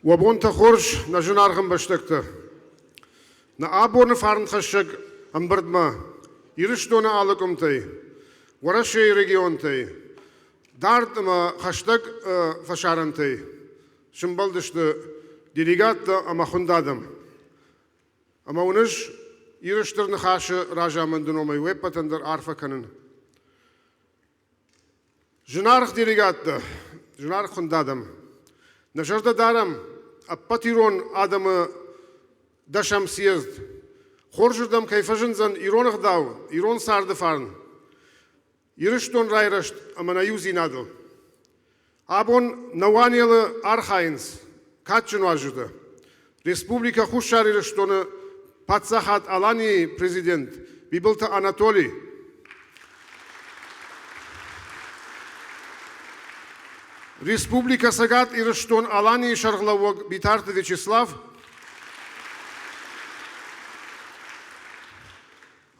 Уӕ бонтӕ хорз, нӕ зынаргъ ӕмбӕстӕгтӕ! Нӕ абоны фарнхӕссӕг ӕмбырдмӕ Ирыстоны алы къуымтӕй, Уӕрӕсейы регионтӕй, дард ӕмӕ хӕстӕг фӕсарӕнтӕй сымбӕлдысты делегаттӕ ӕмӕ хуынд адӕм. Ӕмӕ уын ӕз Иры Стыр Ныхасы разамынды номӕй уе ппӕтӕн дӕр арфӕ кӕнын. Зынаргъ делегаттӕ, зынаргъ хуынд адӕм, нӕ зӕрдӕ дарӕм ӕппӕт ирон адӕмы дӕсӕм съезд хорзырдӕм кӕй фӕзындзӕн ирон ӕгъдау, ирон царды фарн, Ирыстон райрӕзт ӕмӕ нӕ иудзинадыл. Абон нӕ уанелы архайынц кадджын уазджытӕ. Республикӕ Хуссар Ирыстоны Паддзахад Аланийы президент Бибылты Анатоли, Республикӕ Цӕгат Ирыстон-Аланийы сӕргълӕууӕг Битарты Вячеслав,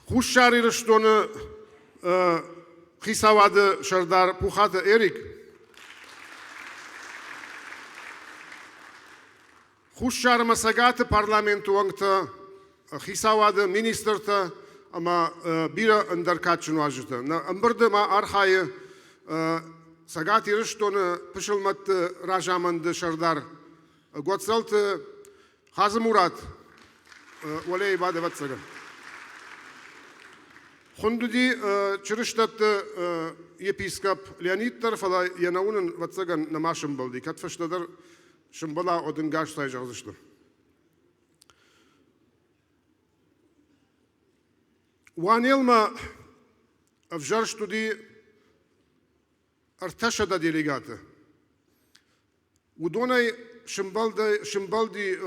Хуссар Ирыстоны хицауады сӕрдар Пухаты Эрик, Хуссар ӕмӕ Цӕгаты парламенты уӕнгтӕ, хицауады министртӕ ӕмӕ бирӕ ӕндӕр кадджын уазджытӕ. Нӕ ӕмбырды ма архайы Цӕгат Ирыстоны пысылмӕтты разамынды сӕрдар Гуӕцӕлты Хадзымурат уӕлейы бады, ӕвӕццӕгӕн. Хуынд уыди чырыстӕтты епископ Леонид дӕр, фӕлӕ йӕ нӕ уынын, ӕвӕццӕгӕн, нӕма сӕмбӕлди. Кӕд фӕстӕдӕр сӕмбӕла, уӕд ын гасцай зӕгъдзысты. Уанелмӕ ӕвзӕрст уыди 300 делегаты. Уыдонӕй сымбӕлди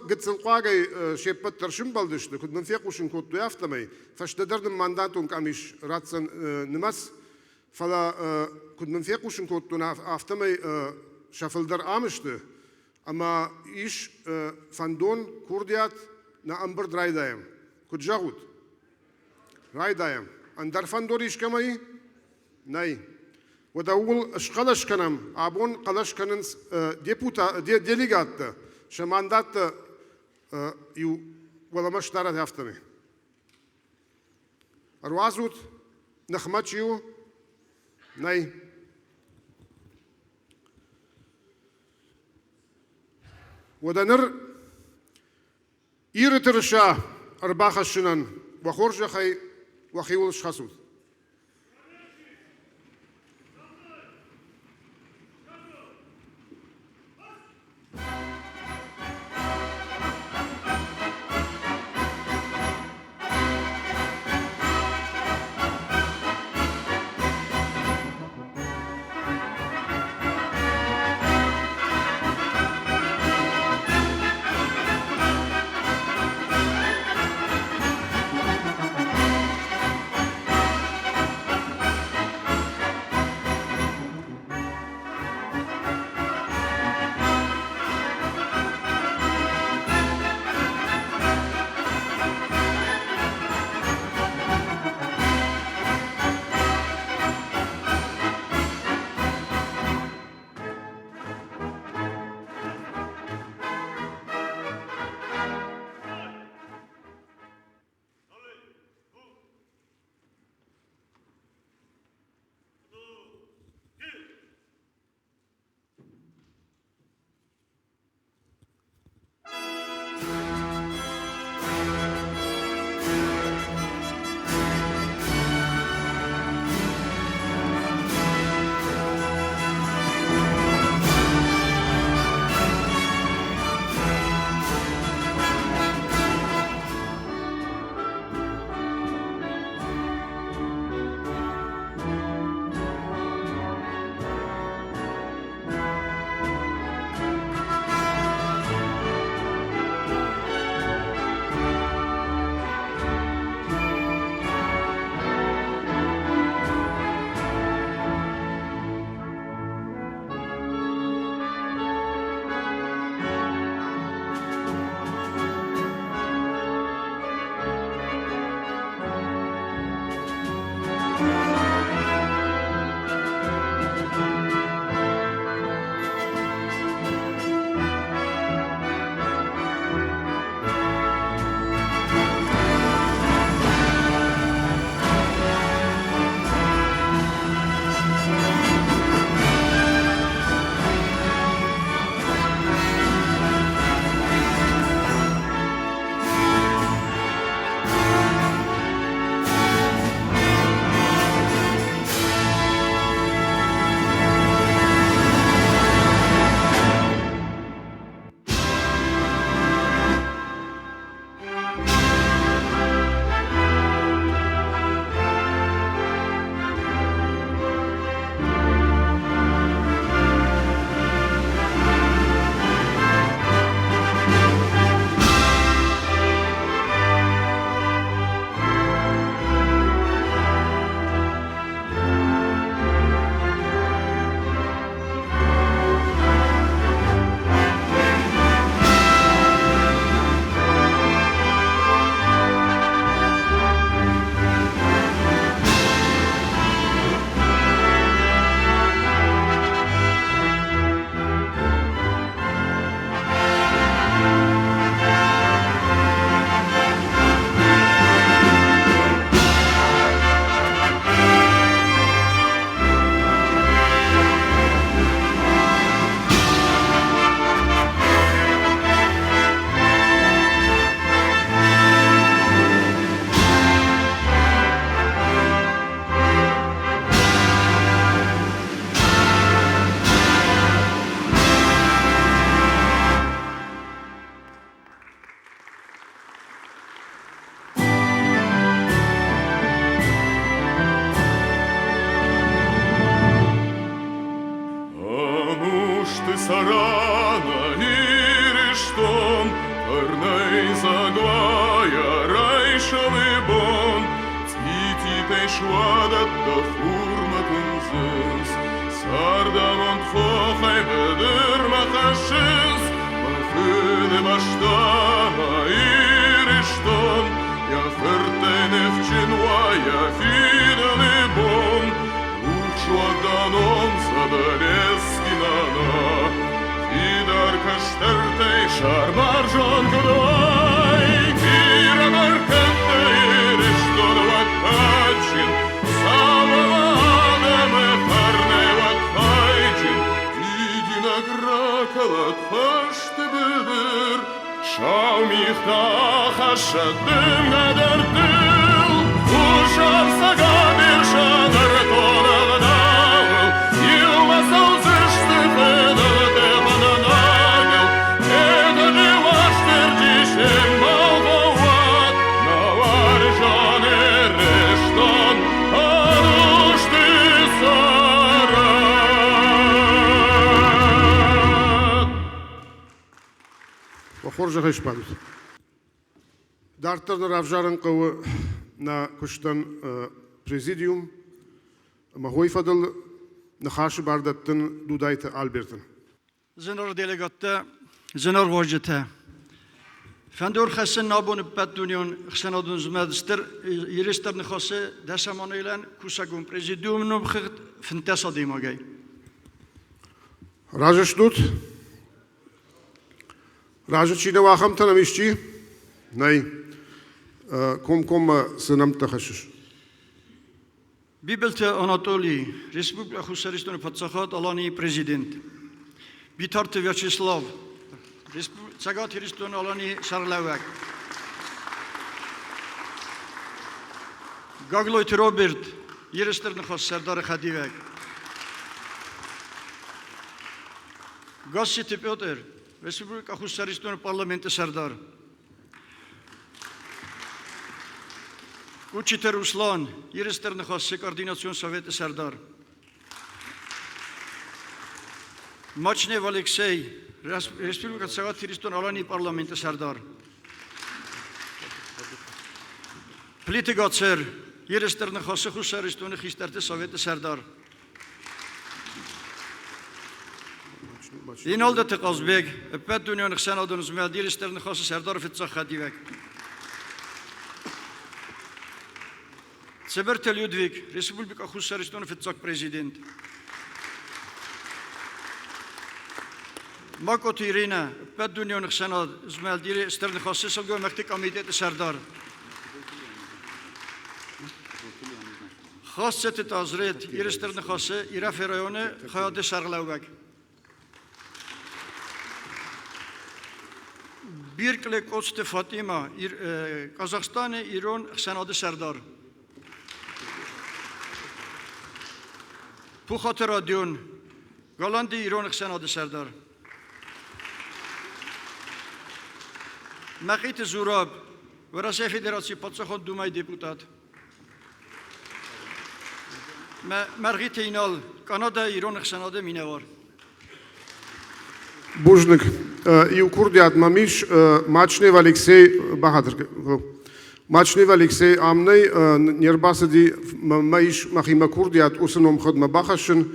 гыццылхъуагӕй се ппӕт дӕр сымбӕлдысты, куыд мын фехъусын кодтой, афтӕмӕй. Фӕстӕдӕр нын мандатон къамис ратдзӕн нымӕц, фӕлӕ куыд мын фехъусын кодтон, афтӕмӕй сӕ фылдӕр ам сты, ӕмӕ ис фӕндон, курдиат, нӕ ӕмбырд райдайӕм. Куыд зӕгъут? Райдайӕм. Ӕндӕр фӕндон искӕмӕ и? Нӕй. Уӕдӕ ууыл схъӕлӕс кӕнӕм. Абон хъӕлӕс кӕнынц делегаттӕ, сӕ мандаттӕ иу уӕлӕмӕ сдарӕт афтӕмӕй. Ӕруадзут, ныхмӕ чи у? Нӕй. Уӕдӕ ныр Иры тырыса ӕрбахӕссынӕн уӕ хорзӕхӕй уӕхиуыл схӕцут. Ӕнусты цӕрӕны Ирыстон, Фӕрнӕйдзаг уайа райсомы бон, Цъититӕй суадӕттӕ хурмӕ тындзынц, Цардамонд хохӕй быдырмӕ хӕссынц, Мӕ фыдыбӕстӕмӕ Ирыстон, Йӕ фырттӕй ныфджын уа йӕ фидӕны бон. Рухс уӕдӕнон Задӕлески нана, Фидар кӕстӕртӕй сӕрбӕрзонд куыд уай, Бирӕ бӕркӕдтӕ Ирыстон уӕд кадджын, Цӕуӕм адӕмы фӕрнӕй уӕд хайджын, Дидинӕг ракалӕд хӕсты быдыр, Сау мигътӕ ахӕссӕд дымгӕ дӕр дыл, Хуссар Цӕгат Ирсӕдӕр тонӕгъдауыл, Иумӕ цӕудзысты фыдӕлты фӕндагыл, Хетӕджы Уастырджи се мбал фӕуӕд, Нӕ уарзон Ирыстон ӕнусты цӕрӕд! Уӕ хорзӕхӕй сбадут. Дарддӕр нӕ равзарын хъӕуы нӕ куыстӕн президиум ӕмӕ хойы фӕдыл ныхасы бар дӕттын Дудайты Альбертӕн. Зынаргъ делегаттӕ, зынаргъ уазджытӕ! Фӕндур хӕссын абоны ӕппӕтдунеон ӕхсӕнадон змӕлд стыр Ирыстон ныхасы дӕсӕм анелӕн кусӕгон президиумы номхыгъд 15 адӕймагӕй. Разы стут? Разы чи нӕу, ахӕмтӕ нӕм исчи? Нӕй. Комкоммӕ цы нӕмттӕ хӕссыс? Бибылты Анатолий, Республикӕ Хуссар Ирыстоны Паддзахад Аланийы президент. Битарты Вячеслав, Цӕгат Ирыстоны Аланийы сӕргълӕууӕг. Гаглойты Роберт, Ирыстыр Ныхас сӕрдары хӕдивӕг. Гасситы Петр, Республикӕ Хуссар Ирыстоны парламенты сӕрдар. Кучиты Руслан, Ирыстыр Ныхасы координацион советы сӕрдар. Мачнев Алексей, Республикӕ Цӕгат Ирыстон-Аланийы парламенты сӕрдар. Плиты Гацер, Ирыстыр Ныхасы Хуссар Ирыстоны хистӕрты советы сӕрдар. Иналдаты Хъазбег, ӕппӕтдунеон ӕхсӕнадон змӕлд Ирыстон Ныхасы сӕрдары фыццаг хӕдивӕг. Цыбырты Людвиг, Республикӕ Хуссар Ирыстоны фыццаг президент. Макъоты Иринӕ, ӕппӕтдунеон ӕхсӕнад змӕлд Ирыстон Ныхасы сылгоймӕгты комитеты сӕрдар. Хассеты Тазрет, Ирыстыр Ныхасы Ирӕфы районы хайады сӕргълӕууӕг. Биркъле Коцты Фатима, Казахстаны ирон ӕхсӕнады сӕрдар. Пухаты Родион, Голландийы ирон ӕхсӕнады сӕрдар. Мӕхъиты Зураб, Уӕрӕсейы Федерацийы Паддзахадон Думӕйы депутат. Мӕргъиты Инал, Канадӕйы ирон ӕхсӕнады минӕвар. Бузныг. Иу курдиат мӕм ис. Мачнев Алексей бахатыр. Мачнев Алексей ам нӕй, не рбацыди, мӕ ис мӕхимӕ курдиат уыцы номхыгъдмӕ бахӕссын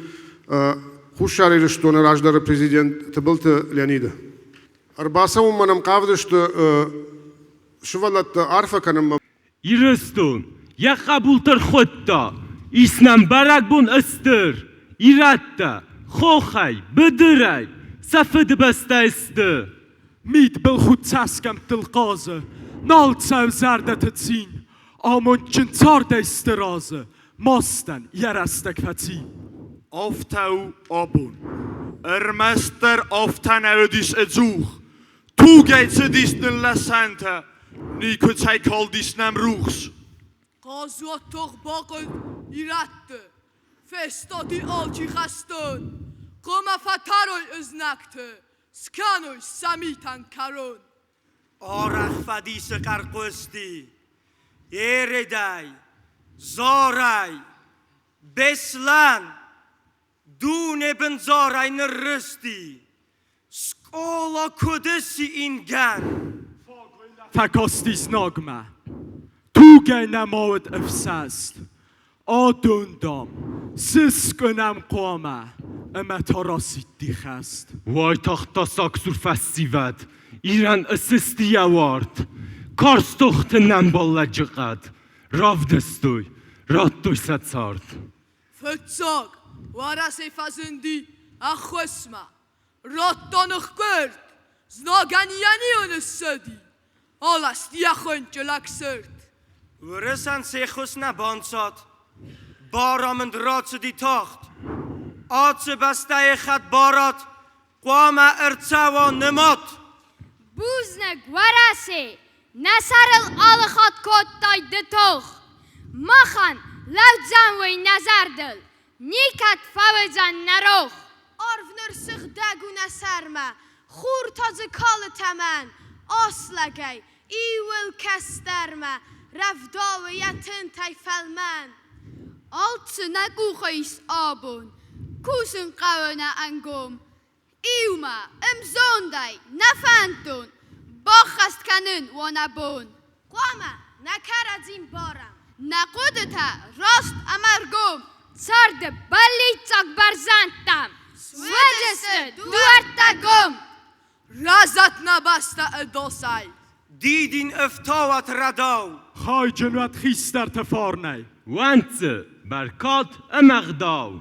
Хуссар Ирыстоны раздӕры президент Тыбылты Леониды. Ӕрбацӕуынмӕ нӕм хъавыдысты сывӕллӕтты арфӕ кӕнынмӕ. Ирыстон йӕ хъӕбулты рхуыдта, ис нӕм бӕрӕгбон ыстыр, ирӕттӕ хохӕй, быдырӕй сӕ фыдыбӕстӕй сты. Мидбылхудт цӕсгӕмттыл хъазы, нал цӕуы зӕрдӕты цин, амондджын цардӕй сты разы, мастӕн йӕ рӕстӕг фӕци. Афтӕ у абон. Ӕрмӕстдӕр афтӕ нӕ уыдис ӕдзух. Тугӕй цыдис ныллӕсӕнтӕ, никуыцӕй калдис нӕм рухс. Хъазуат тох бахъуыд ирӕтты, фестади алчи хӕстон, хъуамӕ фӕтӕрой ызнӕгты, скӕной сӕ митӕн кӕрон. Арӕх фӕдисы хъӕр хъуысти Ередӕй, Зорӕй, Беслӕн, Дуне бындзарӕй ныррызти, Скъола куыд ысси ингӕн? Фӕкасти знагмӕ, тугӕй нӕма уыд ӕфсӕст. Адон, дам, цы скӕнӕм хъуамӕ, ӕмӕ та расидти хӕст. Уайтагъд та сагсур фӕсивӕд Ирӕн ысысти йӕ уарт. Карз тохты нӕм баллӕджыхъӕд равдыстой, радтой сӕ цард. Фыццаг Уӕрӕсе фӕзынди ӕххуысмӕ. Радта ныхкъуырд, знагӕн йӕ ниуын ссыди, аласт йӕ хуынчъы лӕгсырд. Уырысӕн се ххуыс нӕ банцад, барамынд рацыди тагъд. Ацы бӕстӕйы хӕдбарад хъуамӕ ӕрцӕуа нымад. Бузныг, Уӕрӕсе! Нӕ сӕрыл алы хатт кодтай ды тох. Махӕн лӕудзӕн уый нӕ зӕрдыл, никӕд фӕуыдзӕн нӕ рох. Арв ныр сыгъдӕг у нӕ сӕрмӕ, хур та дзы калы тӕмӕн. Аслӕгӕй, иуыл кӕстӕрмӕ, рӕвдауы йӕ тынтӕй фӕлмӕн. Алцы нӕ къухы ис абон, кусын хъӕуы нӕ ӕнгом. Иумӕ, ӕмзондӕй, нӕ фӕндон баххӕст кӕнын уа нӕ бон. Хъуамӕ нӕ кӕрӕдзи мбарӕм. Нӕ хъуыдытӕ раст ӕмӕ ргом царды бӕллиццаг бӕрзӕндтӕм суыдзысты дуӕрттӕ гом. Рӕзӕт нӕ бӕстӕ ӕдосӕй. Дидин ӕфтауӕт рӕдау. Хайджын уӕд хистӕрты фарнӕй. Уӕнт дзы бӕркад ӕмӕ гъдау.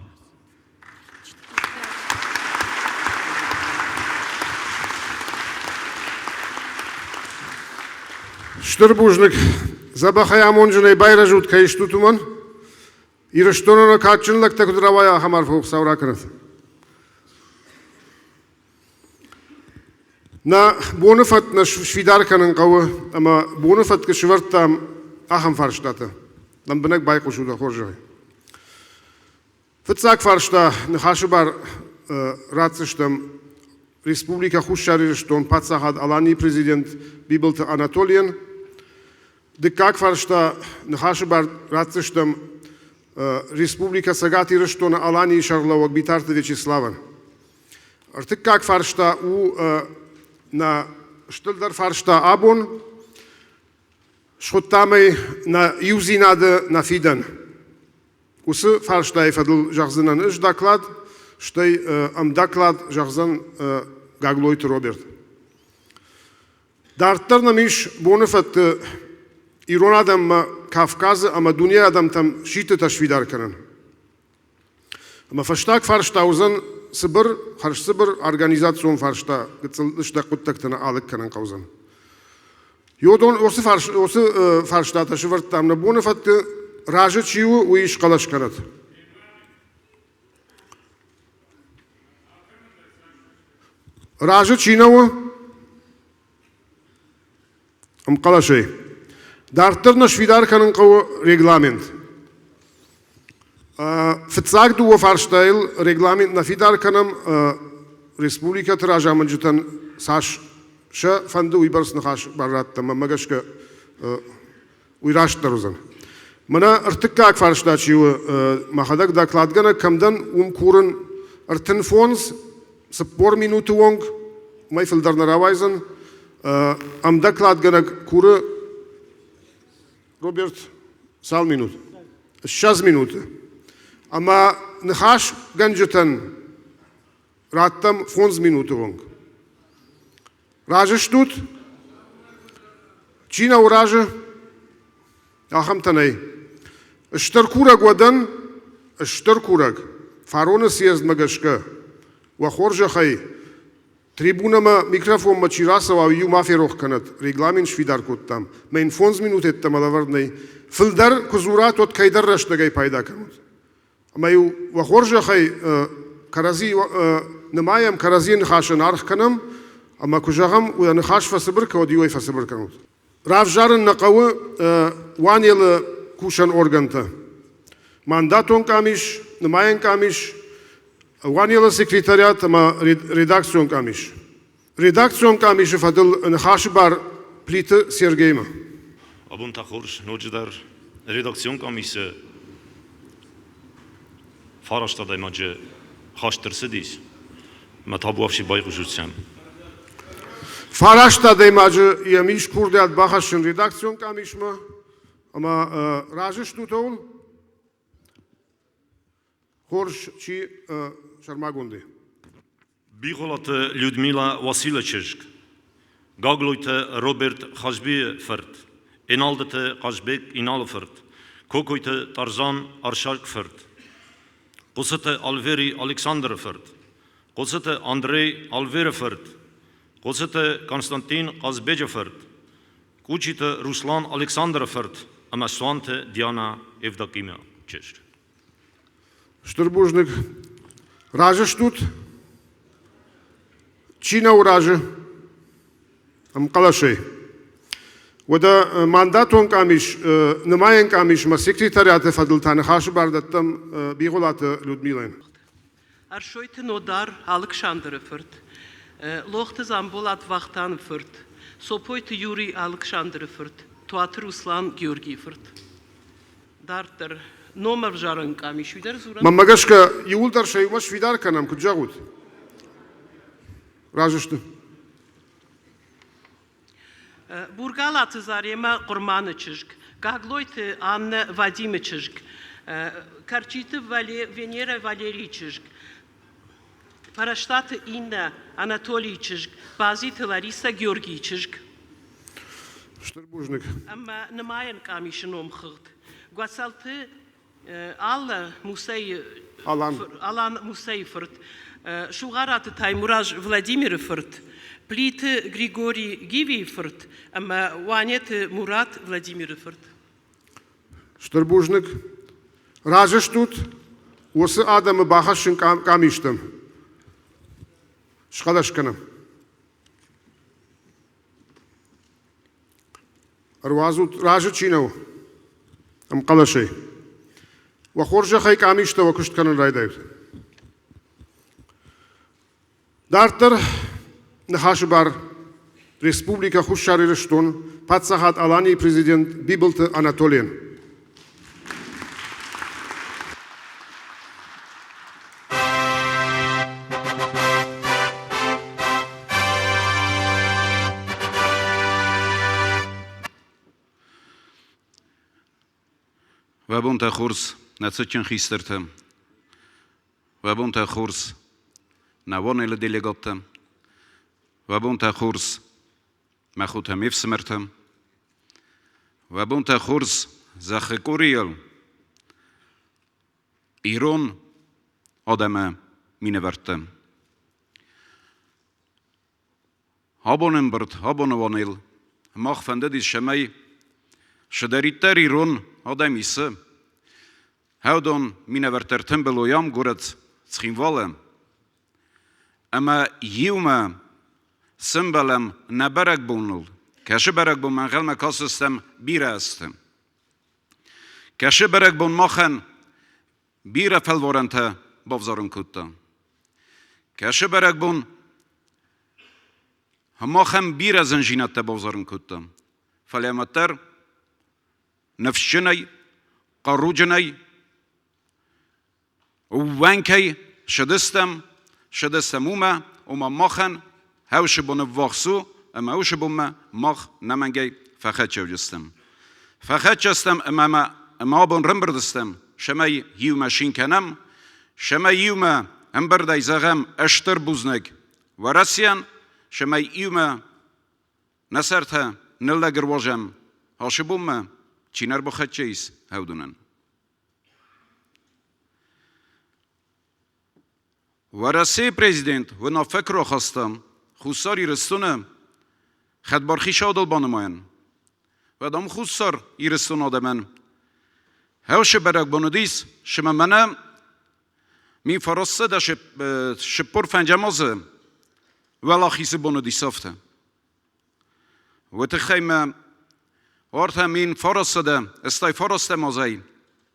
Стыр бузныг, дзӕбӕхӕй амонджынӕй байрӕзут, кӕй стут, уымӕн. Ирыстонӕн кадджын лӕгтӕ куыд рауайа, ахӕм арфӕ Хуыцау ракӕнӕд. Нӕ боны фӕтк нӕ сфидар кӕнын хъӕуы, ӕмӕ боны фӕткы сывӕрдтам ахӕм фарстатӕ. Лӕмбынӕг байхъусут, хорзӕхӕй. Фыццаг фарста ныхасы бар ратдзыстӕм Республикӕ Хуссар Ирыстон Паддзахад Аланийы президент Бибылты Анатолийӕн. Дыккаг фарста ныхасы бар ратдзыстӕм Республикӕ Цӕгат Ирыстоны Аланийы сӕргълӕууӕг Битарты Вячеславӕн. Ӕртыккаг фарста у нӕ стырдӕр фарста абон. Схуыдтам ӕй нӕ иудзинады нӕ фидӕн. Уыцы фарстайы фӕдыл зӕгъдзынӕн ӕз доклад, стӕй ӕмдоклад зӕгъдзӕн Гаглойты Роберт. Дарддӕр нӕм ис боны фӕтты ирон адӕммӕ Кавказы ӕмӕ дунейы адӕмтӕм сидтытӕ сфидар кӕнын. Ӕмӕ фӕстаг фарста уыдзӕн цыбыр, хӕрзцыбыр организацион фарста гыццыл лыстӕг хъуыддӕгтӕ нӕ алыг кӕнын хъӕудзӕн. Йодон уыцы, фарс, уыцы фарстатӕ сывӕрдтам нӕ боны фӕткы, разы чи у, уый схъӕлӕс кӕнӕд. Разы чи нӕ у, ӕмхъӕлӕсӕй. Дарддӕр нӕ сфидар кӕнын хъӕуы регламент. Фыццаг дыууӕ фарстайыл регламент нӕ фидар кӕнӕм, республикӕты разамонджытӕн цас сӕ фӕнды, уыйбӕрц ныхас бар раттӕм, мӕнмӕ гӕсгӕ уый растдӕр уыдзӕн. Мӕнӕ ӕртыккаг фарста чи у, мӕхӕдӕг докладгӕнӕг кӕм дӕн, уым курын 35, 40 минуты онг, уымӕй фылдӕр нӕ рауайдзӕн. Ӕмдокладгӕнӕг куры Роберт, цал минут? 20 минуты. Ӕмӕ ныхасгӕнджытӕн раттӕм 5 минуты онг. Разы стут? Чи нӕу разы? Ахӕмтӕ нӕй. Стыр курӕг уӕдӕн, стыр курӕг, фароны съездмӕ гӕсгӕ, уӕ хорзӕхӕй, трибунӕмӕ микрофонмӕ чи рацӕуа, уый-иу ма ферох кӕнӕд, регламент сфидар кодтам, мӕ йын 5 минут йеддӕмӕ лӕвӕрд нӕй. Фылдӕр куы дзурат, уӕд кӕйдӕр рӕстӕгӕй пайда кӕнут. Ӕмӕ-иу уӕ хорзӕхӕй кӕрӕдзи нымайӕм, кӕрӕдзийы ныхасӕн аргъ кӕнӕм, ӕмӕ куы зӕгъӕм, уӕ ныхас фӕцыбыр кӕнут, иуӕй фӕцыбыр кӕнут. Равзарын нӕ хъӕуы Уанелы кусӕн оргӕнтӕ. Мандатон къамис, нымайӕн къамис, Уанелы секретариат ӕмӕ редакцион къамис. Редакцион къамисы фӕдыл ныхасы бар Плиты Сергеймӕ. Абон та хорз, ноджыдӕр редакцион къамисы фараст адӕймаджы хаст ӕрцыдис. Мӕ табуафси байхъусут сӕм. Фараст адӕймаджы йӕм ис курдиат бахӕссын редакцион къамисмӕ ӕмӕ разы стут ууыл? Хорз, чи сӕрмагондӕй? Бигъуылаты Людмила Василы чызг, Гаглойты Роберт Хазбийы фырт, Еналдыты Хъазбег Иналы фырт, Кокойты Тарзан Аршак фырт, Хъуцыты Альвери Александры фырт, Хъуцыты Андрей Альверы фырт, Хъуцыты Константин Хъазбеджы фырт, Кучиты Руслан Александры фырт ӕмӕ Суанты Диана Евдокимы чызг. Стыр бузныг. Разы стут? Чи нӕу разы? Ӕмхъӕлӕсӕй. Уӕдӕ мандатон къамис, нымайӕн къамисмӕ секретариаты фӕдыл та ныхасы бар дӕттӕм Бигъуылаты Людмилӕйӕн. Ӕрсойты Нодар Алыксандры фырт, Лохты Дзамболат Вахтаны фырт, Сопойты Юрий Алыксандры фырт, Туаты Руслан Георгийы фырт. Дарддӕр номӕвзарӕн къамис уый дӕр дзурӕм. Мӕнмӕ гӕсгӕ, иууылдӕр сӕ иумӕ сфидар кӕнӕм, куыд зӕгъут? Разы сты. Бургалаты Заремӕ Хъуырманы чызг, Гаглойты Аннӕ Вадимы чызг, Кӕрчиты Венерӕ Валерийы чызг, Пӕрӕстаты Иннӕ Анатолийы чызг, Базиты Ларисӕ Георгийы чызг. Стыр бузныг. Ӕмӕ нымайӕн къамисы номхыгъд. Гуӕцӕлты Аллӕ Муссӕйы Алан. Алан Муссӕйы фырт, Сугъараты Таймураз Владимиры фырт, Плиты Григорий Гивийы фырт ӕмӕ Уанеты Мурат Владимиры фырт. Стыр бузныг. Разы стут уыцы адӕмы бахӕссын къамистӕм? Схъӕлӕс кӕнӕм. Ӕруадзут, разы чи нӕу, ӕмхъӕлӕсӕй. Уӕ хорзӕхӕй къамистӕ уӕ куыст кӕнын райдайут. Дарддӕр ныхасы бар Республикӕ Хуссар Ирыстон, Паддзахад Аланийы президент Бибылты Анатолийӕн. Уӕ бонтӕ хорз, нӕ цытджын хистӕртӕ! Уӕ бонтӕ хорз, нӕ уанелы делегаттӕ! Уӕ бонтӕ хорз, мӕ хотӕ, ме фсымӕртӕ! Уӕ бонтӕ хорз, зӕххы къорийыл ирон адӕмы минӕвӕрттӕ! Абон ӕмбырд, абоны уоныл мах фӕндыдис, цӕмӕй цыдӕриддӕр ирон адӕм исы, хӕдон минӕвӕрттӕ ӕртымбыл уой ам горӕт Цхинвалы ӕмӕ иумӕ сӕмбӕлӕм нӕ бӕрӕгбоныл, кӕцы бӕрӕгбонмӕ ӕнхъӕлмӕ кӕсдзыстӕм бирӕ азты. Кӕцы бӕрӕгбон махӕн бирӕ фӕлварӕнтӕ бавзарын кодта. Кӕсы бӕрӕгбон махӕн бирӕ зындзинӕдтӕ бавзарын кодта, фӕлӕ уӕддӕр ныфсджынӕй, хъаруджынӕй, ӕууӕнкӕй цыдыстӕм, цыдыстӕм уымӕ, ома махӕн хӕусы бон ӕввахс у, ӕмӕ уыцы бонмӕ мах нӕмӕнгӕй фӕхӕццӕ Фӕхӕццӕ стӕм ӕмӕ ма ӕмӕ абон рымбырд стӕм, цӕмӕй иумӕ цин кӕнӕм, цӕмӕй иумӕ ӕмбырдӕй зӕгъӕм стыр бузныг Уӕрӕсейӕн, цӕмӕй иумӕ нӕ сӕртӕ ныллӕг ӕруазӕм ацы бонмӕ, чи нӕ ӕрбахӕццӕ ис, уыдонӕн. Уӕрӕсейы президент уынаффӕ куы рахаста Хуссар Ирыстоны хӕдбар хицауадыл банымайын, уӕд ам Хуссар Ирыстоны адӕмӕн хӕусы бӕрӕгбон уыдис, цымӕ мӕнӕ 1945 азы Уӕлахизы бон уыдис афтӕ. Уый тыххӕй мӕ 3909 азӕй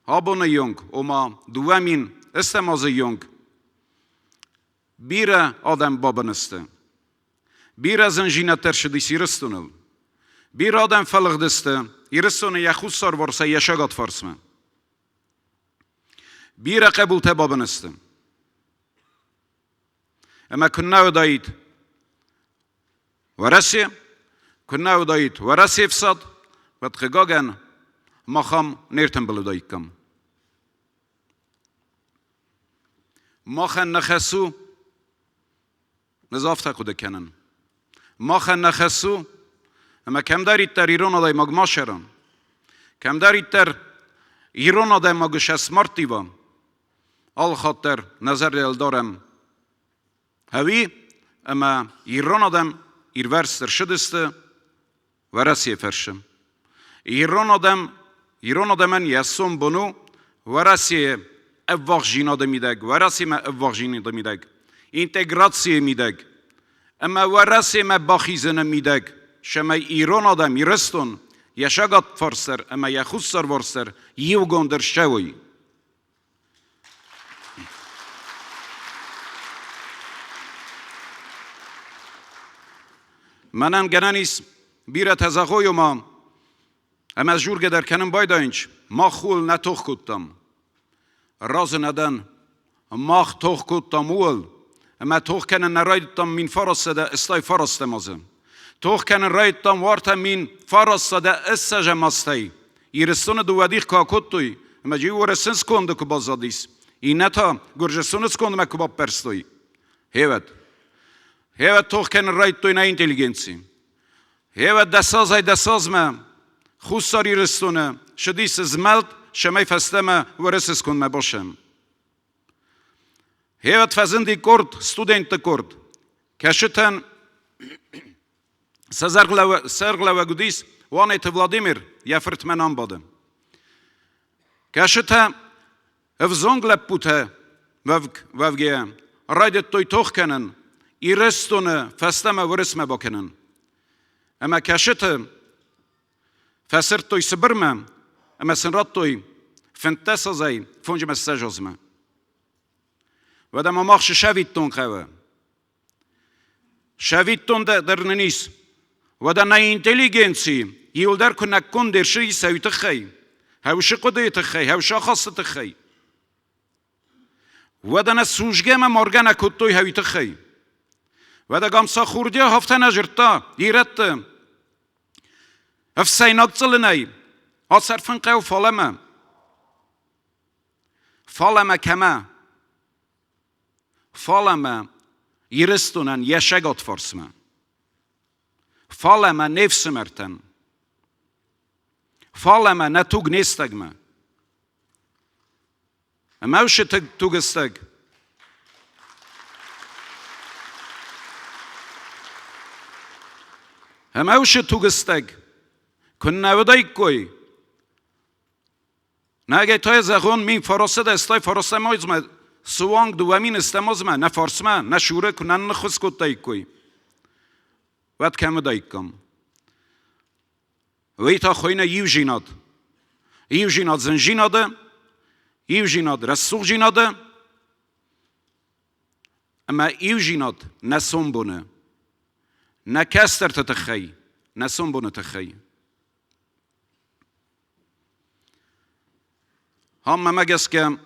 абоны онг, ома 2008 азы онг бирӕ адӕм бабын сты. Бирӕ зындзинӕдтӕ ӕрцыдис Ирыстоныл. Бирӕ адӕм фӕлыгъдысты Ирыстоны йӕ хуссарварсӕй йӕ цӕгатфарсмӕ. Бирӕ хъӕбултӕ бабын сты. Ӕмӕ куыннӕ уыдаид Уӕрӕсе, куыннӕ уыдаид Уӕрӕсе фсад, уӕд, хъыгагӕн, мах ам не ртымбыл уыдаиккам. Махӕн нӕ хӕс у ӕз афтӕ хъуыды кӕнын. Махӕн нӕ хӕс у, ӕмӕ кӕмдӕриддӕр ирон адӕймаг ма сӕра, кӕмдӕриддӕр ирон адӕймаг сӕ алы хатт дӕр нӕ зӕрдӕйыл дарӕм ӕви ӕмӕ ирон адӕм ирвӕрст ӕрцыдысты Уӕрӕсейы фӕрсы. Ирон адӕм, ирон адӕмӕн йӕ сомбон у Уӕрӕсейы ӕввахсдзинады мидӕг, Уӕрӕсемӕ ӕввахсдзинады мидӕг, интеграцийы мидӕг ӕмӕ Уӕрӕсемӕ бахизыны мидӕг, цӕмӕй ирон адӕм, Ирыстон йӕ сагатфарс дӕр ӕмӕ йӕ хуссарварс дӕр иугонд ӕрцӕуой. Мӕнӕн гӕнӕн ис бирӕтӕ зӕгъой, ома ӕмӕ дзургӕ дӕр кӕнын байдайынч, мах ууыл нӕ тох кодтам. Разы нӕ дӕн. Мах тох кодтам ууыл, ӕмӕ тох кӕнын нӕ райдыдтам 1989 азы. Тох кӕнын райдыдтам уартӕ 1920 азтӕй. Ирыстоны дыууӕ дих куы акодтой, ӕмӕ джи Уӕрӕсейы сконды куы баззадис, иннӕ та Гуырдзыстоны скондмӕ куы баппӕрстой. Гъевӕд. Гъевӕд тох кӕнын райдыдтой нӕ интеллигенци. Гъевӕд дӕсазӕй дӕсазмӕ Хуссар Ирыстоны цыдис змӕлд, цӕмӕй фӕстӕмӕ Уӕрӕсе скондмӕ басӕм. Гъевӕд фӕзынди къорд, студентты къорд. Кӕсытӕн Сӕ сӕргълӕууӕг уыдис Уанеты Владимир, йӕ фырт мӕнӕн бады. Кӕсытӕ ӕвзонг лӕппутӕ уӕвгӕйӕ райдыдтой тох кӕнын Ирыстоны фӕстӕмӕ Уырысмӕ бакӕнын. Ӕмӕ кӕсыты фӕсырдтой Сыбырмӕ ӕмӕ сын радтой 15 азӕй 25 азмӕ. Уӕдӕ ма мах сӕвиттон хъӕуы. Сӕвиттон дӕр нын ис. Уӕдӕ нӕ интеллигенци иуылдӕр куы нӕкконд ӕрцыди цӕуы тыххӕй, хӕусы хъуыдыйы тыххӕй, хӕусы ахасты тыххӕй. Уӕдӕ нӕ сусгӕ ӕмӕ маргӕ нӕ кодтой хӕуи тыххӕй. Уӕдӕ Гамсахурдиа афтӕ нӕ дзырдта ирӕтты ӕфсӕйнаг цъылынӕй асӕрфын хъӕуы фалӕмӕ. Фалӕмӕ кӕмӕ? Фалӕмӕ Ирыстонӕн йӕ сӕгат фарсмӕ. Фалӕмӕ не фсымӕртӕн. Фалӕмӕ нӕ туг не стӕгмӕ. Ӕмӕ уыцы тугыстӕг Ӕмӕ уыцы тугыстӕг куыннӕ уыдаиккой, Нӕгӕй та зӕгъон, мин фарасӕдӕ стай фарасӕмойдзмӕ суанг 2000 стӕмозмӕ нӕ фарсмӕ нӕ шуры куы нӕ ныххуыс кодтаиккой, уӕд кӕм уыдаиккам? Уый та хуыйны иузинад. Иузинад зынзинады, иузинад рӕсугъдзинады ӕмӕ иузинад нӕ сомбоны, нӕ кӕстӕрты тыххӕй, нӕ сомбоны тыххӕй. Ам мӕ гӕсгӕ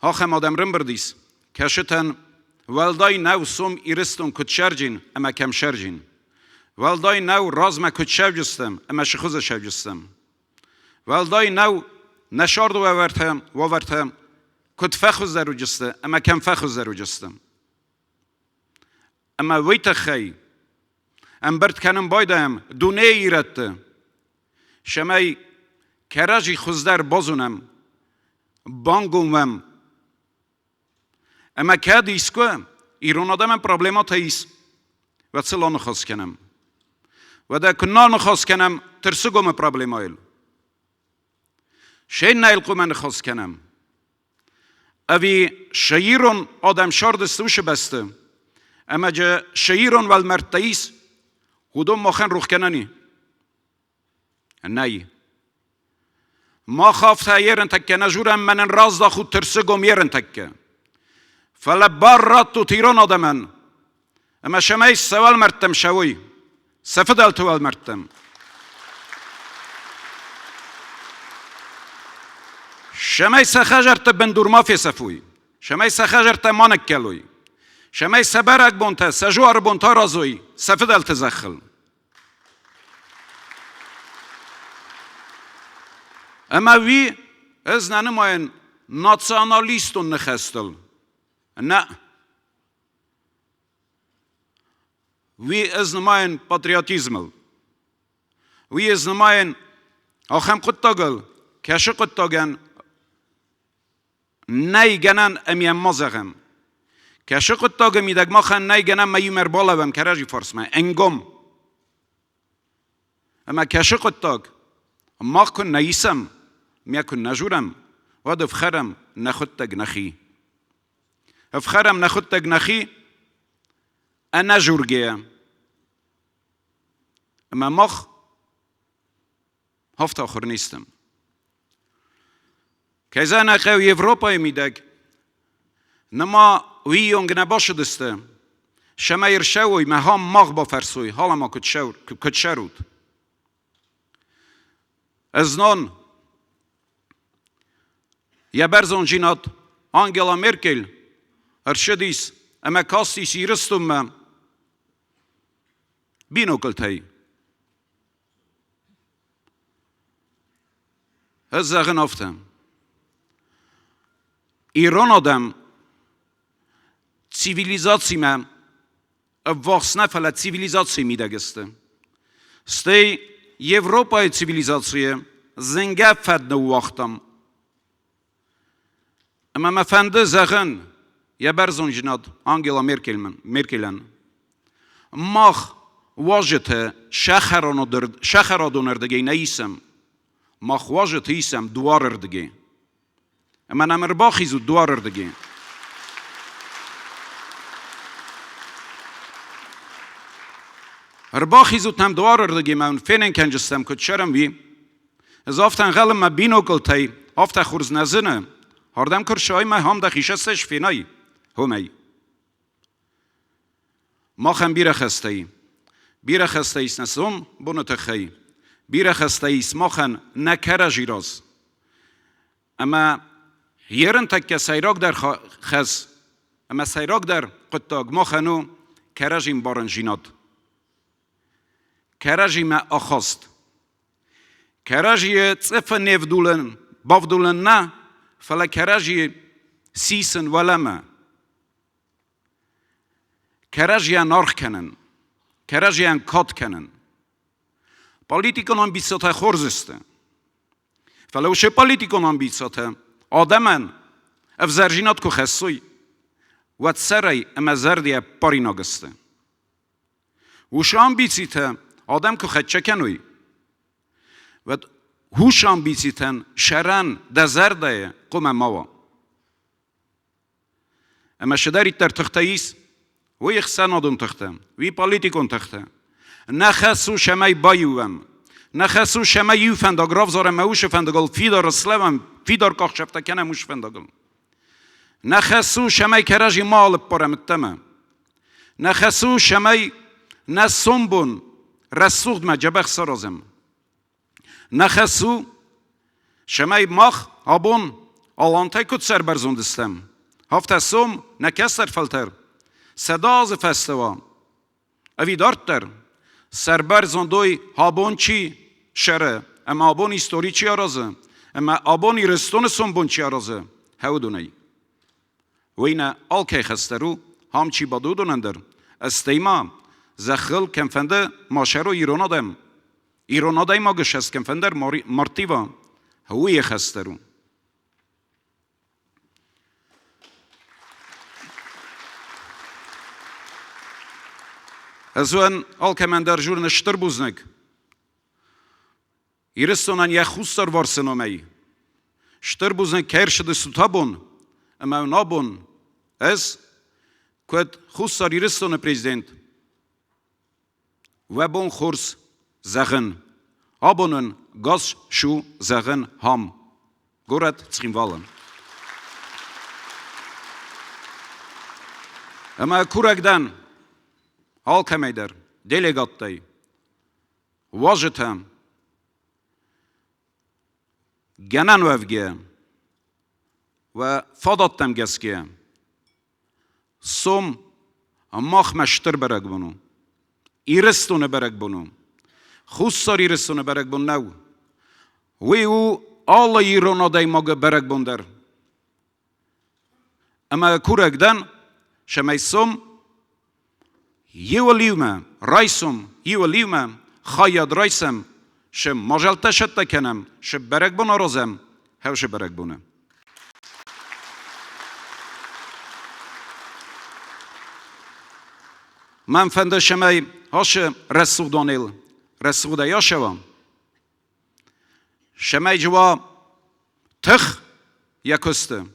ахӕм адӕм рымбырд ис, кӕсытӕн уӕлдай нӕу сом Ирыстон куыд сӕрджын ӕмӕ кӕм сӕрджын. Уӕлдай нӕу размӕ куыд сӕвджыстӕм ӕмӕ цы хуызы сӕвджыстӕм. Уӕлдай нӕу нӕ сӕрды уавӕртӕ, уавӕртӕ куыд фӕхуыздӕр уыдысты ӕмӕ кӕм фӕхуыздӕр уыдысты. Ӕмӕ уый тыххӕй ӕмбырд кӕнын байдайӕм дунейы ирӕтты, цӕмӕй кӕрӕдзи хуыздӕр базонӕм, бангомӕм. Ӕмӕ кӕд искуы ирон адӕмӕн проблемӕтӕ ис, уӕд сыл аныхас кӕнӕм. Уӕдӕ куы нӕ аныхас кӕнӕм Тырсыгомы проблемӕйыл, се ннӕйыл хъуамӕ ныхас кӕнӕм. Ӕви сӕ ирон адӕм сардысты уыцы бӕсты, ӕмӕ джы сӕ ирон уӕлмӕрдтӕ ис, уыдон махӕн рух кӕнӕн и? Нӕй. Мах афтӕ ерынтӕккӕ нӕ журӕм, мӕнӕн раздахут Тырсыгом ерынтӕккӕ. Фӕлӕ бар раттут ирон адӕмӕн, ӕмӕ сӕмӕй сӕ уӕлмӕрдтӕм сӕуой, сӕ фыдӕлты уӕлмӕрдтӕм. Цӕмӕй сӕ хӕдзӕртты бындур ма фесӕфой, цӕмӕй сӕ хӕдзӕрттӕ ма ныккӕлой. Цӕмӕй сӕ бӕрӕгбонтӕ, сӕ зуары бонтӕ аразой сӕ фыдӕлты зӕххыл. Ӕмӕ уый ӕз нӕ нымайын националистон ныхӕстыл. Нӕ. Уый ӕз нымайын патриотизмыл. Уый ӕз нымайын ахӕм хъуыддагыл, кӕсы хъуыддагӕн нӕй гӕнӕн ӕмӕ ма зӕгъӕм. Кӕсы хъуыддагы мидӕг махӕн нӕй гӕнӕн мӕ иумӕ ӕрбалӕууӕм кӕрӕдзи фарсмӕ, ӕнгом. Ӕмӕ кӕсы хъуыддаг, мах куы нӕ исӕм, мӕ куы нӕ журӕм, уӕд ӕфхӕрӕм нӕхуыдтӕг нӕхи. Ӕфхӕрӕм нӕхуыдтӕг нӕхи ӕнӕжургӕйӕ. Ӕмӕ мах афтӕ ахуыр не стӕм. Кӕй зӕгъын ӕй хъӕуы, Европӕйы мидӕг нырма уыйонг нӕ бацыдысты, цӕмӕй ӕрцӕуой мӕ хам мах бафӕрсой, халӕ-ма куыд цӕрут. Ӕзнон йӕ бӕрзонддзинад Ангела Меркель ӕрцыдис ӕмӕ кастис Ирыстонмӕ биноклтӕй. Ӕз зӕгъын афтӕ. Ирон адӕм цивилизацимӕ ӕввахс нӕ, фӕлӕ цивилизацийы мидӕг сты. Стӕй Европӕйы цивилизацийы зынгӕ фӕд ныууагътам. Ӕмӕ мӕ фӕнды зӕгъын йӕ бӕрзонддзинад Ангела Меркелӕн. Мах уазджытӕ сӕхӕрадонӕрдыгӕй нӕ исӕм, мах уазджыты исӕм дуарырдыгӕй. Ӕмӕ нӕм ӕрбахизут дуарырдыгӕй. Ӕрбахизут нӕм дуарырдыгӕй ӕмӕ уын фенын кӕнджыстӕм, куыд цӕрӕм, уый. Ӕз афтӕ ӕнхъӕлын мӕ биноклтӕй, афтӕ хорз нӕ зыны. Ардӕм куы рсай мӕ хам дӕхи сӕссӕй фенай, уымӕй. Махӕн бирӕ хӕстӕ и. Бирӕ хӕстӕ ис нӕ сом боны тыххӕй. Бирӕ хӕстӕ ис махӕн нӕ кӕрӕдзи раз. Ӕмӕ ерын тӕккӕ сӕйрагдӕр хӕс ӕмӕ сӕйрагдӕр хъуыддаг махӕн у кӕрӕдзи ӕмбарындзинад. Кӕрӕдзимӕ ахаст. Кӕрӕдзийы цъыфы не вдулын, бавдулын нӕ, фӕлӕ кӕрӕдзийы сисын уӕлӕмӕ. Кӕрӕдзийӕн аргъ кӕнын, кӕрӕдзийӕн кад кӕнын. Политикон амбициятӕ хорз сты. Фӕлӕ уыцы политикон амбициятӕ адӕмӕн ӕвзӕрдзинад куы хӕссой, уӕд сӕрӕй ӕмӕ зӕрдийӕ паринаг сты. Уыцы амбицитӕ адӕм куы хӕццӕ кӕной, уӕд хус амбицитӕн сӕрӕн дӕ зӕрдӕйы хъуымӕ ма уа. Ӕмӕ цыдӕриддӕр тыхтӕ ис, уый ӕхсӕнадон тыхтӕ, уый политикон тыхтӕ. Нӕ хӕс у, цӕмӕй баиу уӕм. Нӕ хӕс у, цӕмӕй иу фӕндаг равзарӕм ӕмӕ уыцы фӕндагыл фидар слӕууӕм, фидар къахдзӕфтӕ кӕнӕм уыцы фӕндагыл. Нӕ хӕс у, цӕмӕй кӕрӕдзи ма алыппарӕм ӕддӕмӕ. Нӕ хӕс у, цӕмӕй нӕ сомбон рӕсугъдмӕ дзӕбӕх саразӕм. Нӕ хӕс у, цӕмӕй мах абон алантӕй куыд сӕрбӕрзонд стӕм, афтӕ сом нӕ кӕстӕр фӕлтӕр 100 азы фӕстӕ уа, ӕви дарддӕр, сӕрбӕрзондой абон чи сӕры ӕмӕ абон истори чи аразы, ӕмӕ абон Ирыстоны сомбон чи аразы, уыдонӕй. Уый нӕ алкӕй хӕс дӕр у, ам чи бады, уыдонӕн дӕр. Стӕй ма, зӕххыл кӕмфӕнды ма сӕрой ирон адӕм, ирон адӕймагы сӕс кӕмфӕндӕр мартива, уый хӕс дӕр у. Ӕз уӕн алкӕмӕн дӕр журны стыр бузныг. Ирыстонӕн йӕ хуссарварсы номӕй стыр бузныг кӕй ӕрцыдыстут абон ӕмӕ уын абон ӕз, куыд Хуссар Ирыстоны президент, уӕ бон хорз зӕгъын. Абон уын газ шу зӕгъын хам, горӕт Цхинвалы. Ӕмӕ курӕг дӕн алкӕмӕй дӕр, делегаттӕй, Уазджытӕ, гӕнӕн уӕвгӕ, уӕ фадӕттӕм гӕсгӕ, сом. Махмӕ стыр бӕрӕгбон у. Ирыстоны бӕрӕгбон у. Хуссар Ирыстоны бӕрӕгбон нӕу. Уый у алы ирон адӕймагы бӕрӕгбон дӕр. Ӕмӕ курӕг дӕн, цӕмӕй сом иуыл иумӕ, райсом иуыл иумӕ хайад райсӕм, шы мадзӕлттӕ сӕттӕ кӕнӕм, шы бӕрӕгбон аразӕм, хӕвсы бӕрӕгбоны. Мӕн фӕнды, цӕмӕй ацы рӕсугъдоныл рӕсугъдӕй ацӕуӕм, цӕмӕй дзы уа тых йӕ куысты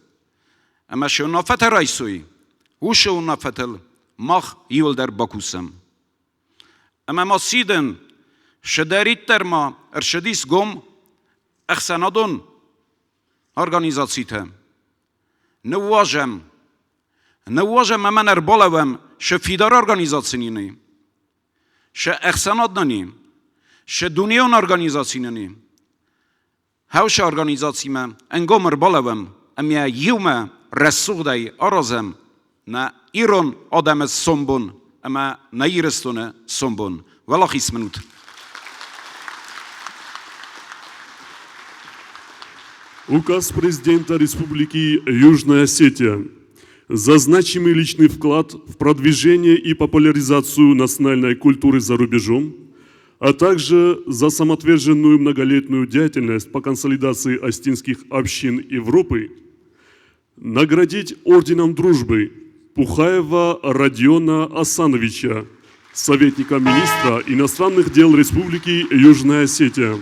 ӕмӕ цы уынаффӕтӕ райсой, уыцы уынаффӕтыл мах иуылдӕр бакусӕм. Ӕмӕ ма сидын, цыдӕриддӕр ма ӕрцыдис гом ӕхсӕнадон организацитӕ, ныууазӕм, ныууазӕм ӕмӕ ӕрбалӕууӕм цы фидар организаци нын и, шы ӕхсӕнад нын и, шы дунеон организаци нын и. Хӕусы организацимӕ ӕнгом ӕрбалӕууӕм ӕмӕ иумӕ рӕсугъдӕй аразӕм нӕ ирон адӕмы сомбон ӕмӕ нӕ Ирыстоны сомбон. Уӕлахиз мын ут! Указ президента Республики Южная Осетия за значимый личный вклад в продвижение и популяризацию национальной культуры за рубежом, а также за самоотверженную многолетнюю деятельность по консолидации остинских общин Европы, наградить Орденом Дружбы Пухаева Родиона Асановича, советника министра иностранных дел Республики Южная Осетия.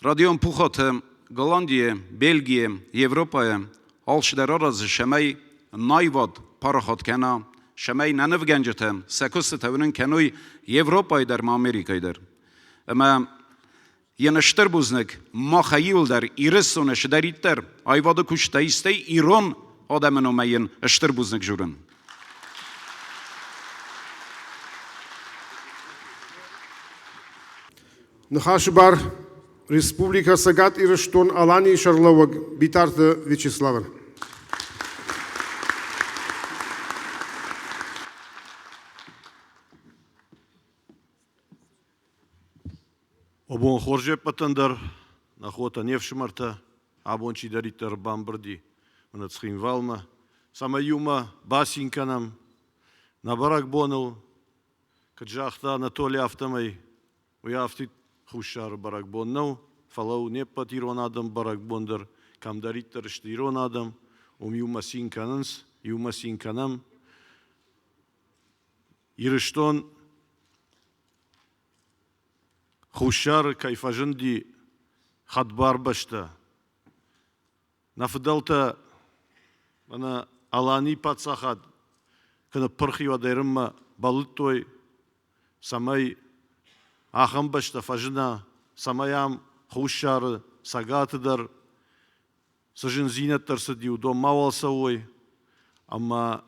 Радион Пухаты Голландийы, Бельгийы, Европӕйы алчидӕр аразы, цӕмӕй наивад парахат кӕна, цӕмӕй нӕ нывгӕнджытӕ сӕ куыстытӕ уынын кӕной Европӕйы дӕр ма Америкӕйы дӕр. Ӕмӕ йын стыр бузныг махӕй иуылдӕр Ирыстоны цыдӕриддӕр аивады куыстӕй стӕй ирон адӕмы номӕй йын стыр бузныг дзурын. Ныхасы бар Республикӕ Цӕгат Ирыстон-Аланийы сӕргълӕууӕг Битарты Вячеславӕн. Абон хорз ӕппӕтӕн дӕр, нӕ хотӕ, не фсымӕртӕ, абон чидӕриддӕр бамбырди мӕнӕ Цхинвалмӕ, цӕмӕй иумӕ бацин кӕнӕм нӕ бӕрӕгбоныл. Куыд загъта Анатоли, афтӕмӕй уый афтид Хуссары бӕрӕгбон нӕу, фӕлӕ у не ппӕт ирон адӕм бӕрӕгбон дӕр, кӕмдӕриддӕр сты ирон адӕм, уым иумӕ цин кӕнынц, иумӕ цин кӕнӕм. Ирыстон Хуссары кӕй фӕзынди хӕдбар бӕстӕ. Нӕ фыдӕлтӕ мӕнӕ Аланийы паддзахад кӕнӕ пырхи уӕд ӕрынмӕ бӕллыдтой, цӕмӕй ахӕм бӕстӕ фӕзына, цӕмӕй ам Хуссары, Цӕгаты дӕр цы зындзинӕдтӕ ӕрцыди, уыдон мауал цӕуой ӕмӕ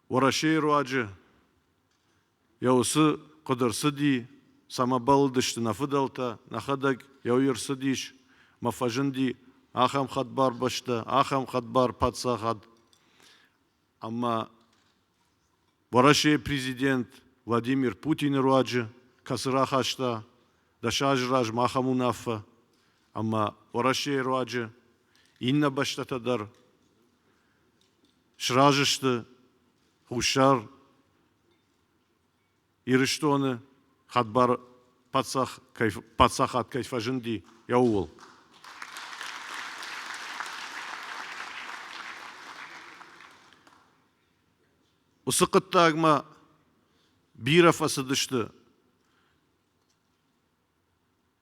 Уӕрӕсейы руаджы йӕ уыцы хъуыды ӕрцыди, цӕмӕ бӕллыдысты нӕ фыдӕлтӕ, нӕхӕдӕг йӕ уый ӕрцыдис, мӕ фӕзынди ахӕм хӕдбар бӕстӕ, ахӕм хӕдбар паддзахад. Ӕмӕ Уӕрӕсейы президент Владимир Путины руаджы, кӕцы рахаста 10 азы размӕ ахӕм уынаффӕ, ӕмӕ Уӕрӕсейы руаджы иннӕ бӕстӕтӕ дӕр сразы сты Хуссар Ирыстоны хӕдбар паддзахад кӕй фӕзынди, йӕ ууыл. Уыцы хъуыддагмӕ бирӕ фӕцыдысты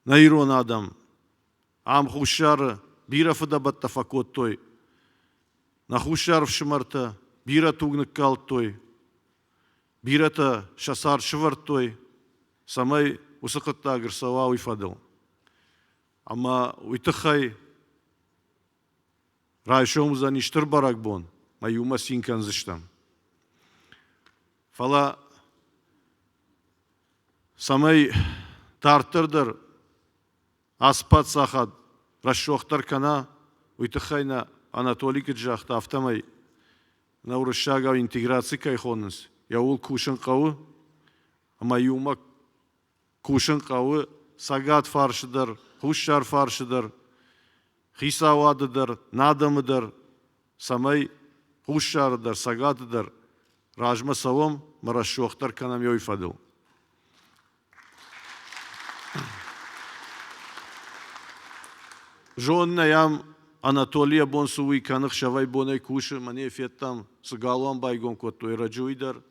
нӕ ирон адӕм. Ам Хуссары бирӕ фыдӕбӕттӕ фӕкодтой. Нӕ хуссар ӕфсымӕртӕ бирӕ туг ныккалдтой, бирӕтӕ сӕ цард сывӕрдтой, цӕмӕй уыцы хъуыддаг ӕрцӕуа, уый фӕдыл. Ӕмӕ уый тыххӕй райсом уыдзӕни стыр бӕрӕгбон, мӕ иумӕ цин кӕндзыстӕм. Фӕлӕ цӕмӕй дарддӕр дӕр ацы паддзахад рӕсугъддӕр кӕна, уый тыххӕй нӕ Анатолий куыд загъта, афтӕмӕй нӕ уырыссагау интеграци кӕй хонынц, йӕ ууыл кусын хъӕуы ӕмӕ иумӕ кусын хъӕуы цӕгат фарсы дӕр, хуссар фарсы дӕр, хицауады дӕр, нӕ адӕмы дӕр, цӕмӕй хуссары дӕр, цӕгаты дӕр размӕ цӕуӕм ӕмӕ рӕсугъддӕр кӕнӕм уый фӕдыл. Зонын ӕй ам Анатолий абон цы уый кӕны, хсӕвӕй-бонӕй кусы, мӕнӕ федтам, цы галуан байгом кодтой ӕрӕджы уый дӕр,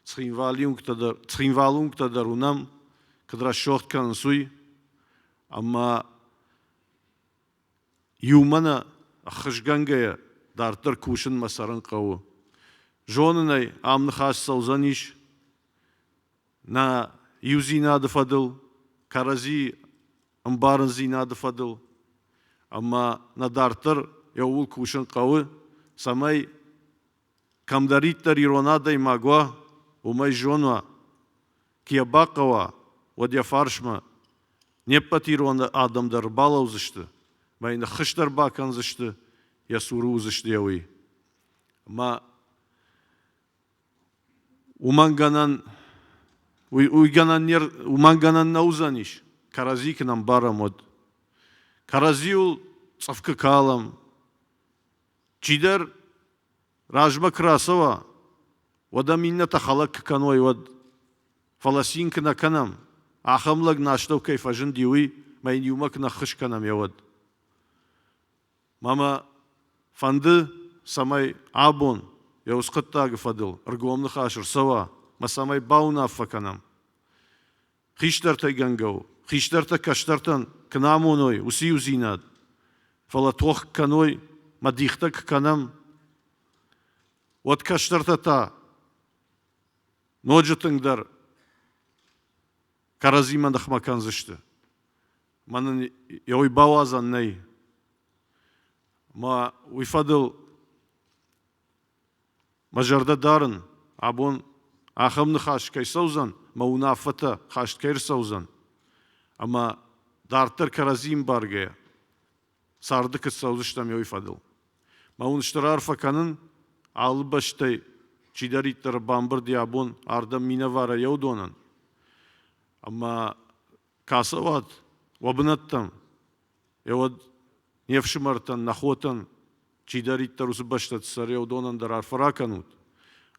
Цхинвалы уынгтӕ дӕр уынӕм, куыд рӕсугъд кӕнынц уый. Ӕмӕ иумӕ нӕ ӕххуысгӕнгӕйӕ дарддӕр кусынмӕ цӕрын хъӕуы. Зонын ӕй, ам ныхас цӕудзӕнис нӕ иудзинады фӕдыл, кӕрӕдзи ӕмбарындзинады фӕдыл. Ӕмӕ нӕ дарддӕр ууыл кусын хъӕуы, цӕмӕй кӕмдӕриддӕр ирон адӕймаг уа, уымӕй зона, куы йӕ бахъӕуа, уӕд йӕ фарсмӕ не ппӕт ирон адӕм дӕр балӕудзысты, мӕ йын ӕххуыс дӕр бакӕндзысты, йӕ цуры уыдзысты йӕ уый. Ӕмӕ уымӕн гӕнӕн уый, уый гӕнӕн не уымӕн гӕнӕн нӕ уыдзӕнис, кӕрӕдзи куы нӕ ӕмбарӕм, уӕд. Кӕрӕдзиуыл цъыф куы калӕм, чидӕр размӕ куы рацӕуа, уӕд ӕм иннӕтӕ хӕлӕг куы кӕной, уӕд. Фӕлӕ цин куы нӕ кӕнӕм, ахӕм лӕг нӕ астӕу кӕй фӕзынди, уый, мӕ йын иумӕ куы нӕ ххуыс кӕнӕм, уӕд. Мӕ мӕ фӕнды, цӕмӕй абон йӕ уыцы хъуыддаджы фӕдыл ӕргом ныхас ӕрцӕуа, мӕ цӕмӕй бауынаффӕ кӕнӕм. Хистӕртӕй гӕнгӕ у, хистӕртӕ кӕстӕртӕн куы нӕ амоной уыцы иудзинад, фӕлӕ тох кӕной мӕ дихтӕ куы кӕнӕм, уӕд кӕстӕртӕ та ноджы тынгдӕр кӕрӕдзимӕ ныхмӕ кӕндзысты. Мӕнӕн йӕ уый бауадзӕн нӕй. Мӕ уый фӕдыл мӕ зӕрдӕ дарын, абон ахӕм ныхас кӕй цӕудзӕн, мӕ уынаффӕтӕ хаст кӕй ӕрцӕудзӕн, ӕмӕ дарддӕр кӕрӕдзи ӕмбаргӕйӕ царды куыд цӕудзыстӕм, уый фӕдыл. Мӕ уын стыр арфӕ кӕнын, алы бӕстӕй чидӕриддӕр бамбырд йӕ абон ардӕм минӕварӕй уыдонӕн. Ӕмӕ кӕцӕуат уӕ бынӕттӕм, уӕд не фсымӕртӕн, нӕ хотӕн, чидӕриддӕр уыцы бӕстӕты цӕры, уыдонӕн дӕр арфӕ ракӕнут.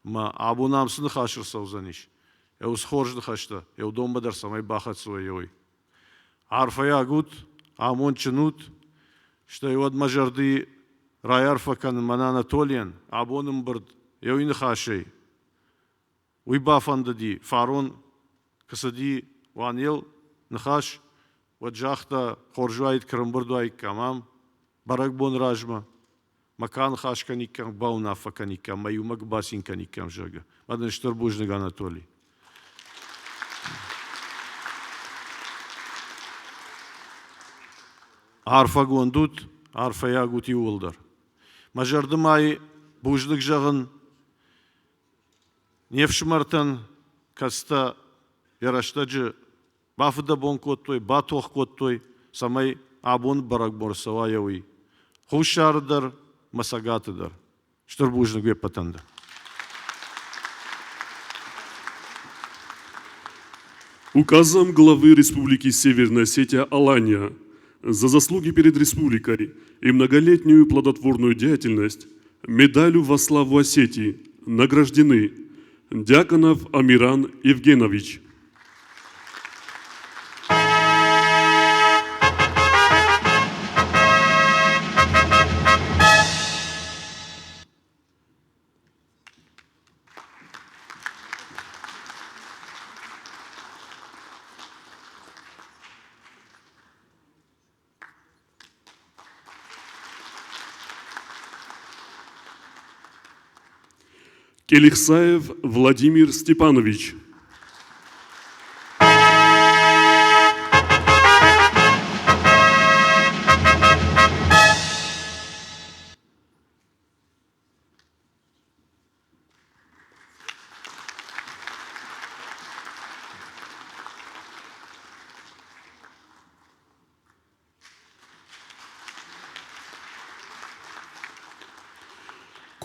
Ӕмӕ абон ам цы ныхас ӕрцӕудзӕнис, уыцы хорз ныхӕстӕ, уыдонмӕ дӕр цӕмӕй бахӕццӕ уой, уый. Арфӕйаг ут, амондджын ут, стӕй уӕд мӕ зӕрды райарфӕ кӕнын мӕнӕ Анатолийӕн абон ӕмбырд еуи ныхасӕй. Уый бафӕндыди, фарон куы цыди Уанел ныхас, уӕд загъта, хорз уаид, куы рӕмбырд уаиккам ам, бӕрӕгбон размӕ, мӕ ка ныхас кӕниккам, бауынаффӕ кӕниккам, мӕ иумӕ куы бацин кӕниккам, зӕгъгӕ. Мӕ дын стыр бузныг, Анатоли. Арфӕгонд ут, арфӕйаг ут иууылдӕр. Мӕ зӕрды ма бузныг зӕгъын не фсымӕртӕн, кӕцытӕ йӕ рӕстӕджы бафыдӕбон кодтой, батох кодтой, цӕмӕй абон бӕрӕгбон ӕрцӕуа йӕ уый. Хуссары дӕр мӕ Цӕгаты дӕр. Стыр бузныг уе ппӕтӕн дӕр. Указом главы Республики Северная Осетия Алания за заслуги перед республикой и многолетнюю плодотворную деятельность медалью во славу Осетии награждены Дьяконов Амиран Евгенович, Келихсаев Владимир Степанович.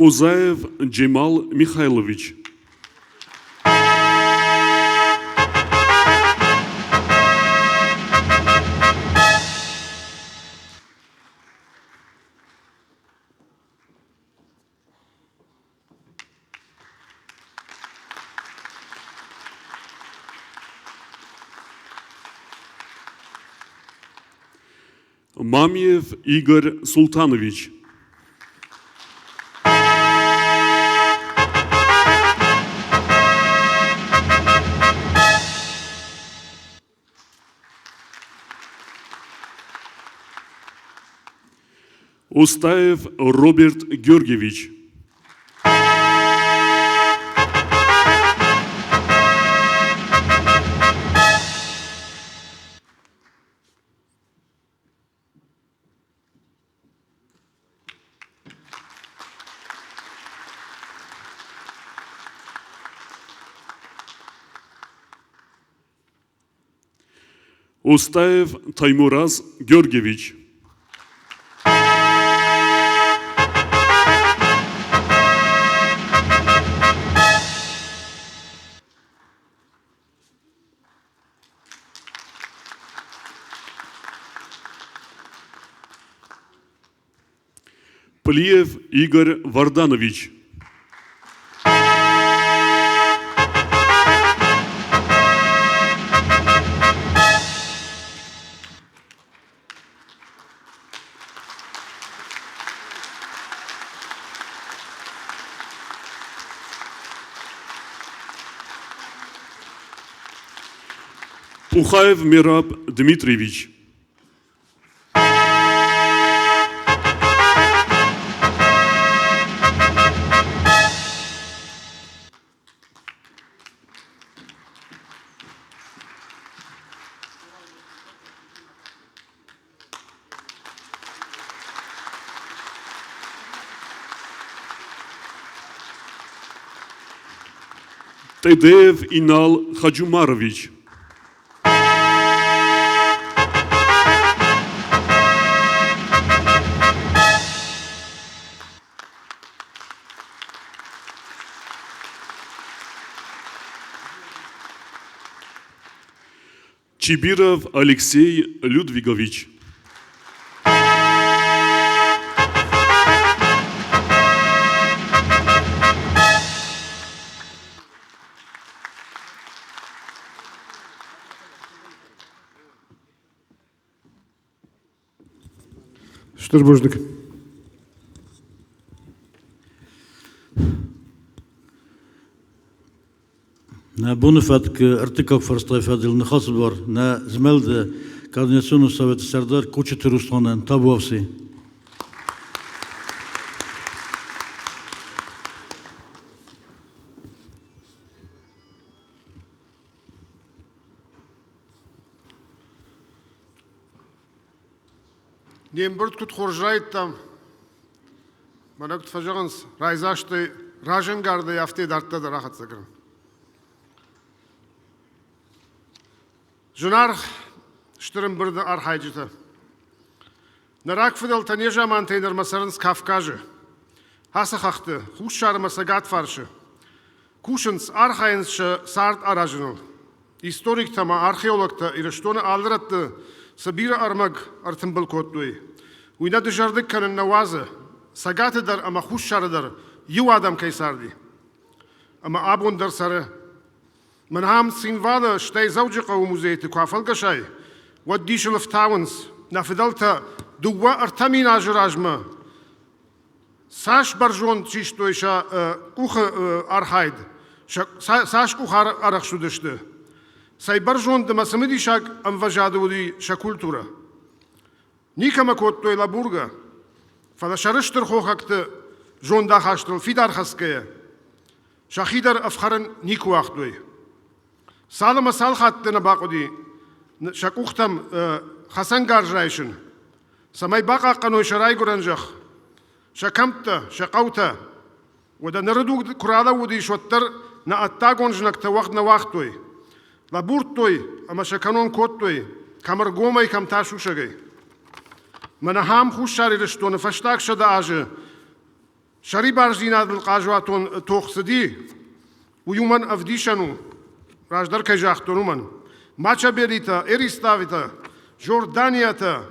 Козаев Джемал Михайлович. Мамиев Игорь Султанович. Устаев Роберт Георгиевич. Устаев Таймураз Георгиевич. Плиев Игорь Варданович. Пухаев Мираб Дмитриевич. Тедеев Инал Хаджумарович. Чибиров Алексей Людвигович. Стыр бузныг. Нӕ боны фӕткы ӕртыккаг фарстайы фӕдыл ныхасы бар нӕ змӕлды Координационон советы сӕрдар Кочиты Русланӕн табуафси. Не мбырд куыд хорз райдыдтам, мӕнӕ куыд фӕзӕгъынц, райдзастӕй, разӕнгардӕй афтӕ дарддӕр дӕр ахӕццӕ кӕнын. Зынаргъ стыр ӕмбырды архайджытӕ! Нӕ рагфыдӕлтӕ незамантӕй нырмӕ цӕрынц Кавказы, ацы хӕхты, Хуссар ӕмӕ Цӕгат фарсы. Кусынц, архайынц сӕ цард аразыныл. Историктӕ ӕмӕ археологтӕ Ирыстоны алы рӕтты цы бирӕ ӕрмӕг ӕртымбыл кодтой, уый нӕ дызӕрдыг кӕнын нӕ уадзы, Цӕгаты дӕр ӕмӕ Хуссары дӕр иу адӕм кӕй царди. Ӕмӕ абон дӕр цӕры. Мӕн ам Цхинвалы, стӕй Дзӕуджыхъӕуы музейты куы афӕлгӕсай, уӕд дисыл ӕфтауынц, нӕ фыдӕлтӕ 2-3 мин азы размӕ цас бӕрзонд систой сӕ къухы архайд, цас къухарӕхст уыдысты, цӕй бӕрзонд ӕмӕ цымыдисаг ӕмвӕзады уыди сӕ культурӕ. Никӕмӕ кодтой лӕбургӕ, фӕлӕ сӕрыстыр хохӕгты зондахастыл фидар хӕцгӕйӕ. Сӕхи дӕр ӕфхӕрын никуы уагътой. Цал ӕмӕ цал хатты нӕ бахъуыди сӕ къухтӕм хӕцӕнгарз райсын, цӕмӕй бахъахъхъӕной сӕ райгуырӕн зӕхх, сӕ кӕмттӕ, сӕ хъӕутӕ. Уӕдӕ ныры дуг куы ралӕууыдис, уӕддӕр нӕ ӕддагон знӕгтӕ уӕгъд нӕ уагътой. Лӕбурдтой ӕмӕ сӕ кӕнон кодтой, кӕм ӕргомӕй, кӕм та сусӕгӕй. Мӕнӕ ахӕм Хуссар Ирыстоны фӕстаг 100 азы сӕрибардзинадыл хъазуатон тох цыди, уый уымӕн ӕвдисӕн у, раздӕр кӕй загътон, уымӕн. Мачабелитӕ, Эриставитӕ, Жорданиатӕ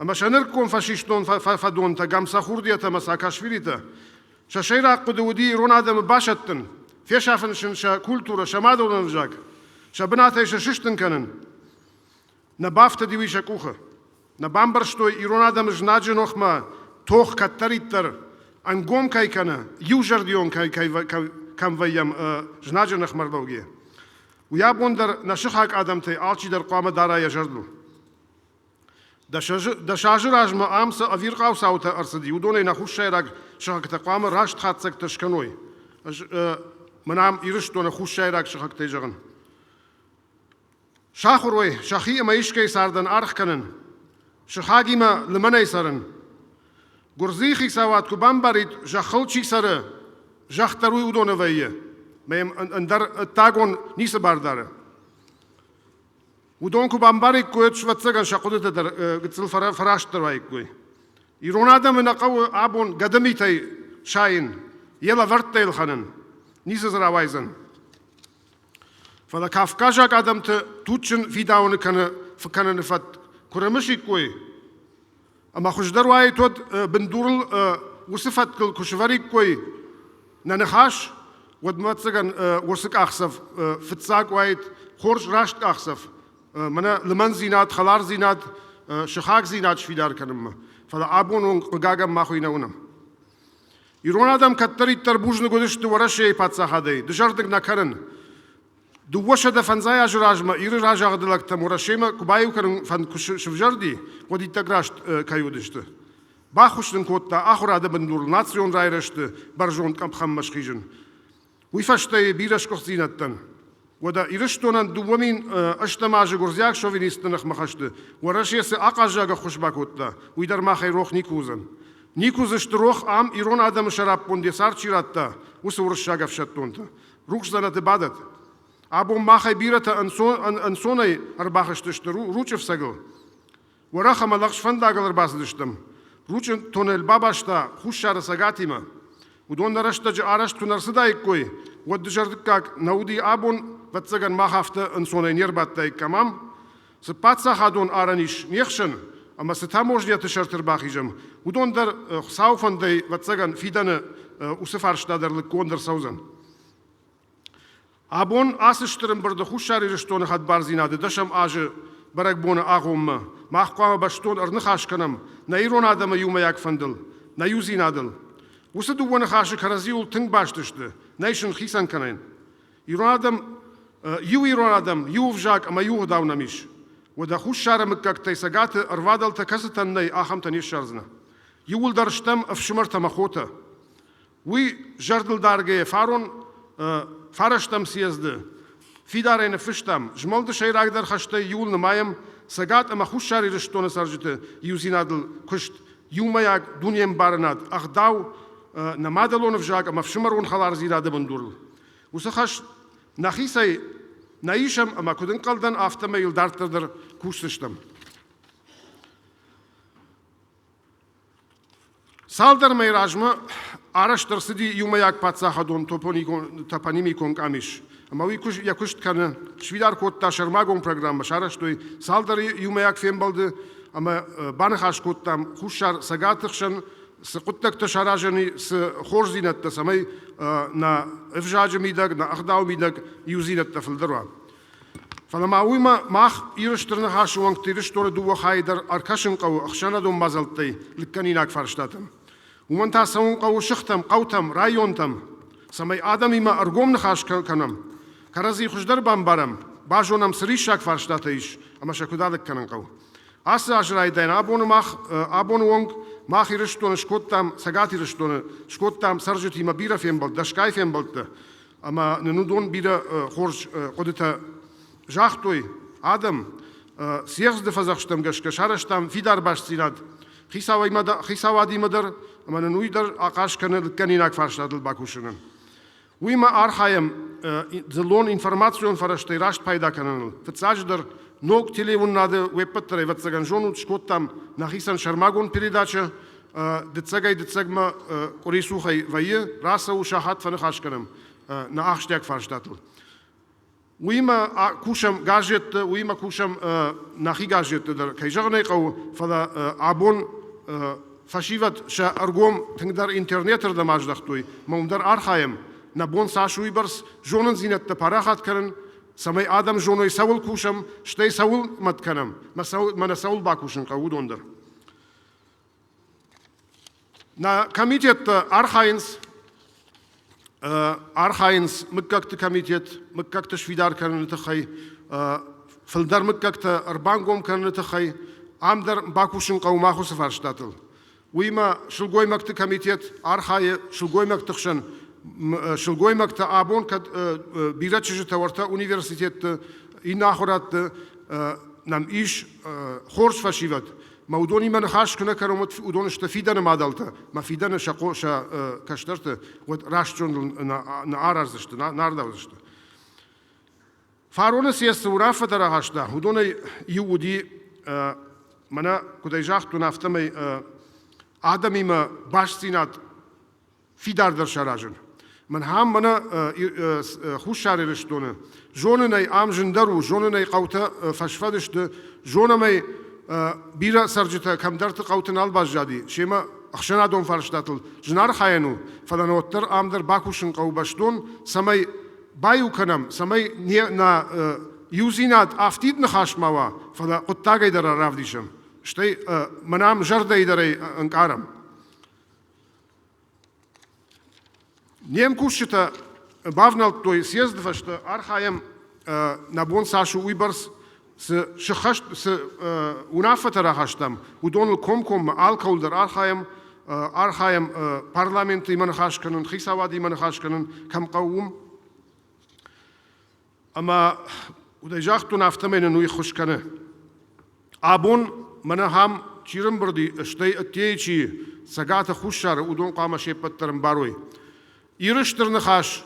ӕмӕ сӕ нырыккон фашистон фӕдонтӕ Гамсахурдиатӕ ӕмӕ Саакашвилитӕ сӕ сӕйраг хъуыды уыди ирон адӕмы басӕттын, фесафын сын сӕ культурӕ, сӕ мадӕлон ӕвзаг, сӕ бынатӕй сӕ сыстын кӕнын. Нӕ бафтыди уый сӕ къухы. Нӕ бамбӕрстой ирон адӕмы знаджы ныхмӕ тох кӕддӕриддӕр ӕнгом кӕй кӕны, иузӕрдион кӕй кӕм вӕййӕм знаджы ныхмӕ рлӕугӕ. Уый абон дӕр нӕ сыхаг адӕмтӕй алчидӕр хъуамӕ дара йӕ зӕрдыл. 10 азы размӕ ам цы ӕвирхъау цаутӕ ӕрцыди, уыдонӕй нӕ хуссайраг сыхӕгтӕ хъуамӕ раст хатдзӕгтӕ скӕной. Ӕз мӕн ам Ирыстоны хуссайраг сыхӕгтӕй зӕгъын. Сахуыр уой сӕхи ӕмӕ искӕй цардӕн аргъ кӕнын, сыхагимӕ лымӕнӕй цӕрын. Гуырдзыйы хицауад куы бамбарид, зӕххыл чи цӕры, зӕхх дӕр уый уыдоны вӕййы, ӕмӕ йӕм ӕндӕр ӕддагон ницы бар дары. Уыдон куы бамбариккой, уӕд, ӕвӕццӕгӕн, сӕ хъуыдытӕ дӕр гыццыл фӕрастдӕр уаиккой. Ирон адӕмы нӕ хъӕуы абон гӕдымитӕй сайын, йӕ лӕвӕрттӕ ӕлхӕнын. Ницы дзы рауайдзӕн. Фӕлӕ кавказаг адӕмты туджджын фидауыны кӕныны фӕтк куы рымысиккой, ӕмӕ хуыздӕр уаид уӕд бындурыл уыцы фӕткыл куы сывӕриккой нӕ ныхас, уӕд, ӕвӕццӕгӕн, уыцы къахдзӕф фыццаг уаид хорз раст къахдзӕф, мӕнӕ лымӕндзинад, хӕлардзинад, сыхагдзинад сфидар кӕнынмӕ. Фӕлӕ абон онг, хъыгагӕн, мах уый нӕ уынӕм. Ирон адӕм кӕддӕриддӕр бузныг уыдысты Уӕрӕсейы паддзахадӕй, дызӕрдыг нӕ кӕнын. 250 азы размӕ Иры разагъды лӕгтӕм Уӕрӕсемӕ куы баиу кӕнын фӕнд куы сывзӕрди, уӕд иттӕг раст кӕй уыдысты. Баххуыс нын кодта ахуырады бындурыл национ райрӕзты бӕрзонд къӕпхӕнмӕ схизын. Уый фӕстӕ бирӕ сгуыхтдзинӕдтӕн. Уӕдӕ Ирыстонӕн 2008 азы гуырдзиаг шовинистты ныхмӕ хӕсты Уӕрӕсе цы ахъаззаг ӕххуыс бакодта, уый дӕр махӕй рох никуы уыдзӕн. Никуы дзы сты рох ам ирон адӕмы сӕраппонд йӕ цард чи радта, уыцы уырыссаг ӕфсӕддонтӕ. Рухс дзӕнӕты бадӕт. Абон махӕй бирӕтӕ ӕнцонӕй ӕрбахызтысты Ручъы фцӕгыл. Уӕрӕх ӕмӕ лӕгъз фӕндагыл ӕрбацыдыстӕм. Ручъы тоннель бабаста Хуссары Цӕгатимӕ. Уыдон нӕ рӕстӕджы арӕзт куы нӕ рцыдаиккой, уӕд дызӕрдыггаг нӕ уыди абон, ӕвӕццӕгӕн, мах афтӕ ӕнцонӕй не рбадтаиккам ам. Цы паддзахадон арӕн ис не хсӕн ӕмӕ цы таможнӕты сӕрты ӕрбахизӕм, уыдон дӕр Хуыцауы фӕндӕй, ӕвӕццӕгӕн, фидӕны уыцы фарста дӕр лыггонд ӕрцӕудзӕн. Абон ацы стыр ӕмбырды Хуссар Ирыстоны хӕдбардзинады дӕсӕм азы бӕрӕгбоны агъоммӕ мах хъуамӕ бӕстон ӕрныхас кӕнӕм нӕ ирон адӕмы иумӕйаг фӕндыл, нӕ иудзинадыл. Уыцы дыууӕ ныхасы кӕрӕдзиуыл тынг баст сты, нӕй сын хицӕн кӕнӕн. Ирон адӕм, иу ирон адӕм, иу ӕвзаг ӕмӕ иу ӕгъдау нӕм ис. Уӕдӕ Хуссары мыггӕгтӕй Цӕгаты ӕрвадӕлтӕ кӕцытӕн нӕй, ахӕмтӕ не ссардзынӕ. Иууылдӕр стӕм ӕфсымӕртӕ ӕмӕ хотӕ. Уый зӕрдыл даргӕйӕ фарон фарӕстӕм съезды фидарӕй ныффыстам, змӕлды сӕйрагдӕр хӕстӕй иуыл нымайӕм Цӕгат ӕмӕ Хуссар Ирыстоны цӕрджыты иудзинадыл куыст, иумӕйаг дунеӕмбарынад, ӕгъдау, нӕ мадӕлон ӕвзаг ӕмӕ ӕфсымӕрон хӕлардзинады бындурыл. Уыцы хӕс нӕхицӕй нӕ исӕм ӕмӕ куыд ӕнхъӕл дӕн, афтӕмӕй йыл дарддӕр дӕр кусдзыстӕм. Цалдӕр мӕйы размӕ арӕзт ӕрцыди иумӕйаг паддзахадон топонимикон къамис, ӕмӕ уый йӕ куыст кӕны. Сфидар кодта сӕрмагонд программӕ, сарӕзтой цалдӕр иумӕйаг фембӕлды ӕмӕ баныхас кодтам Хуссар Цӕгаты хсӕн цы хъуыддӕгтӕ саразӕн и, цы хорздзинӕдтӕ, цӕмӕй нӕ ӕвзаджы мидӕг, нӕ ӕгъдауы мидӕг иудзинӕдтӕ фылдӕр уа. Фӕлӕ ма уыимӕ мах Иры Стыр Ныхасы уӕнгты Ирыстоны дыууӕ хайы дӕр ӕркӕсын хъӕуы ӕхсӕнадон мадзӕлттӕй лыггӕнинаг фарстатӕм. Уымӕн та цӕуын хъӕуы сыхтӕм, хъӕутӕм, районтӕм, цӕмӕй адӕмимӕ ӕргом ныхас кӕнӕм, кӕрӕдзи хуыздӕр бамбарӕм, базонӕм, цы риссаг фарстатӕ ис ӕмӕ сӕ куыд алыг кӕнын хъӕуы. Ацы азы райдайӕн абоны мах абоны онг мах Ирыстоны скодтам, Цӕгат Ирыстоны скодтам цӕрджытимӕ бирӕ фембӕлд, дӕсгай фембӕлдтӕ. Ӕмӕ нын уыдон бирӕ хорз хъуыдытӕ загътой адӕм. Съезды фӕдзӕхстӕм гӕсгӕ сарӕзтам фидар бастдзинад хицауадимӕ дӕр ӕмӕ нын уый дӕр ахъаз кӕны лыггӕнинаг фарстатыл бакусынӕн. Уыимӕ архайӕм дзыллон информацион фӕрӕзтӕй раст пайда кӕныныл. Фыццаджыдӕр, ног телеуынынады уе ппӕт дӕр, ӕвӕццӕгӕн, зонут, скодтам нӕхицӕн сӕрмагонд передачӕ. Дыццӕгӕй-дыццӕгмӕ къуырицухӕй вӕййы, рацӕуы сахат фӕныхас кӕнӕм нӕ ахсджиаг фарстатыл. Уыимӕ кусӕм газетты, уыимӕ кусӕм нӕхи газетты дӕр, кӕй зӕгъын ӕй хъӕуы, фӕлӕ абон фӕсивӕд сӕ ӕргом тынгдӕр интернеты рдӕм аздӕхтой, мӕ уым дӕр архайӕм, нӕ бон цас уыйбӕрц зонындзинӕдтӕ парахат кӕнын, цӕмӕй адӕм зоной, цӕуыл кусӕм, стӕй цӕуыл мӕт кӕнӕм, мӕнӕ цӕуыл бакусын хъӕуы, уыдон дӕр. Нӕ комитеттӕ архайынц, архайынц мыггӕгты комитет, мыггӕгты сфидар кӕныны тыххӕй, фылдӕр мыггӕгтӕ ӕрбангом кӕныны тыххӕй. Ам дӕр бакусын хъӕуы мах уыцы фарстатыл. Уыимӕ сылгоймӕгты комитет архайы сылгоймӕгты хсӕн. Сылгоймӕгтӕ абон кӕд бирӕ чызджытӕ уӕртӕ университетты, иннӕ ахуырадты нӕм ис хорз фӕсивӕд, Мӕ уыдонимӕ ныхас куы нӕ кӕнон, уӕд уыдон сты фидӕны мадӕлтӕ, мӕ фидӕны сӕ, сӕ кӕстӕрты, уӕд раст зондыл нӕ араздзысты, нӕ ардаудзысты. Фароны съезд цы уынаффӕтӕ рахаста, уыдонӕй иу уыди, мӕнӕ куыд ӕй загътон, афтӕмӕй адӕмимӕ бастдзинад фидардӕр саразын. Мӕн ам мӕнӕ Хуссар Ирыстоны зонын ӕй ам зындӕр у, зонын ӕй хъӕутӕ фӕсфӕд сты, зонӕм ӕй бирӕ цӕрджытӕ кӕмдӕрты хъӕуты нал баззади, семӕ ӕхсӕнадон фарстатыл зын архайӕн у, фӕлӕ нӕ уӕддӕр ам дӕр бакусын хъӕуы бӕстон, цӕмӕй баиу кӕнӕм, цӕмӕй не нӕ иудзинад афтид ныхас ма уа, фӕлӕ хъуыддагӕй дӕр равдисӕм. Стӕй мӕнӕ ам зӕрдӕйы дӕр ӕй ӕнкъарӕм. Не мкусджытӕ бавнӕлдтой съезды фӕстӕ, архайӕм, нӕ бон цас у, уыйбӕрц цы сыххӕст, цы уынаффӕтӕ рахастам, уыдоныл комкоммӕ алкӕуыл дӕр архайӕм, архайӕм парламентимӕ ныхас кӕнын, хицауадимӕ ныхас кӕнын, кӕм хъӕуы, уым. Ӕмӕ куыдӕй загътон, афтӕмӕй нын уый ххуыс кӕны. Абон мӕнӕ ахӕм чи рымбырд и, стӕй ӕддейы чи Цӕгаты Хуссары, уыдон хъуамӕ се ппӕт дӕр ӕмбарой. Иры Стыр Ныхас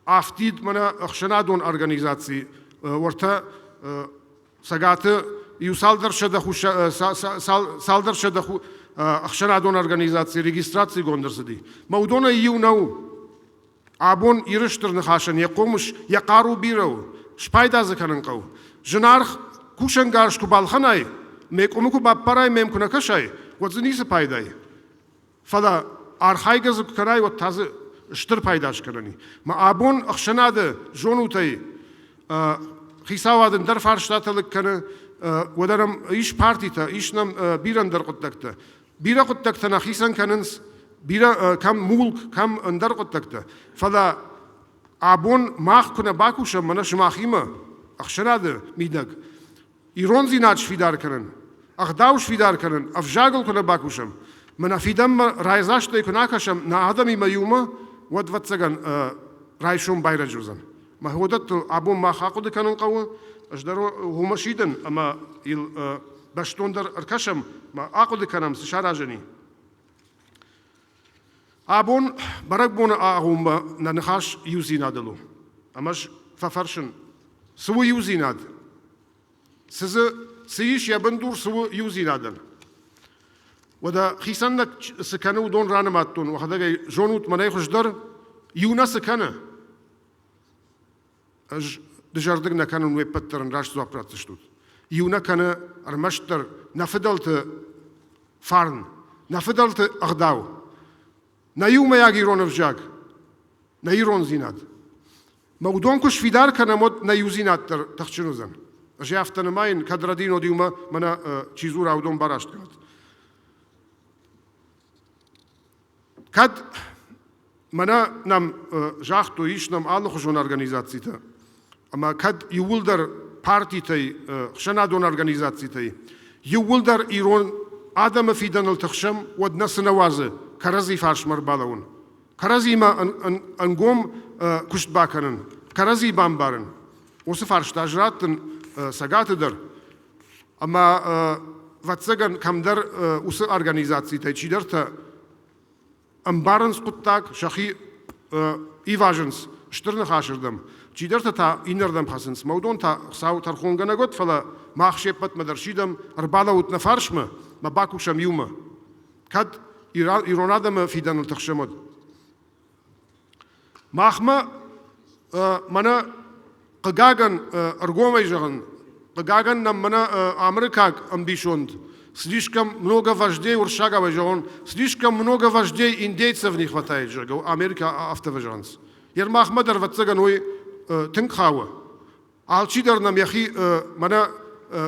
афтид мӕнӕ ӕхсӕнадон организаци уӕртӕ Цӕгаты иу цалдӕр сӕдӕ цалдӕр сӕдӕ ӕхсӕнадон организаци регистрацигонд ӕрцыди. Мӕ уыдонӕй иу нӕу. Абон Иры Стыр Ныхасӕн йӕ хъомыс, йӕ хъару бирӕ у, спайда дзы кӕнын хъӕуы. Зынаргъ кусӕнгарз куы балхӕнай, мӕ къуымы куы баппарай, мӕм куы нӕ кӕсай, уӕд дзы ницы пайда и. Фӕлӕ архайгӕ дзы куы кӕнай, уӕд та дзы стыр пайда скӕнӕн и. Мӕ абон ӕхсӕнады зонутӕй хицауад ӕндӕр фарстатӕ лыг кӕны, уӕдӕ нӕм ис партитӕ, ис нӕм бирӕ ӕндӕр хъуыддӕгтӕ. Бирӕ хъуыддӕгтӕ нӕ хицӕн кӕнынц, бирӕ кӕм мулк, кӕм ӕндӕр хъуыддӕгтӕ. Фӕлӕ абон мах куы нӕ бакусӕм мӕнӕ сымахимӕ ӕхсӕнады мидӕг, ирондзинад сфидар кӕнын, ӕгъдау сфидар кӕнын, ӕвзагыл куы нӕ бакусӕм, мӕнӕ фидӕнмӕ райдзастӕй куы нӕ акӕсӕм нӕ адӕмимӕ иумӕ, уӕд, ӕвӕццӕгӕн, райсом байрӕджы уыдзӕн. Мӕ уыдӕттыл абон мах ахъуыды кӕнын хъӕуы, ӕз дӕр уымӕ сидын ӕмӕ йыл бӕстондӕр ӕркӕсӕм, ма ахъуыды кӕнӕм, цы саразӕн и. Абон бӕрӕгбоны агъоммӕ нӕ ныхас иудзинадыл у. Ӕмӕ ӕз фӕфӕрсын, цы у иудзинад? Цы дзы цы ис йӕ бындур, цы у иудзинадӕн? Уӕдӕ хицӕн нӕ цы кӕны, уыдон ранымадтон, уӕхӕдӕг ӕй зонут мӕнӕй хуыздӕр, иу нӕ цы кӕны? Ӕз дызӕрдыг нӕ кӕнын, уе ппӕт дӕр ын раст дзуапп ратдзыстут. Иу нӕ кӕны ӕрмӕстдӕр нӕ фыдӕлты фарн, нӕ фыдӕлты ӕгъдау, нӕ иумӕйаг ирон ӕвзаг, нӕ ирондзинад. Мӕ уыдон куы сфидар кӕнӕм, уӕд нӕ иудзинад дӕр тыхджын уыдзӕн. Ӕз афтӕ нымайын, кӕд рӕдинод иумӕ мӕнӕ чи дзура, уыдон бараст кӕнӕд. Кӕд мӕнӕ нӕм загътой, ис нӕм алыхуызон организацитӕ, ӕмӕ кӕд иууылдӕр партитӕй, ӕхсӕнадон организацитӕй, иууылдӕр ирон адӕмы фидӕныл тыхсӕм, уӕд нӕ цы нӕ уадзы кӕрӕдзи фарсмӕ ӕрбалӕууын. Кӕрӕдзимӕ ӕнгом куыст бакӕнын, кӕрӕдзи бамбарын. Уыцы фарста ӕз раттын Цӕгаты дӕр. Ӕмӕ, ӕвӕццӕгӕн, кӕмдӕр уыцы организацитӕй чидӕртӕ ӕмбарынц хъуыддаг, сӕхи ивазынц стыр ныхасырдӕм, чидӕртӕ та иннӕрдӕм хӕцынц. Мӕ уыдон та Хуыцау тӕрхонгӕнӕг уӕд, фӕлӕ мах се ппӕтмӕ дӕр сидӕм, ӕрбалӕуут нӕ фарсмӕ, мӕ бакусӕм иумӕ. Кӕд ирон адӕмы фидӕныл тыхсӕм, уӕд. Махмӕ мӕнӕ хъыгагӕн, ӕргомӕй зӕгъын, хъыгагӕн нӕм мӕнӕ амырыкаг ӕмбисонд слишком много вождей, уырыссагау зӕгъон, слишком много вождей индейцев не хватает, зӕгъгӕ, Америка афтӕ фӕзӕгъынц. Йер махмӕ дӕр, ӕвӕццӕгӕн, уый тынг хауы. Алчидӕр нӕм йӕхи мӕнӕ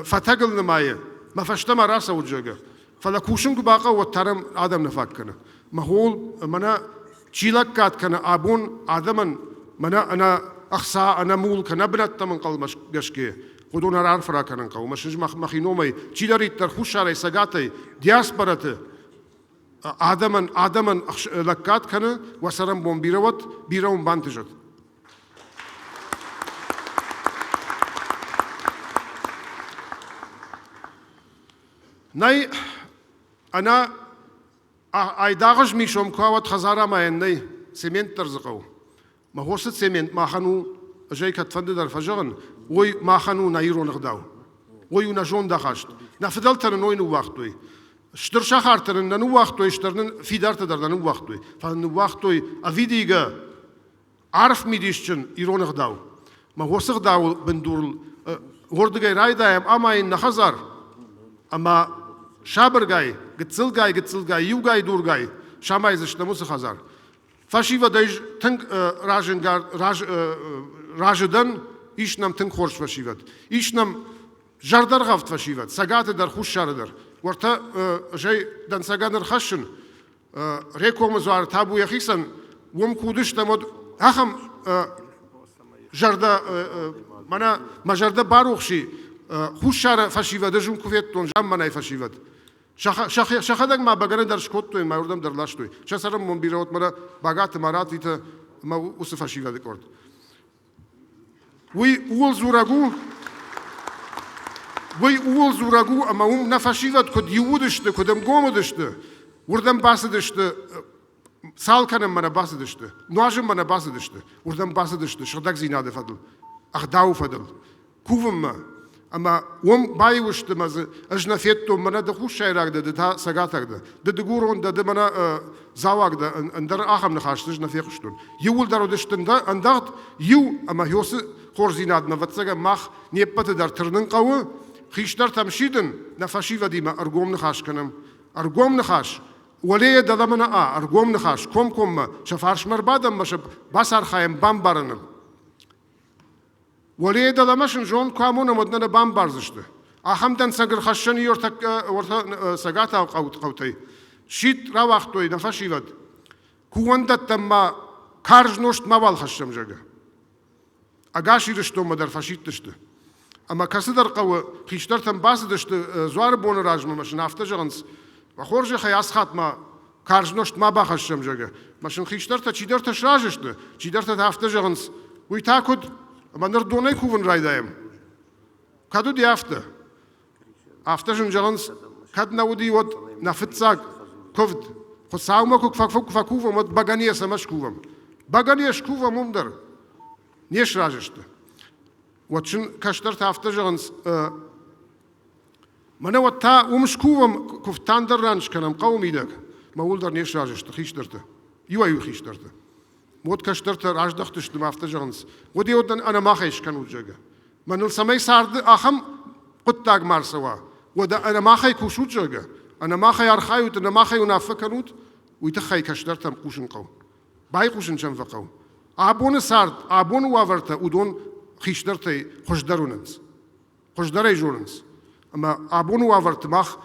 фӕтӕгыл нымайы, мӕ фӕстӕмӕ рацӕуы, зӕгъгӕ. Фӕлӕ кусын куы бахъӕуы, уӕд та нӕм адӕм нӕ фаг кӕны. Мӕ хол мӕнӕ чи лӕггад кӕны абон адӕмӕн, мӕнӕ ӕнӕ ӕхца, ӕнӕ мулк, ӕнӕ бынӕттӕм ӕнхъӕлмӕгӕсгӕ, уыдон арфӕ ракӕнын хъӕуы. Мӕ мӕхи номӕй чидӕриддӕр хуссарӕй, цӕгатӕй, диаспораты адӕмӕн, адӕмӕн лӕггад кӕны, уӕ цӕрӕнбон бирӕ уӕд, бирӕ уын бантысӕд. Нӕй, ӕнӕ айдагъ змисом куы уӕд хӕдзарамайӕн нӕй, цемент дӕр дзы хъӕуы. Мӕ хосы цемент махӕн у, ӕз ӕй кӕдфӕнды дӕр фӕзӕгъын, уый махӕн у нӕ ирон ӕгъдау. Уый у нӕ зондахаст. Нӕ фыдӕлтӕ нын уый ныууагътой. Стыр сахартӕ нын нӕ ныууагътой, стыр нын фидартӕ дӕр нӕ ныууагътой. Фӕлӕ ныууагътой ӕвидийгӕ арф мидисджын ирон ӕгъдау. Мӕ уыцы ӕгъдауыл бындурыл уырдыгӕй райдайӕм амайын нӕ хӕдзар ӕмӕ сабыргай, гыццылгай, гыццылгай, иугай дургай самайдзыстӕм уыцы хӕдзар. Фӕсивӕдӕй тынг разы дӕн, ис нӕм тынг хорз фӕсивӕд. Ис нӕм зӕрдӕргъӕвд фӕсивӕд, Цӕгаты дӕр, Хуссары дӕр. Уӕртӕ ӕз дӕнцӕгӕн ӕрхӕссын, Рекомы дзуар табу йӕхицӕн, уым куы уыдыстӕм, уӕд ахӕм зӕрдӕ, мӕнӕ мӕ зӕрдӕ барухси, Хуссары фӕсивӕд ӕз уым куы федтон, замманай фӕсивӕд. Сӕхӕдӕг ма бӕгӕны дӕр скодтой, мӕ уырдӕм дӕр ластой. Сӕ цӕрӕнбон бирӕ уыд мӕнӕ Багаты Маратитӕ ӕмӕ уыцы фӕсивӕды къорд. Уый ууыл дзурӕг у, уый ууыл дзурӕг у, ӕмӕ уым нӕ фӕсивӕд куыд иу уыдысты, куыд ӕмгом уыдысты, уырдӕм бацыдысты, цал кӕнынмӕ нӕ бацыдысты, нуазынмӕ нӕ бацыдысты, уырдӕм бацыдысты сыгъдӕгдзинады фӕдыл, ӕгъдауы фӕдыл. кувынмӕ. Ӕмӕ уым баиу сты мӕ дзы ӕз нӕ федтон, мӕнӕ ды хуссайраг дӕ, ды та цӕгатаг дӕ. Ды дыгурон дӕ, ды мӕнӕ дзауаг дӕ, ӕндӕр ахӕм ныхӕстӕ ӕз нӕ фехъуыстон. Иууылдӕр уыдысты ӕндӕгъд иу ӕмӕ Хёсы хорздзинадмӕ, ӕвӕццӕгӕн, мах не ппӕты дӕр тырнын хъӕуы, хистӕртӕм сидын, нӕ фӕсивӕдимӕ ӕргом ныхас кӕнӕм. Ӕргом ныхас, уӕлейӕ дӕлӕмӕ нӕ а, ӕргом ныхас, комкоммӕ, сӕ фарсмӕ ӕрбадӕм ӕмӕ сӕ бацархайӕм бамбарыныл. Уӕлейӕ дӕлӕмӕ сын зонд куы амонӕм, уӕд нӕ нӕ бамбардзысты. Ахӕм дӕнцӕг ӕрхӕссӕн и ӕртӕ цӕгатау хъӕутӕй. Сидт рауагътой нӕ фӕсивӕд. Кувӕндӕттӕм ма карз нозт мауал хӕссӕм, зӕгъгӕ. Ӕгас Ирыстонмӕ дӕр фӕсидтысты. Ӕмӕ кӕцыдӕр хъӕуы хистӕртӕм бацыдысты дзуары боны размӕ ӕмӕ сын афтӕ зӕгъынц, уӕ хорзӕхӕй ацы хатт ма карз нозт ма бахӕссӕм, зӕгъгӕ. Мӕ сын хистӕртӕ чидӕртӕ сразы сты, чидӕртӕ та афтӕ зӕгъынц, уый та куыд? Ӕмӕ ныр донӕй кувын райдайӕм. Кӕд уыди афтӕ? Афтӕ зын зӕгъынц, кӕд нӕ уыди, уӕд нӕ фыццаг куывд Хуыцаумӕ куы фӕкувӕм, уӕд бӕгӕныйӕ цӕмӕ скувӕм? Бӕгӕныйӕ скувӕм уым дӕр. Не сразы сты. Уӕд сын кӕстӕртӕ афтӕ зӕгъынц, Мӕнӕ уӕд та уым скувӕм, куывдтӕн дӕр ран скӕнӕм хъӕуы мидӕг. Мӕ уыл дӕр не сразы сты хистӕртӕ, иуӕй-иу хистӕртӕ. Уӕд кӕстӕртӕ раздӕхтысты мӕ афтӕ зӕгъынц, уӕд йӕ уӕд ӕнӕ махӕй скӕнут, зӕгъгӕ. Мӕныл цӕмӕй царды ахӕм хъуыддаг ма рцӕуа, уӕдӕ ӕнӕ махӕй кусут, зӕгъгӕ, ӕнӕ махӕй архайут, ӕнӕ махӕй уынаффӕ кӕнут, уый тыххӕй кӕстӕртӕм хъусын хъӕуы. Байхъусын сӕм фӕхъӕуы. Абоны цард, абоны уавӕртӕ уыдон хистӕртӕй хуыздӕр уынынц. Хуыздӕрӕй зонынц. Ӕмӕ абоны уавӕрты мах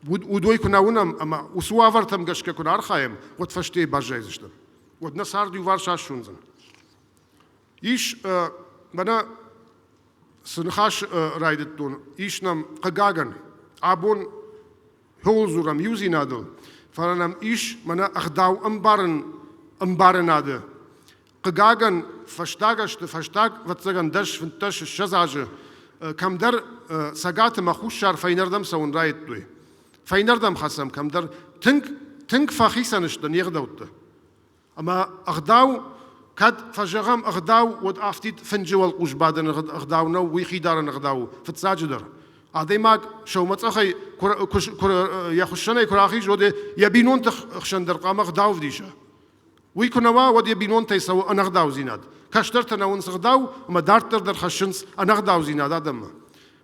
уыдой куы нӕ уынӕм ӕмӕ уыцы уавӕртӕм гӕсгӕ куы нӕ архайӕм, уӕд фӕстейы баззайдзыстӕм. Уӕд нӕ цард иуварс ассондзӕн. Ис, мӕнӕ цы ныхас райдыдтон, ис нӕм, хъыгагӕн, абон хъуыл дзурӕм иудзинадыл, фӕлӕ нӕм ис мӕнӕ ӕгъдау ӕмбарын ӕмбарынады. Хъыгагӕн, фӕстаг ӕзты, фӕстаг, ӕвӕццӕгӕн, 10, 15, 20 азы кӕмдӕр Цӕгаты ӕмӕ Хуссар фӕйнӕрдӕм цӕуын райдыдтой. Фӕйнӕрдӕм хӕцӕм кӕмдӕр. Тынг, тынг фӕхицӕн сты не гъдӕуттӕ. Ӕмӕ ӕгъдау, кӕд фӕзӕгъӕм ӕгъдау, уӕд афтид фынджы уӕлхъус бадыны ӕгъдау нӕу, уый хидарыны ӕгъдау у, фыццаджыдӕр. Адӕймаг сӕумӕцъӕхӕй йӕ хуыссӕнӕй куы рахизы, уӕд йӕ бинонты хсӕн дӕр хъуамӕ ӕгъдау ӕвдиса. Уый куы нӕ уа, уӕд йӕ бинонтӕй цӕуы ӕнӕгъдаудзинад. Кӕстӕртӕ нӕ уынц ӕгъдау ӕмӕ дарддӕр дӕр хӕссынц ӕнӕгъдаудзинад адӕммӕ.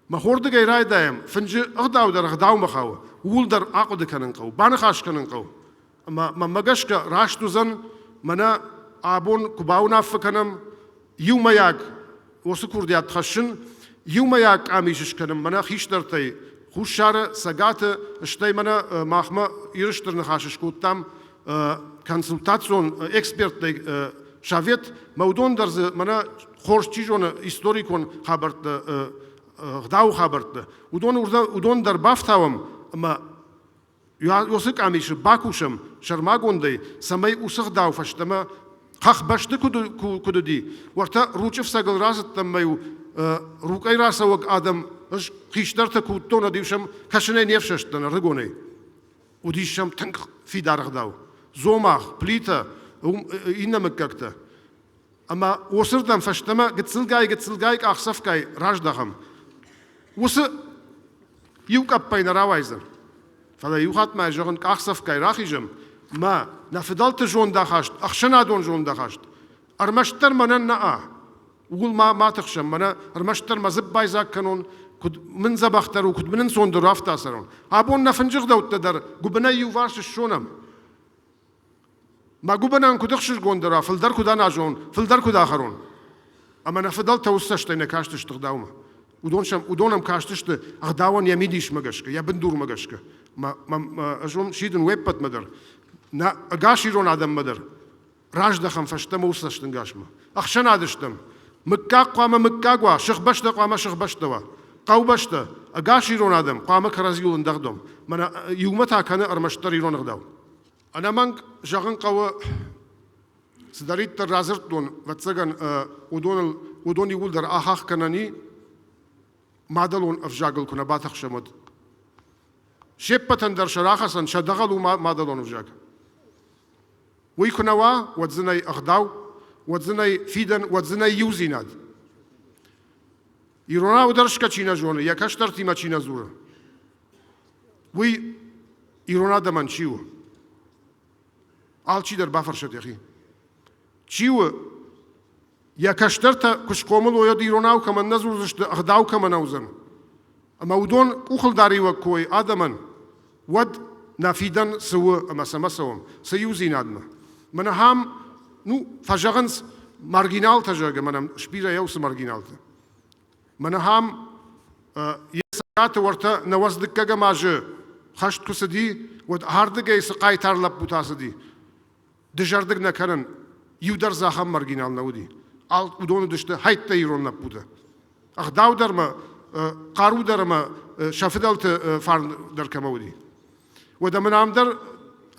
Мӕ хордыгӕй райдайӕм, фынджы ӕгъдау дӕр ӕгъдаумӕ хауы, ууыл дӕр ахъуыды кӕнын хъӕуы, баныхас кӕнын хъӕуы. Ӕмӕ мӕнмӕ гӕсгӕ раст уыдзӕн, мӕнӕ абон куы бауынаффӕ кӕнӕм, иумӕйаг уыцы курдиат хӕссын, иумӕйаг къамис скӕнын мӕнӕ хистӕртӕй Хуссары, Цӕгаты, стӕй мӕнӕ махмӕ Ирыстыр ныхас скодтам консультацион эксперттӕй совет, мӕ уыдон дӕр дзы мӕнӕ хорз чи зоны историкон хабӕрттӕ, ӕгъдауы хабӕрттӕ, уыдон, уыдон дӕр бафтауӕм ӕмӕ уыцы къамисы бакусӕм сӕрмагондӕй, цӕмӕй уыцы гъдау фӕстӕмӕ хӕхбӕсты куыд, куыд уыди, уӕртӕ Ручъы фцӕгыл рацыдтӕн мӕ-иу Рукъӕй рацӕуӕг адӕм ӕз хистӕртӕ куы уыдтон, уӕд-иу сӕм кӕсынӕй не фсӕстӕн ӕрыгонӕй. Уыдис сӕм тынг фидар ӕгъдау. Дзомагъ, Плитӕ, иннӕ мыггӕгтӕ. Ӕмӕ уыцырдӕм фӕстӕмӕ гыццылгай-гыццылгай къахдзӕфгай раздӕхӕм. Уыцы иу къӕппӕй нӕ рауайдзӕн. Фӕлӕ иу хатт ма зӕгъын, къахдзӕфгай рахизӕм, мӕ нӕ фыдӕлты зондахаст, ӕхсӕнадон зондахаст, ӕрмӕстдӕр мӕнӕн нӕ а, ууыл ма ма тыхсӕм, мӕнӕ ӕрмӕстдӕр мӕ дзыпп байдзаг кӕнон, куыд мын дзӕбӕхдӕр у, куыд мын ӕнцондӕр у, афтӕ цӕрон. Абон нӕ фынджы гъдӕуттӕ дӕр гуыбынӕй иуварс ссонӕм. Мӕ гуыбынӕн куыд ӕхсызгондӕр уа, фылдӕр куыд аназон, фылдӕр куыд ахӕрон. Ӕмӕ нӕ фыдӕлтӕ уыцы цӕстӕй нӕ кастысты ӕгъдаумӕ. Уыдон, сӕм, уыдон ӕм кастысты ӕгъдауӕн йӕ мидисмӕ гӕсгӕ, йӕ бындурмӕ гӕсгӕ. Мӕ, мӕ, ӕз уым сидын уе ппӕтмӕ дӕр, нӕ ӕгас ирон адӕммӕ дӕр, раздӕхӕм фӕстӕмӕ уыцы цӕстӕнгасмӕ. Ӕхсӕнады стӕм. Мыггаг хъуамӕ мыггаг уа, сыхбӕстӕ хъуамӕ сыхбӕстӕ уа. Хъӕубӕстӕ, ӕгас ирон адӕм хъуамӕ кӕрӕдзиуыл ӕндӕгъдом. Мӕнӕ иумӕ та кӕны ӕрмӕстдӕр ирон ӕгъдау. Ӕнӕмӕнг зӕгъын хъӕуы, цыдӕриддӕр радзырдтон, ӕвӕццӕгӕн, уыдоныл, уыдон иууылдӕр ахахх кӕнӕн и, мадӕлон ӕвзагыл куы нӕ батыхсӕм, уӕд. Се ппӕтӕн дӕр сӕ рахӕцӕн, сӕ дӕгъӕл у мадӕлон ӕвзаг. Уый куы нӕ уа, уӕд дзы нӕй ӕгъдау, уӕд дзы нӕй фидӕн, уӕд дзы нӕй иудзинад. Иронау дӕрсгӕ чи нӕ зоны, йӕ кӕстӕртимӕ чи нӕ дзуры, уый ирон адӕмӕн чи у? Алчидӕр бафӕрсӕд йӕхи. Чи у, йӕ кӕстӕртӕ куы схъомыл уой, уӕд иронау кӕмӕн нӕ дзурдзысты, ӕгъдау кӕмӕн нӕ уыдзӕн, ӕмӕ уыдон къухылдариуӕг кой адӕмӕн, уӕд нӕ фидӕн цы у ӕмӕ цӕмӕ цӕуӕм, цы иудзинадмӕ. Мӕнӕ ахӕм, ну, фӕзӕгъынц маргиналтӕ, зӕгъгӕ, мӕнӕ сбирӕ уыцы маргиналтӕ. Мӕнӕ ахӕм йӕ цӕгаты уӕртӕ 92 дыккӕгӕм азы хӕст куы цыди, уӕд ардыгӕй цы хъайтар лӕппутӕ цыди, дызӕрдыг нӕ кӕнын, иу дӕр дзы ахӕм маргинал нӕ уыди. Ал уыдон уыдысты хӕйттӕ ирон лӕппутӕ. Ӕгъдау дӕр ӕмӕ хъару дӕр ӕмӕ сӕ фыдӕлты фарн дӕр кӕмӕ уыди. Уӕдӕ мын ам дӕр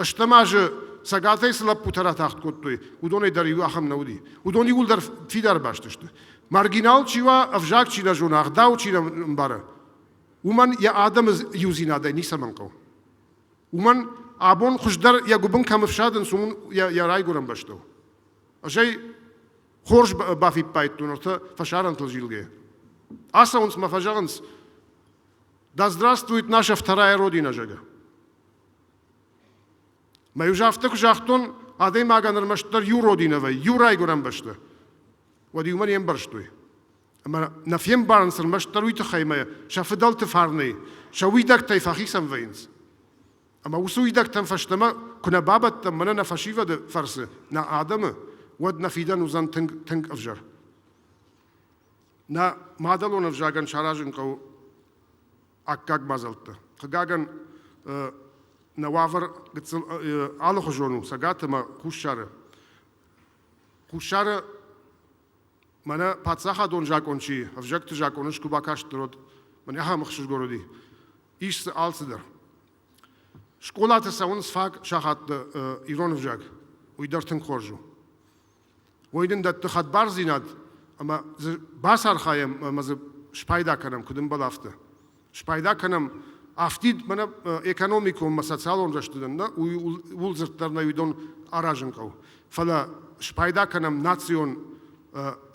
стӕм азы цӕгатӕй цы лӕппутӕ ратагъд кодтой, уыдонӕй дӕр иу ахӕм нӕ уыди. Уыдон иууылдӕр фидар баст сты. Маргинал чи уа, ӕвзаг чи нӕ зона, ӕгъдау чи нӕ мбары, уымӕн йӕ адӕмы иудзинадӕй ницӕмӕн хъӕуы. Уымӕн абон хуыздӕр йӕ гуыбын кӕм ӕфсадынц, уым йӕ райгуырӕн бӕстӕ у. Ӕз ӕй хорз бафиппайдтон ӕртӕ фӕсарӕнтыл зилгӕйӕ. Ацӕуынц мӕ фӕзӕгъынц, да здравствует наша вторая родина, зӕгъгӕ. Мӕ иу афтӕ куы загътон, адӕймагӕн ӕрмӕстдӕр иу родина вӕййы, иу райгуырӕн бӕстӕ, уӕд иумӕ не мбӕрстой. Ӕмӕ нӕ фембарынц ӕрмӕстдӕр уый тыххӕй ӕмӕ сӕ фыдӕлты фарнӕй, сӕ уидӕгтӕй фӕхицӕн вӕййынц. Ӕмӕ уыцы уидӕгтӕм фӕстӕмӕ куы нӕ бабӕттӕм мӕнӕ нӕ фӕсивӕды фӕрцы, нӕ адӕмы, уӕд нӕ фидӕн уыдзӕн тынг, тынг ӕвзӕр. Нӕ мадӕлон ӕвзагӕн саразын хъӕуы аккаг мадзӕлттӕ. Хъыгагӕн, нӕ уавӕр гыццыл алыхуызон у Цӕгат ӕмӕ Хуссары. Хуссары мӕнӕ паддзахадон закъон чи, ӕвзӕгты закъон ӕз куы бакастӕн, уӕд мӕн ахӕм ӕхсызгон уыди. Ис дзы алцыдӕр. Скъолаты цӕуынц фаг сахатты ирон ӕвзаг, уый дӕр тынг хорз у. Уый нын дӕтты хӕдбардзинад ӕмӕ дзы бацархайӕм ӕмӕ дзы спайда кӕнӕм, куыд ӕмбӕлы, афтӕ. Спайда кӕнӕм афтид мӕнӕ экономикон ӕмӕ социалон рӕзты нӕ, ууыл дзырд дӕр нӕ уыдон аразын хъӕуы. Фӕлӕ спайда кӕнӕм национ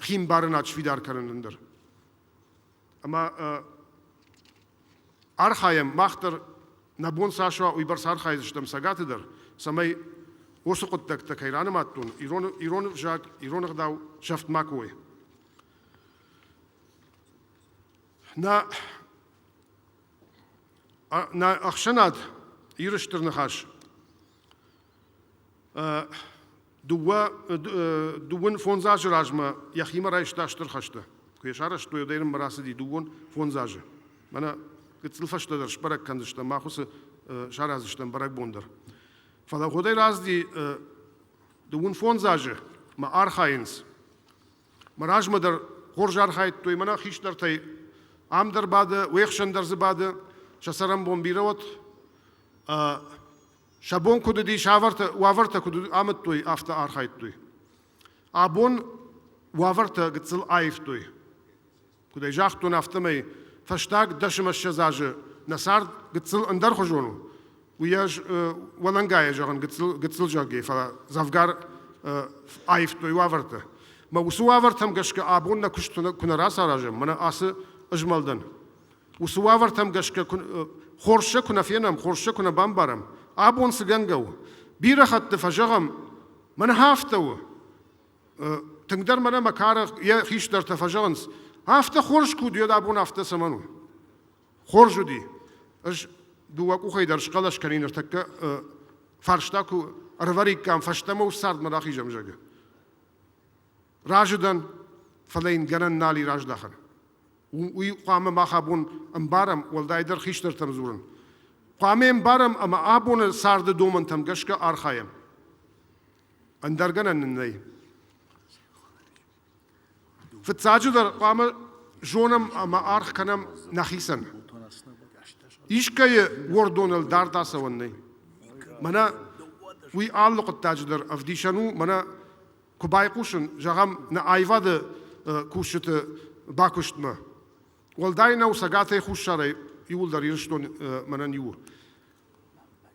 химбарынад сфидар кӕнынӕн дӕр. Ӕмӕ архайӕм мах дӕр, нӕ бон цас уа, уыйбӕрц архайдзыстӕм Цӕгаты дӕр, цӕмӕй уыцы хъуыддӕгтӕ кӕй ранымадтон, ирон, ирон ӕвзаг, ирон ӕгъдау сӕфт макуы уой. Нӕ, нӕ ӕхсӕнад Иры Стыр Ныхас Дыууӕ, дыууын фондз азы размӕ йӕхимӕ райста стыр хӕстӕ. Куы йӕ сарӕзтой, уӕдӕй нынмӕ рацыди дыууон фондз азы. Мӕнӕ гыццыл фӕстӕдӕр сбӕрӕг кӕндзыстӕм, мах уыцы сараздзыстӕм бӕрӕгбон дӕр. Фӕлӕ уӕдӕй рацыди дыууын фондз азы мӕ архайынц. Мӕ размӕ дӕр хорз архайдтой, мӕнӕ хистӕртӕй ам дӕр бады, уе хсӕн дӕр дзы бады, сӕ цӕрӕнбон бирӕ уӕд. Сӕ бон куыд уыди, уавӕртӕ куыд амыдтой, афтӕ архайдтой. Абон уавӕртӕ гыццыл аивтой. Куыд ӕй загътон, афтӕмӕй фӕстаг дӕсӕмӕ ссӕдз азы нӕ цард гыццыл ӕндӕрхуызон у. Уый ӕз уӕлӕнгайӕ зӕгъын гыццыл, гыццыл зӕгъгӕ, фӕлӕ дзӕвгар аивтой уавӕртӕ. Мӕ уыцы уавӕртӕм гӕсгӕ абон нӕ куыст куы нӕ рацаразӕм, мӕнӕ ацы ызмӕлдӕн, Уыцы уавӕртӕм гӕсгӕ хорз сӕ куы нӕ фенӕм, хорз сӕ куы нӕ бамбарӕм, абон цы гӕнгӕ у? Бирӕ хатты фӕзӕгъӕм, мӕнӕ афтӕ у. Тынгдӕр мӕнӕ мӕ кары йӕ хистӕртӕ фӕзӕгъынц, афтӕ хорз куы уыд, уӕд абон афтӕ цӕмӕн у? Хорз уыди. Ӕз дыууӕ къухӕй дӕр схъӕлӕс кӕнин ныртӕккӕ фарста куы ӕрӕвӕриккам, фӕстӕмӕ ус цардмӕ рахизӕм, зӕгъы. Разы дӕн, фӕлӕ йын гӕнӕн нал и раздахӕн. Уый хъуамӕ мах абон ӕмбарӕм, уӕлдайдӕр хистӕртӕм дзурын. Хъуамӕ ӕмбарӕм ӕмӕ абоны царды домӕнтӕм гӕсгӕ архайӕм. Ӕндӕр гӕнӕн нын нӕй. Фыццаджыдӕр хъуамӕ зонӕм ӕмӕ аргъ кӕнӕм нӕхицӕн. Искӕйы уордоныл дард ацӕуӕн нӕй. Мӕнӕ уый алы хъуыддаджы дӕр ӕвдисӕн у, мӕнӕ куы байхъусын, зӕгъӕм, нӕ аивады кусджыты бакуыстмӕ. Уӕлдай нӕу Цӕгатӕй Хуссарӕй иууылдӕр Ирыстон мӕнӕн иу.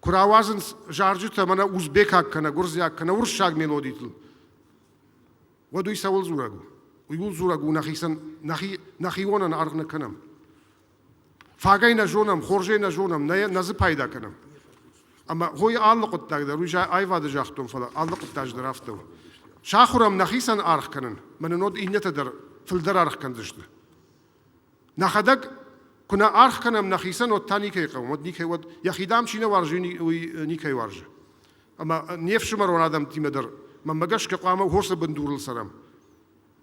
Куы рауадзынц зарджытӕ мӕнӕ узбекаг кӕнӕ гуырдзиаг кӕнӕ уырыссаг мелодитыл, уӕд уый цӕуыл дзурӕг у? Уый ууыл дзурӕг у нӕхицӕн, нӕхи, нӕхионӕн аргъ нӕ кӕнӕм. Фагӕй нӕ зонӕм, хорзӕй нӕ зонӕм, нӕ, нӕ дзы пайда кӕнӕм. Ӕмӕ хойы алы хъуыддаг дӕр, уый аивады загътон, фӕлӕ алы хъуыддаджы дӕр афтӕ у. Сахуырӕм нӕхицӕн аргъ кӕнын, мӕнӕ нод иннӕтӕ дӕр фылдӕр аргъ кӕндзысты. Нӕхӕдӕг куы нӕ аргъ кӕнӕм нӕхицӕн, уӕд та никӕй хъӕуы, уӕд никӕй, уӕд йӕхи дам чи нӕ уарзы, уый никӕй уарзы. Ӕмӕ не фсымӕрон адӕмтимӕ дӕр, мӕнмӕ гӕсгӕ, хъуамӕ хосы бындурыл цӕрӕм.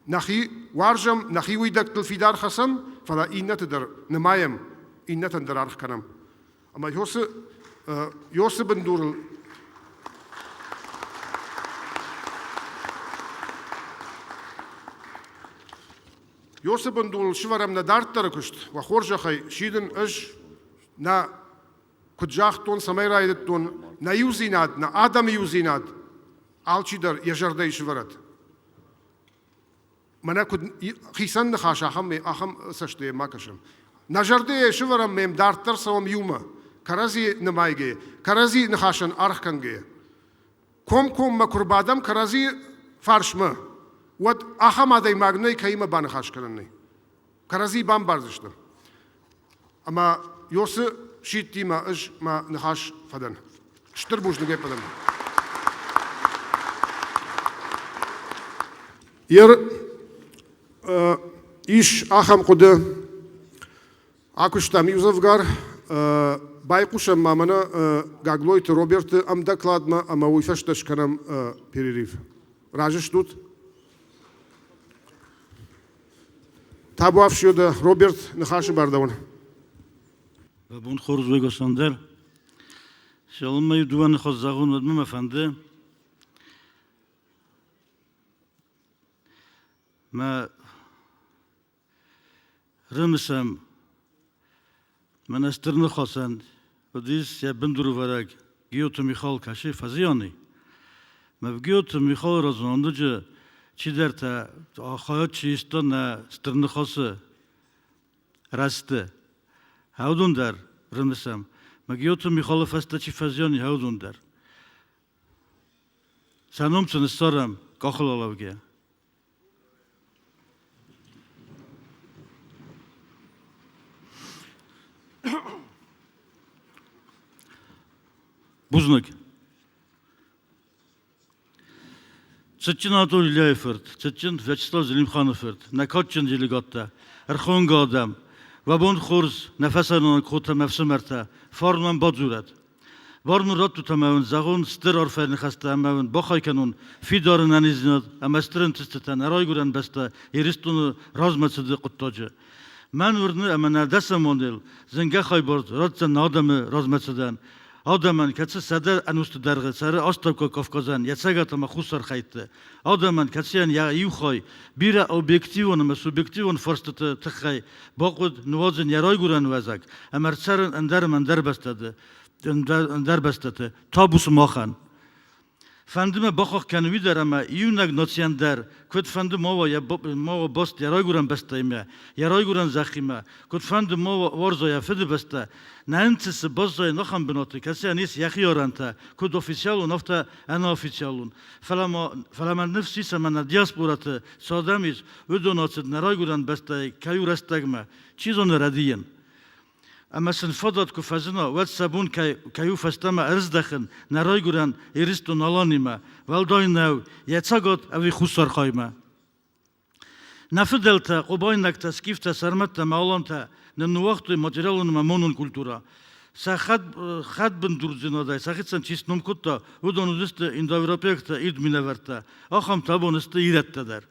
Нӕхи уарзӕм, нӕхи уидӕгтыл фидар хӕцӕм, фӕлӕ иннӕты дӕр нымайӕм, иннӕтӕн дӕр аргъ кӕнӕм. Ӕмӕ Йосы, Йосы бындурыл Йосы бындурыл сывӕрӕм нӕ дарддӕры куыст, уӕ хорзӕхӕй сидын ӕз нӕ куыд загътон, цӕмӕй райдыдтон, нӕ иудзинад, нӕ адӕмы иудзинад алчидӕр йӕ зӕрдӕйы сывӕрӕд. Мӕнӕ куыд хицӕн ныхас ахӕм, ахӕм цӕстӕй ма кӕсӕм. Нӕ зӕрдӕйы сывӕрӕм мӕм дарддӕр цӕуӕм иумӕ, кӕрӕдзи нымайгӕ, кӕрӕдзи ныхасӕн аргъ кӕнгӕйӕ. Комкоммӕ куы рбадӕм кӕрӕдзи фарсмӕ, уӕд ахӕм адӕймаг нӕй, кӕимӕ баныхас кӕнӕн нӕй. Кӕрӕдзи бамбардзыстӕм. Ӕмӕ Йосы сидтимӕ ӕз мӕ ныхас фӕдӕн. Стыр бузныг фӕдӕн. Ер ис ахӕм хъуыды, акуыстам иудзӕвгар, байхъусӕм ма мӕнӕ Гаглойты Роберты ӕмдокладмӕ ӕмӕ уый фӕстӕ скӕнӕм перерыв. Разы стут? Табуафсио дӕ, Роберт, ныхасы бар дӕуӕн. Бон хорз уегосӕн дӕр. Цалынмӕ дыууӕ ныхас зӕгъон, уӕдмӕ мӕ фӕнды мӕ рымысӕм мӕнӕ стыр ныхасӕн уыдис йӕ бындурвӕрӕг Гиоты Михал Каши фӕзиани. Мӕ Гиоты Михалы разамонӕджы. Чидӕртӕ хайад чи иста нӕ Стыр Ныхасы рӕзты, уыдон дӕр рымысӕм. Магиоты Михалы фӕстӕ чи фӕзиан, уыдон дӕр. Сӕ ном сын ссарӕм къахыл алӕугӕ. Бузныг. Цытджын Анатолий Ильяйы фырт, цытджын Вячеслав Зелимханы фырт, нӕ кадджын делегаттӕ, ӕрхонгӕ адӕм, уӕ бон хорз, нӕ фӕсарӕйнаг хотӕ ӕмӕ ӕфсымӕртӕ, фарн уӕм бадзурӕд. Бар мын раттут ӕмӕ уын зӕгъон стыр арфӕйы ныхӕстӕ ӕмӕ уын бахай кӕнон фидар ӕнӕниздзинад ӕмӕ стыр ӕнтыстытӕ нӕ райгуырӕн бӕстӕ Ирыстоны размӕцыды хъуыддаджы. Мӕн уырны ӕмӕ нӕ дӕсӕмоныл зынгӕ хайбард ратдзӕн нӕ адӕмы размӕцыдӕн, адӕмӕн, кӕцы сӕдӕ ӕнусты дӕргъы цӕры Астӕуккаг Кавказӕн йӕ цӕгат ӕмӕ хуссар хӕйтты, адӕмӕн, кӕцыйӕн йӕ иу хай бирӕ объективон ӕмӕ субъективон фарстыты тыххӕй бахъуыд ныуадзын йӕ райгуырӕн уӕзӕг ӕмӕ ӕрцӕрын ӕндӕр ӕмӕ ӕндӕр бӕстӕты, ӕндӕр бӕстӕты. Табу сымахӕн! Фӕнды мӕ бахахх кӕнын уый дӕр, ӕмӕ иунӕг нацийӕн дӕр, куыдфӕнды ма уа йӕ ма уа баст йӕ райгуырӕн бӕстӕимӕ, йӕ райгуырӕн зӕххимӕ, куыдфӕнды ма уа уарза йӕ фыдыбӕстӕ, нӕ ӕнтысы баззайын ахӕм бынаты, кӕцыйӕн ис йӕхи арӕнтӕ, куыд официалон, афтӕ ӕнӕофициалон. Фӕлӕ ма, фӕлӕ мӕ ныфс ис ӕмӕ нӕ диаспораты цы адӕм ис, уыдон ацыд нӕ райгуырӕн бӕстӕйы кӕй у рӕстӕгмӕ, чи зоны рӕдийын. Ӕмӕ сын фадат куы фӕзына, уӕд сӕ бон кӕй, кӕй у фӕстӕмӕ ӕрыздӕхын нӕ райгуырӕн Ирыстон-Аланимӕ, уӕлдай нӕу, йӕ цӕгат ӕви хуссар хаймӕ. Нӕ фыдӕлтӕ, хъобайнӕгтӕ, скифтӕ, сӕрмӕттӕ ӕмӕ алантӕ нын ныууагътой материалон ӕмӕ монон культурӕ. Сӕ хӕд, хӕдбындурдзинадӕй сӕхицӕн чи сном кодта, уыдон уыдысты индоевропейӕгтӕ ирд минӕвӕрттӕ, ахӕмтӕ абон сты ирӕттӕ дӕр.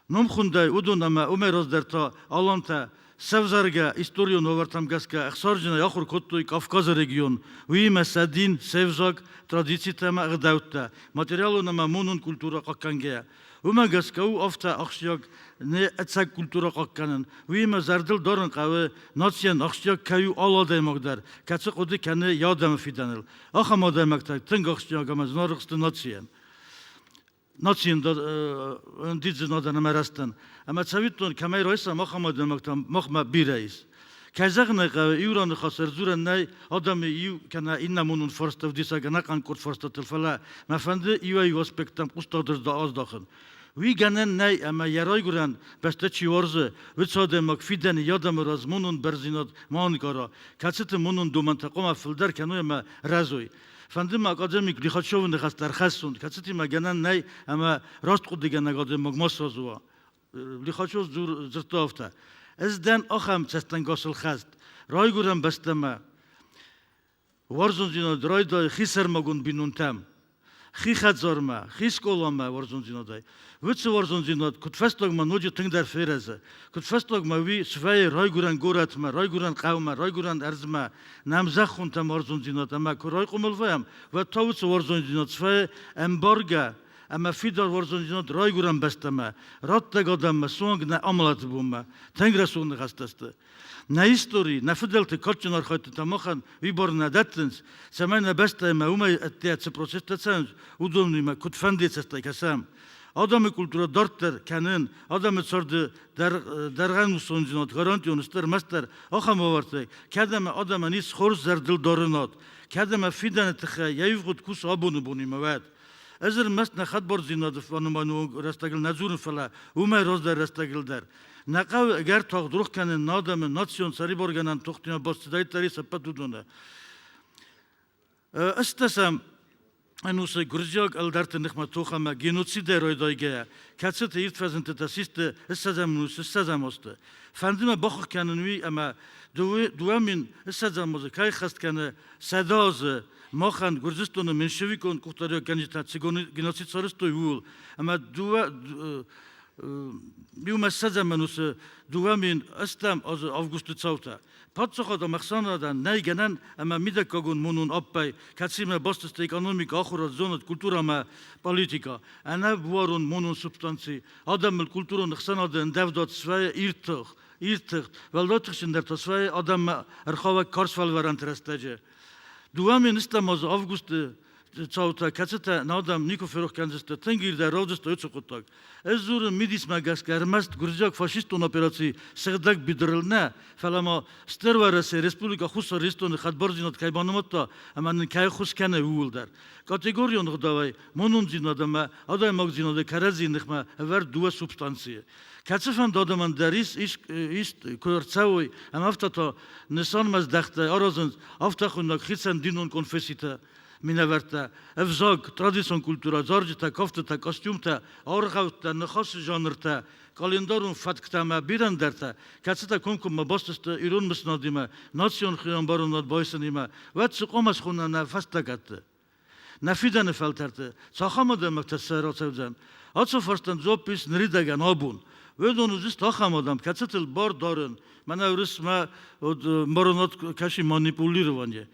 Номхуындӕй уыдон ӕмӕ уымӕй раздӕр та алантӕ Сӕвзӕргӕ историон уавӕртӕм гӕсгӕ ӕхсарджынӕй ахуыр кодтой Кавказы регион, уыимӕ сӕ дин, се взаг, традицитӕ ӕмӕ ӕгъдӕуттӕ, материалон ӕмӕ монон культурӕ хъахъхъӕнгӕйӕ. Уымӕ гӕсгӕ у афтӕ ахсджиаг не ӕцӕг культурӕ хъахъхъӕнын, уыимӕ зӕрдыл дарын хъӕуы, нацийӕн ахсджиаг кӕй у алы адӕймаг дӕр, кӕцы хъуыды кӕны йӕ адӕмы фидӕныл. Ахӕм адӕймӕгтӕ тынг ахсджиаг ӕмӕ зынаргъ сты нацийӕн. Нацийӕн ӕндидзынадӕн ӕмӕ рӕзтӕн. Ӕмӕ цӕвиттон, кӕмӕй райсӕм, ахӕм адӕймӕгтӕ махмӕ бирӕ ис. Кӕй зӕгъын ӕй хъӕуы, иу раныхас ӕрдзурӕн нӕй адӕмы иу кӕнӕ иннӕ монон фарста ӕвдисӕг ӕнӕхъӕн къорд фарстатыл, фӕлӕ мӕ фӕнды иуӕй-иу аспекттӕм хъусдард аздахын. Уый гӕнӕн нӕй ӕмӕ йӕ райгуырӕн бӕстӕ чи уарзы, уыцы адӕймаг фидӕны йӕ адӕмы раз монон бӕрндзинад ма ӕнкъара, кӕцыты монон домӕнтӕ хъуамӕ фылдӕр кӕной ӕмӕ рӕзой. Фӕнды мӕ академик Лихачевы ныхӕстӕ ӕрхӕссон, кӕцытимӕ гӕнӕн нӕй ӕмӕ раст хъуыдыгӕнӕг адӕймаг ма сразы уа. Лихачев дзырдта афтӕ: Ӕз дӕн ахӕм цӕстӕнгасыл хӕст, райгуырӕн бӕстӕмӕ уарзондзинад райдайы хисӕрмагонд бинонтӕм, хи хӕдзармӕ, хи скъоламӕ уарзондзинадӕй. Уыцы уарзондзинад куыдфӕстагмӕ ноджы тынгдӕр ферӕзы, куыдфӕстагмӕ уый свӕййы райгуырӕн горӕтмӕ, райгуырӕн хъӕумӕ, райгуырӕн ӕрдзмӕ, нӕм зӕххонтӕм уарзондзинад ӕмӕ куы райхъуымыл вӕййӕм, уӕд та уыцы уарзондзинад свӕййы ӕмбаргӕ ӕмӕ фидар уарзондзинад райгуырӕн бӕстӕмӕ, раттӕг адӕммӕ, суанг нӕ амӕлӕты бонмӕ. Тынг рӕсугъд ныхӕстӕ сты. Нӕ истори, нӕ фыдӕлты кадджын архайдтытӕ махӕн уый бар нӕ дӕттынц, цӕмӕй нӕ бӕстӕимӕ уымӕй ӕддейӕ цы процесстӕ цӕуынц, уыдонимӕ куыдфӕндыйы цӕстӕй кӕсӕм. Адӕмы культурӕ дарддӕр кӕнын, адӕмы царды дӕргъӕнусондзинад гарантион сты ӕрмӕстдӕр ахӕм уавӕртӕй, кӕд ӕмӕ адӕмӕн ис хорз зӕрдылдарынад, кӕд ӕмӕ фидӕны тыххӕй йӕ ивгъуыд кусы абоны бонимӕ, уӕд. Ӕз ӕрмӕст нӕ хӕдбардзинады фӕнымайыны онг рӕстӕгыл нӕ дзурын, фӕлӕ уымӕй раздӕр рӕстӕгыл дӕр. Нӕ хъӕуы ӕгӕр тагъд рух кӕнын нӕ адӕмы национ сӕрибаргӕнӕн тохтимӕ баст цыдӕриддӕр ис, ӕппӕт уыдоны. Ӕстдӕсӕм ӕнусы гуырдзиаг ӕлдӕртты ныхмӕ тох ӕмӕ геноцидӕй райдайгӕйӕ, кӕцыты ирд фӕзындтытӕ систы ссӕдзӕм ӕнусы ссӕдзӕм азты. Фӕнды мӕ бахахх кӕнын уый, ӕмӕ 2020 азы кӕй хӕст кӕны 100 азы махӕн Гуырдзыстоны меньшевикон къухдариуӕггӕнджытӕ цы геноцид сарӕзтой, ууыл. Ӕмӕ дыууӕ иумӕ ссӕдзӕм ӕнусы 2008 азы августы цаутӕ. Паддзахад ӕмӕ ӕхсӕнадӕн нӕй гӕнӕн ӕмӕ мидӕггагон монон аппӕй, кӕцимӕ баст сты экономикӕ, ахуырад, зонад, культурӕ ӕмӕ политикӕ. Ӕнӕбуарон монон субстанци адӕмыл культурон ӕхсӕнады ӕндӕвдад свӕййы ирд тых, ирд тых, уӕлдай тыхджындӕр та свӕййы адӕммӕ ӕрхауӕг карз фӕлварӕнты рӕстӕджы. 2008 азы августы. цаутӕ, кӕцытӕ нӕ адӕм никуы ферох кӕндзысты, тынг ирдӕй равдыстой уыцы хъуыддаг. Ӕз дзурын мидисмӕ гӕсгӕ ӕрмӕст гуырдзиаг фашистон операци сыгъдӕг быдырыл нӕ, фӕлӕ ма Стыр Уӕрӕсе Республикӕ Хуссар Ирыстоны хӕдбардзинад кӕй банымадта ӕмӕ нын кӕй ӕххуыс кӕны, ууыл дӕр. Категорион ӕгъдауӕй монондзинад ӕмӕ адӕймагдзинады кӕрӕдзийы ныхмӕ ӕвӕрд дыууӕ субстанцийы. Кӕцыфӕнды адӕмӕн дӕр ис, ис, ис куы ӕрцӕуой ӕмӕ афтӕ та нысанмӕздӕхтӕй аразынц афтӕ хуыйнӕг хицӕн динон конфесситӕ, минӕвӕрттӕ, ӕвзаг, традицион культурӕ, зарджытӕ, кафтытӕ, костюмтӕ, аргъӕуттӕ, ныхасы жанртӕ, къӕлиндарон фӕтктӕ ӕмӕ бирӕ ӕндӕртӕ, кӕцытӕ комкоммӕ баст сты ирон мысынадимӕ, национ хиӕмбарынад байсынимӕ, уӕд цы хъуамӕ схона нӕ фӕстагӕтты? Нӕ фидӕны фӕлтӕрты цахӕм адӕймӕгтӕ сӕ рацӕудзӕн? Ацы фарстӕн дзуапп ис ныридӕгӕн абон. Уыдон уыдысты ахӕм адӕм, кӕцытыл бар дарын, мӕнӕ уырысмӕ баронад кӕсы манипулирование.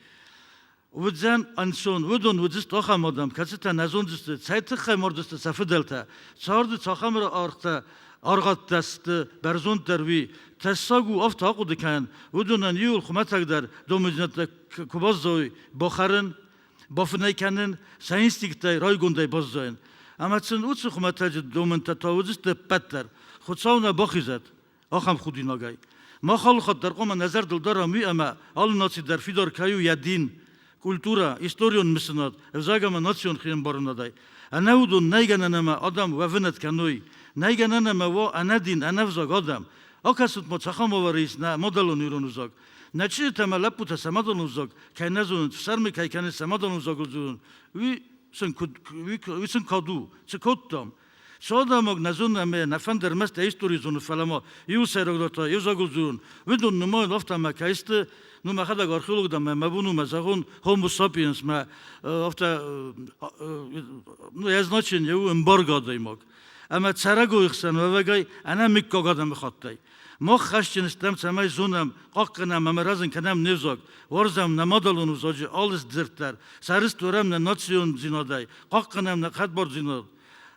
Уыдзӕн ӕнцон, уыдон уыдысты ахӕм адӕм, кӕцытӕ нӕ зондзысты, цӕй тыххӕй мардысты сӕ фыдӕлтӕ, царды цахӕм ӕргътӕ ӕргъадтӕ сты бӕрзонддӕр, уый. Тӕссаг у афтӕ ахъуыды кӕнын, уыдонӕн иуыл хуымӕтӕгдӕр домындзинӕдтӕ куы баззайой, бахӕрын, бафынӕй кӕнын, сӕ инстинкттӕй райгондӕй баззайын. Ӕмӕ сын уыцы хуымӕтӕджы домӕнтӕ та уыдзысты ӕппӕт дӕр. Хуыцау нӕ бахизӕд ахӕм худинагӕй. Мах алыхатт дӕр хъуамӕ нӕ зӕрдыл дарӕм уый, ӕмӕ алы наци дӕр фидар кӕй у йӕ дин, культурӕ, историон мысынад, ӕвзаг ӕмӕ национ хиӕмбарынадӕй. Ӕнӕ уыдон нӕй гӕнӕн ӕмӕ адӕм уӕвынад кӕной. Нӕй гӕнӕн ӕмӕ уа ӕнӕдин, ӕнӕвзаг адӕм. Акӕсут ма, цахӕм уавӕры ис нӕ мадӕлон ирон ӕвзаг. Нӕ чызджытӕ ӕмӕ лӕппутӕ сӕ мадӕлон ӕвзаг кӕй нӕ зонынц, фсӕрмы кӕй кӕнынц сӕ мадӕлон ӕвзагыл дзурын, уый сын куыд, уый сын кад у, цы кодтам? Цы адӕймаг нӕ зоны ӕмӕ нӕ фӕнды ӕрмӕст йӕ истори зоны, фӕлӕ ма иу сӕйрагдӕр та йе взагыл дзурын, уыдон нымайын афтӕ ӕмӕ кӕй сты, ну мӕхӕдӕг археолог дӕн ӕмӕ мӕ бон у мӕ зӕгъон Homo sapiens мӕ афтӕ ну йӕ значение у ӕмбаргӕ адӕймаг. Ӕмӕ цӕрӕгойы хсӕн уӕвӕгӕй ӕнӕмыггаг адӕмыхаттӕй. Мах хӕсджын стӕм, цӕмӕй зонӕм, хъахъхъӕнӕм ӕмӕ рӕзын кӕнӕм не взаг, уарзӕм нӕ мадӕлон ӕвзаджы алы дзырд дӕр, сӕрыстыр уӕм нӕ национдзинадӕй, хъахъхъӕнӕм нӕ хӕдбардзинад.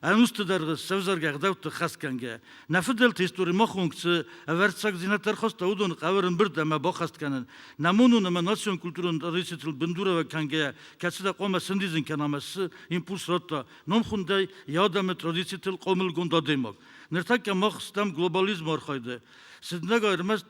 Ӕнусты дӕргъы сӕвзӕргӕ ӕгъдӕутты хӕсгӕнгӕ, нӕ фыдӕлты истори мах онг цы ӕвӕрццагдзинӕдтӕ ӕрхаста, уыдоны хъӕуы ӕрӕмбырд ӕмӕ баххӕст кӕнын. Нӕ монон ӕмӕ национ культурон традицитыл бындурӕвӕг кӕнгӕйӕ, кӕцытӕ хъуамӕ сӕндидзын кӕна ӕмӕ цы импульс радта номхуындӕй йӕ адӕмы традицитыл хъомылгонд адӕймаг. Ныртӕккӕ мах стӕм глобализмы архайды. Сындӕггай ӕрмӕст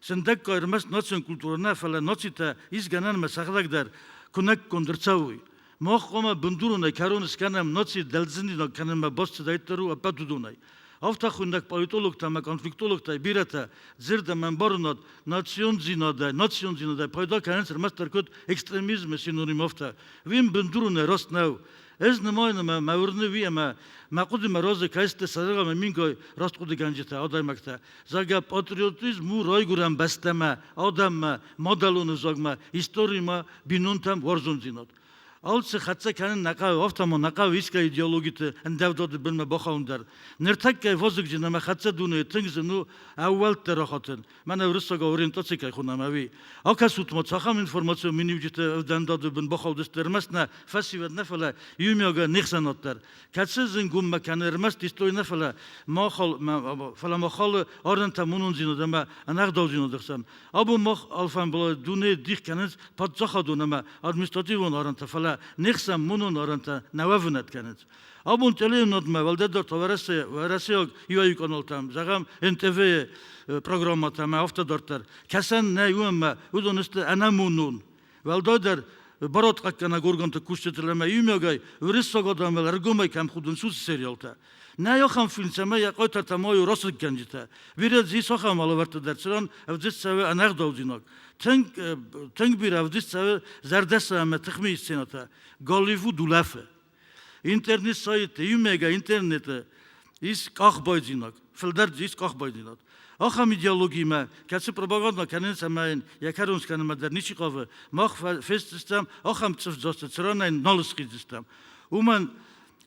сындӕггай ӕрмӕст национ культурӕ нӕ, фӕлӕ нацитӕ ис гӕнӕн ӕмӕ сӕхӕдӕг дӕр куынӕггонд ӕрцӕуой. Мах хъуамӕ бындуронӕй кӕрон скӕнӕм наци дӕлдзининаг кӕнынмӕ баст цыдӕриддӕр у, ӕппӕт уыдонӕй. Афтӕ хуыйнӕг политологтӕ ӕмӕ конфликтологтӕй бирӕтӕ дзырд ӕмӕ ӕмбарынад национдзинадӕй, национдзинадӕй пайда кӕнынц ӕрмӕстдӕр куыд экстремизмы синоним афтӕ. Уый бындуронӕй раст нӕу. Ӕз нымайын ӕмӕ мӕ уырны уый ӕмӕ мӕ хъуыдымӕ разы кӕй сты сӕрӕг ӕмӕ мингай растхъуыдыгӕнджытӕ, адӕймӕгтӕ, зӕгъгӕ, патриотизм у райгуырӕн бӕстӕмӕ, адӕммӕ, мадӕлон ӕвзагмӕ, историмӕ, бинонтӕм уарзондзинад. Алцы хӕццӕ кӕнын нӕ хъӕуы, афтӕ ма нӕ хъӕуы искӕй идеологиты ӕндӕвдады бынмӕ бахауын дӕр. Ныртӕккӕйы вазыгджын ӕмӕ хӕццӕ дунейы тынг зын у ӕууӕлттӕ рахатын. Мӕнӕ уырыссагау ориентаци кӕй хонӕм, ӕви? Акӕсут-ма, цахӕм информацион миниуджытӕ ӕвдӕндады бын бахаудысты ӕрмӕст нӕ фӕсивӕд нӕ, фӕлӕ иумиагӕй не хсӕнад дӕр. Кӕцы зынгоммӕ кӕны ӕрмӕст истори нӕ, фӕлӕ ма фӕлӕ ма халы арӕнтӕ монондзинад ӕмӕ ӕнӕгъдаудзинады хсӕн. Абон мах алфамбылай дуне дих кӕнынц паддзахадон ӕмӕ административон арӕнтӕ, фӕлӕ не хсӕн монон арӕнтӕ нӕ уӕвынад кӕнынц. Абон телеуынадмӕ уӕлдайдӕр та уӕрӕсейаг иуӕй-иу каналтӕм, зӕгъӕм, НТВ-йы программӕтӕ ӕмӕ афтӕ дарддӕр, кӕсӕн нӕй ӕмӕ уыдон сты ӕнӕмонон. Уӕлдайдӕр барадхъахъхъӕнӕг органты кусджытыл ӕмӕ иумиагӕй уырыссаг адӕмыл ӕргомӕй кӕм худынц, уыцы сериалтӕ. Нӕй ахӕм фильм, цӕмӕй йӕ хъайтартӕ ма уой расыггӕнджытӕ. Бирӕ дзы ис ахӕм алӕвӕрдтӕ дӕр, цыран ӕвдыст цӕуы ӕнӕгъдаудзинад. Тынг, тынг бирӕ ӕвдыст цӕуы зӕрдӕсӕ ӕмӕ тыхмийы сценӕтӕ. Голливуд улӕфы. Интернет сайты, иумӕйгӕ интернеты ис къахбайдзинад, фылдӕр дзы ис къахбайдзинад. Ахӕм идеологимӕ, кӕцы пропагандӕ кӕнынц ӕмӕ йын йӕ кӕрон скӕнынмӕ дӕр ничи хъавы, мах фестдзыстӕм ахӕм цъыфдзасты, цыранӕй нал схиздзыстӕм. Уымӕн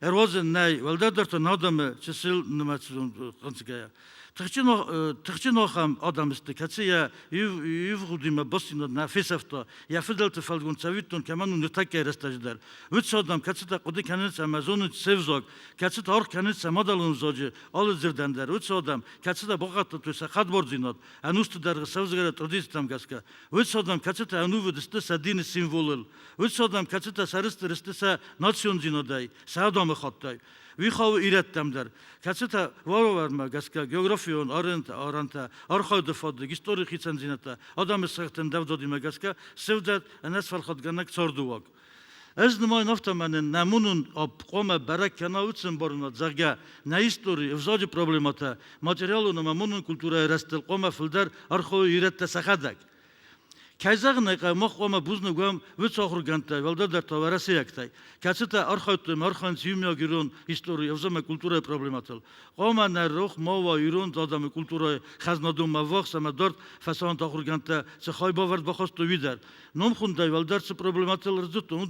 ӕруадзӕн нӕй, уӕлдайдӕр та нӕ адӕмы чысыл нымӕцон хынцгӕйӕ. Тыхджын ахӕм адӕм сты, кӕцы йӕ ивгъуыдимӕ бастдзинад нӕ фесӕфта, йӕ фыдӕлты фӕлгонц цӕвиттон кӕмӕн у ныртӕккӕйы рӕстӕджы дӕр. Уыцы адӕм, кӕцытӕ хъуыды кӕнынц ӕмӕ зонынц се взаг, кӕцытӕ аргъ кӕнынц сӕ мадӕлон ӕвзаджы алы дзырдӕн дӕр, уыцы адӕм, кӕцытӕ бахъахъхъӕдтой сӕ хӕдбардзинад, ӕнусты дӕргъы сӕвзӕргӕ традицитӕм гӕсгӕ, уыцы адӕм, кӕцытӕ ӕнувыд сты сӕ дины символыл, уыцы адӕм, кӕцытӕ сӕрыстыр сты сӕ национдзинадӕй, сӕ адӕмыхаттӕй. Уый хауы ирӕттӕм дӕр, кӕцытӕ уавӕрмӕ гӕсгӕ географион арӕнтӕ, архайды фадыг, историйы хицӕндзинӕдтӕ, адӕмы сӕрты ӕндӕвдадимӕ гӕсгӕ сӕвзӕрд ӕнӕсфӕлхатгӕнӕг цардыуаг. Ӕз нымайын афтӕ, мӕнӕн нӕ монон апп хъуамӕ бӕрӕг кӕна уыцы ӕмбарынад, зӕгъгӕ, нӕ истори, ӕвзаджы проблемӕтӕ, материалон ӕмӕ монон культурӕйы рӕзтыл хъуамӕ фылдӕр архайой ирӕттӕ сӕхӕдӕг. Кӕй зӕгъын ӕй хъӕуы, мах хъуамӕ бузныг уӕм уыцы ахуыргӕндтӕй, уӕлдайдӕр та уӕрӕсейӕгтӕй, кӕцытӕ архайдтой ӕмӕ архайынц иумиаг ирон истори, ӕвзаг ӕмӕ культурӕйы проблемӕтыл. Хъуамӕ нӕ рох ма уа ирон адӕмы культурӕйы хӕзнадонмӕ ӕввахс ӕмӕ дард фӕсарӕнты ахуыргӕндтӕ цы хайбавӕрд бахастой, уый дӕр. Номхуындӕй уӕлдӕр цы проблемӕтыл ӕрдзырдтон,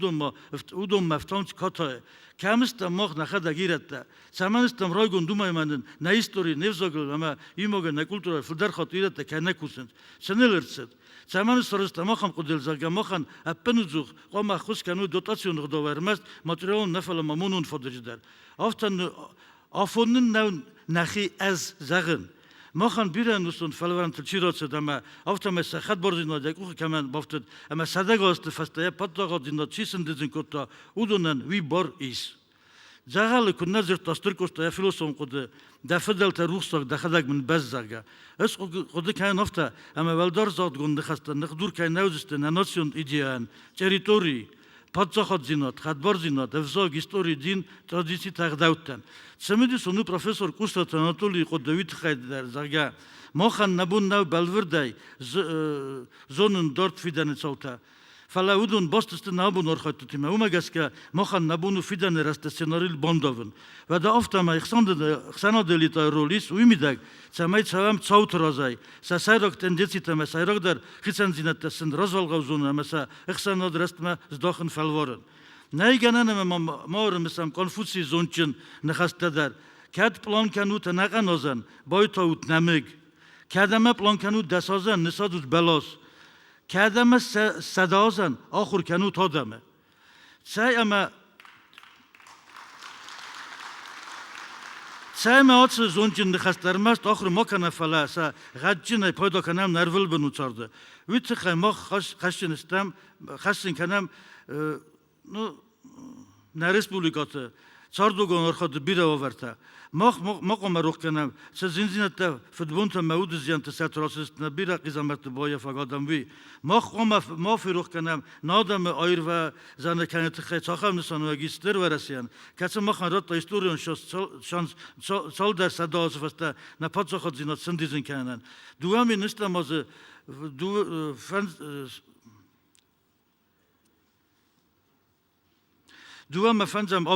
уыдонмӕ ӕфтауынц катайы. Кӕм стӕм мах нӕхӕдӕг ирӕттӕ? Цӕмӕн стӕм райгонд уымӕй ӕмӕ нын нӕ истори, не взагыл ӕмӕ иумӕгӕй нӕ культурӕйы фылдӕр хатт ирӕттӕ кӕй нӕ кусынц? Цы ныл ӕрцыд? Цӕмӕн сарӕзтам ахӕм хъуыдыйыл, зӕгъгӕ, махӕн ӕппынӕдзух хъуамӕ ӕххуыс кӕной дотацион ӕгъдауӕй ӕрмӕст материалон нӕ, фӕлӕ ма монон фадыджы дӕр. Афтӕ афон нын нӕу нӕхи ӕз зӕгъын. Махӕн бирӕ ӕнусон фӕлварӕнтыл чи рацыд ӕмӕ афтӕмӕй сӕ хӕдбардзинад йӕ къухы кӕмӕн бафтыд ӕмӕ сӕдӕгай азты фӕстӕ йӕ паддзахаддзинад чи сӕндидзын кодта, уыдонӕн уый бар ис. Дзӕгъӕлы куыд нӕ дзырдта стыр Къоста йӕ философон хъуыды, дӕ фыдӕлтӕ рухсаг, дӕхӕдӕг мын бӕзз, зӕгъгӕ. Ӕз хъуыды кӕнын афтӕ, ӕмӕ уӕлдӕр загъдгонд ныхӕстӕ ныхдур кӕй нӕ уыдзысты нӕ национ идеяйӕн, территори, паддзахаддзинад, хӕдбардзинад, ӕвзаг, истори, дин, традицитӕ, ӕгъдӕуттӕн. Цымыдисон у профессор Къустаты Анатолийы хъуыды уый тыххӕй дӕр, зӕгъгӕ, махӕн нӕ бон нӕу бӕлвырдӕй зонын дард фидӕны цаутӕ. Фӕлӕ уыдон баст сты нӕ абоны архайдтытимӕ. Уымӕ гӕсгӕ махӕн нӕ бон у фидӕны рӕзты сценарийыл бандавын. Уӕдӕ афтӕмӕй ӕхсӕнады элитӕйы роль ис уый мидӕг, цӕмӕй цӕуӕм цауты разӕй, сӕ сӕйраг тенденцитӕ ӕмӕ сӕйрагдӕр хицӕндзинӕдтӕ сын развӕлгъау зонын ӕмӕ сӕ ӕхсӕнады рӕзтмӕ здахын фӕлварын. Нӕй гӕнӕн ӕмӕ ма ӕрымысӕм Конфуцийы зондджын ныхӕстӕ дӕр. Кӕд пълан кӕнут ӕнӕхъӕн азӕн, байтаут нӕмыг. Кӕд ӕмӕ пълан кӕнут дӕсазӕн, ныссадзут бӕлас. Кӕд ӕмӕ сӕдӕазӕн ахуыр кӕнут адӕмы. Цӕй ӕмӕ Цӕй ӕмӕ ацы зондджын ныхӕстӕ ӕрмӕст ахуыр ма кӕнӕм, фӕлӕ сӕ гъӕдджынӕй пайда кӕнӕм нӕ ӕрвылбоны царды. Уый тыххӕй мах хӕсджын стӕм, хӕссын кӕнӕм ну, нӕ республикӕты цардуагон архайды бирӕ уавӕртӕ. Мах ма хъуамӕ рох кӕнӕм, цы зындзинӕдтӕ, фыдбонтӕ ӕмӕ уды зиӕнтты сӕрты рацыдысты нӕ бирӕ хъизӕмӕртты баййафӕг адӕм, уый. Мах хъуамӕ ма ферох кӕнӕм, нӕ адӕмы аирвӕзӕны кӕныны тыххӕй цахӕм нысануӕг ис Стыр Уӕрӕсейӕн, кӕцы махӕн радта историон шанс цалдӕр сӕдӕ азы фӕстӕ нӕ паддзахаддзинад сӕндидзын кӕнынӕн. 2000 азы Дыууӕ мӕ фӕндзӕм,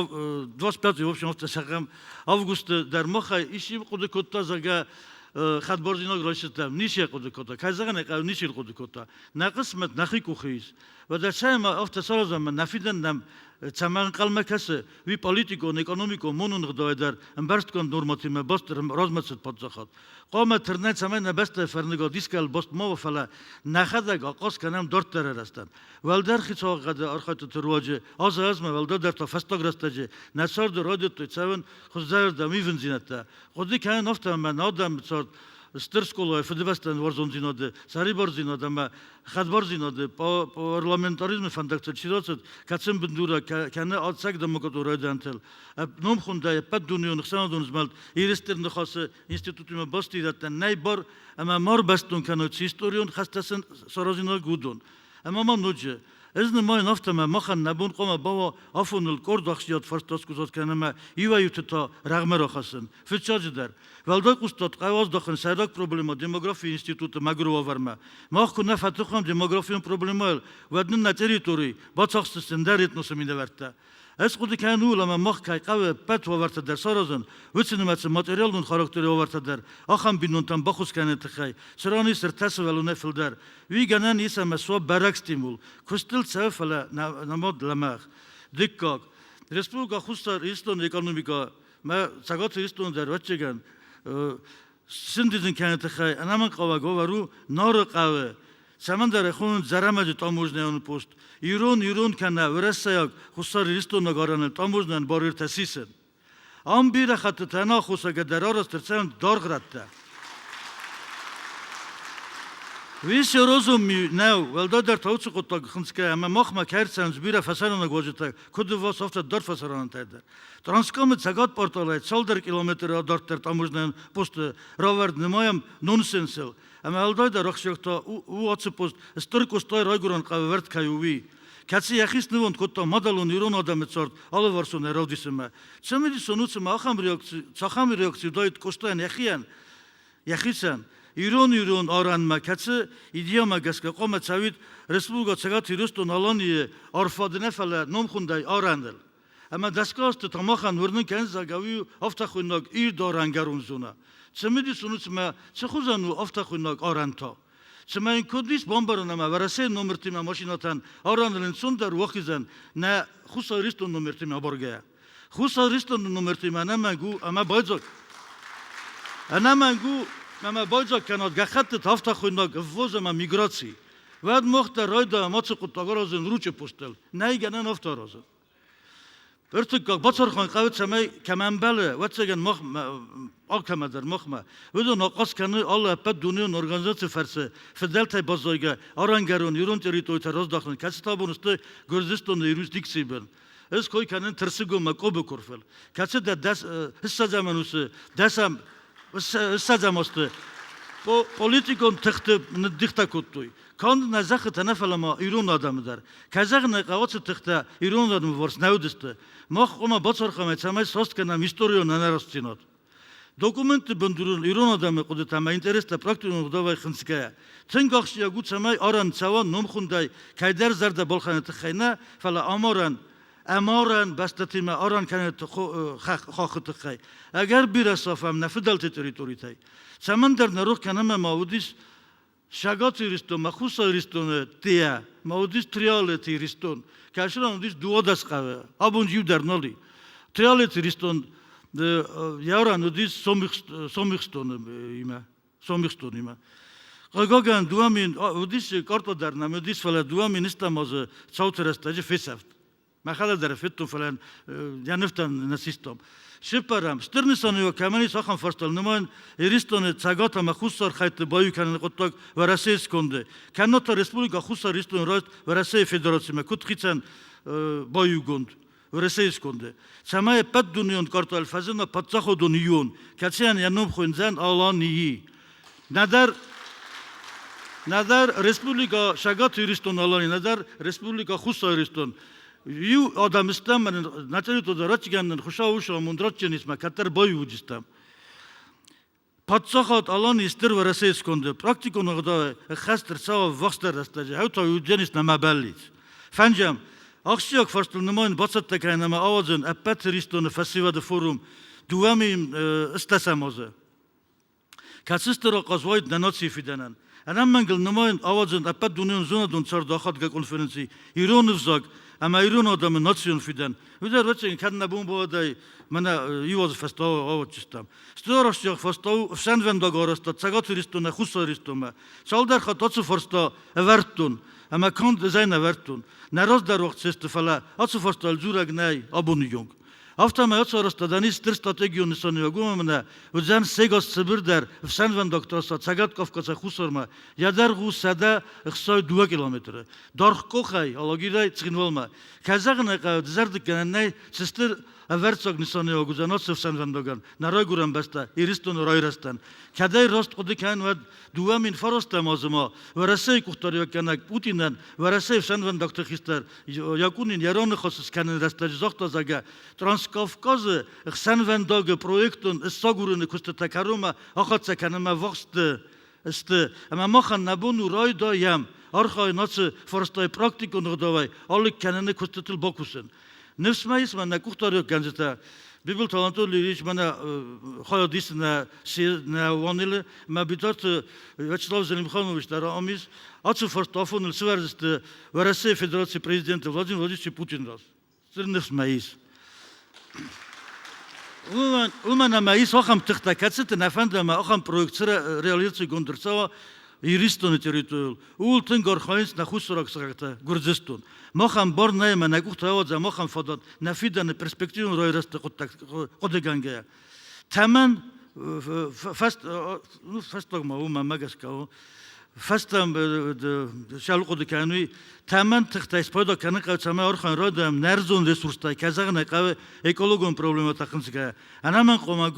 25 в общем, афтӕ зӕгъӕм, августы дӕр махӕй исчи хъуыды кодта, зӕгъгӕ, хӕдбардзинад райсыдтам. Ничи йӕ хъуыды кодта. Кӕй зӕгъын ӕй хъӕуы, ничи хъуыды кодта. Нӕ хъысмӕт нӕхи къухы ис. Уӕдӕ цӕй ӕмӕ афтӕ саразӕм, нӕ фидӕн нӕм цӕмӕ ӕнхъӕлмӕ кӕсы, уый политикон, экономикон, монон ӕгъдауӕй дӕр ӕмбӕрстгонд нормативмӕ баст размӕцыд паддзахад. Хъуамӕ тырнӕ, цӕмӕй нӕ бӕстӕйы фӕрныгад искӕй баст ма уа, фӕлӕ нӕхӕдӕг ахъаз кӕнӕм дарддӕры рӕзтӕн. Уӕлдӕр хицауады архайдтыты руаджы азы-азмӕ уӕлдайдӕр та фӕстаг рӕстӕджы нӕ царды райдыдтой цӕуын хуыздӕрырдӕм ивындзинӕдтӕ. Хъуыды кӕнын афтӕ, ӕмӕ нӕ адӕмы цард стыр скъолайы фыдыбӕстӕйӕн уарзондзинады, сӕрибардзинад ӕмӕ хӕдбардзинады парламентаризмы фӕндӕгтыл чи рацыд, кӕцы бындурӕй кӕны ӕцӕг демократон райдиантыл. Номхуындӕй ӕппӕтдунеон ӕхсӕнадон змӕлд Ирыстон Ныхасы институтимӕ баст ирӕттӕн нӕй бар ӕмӕ ма ӕрбӕстон кӕной цы историон хӕстӕ сын саразинаг, уыдон. Ӕмӕ ма ноджы, ӕз нымайын афтӕ, ӕмӕ махӕн нӕ бон хъуамӕ бауа афоныл къорд ахсджиаг фарста скъуыддзаг кӕнын ӕмӕ иуӕй-иуты та рӕгъмӕ рахӕссын. Фыццаджыдӕр, уӕлдай хъусдард хъӕуы аздахын сӕйраг проблемӕ демографийы институты мӕгуыр уавӕрмӕ. Мах куы нӕ фӕтых уӕм демографион проблемӕйыл, уӕд нын нӕ территори бацахсдзысты ӕндӕр этносы минӕвӕрттӕ. Ӕз хъуыды кӕнын ууыл, ӕмӕ мах кӕй хъӕуы ӕппӕт уавӕртӕ дӕр саразын, уыцы нымӕцы материалон характеры уавӕртӕ дӕр, ахӕм бинонтӕн баххуыс кӕныны тыххӕй, цыран ис ӕртӕ сывӕллонӕй фылдӕр. Уый гӕнӕн ис ӕмӕ суа бӕрӕг стимул, куыстыл цӕуы, фӕлӕ нӕмад лӕмӕгъ. Дыккаг, Республикӕ Хуссар Ирыстоны экономикӕ мӕ Цӕгат Ирыстоны дӕр, ӕвӕццӕгӕн, Сӕндидзын кӕныны тыххӕй ӕнӕмӕнгхъӕуӕг уавӕр у Нары хъӕуы, цӕмӕндӕр ӕй хонынц Зӕрӕмӕджы таможнӕйон пост, ирон ирон кӕнӕ уӕрӕсейаг хуссарирыстойнаг арӕныл таможнӕйӕн барьертӕ сисын. Ам бирӕ хӕттыты ӕнаххосагӕй дӕр арӕзт ӕрцӕуынц даргъ рӕттӕ. Уый серьезон ми нӕу, уӕлдайдӕр та уыцы хъуыддаг хынцгӕ ӕмӕ махмӕ кӕй ӕрцӕуынц бирӕ фӕсарӕйнаг уазджытӕ, куыд ӕввахс, афтӕ дӕр фӕсарӕнтӕй дӕр. Транскамы цӕгат порталӕй цалдӕр километры адарддӕр таможнӕйон посты равӕрд нымайӕм нонсенсыл, ӕмӕ уӕлдайдӕр ахсджиаг та у ацы пост Стыр Къостайы райгуырӕн хъӕуы кӕй у, уый, кӕцы йӕхи снывонд кодта мадӕлон ирон адӕмы цард алыварсонӕй равдисынмӕ. Цымыдисон у, цымӕ ахӕм реакци, цахӕм реакци уыдаид Къостайӕн йӕхийӕн, йӕхицӕн, ирон-ирон арӕнмӕ, кӕцы идеямӕ гӕсгӕ хъуамӕ цӕуид Республикӕ Цӕгат Ирыстон-Аланийы арфады нӕ, фӕлӕ номхуындӕй арӕныл. Ӕмӕ дӕсгай азты та махӕн уырнын кӕны, зӕгъгӕ, уый у афтӕхуыйнӕг ирд арӕнгӕрон зонӕ. Цымыдисон у, цымӕ цы хуызӕн у афтӕхуыйнӕг арӕн та? Цымӕ йын куыд ис бамбарын ӕмӕ Уӕрӕсейы номыртимӕ машинӕтӕн арӕныл ӕнцондӕр уахизӕн нӕ Хуссар Ирыстоны номыртимӕ абаргӕйӕ? Хуссар Ирыстоны номыртимӕ ӕнӕмӕнг у ӕмӕ байдзаг ӕнӕмӕнг у ӕмӕ байдзаг кӕнат гӕххӕттыты афтӕхуыйнӕг ввоз ӕмӕ миграци. Уӕд мах дӕр райдайӕм ацы хъуыддаг аразын Ручъы постыл. Нӕй гӕнӕн афтӕ аразын. Ӕртыккаг бацархайын хъӕуы, цӕмӕй кӕмӕ ӕмбӕлы, ӕвӕццӕгӕн мах алкӕмӕ дӕр махмӕ. Уыдон ахъаз кӕны алы ӕппӕт дунеон организациты фӕрцы фыдӕлтӕй баззайгӕ арӕнгӕрон ирон территоритӕ раздахын, кӕцытӕ абон сты Гуырдзыстоны юрисдикцийы бын. Ӕз кой кӕнын Тырсыгоммӕ Къобы куырфыл, кӕцы дӕ ссӕдзӕм ӕнусы дӕсӕм ссӕдзӕм азты политикон тыхты ныддихтӕ кодтой. Канд нӕ зӕххытӕ нӕ, фӕлӕ ма ирон адӕмы дӕр. Кӕй зӕгъын ӕй хъӕуы, тыхтӕ ирон адӕмы фарс нӕ уыдысты. Мах хъуамӕ бацархайӕм, цӕмӕй сраст кӕнӕм историон ӕнӕрастдзинад. Документты бындурыл ирон адӕмы хъуыдытӕ ӕмӕ интерестӕ практикон ӕгъдауӕй хынцгӕйӕ, тынг ахсджиаг у, цӕмӕй арӕн цӕуа номхуындӕй кӕйдӕр зӕрдӕ балхӕныны тыххӕй нӕ, фӕлӕ амарӕн ӕмарӕн бӕстӕтимӕ арӕн кӕныны хаххы тыххӕй. Ӕгӕр бирӕ сафӕм нӕ фыдӕлты территоритӕй. Цӕмӕндӕр нӕ рох кӕнӕм ӕмӕ уыдис Цӕгат Иристонмӕ, Хуссар Иристоны тиа, ма уыдис Триалеты Иристон. Кӕсыран уыдис 12 хъӕуы, абон иу дӕр нал и. Триалеты Иристон йӕ уыдис Сомихстоны имӕ, Сомихстонимӕ. Хъыгагӕн, 2000 уыдис картӕ дӕр нӕм уыдис, фӕлӕ 2000 стӕм азы цауты рӕстӕджы фесӕфт. Мӕхӕдӕг дӕр федтон, фӕлӕ йӕ нывтӕ нӕ систам. Цыппӕрӕм, стыр нысаниуӕг кӕмӕн ис, ахӕм фарстыл нымайын Ирыстоны Цӕгат ӕмӕ Хуссар хӕйтты баиу кӕныны хъуыддаг Уӕрӕсейы сконды, кӕннод та Республикӕ Хуссар Ирыстоны райст Уӕрӕсейы Федерацимӕ куыд хицӕн баиугонд Уӕрӕсейы сконды, цӕмӕй ӕппӕт дунеон картӕйыл фӕзына паддзахадон иуон, кӕцыйӕн йӕ ном хуындзӕн Аланийы. Нӕдӕр нӕдӕр Республикӕ Цӕгат Ирыстон-Алани, нӕдӕр Республикӕ Хуссар Ирыстон. Иу адӕм стӕм, нӕ территорийы рӕтгӕнӕн Хуыцауы амонд раттӕнисмӕ кӕддӕр баиу уыдыстӕм. Паддзахад Алани Стыр Уӕрӕсейы сконды практикон ӕгъдауӕй ӕххӕст ӕрцӕуа ӕввахсдӕр рӕстӕджы, хӕу та уыдзӕнис нӕ бӕллиц. Фӕнджӕм, ахсджиаг фарстыл нымайын бацӕттӕ кӕнын ӕмӕ ауадзын ӕппӕт Ирыстоны фӕсивӕды форум 2000 ӕстдӕсӕм азы. Кӕцы стыр ахъаз уаид нӕ нацийы фидӕнӕн. Ӕнӕмӕнгыл нымайын ауадзын ӕппӕт дунеон зонадон царды ахадгӕ конференци «Ирон ӕвзаг ӕмӕ ирон адӕмы национ фидӕн». Уый дӕр ӕвӕццӕгӕн кӕд нӕ бон бауадаид, мӕнӕ иу азы фӕстӕ ауадздзыстӕм. Стыр арӕхстджиаг фарста у ӕфсӕнвӕндаг арӕзтад Цӕгат Ирыстонӕй Хуссар Ирыстонмӕ. Цалдӕр хатт ацы фарста ӕвӕрдтон ӕмӕ канд ӕз нӕ ӕвӕрдтон. Нӕ раздӕр уагъд сесты, фӕлӕ ацы фарстайыл дзурӕг нӕй абоны онг. Афтӕмӕй ацы арӕзтадӕн ис стыр стратегион нысаниуӕг, уымӕн ӕмӕ уыдзӕн сегас Цыбырдӕр ӕфсӕнвӕндаг трасса Цӕгат Кавказӕй Хуссармӕ, йӕ дӕргъ у 162 километры. Даргъ къохӕй Алагирӕй Цхинвалмӕ. Кӕй зӕгъын ӕй хъӕуы, дызӕрдыггӕнӕн нӕй, цы стыр ӕвӕрццаг нысаниуӕг уыдзӕн ацы ӕфсӕнвӕндагӕн нӕ райгуырӕн бӕстӕ Ирыстоны райрӕзтӕн. Кӕдӕй раст хъуыды кӕнын, уӕд 2009 азы ма Уӕрӕсейы къухдариуӕггӕнӕг Путинӕн Уӕрӕсейы ӕфсӕнвӕндӕгты хистӕр Якунин йӕ раныхас скӕныны рӕстӕджы загъта, зӕгъгӕ, Транскавказы ӕхсӕнвӕндаджы проектон ссагурыны куыстытӕ кӕронмӕ ахӕццӕ кӕнынмӕ ӕввахс сты, ӕмӕ махӕн нӕ бон у райдайӕм архайын ацы фарстайы практикон ӕгъдауӕй алыг кӕныны куыстытыл бакусын. Ныфс мӕ ис, мӕнӕ къухдариуӕггӕнджытӕ Бибылты Анатолий Ильич мӕнӕ хайад исы нӕ нӕ уанелы, мӕ Битарты Вячеслав Зелимханович дӕр ам ис. Ацы фарст афоныл сывӕрдзысты Уӕрӕсейы Федерацийы президент Владимир Владимирович Путин раз. Стыр ныфс мӕ ис. Уымӕн ӕмӕ ис ахӕм тыхтӕ, кӕцыты нӕ фӕнды ӕмӕ ахӕм проект реализацигонд ӕрцӕуа Ирыстоны территорийыл. Ууыл тынг архайынц нӕ хуссараг сыхӕгтӕ Гуырдзыстон. Махӕн бар нӕй ӕмӕ нӕ къухтӕ ауадзӕм ахӕм фадат нӕ фидӕны перспективон райрӕзты хъуыддаг хъуыдыгӕнгӕйӕ. Цӕмӕн фӕстагмӕ у, мӕнмӕ гӕсгӕ у, фӕстӕм сӕл хъуыды кӕнын уый, тӕмӕн тыхтӕй спайда кӕнын хъӕуы, цӕмӕй архайын райдайӕм нӕ ӕрдзон ресурстӕй, кӕй зӕгъын ӕй хъӕуы, экологон проблемӕтӕ хынцгӕйӕ. Ӕнӕмӕнг хъуамӕ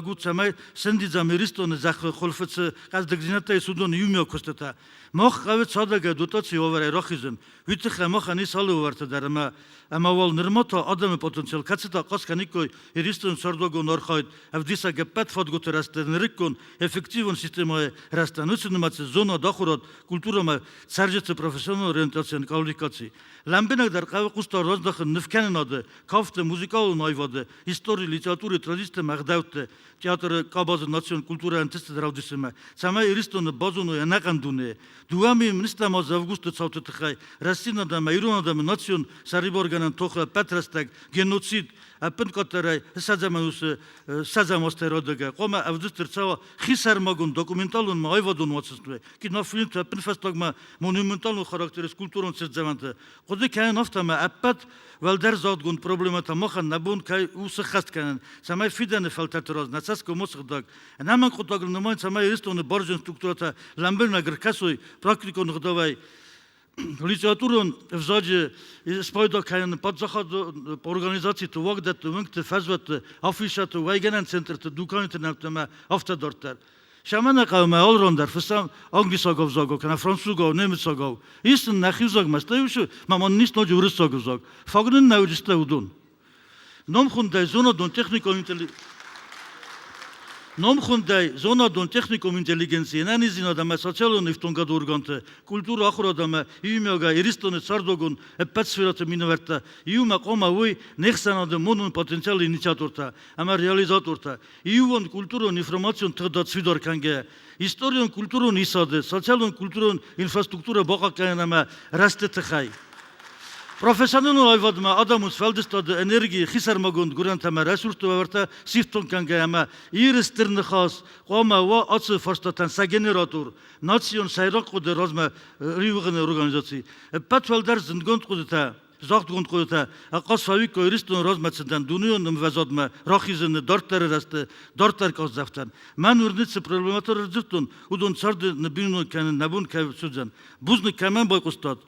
у, цӕмӕй сӕндидзӕм Ирыстоны зӕххы хуылфы цы хъӕздыгдзинӕдтӕ ис, уыдоны иумиаг куыстытӕ. Мах хъӕуы цадӕггай дотацийы уавӕрӕй рахизын. Уый тыххӕй махӕн ис алы уавӕртӕ дӕр ӕмӕ ӕмӕ уал нырма та адӕмы потенциал, кӕцытӕ ахъаз кӕниккой Ирыстоны цардуагон архайд ӕвдисӕг ӕппӕт фадгуыты рӕзты нырыккон эффективон системӕйы рӕзтӕн, уыцы нымӕцы зонад, ахуырад, культурӕмӕ цӕрджыты профессионалон ориентацийӕн квалификаци. Лӕмбынӕгдӕр хъӕуы хъусдард раздахын нывкӕнынады, кафты, музыкалон аивады, истори, литературӕйы, традициты ӕмӕ ӕгъдӕутты, театры къабазы национ культурӕйы ӕнтыстыты равдисынмӕ, цӕмӕй Ирыстоны базоной ӕнӕхъӕн дуне. Дыууӕ министрӕм азы августы цауты тыххӕй рӕстдзинад ӕмӕ ирон адӕмы национ сӕрибаргӕнӕн тохы ӕппӕт рӕстӕг геноцид ӕппынкъаддӕрӕй ссӕдзӕм ӕнусы ссӕдзӕм азтӕй радӕгӕ хъуамӕ ӕвдыст ӕрцӕуа хисӕрмагонд документалон ӕмӕ аивадон уацмыстӕ, кинофильмтӕ, ӕппынфӕстагмӕ монументалон характеры скульптурон цыртдзӕвӕнтӕ. Хъуыды кӕнын афтӕ ӕмӕ ӕппӕт уӕлдӕр загъдгонд проблемӕтӕ махӕн нӕ бон кӕй у сыххӕст кӕнын, цӕмӕй фидӕны фӕлтӕрты раз нӕ цӕсгом сыгъдӕг, ӕнӕмӕнг хъуыддагыл нымайын, цӕмӕй Ирыстоны барджын структурӕтӕ лӕмбынӕг ӕркӕсой практикон ӕгъдауӕй литературон ӕвзаджы спайда кӕнын паддзахады организациты, уагдӕтты, уынгты, фӕзуӕтты, афишӕты, уӕйгӕнӕн центрты, дуканиты нӕмттӕ ӕмӕ афтӕ дарддӕр. Сӕмӕ хъӕумӕ алран дӕр фыссӕм англисаг ӕвзагау кӕнӕ французагау, немыцагау. Ис нын нӕхи ӕвзагмӕ, стӕй уыцы ма ма нын ис ноджы уырыссаг ӕвзаг. Фаг нын нӕ уыдысты уыдон. Номхуындӕй зонадон-техникон Номхуындӕй зонадон-техникон интеллигенци, ӕнӕниздзинад ӕмӕ социалон ифтонгады органты, культурӕ, ахуырад ӕмӕ иумиагӕй Ирыстоны цардуагон ӕппӕт сферӕты минӕвӕрттӕ иумӕ хъуамӕ уой не хсӕнады монон потенциалы инициатортӕ ӕмӕ реализатортӕ, иууон культурон-информацион тыгъдад сфидар кӕнгӕйӕ, историон-культурон исады, социалон-культурон инфраструктурӕ бахъахъхъӕнын ӕмӕ рӕзты тыххӕй. Профессионалон аивадмӕ адӕмон сфӕлдыстады энергийы хисӕрмагонд гуырӕнтӕ ӕмӕ ресурсты уавӕртӕ сифтонг кӕнгӕйӕ ӕмӕ Иры стыр ныхас хъуамӕ уа ацы фарстатӕн сӕ генератор, национ сӕйраг хъуыды размӕ риуыгъыны организаци. Ӕппӕт уӕлдӕр зындгонд хъуыдытӕ загъдгонд хъуыдытӕ ахъаз фӕуиккой Ирыстоны размӕцыдӕн дунеон ӕмвӕзадмӕ рахизыны дарддӕры рӕзты дарддӕр къахдзӕфтӕн. Мӕн уырны, цы проблемӕтӕ ӕрдзырдтон, уыдон царды ныббиноныг кӕнын нӕ бон кӕй суыдзӕн. Бузныг, кӕмӕн байхъуыстат.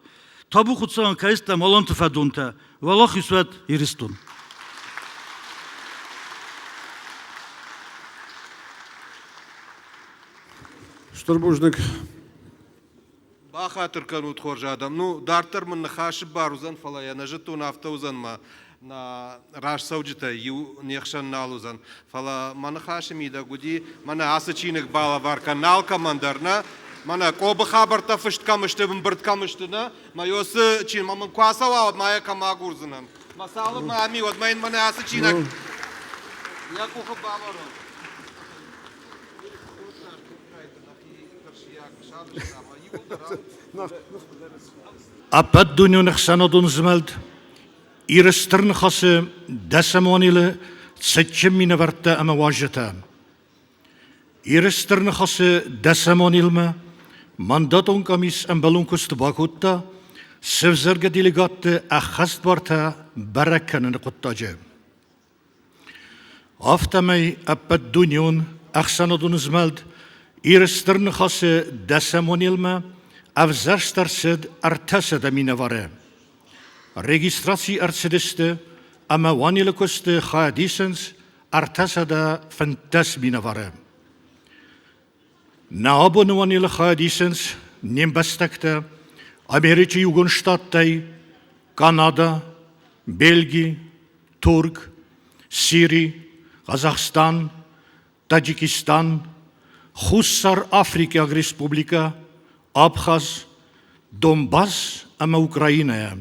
Табу Хуыцауӕн, кӕй стӕм аланты фӕдонтӕ. Уӕлахиз уӕд Ирыстон! Стыр бузныг. Бахатыр кӕнут, хорз адӕм. Ну, дарддӕр мын ныхасы бар уыдзӕн, фӕлӕ йӕ нӕ зыдтон, афтӕ уыдзӕн мӕ нӕ разцӕуджытӕй иу не хсӕн нал уыдзӕн. Фӕлӕ мӕ ныхасы мидӕг уыди, мӕнӕ ацы чиныг балӕвар кӕн алкӕмӕн дӕр, нӕ? Мӕнӕ Къобы хабӕрттӕ фыст кӕм сты, ӕмбырд кӕм сты, нӕ? Мӕ ёсы чиныг, мӕ мын куы ацӕуа, уӕд ма йӕ кӕм агурдзынӕн? Мӕ цалынмӕ ам и, уӕдмӕ йын мӕнӕ ацы чиныг йӕ къухы бавӕрон. Ӕппӕтдунеон ӕхсӕнадон змӕлд Иры Стыр Ныхасы дӕсӕм уанелы цытджын минӕвӕрттӕ ӕмӕ уазджытӕ. Иры Стыр Ныхасы дӕсӕм уанелмӕ мандатон къамис ӕмбӕлон куыст бакодта сӕвзӕргӕ делегатты ӕххӕстбартӕ бӕрӕг кӕныны хъуыддаджы. Афтӕмӕй ӕппӕтдунеон ӕхсӕнадон змӕлд Иры Стыр Ныхасы дӕсӕм уанелмӕ ӕвзӕрст ӕрцыд 300 минӕвары. Регистраци ӕрцыдысты ӕмӕ уанелы куысты хайад исынц 315 минӕвары. Нӕ абоны уанелы хайад исынц не мбӕстӕгтӕ Америкӕйы Иугонд Штаттӕй, Канадӕ, Бельги, Турк, Сири, Казахстан, Таджикистан, Хуссар Африкаг Республикӕ, Абхаз, Донбасс ӕмӕ Украинӕйӕ.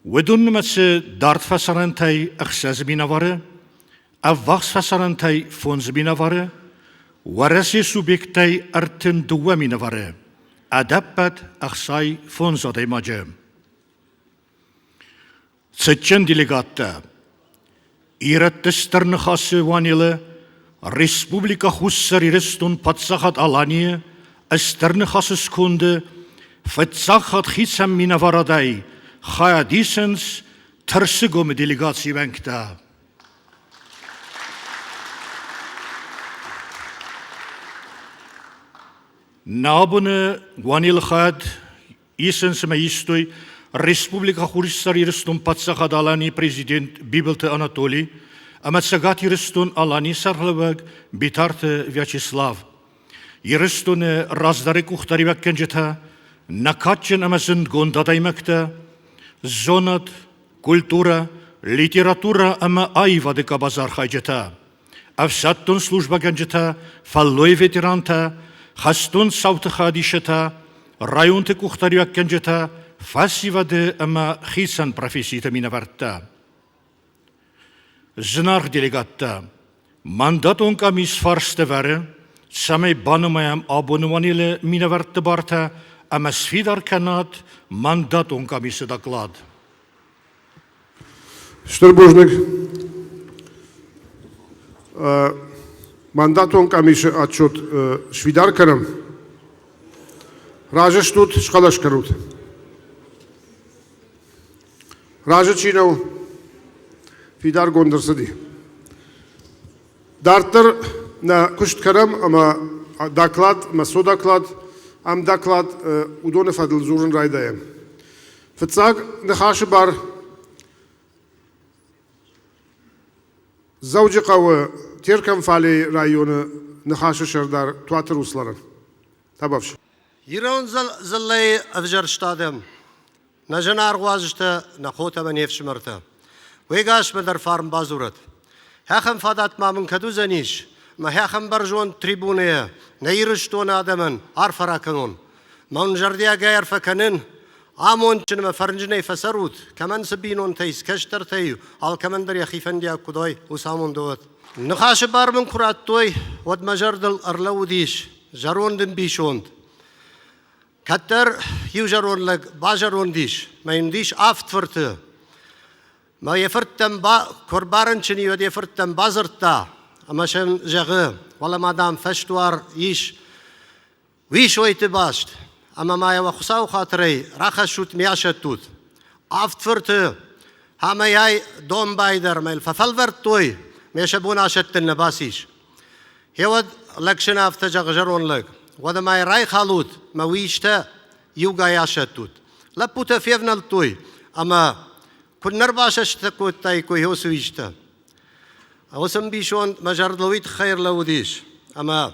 Уыдон нымӕцы дард фӕсарӕнтӕй ӕхсӕз минӕвары, ӕввахс фӕсарӕнтӕй фондз минӕвары, Уӕрӕсейы субъекттӕй 32 минӕвары, ӕдӕппӕт 65 адӕймаджы. Цытджын делегаттӕ! Ирӕтты Стыр Ныхасы уанелы Республикӕ Хуссар Ирыстон Паддзахад Аланийы Стыр Ныхасы сконды фыццаг хатт хицӕн минӕварадӕй хайад исынц Тырсыгомы делегацийы уӕнгтӕ. Нӕ абоны уанелы хайад исынц ӕмӕ истой Республикӕ Хуссар Ирыстон Паддзахад Аланийы президент Бибылты Анатоли ӕмӕ Цӕгат Ирыстон-Аланийы сӕргълӕууӕг Битарты Вячеслав. Ирыстоны раздӕры къухдариуӕггӕнджытӕ, нӕ кадджын ӕмӕ зындгонд адӕймӕгтӕ, зонад, культурӕ, литературӕ ӕмӕ аивады къабазархайджытӕ, ӕфсӕддон службӕгӕнджытӕ, фӕллойы ветерантӕ, хӕстон цауты хадисӕтӕ, районты къухдариуӕггӕнджытӕ, фӕсивӕды ӕмӕ хицӕн професситы минӕвӕрттӕ. Зынаргъ делегаттӕ, мандатон къамис фарст ӕвӕры, цӕмӕй банымайӕм абоны уанелы минӕвӕртты бартӕ ӕмӕ сфидар кӕнат мандатон къамисы доклад. Стыр бузныг. Мандатон къамисы отчет сфидар кӕнӕм. Разы стут, схъӕлӕс кӕнут. Разы чи нӕу, фидаргонд ӕрцыди. Дарддӕр нӕ куыст кӕнӕм ӕмӕ доклад ӕмӕ содоклад, ӕм доклад уыдоны фӕдыл дзурын райдайӕм. Фыццаг ныхасы бар Дзӕуджыхъӕуы Теркӕнфалейы районы Ныхасы сӕрдар Туаты Русланӕн. Табафс. Ирон дзыллӕйы ӕвзӕрст адӕм, нӕ зынаргъ уазджытӕ, нӕ хотӕ ӕмӕ не фсымӕртӕ. Уегасмӕ дӕр фарн бадзурӕд. Ахӕм фадат ма мын кӕд уыдзӕнис, ӕмӕ ахӕм бӕрзонд трибунӕйӕ нӕ Ирыстоны адӕмӕн арфӕ ракӕнон. Мӕн зӕрдиагӕй арфӕ кӕнын, амондджын ӕмӕ фӕрнджынӕй фӕцӕрут, кӕмӕн цы бинонтӕ ис, кӕстӕртӕй алкӕмӕн дӕр йӕхи фӕндиаг куыд уай, уыцы амонд уӕд. Ныхасы бар мын куы радтой, уӕд мӕ зӕрдыл ӕрлӕууыдис зӕронд ӕмбисонд. Кӕддӕр иу зӕронд лӕг базӕронд ис, мӕ йын уыдис авд фырты. Мӕ йӕ фырттӕм куы ӕрбарынчын и, уӕд йӕ фырттӕм бадзырдта ӕмӕ сӕм зӕгъы, уӕлӕ ма, дам, фӕсдуар ис Уисойты баст, ӕмӕ ма йӕ уӕ Хуыцауы хатырӕй рахӕссут ме асӕттут. Авд фырты ӕмӕ домбай дӕр мӕ фӕфӕлвӕрдтой, ме сӕ бон асӕттын нӕ бацис. Гъеуӕд лӕгсын афтӕ зӕгъы зӕронд лӕг, уӕдӕ ма йӕ райхалут, мӕ уистӕ иугай асӕттут. Лӕппутӕ февнӕлдтой ӕмӕ куыд нӕ рбасӕстытӕ кодтаиккой уыцы уистӕ. Уыцы ӕмбисонд мӕ зӕрдыл уый тыххӕй ӕрлӕууыдис, ӕмӕ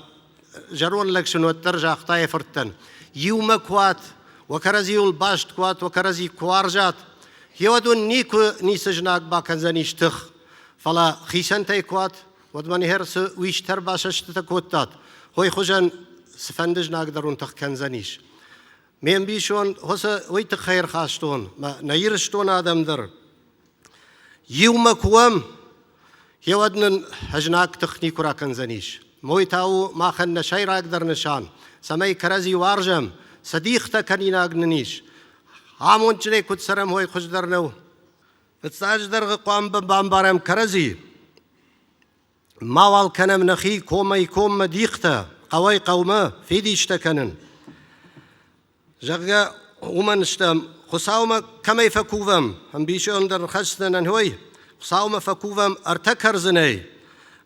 зӕронд лӕг сын уӕддӕр загъта йӕ фырттӕн: Иумӕ куы уат, уӕ кӕрӕдзиуыл баст куы уат, уӕ кӕрӕдзи куы уарзат, гъеуӕд уын никуы ницы знаг бакӕндзӕнис тых. Фӕлӕ хицӕнтӕй куы уат, уӕд мӕ нихӕр цы уистӕ ӕрбасӕстытӕ кодтат, уый хуызӕн цыфӕнды знаг дӕр уын тых кӕндзӕнис. Ме мбисонд уый тыххӕй ӕрхастон, нӕ Ирыстоны адӕм дӕр Иумӕ куы уӕм, гъеуӕд нын ӕзнаг тых никуы ракӕндзӕнис. Мой та у махӕн нӕ сӕйрагдӕр нысан, цӕмӕй кӕрӕдзи уарзӕм, цы дихтӕ кӕнинаг нын ис. Амондджынӕй куыд цӕрӕм, уый хуыздӕр нӕу. Фыццаджыдӕр хъуамӕ бамбарӕм кӕрӕдзи, Мауал кӕнӕм нӕхи комӕй-коммӕ дихтӕ, хъӕуӕй-хъӕумӕ фидистӕ кӕнын. Зӕгъгӕ, уымӕн стӕм, Хуыцаумӕ кӕмӕй фӕкувӕм, ӕмбисондӕр хӕсдзынӕн ой, Хуыцаумӕ фӕкувӕм ӕртӕ кӕрдзынӕй.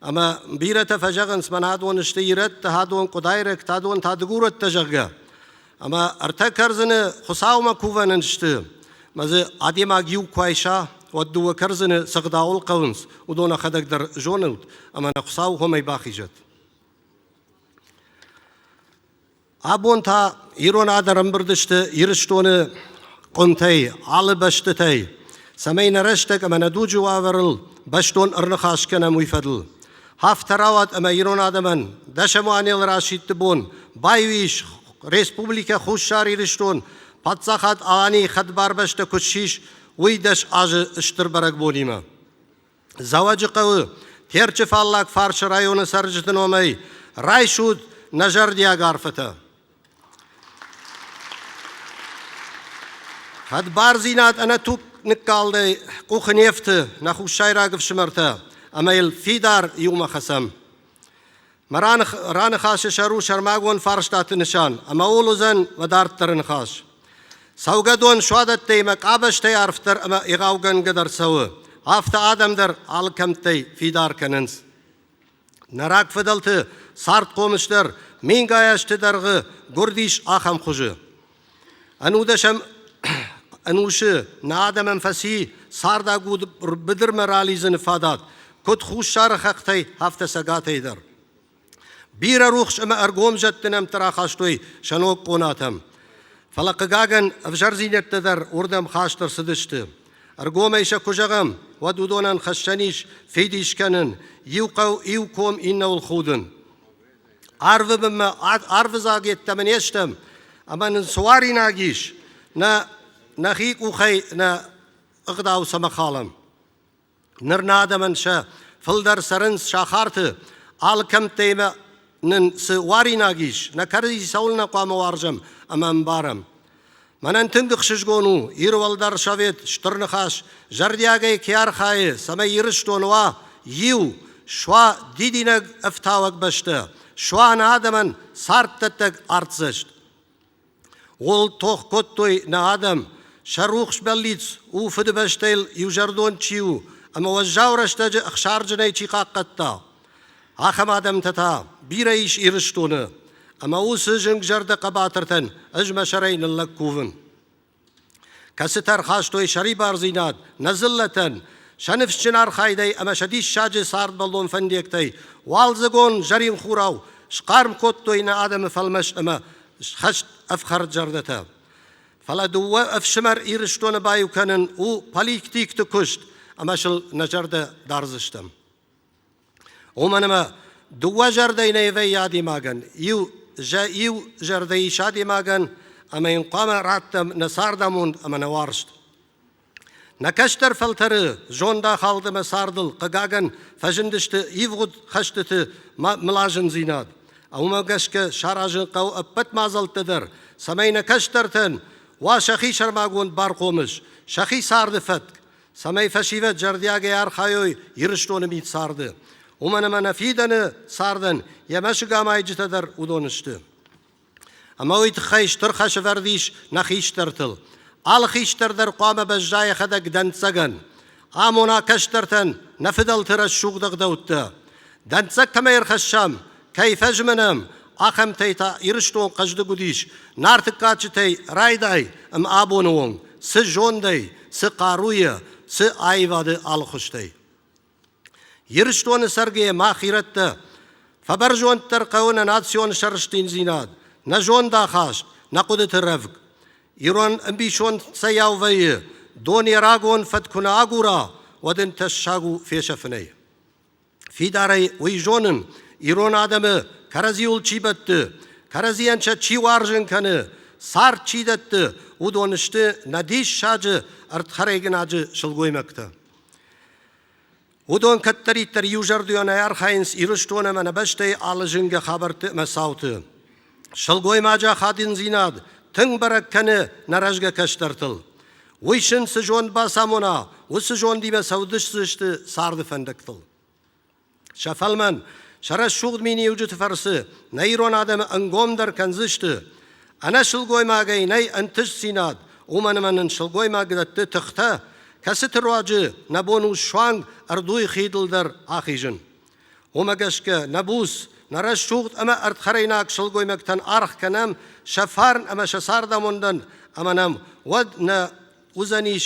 Ӕмӕ бирӕтӕ фӕзӕгъынц, мӕнӕ адон сты ирӕттӕ, адон къуыдайрӕгтӕ, адон та дыгурӕттӕ, зӕгъгӕ. Ӕмӕ ӕртӕ кӕрдзыны Хуыцаумӕ кувӕн сты. Мӕ дзы адӕймаг иу куы айса, уӕд дыууӕ кӕрдзыны цы гъдауыл хъӕуынц, уыдон ӕхӕдӕг дӕр зонут, ӕмӕ нӕ Хуыцау уымӕй бахизӕд. Абон та ирон адӕм ӕрӕмбырд сты Ирыстоны къуымтӕй, алы бӕстӕтӕй, цӕмӕй нӕ рӕстӕг ӕмӕ нӕ дуджы уавӕрыл бӕстон ӕрныхас кӕнӕм, уый фӕдыл. Афтӕ рауад ӕмӕ ирон адӕмӕн дӕсӕм уанел расидты бон баиу ис Республикӕ Хуссар Ирыстон Паддзахад Аланийы хӕдбар бӕстӕ куы ссис, уый 10 азы стыр бӕрӕгбонимӕ. Дзӕуӕджыхъӕуы Терчы фаллаг фарсы районы цӕрджыты номӕй райсут нӕ зӕрдиаг арфӕтӕ. Хӕдбардзинад ӕнӕ туг ныккалдӕй къухы не фты, нӕ хуссайраг ӕфсымӕртӕ. ӕмӕ йыл фидар иумӕ хӕцӕм. Мӕ раныхасы сӕр у сӕрмагонд фарстаты нысан, ӕмӕ ууыл уыдзӕн мӕ дарддӕры ныхас. Цӕугӕдон суадӕттӕй мӕ къабӕзтӕй арфдӕр ӕмӕ егъаугӕнгӕдӕр цӕуы, афтӕ адӕм дӕр алы кӕмттӕй фидар кӕнынц. Нӕ рагфыдӕлты цардхъомыс дӕр мингай азты дӕргъы гуырдис ахӕм хуызы. Ӕнудӕсӕм ӕнусы нӕ адӕмӕн фӕци цардагуд быдырмӕ ралидзыны фадат, куыд хуссары хӕхтӕй, афтӕ цӕгатӕй дӕр. Бирӕ рухс ӕмӕ ӕргом зӕдты нӕмттӕ рахастой сӕ ног къонатӕм. Фӕлӕ, хъыгагӕн, ӕвзӕрдзинӕдтӕ дӕр уырдӕм хаст ӕрцыдысты. Ӕргомӕй сӕ куы зӕгъӕм, уӕд уыдонӕн хӕссӕн ис фидис кӕнын, иу хъӕу, иу ком иннӕуыл худын. Арвы бынмӕ арвыдзаг йеддӕмӕ не стӕм, ӕмӕ нын цы уаринаг ис, нӕ нӕхи къухӕй нӕ ӕгъдау цӕмӕ халӕм. Ныр нӕ адӕмӕн сӕ фылдӕр цӕрынц сахарты, алы кӕмттӕй нын цы уаринаг ис, нӕ кӕрӕдзи цӕуылнӕ хъуамӕ уарзӕм ӕмӕ ӕмбарӕм. Мӕнӕн тынг ӕхсызгон у, Иры Уӕлдӕр Совет Стыр Ныхас зӕрдиагӕй кӕй архайы, цӕмӕй Ирыстон уа иу, суа дидинӕг ӕфтауӕг бӕстӕ, суа нӕ адӕмӕн царддӕттӕг артдзӕст. Ууыл тох кодтой нӕ адӕм, сӕ рухс бӕллиц у Фыдыбӕстӕйыл иузӕрдон чи у ӕмӕ уӕззау рӕстӕджы ӕхсарджынӕй чи хъахъхъӕдта, ахӕм адӕмтӕ та бирӕ ис Ирыстоны, ӕмӕ уыцы зынгзӕрдӕ хъӕбатыртӕн ӕз мӕ сӕрӕй ныллӕг кувын. Кӕцытӕ ӕрхастой сӕрибардзинад нӕ дзыллӕтӕн, сӕ ныфсджын архайдӕй ӕмӕ сӕ диссаджы цардбӕллон фӕндиӕгтӕй уалдзыгон зӕрин хурау схъарм кодтой нӕ адӕмы фӕлмӕст ӕмӕ хӕст ӕфхӕрд зӕрдӕтӕ. Фӕлӕ дыууӕ ӕфсымӕр Ирыстоны баиу кӕнын у политикты куыст, ӕмӕ сыл нӕ зӕрдӕ дардзыстӕм. Уымӕн ӕмӕ дыууӕ зӕрдӕйы нӕ вӕййы адӕймагӕн. Иу, иу зӕрдӕ ис адӕймагӕн, ӕмӕ йын хъуамӕ раттӕм нӕ цардамонд ӕмӕ нӕ уарзт. Нӕ кӕстӕр фӕлтӕры зондахалд ӕмӕ цардыл, хъыгагӕн, фӕзындысты ивгъуыд хӕстыты мылазындзинад. Уымӕ гӕсгӕ саразын хъӕуы ӕппӕт мадзӕлттӕ дӕр, цӕмӕй нӕ кӕстӕртӕн уа сӕхи сӕрмагонд бархъомыс, сӕхи царды фӕтк, цӕмӕй фӕсивӕд зӕрдиагӕй архайой Ирыстоны мидцарды. Уымӕн ӕмӕ нӕ фидӕны цардӕн йӕ мӕсыгамайджытӕ дӕр уыдон сты. Ӕмӕ уый тыххӕй стыр хӕс ӕвӕрд ис нӕ хистӕртыл. Алы хистӕр дӕр хъуамӕ бӕзза йӕхӕдӕг дӕнцӕгӕн. Амона кӕстӕртӕн нӕ фыдӕлты рӕсугъд ӕгъдӕуттӕ. Дӕнцӕг кӕмӕй ӕрхӕссӕм, кӕй фӕзмынӕм, ахӕмтӕй та Ирыстон хъӕздыг уыдис Нарты кадджытӕй райдай ӕмӕ абоны онг, цы зондӕй, цы хъаруйӕ, цы аивады алыхуызтӕй. Ирыстоны цӕргӕйӕ мах ирӕттӕ фӕбӕрзонддӕр хъӕуы нӕ национ сӕрыстиндзинад, нӕ зондахаст, нӕ хъуыдыты рӕвг. Ирон ӕмбисонд цӕйау вӕййы, дон йӕ рагон фӕд куы нӕ агура, уӕд ын тӕссаг у фесӕфынӕй. Фидарӕй уый зонын, ирон адӕмы кӕрӕдзиуыл чи бӕтты, кӕрӕдзийӕн сӕ чи уарзын кӕны, цард чи дӕтты, уыдон сты нӕ диссаджы ӕрдхӕрӕгнаджы сылгоймӕгтӕ. Уыдон кӕддӕриддӕр иузӕрдионӕй архайынц Ирыстон ӕмӕ нӕ бӕстӕйы алы зынгӕ хабӕртты ӕмӕ цауты. Сылгоймаджы ахадындзинад тынг бӕрӕг кӕны нӕ рӕзгӕ кӕстӕртыл. Уый сын цы зонд бацамона, уыцы зондимӕ цӕудзысты царды фӕндӕгтыл. Сӕ фӕлмӕн, сӕ рӕсугъд миниуджыты фӕрцы нӕ ирон адӕмы ӕнгомдӕр кӕндзысты. Ӕнӕ сылгоймагӕй нӕй ӕнтыстдзинад, уымӕн ӕмӕ нын сылгоймаг дӕтты тыхтӕ, кӕцыты руаджы нӕ бон у суанг ӕрдуйы хидыл дӕр ахизын. Уымӕ гӕсгӕ нӕ буц, нӕ рӕсугъд ӕмӕ ӕрдхӕрӕйнаг сылгоймӕгтӕн аргъ кӕнӕм сӕ фарн ӕмӕ сӕ цардамондӕн, ӕмӕ нӕм уӕд нӕ уыдзӕнис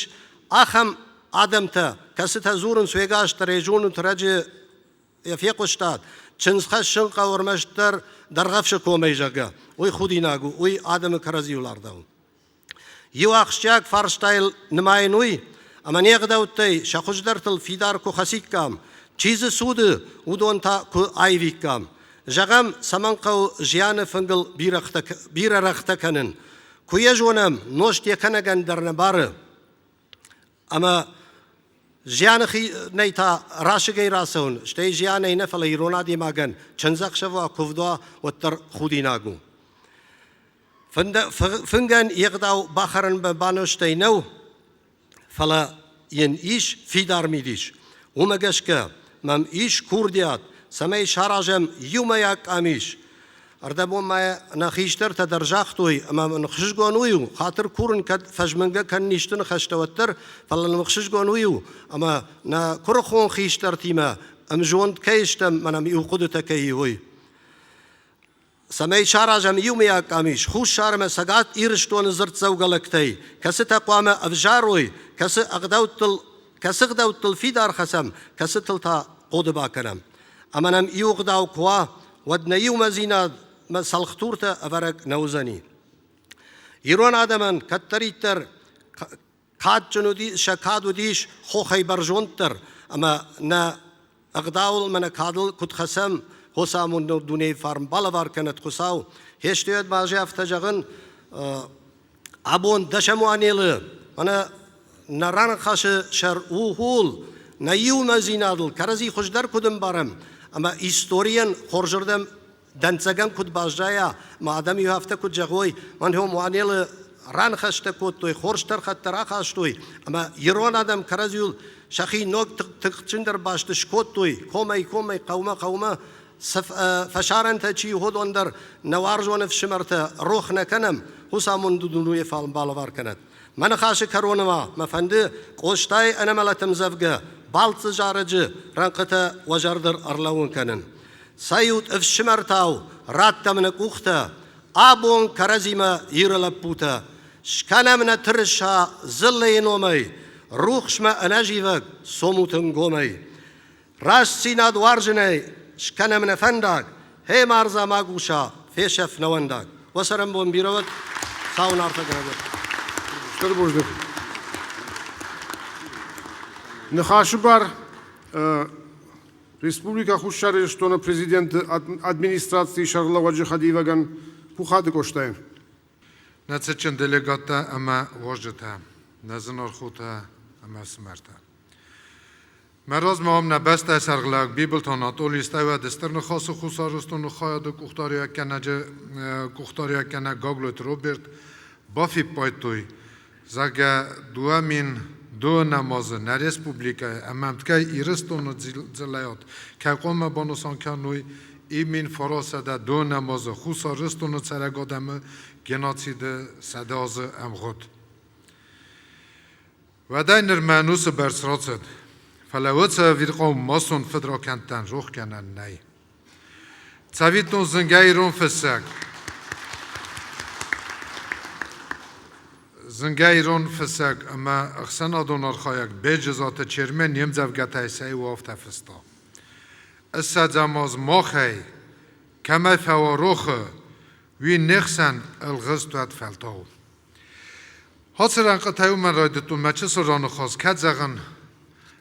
ахӕм адӕмтӕ, кӕцытӕ дзурынц уегас дӕр ӕй зонут раджы йӕ фехъуыстат, чындз хӕссын хъӕуы ӕрмӕстдӕр Дӕргъӕвсы комӕй, зӕгъгӕ, уый худинаг у, уый адӕмы кӕрӕдзиуыл ардауы. Иу ахсджиаг фарстайыл нымайын уый, ӕмӕ не гъдӕуттӕй сӕ хуыздӕртыл фидар куы хӕциккам, чи дзы цуды, уыдон та куы аивиккам. Зӕгъӕм, цӕмӕн хъӕуы зианы фынгыл бирӕ рӕгътӕ кӕнын? Куы йӕ зонӕм, нозт йӕ кӕнӕгӕн дӕр нӕ бары. Ӕмӕ зианы нӕй та расыгӕй рацӕуын, стӕй зианӕй нӕ, фӕлӕ ирон адӕймагӕн чындзӕхсӕв уа, куывд уа, уӕддӕр худинаг у. Фынгӕн йе гъдау бахӕрынмӕ банозтӕй нӕу, фӕлӕ йын ис фидар мидис. Уымӕ гӕсгӕ мӕм ис курдиат, цӕмӕй саразӕм иумӕйаг къамис. Ӕрдӕбон ма нӕ хистӕртӕ дӕр загътой, ӕмӕ мын ӕхсызгон уый у, хатыр курын кӕд фӕзмынгӕ кӕнын исты ныхӕстӕ уӕддӕр, фӕлӕ нын ӕхсызгон уый у, ӕмӕ нӕ куырыхон хистӕртимӕ ӕмзонд кӕй стӕм, мӕнӕм иу хъуыдытӕ кӕй и, уый. Цӕмӕй саразӕм иумӕйаг къамис Хуссар ӕмӕ Цӕгат Ирыстоны дзырддзӕугӕ лӕгтӕй, кӕцытӕ хъуамӕ ӕвзарой, кӕцы ӕгъдӕуттыл, кӕцы ӕгъдӕуттыл фидар хӕцӕм, кӕцытыл та хъоды бакӕнӕм. Ӕмӕ нӕм иу ӕгъдау куы уа, уӕд нӕ иумӕдзинадмӕ цӕлхдуртӕ ӕвӕрӕг нӕ уыдзӕни. Ирон адӕмӕн кӕддӕриддӕр кадджын уыди, сӕ кад уыдис хохӕй бӕрзонддӕр, ӕмӕ нӕ ӕгъдауыл ӕмӕ нӕ кадыл куыд хӕцӕм, Хуыцау дунейы фарн балӕвар кӕнӕд Хуыцау. Хестуӕд ма афтӕ зӕгъын, абон дӕсӕм уанелы мӕнӕ нӕ раныхасы сӕр ууыл, нӕ иумӕдзинадыл кӕрӕдзи хуыздӕр куыд ӕмбарӕм ӕмӕ историйӕн хорзырдӕм дӕнцӕгӕн куыд баззайа, мӕ адӕм-иу афтӕ куыд зӕгъой, мӕн Уанелы раныхӕстӕ кодтой, хорз тӕрхӕттӕ рахастой, ӕмӕ ирон адӕм кӕрӕдзиуыл сӕхи ног тыхджындӕр баст скодтой, комӕй-комӕй, хъӕумӕ-хъӕумӕ фӕсарӕнтӕ чи уыдон дӕр нӕ уарзон ӕфсымӕртӕ рох нӕ кӕнӕм, Хуыцамонды дунейы фалм балӕвар кӕнӕд. Мӕ ныхасы кӕроны ма мӕ фӕнды Къостайы ӕнӕмӕлӕт ӕмдзӕвгӕ «Балцы зарӕджы» рӕнхъытӕ уӕ зӕрдыл ӕрлӕууын кӕнын. Цӕйут, ӕфсымӕртау, раттӕм нӕ къухтӕ, абон кӕрӕдзимӕ Иры лӕппутӕ. Скӕнӕм нӕ тырыса дзыллӕйы номӕй, рухсмӕ ӕнӕзивӕг цомут ӕнгомӕй. Рӕстдзинад уарзынӕй скӕнӕм нӕ фӕндаг, хе мардза магуса, фесӕф нӕуӕндаг. Уӕ цӕрӕнбон бирӕ уӕд, Хуыцау арфӕ кӕнӕд. Стыр бузныг. Ныхасы бар Республикӕ Хуссар Ирыстоны Президенты администрацийы сӕргълӕууӕджы хӕдивӕгӕн Пухаты Къостайӕн. Нӕ цытджын делегаттӕ ӕмӕ уазджытӕ, нӕ зынаргъ хотӕ ӕмӕ ӕфсымӕртӕ. Мӕ размӕ ам нӕ бӕстӕйы сӕргълӕууӕг Бибылты Анатолий стӕй Стыр Ныхасы Хуссар Ирыстоны хайады къухдариуӕггӕнӕджы къухдариуӕггӕнӕг Гаглойты Роберт бафиппайдтой, зӕгъгӕ, 2002 азы нӕ республикӕйы ӕмӕ ӕмткӕй Ирыстоны дзыллӕйад кӕй хъуамӕ банысан кӕной имин 902 азы Хуссар Ирыстоны цӕрӕг адӕмы геноциды 100 азы ӕмгъуыд. Уӕдӕй нырмӕ ӕнусы бӕрц рацыд, фӕлӕ уыцы ӕвирхъау массон фыдракӕндтӕн рохгӕнӕн нӕй. Цӕвиттон зынгӕ ирон фыссӕг, зынгӕ ирон фыссӕг ӕмӕ ӕхсӕнадон архайӕг Беджызаты Чермен не мдзӕвгӕтӕй сӕ иу афтӕ фыста: Ссӕдзӕм аз махӕй, кӕмӕй фӕуа рохы, уый не хсӕн ӕлгъыст уӕд фӕлтау. Ацы рӕнхъытӕй уымӕн райдыдтон мӕ чысыл раныхас, кӕд зӕгъын,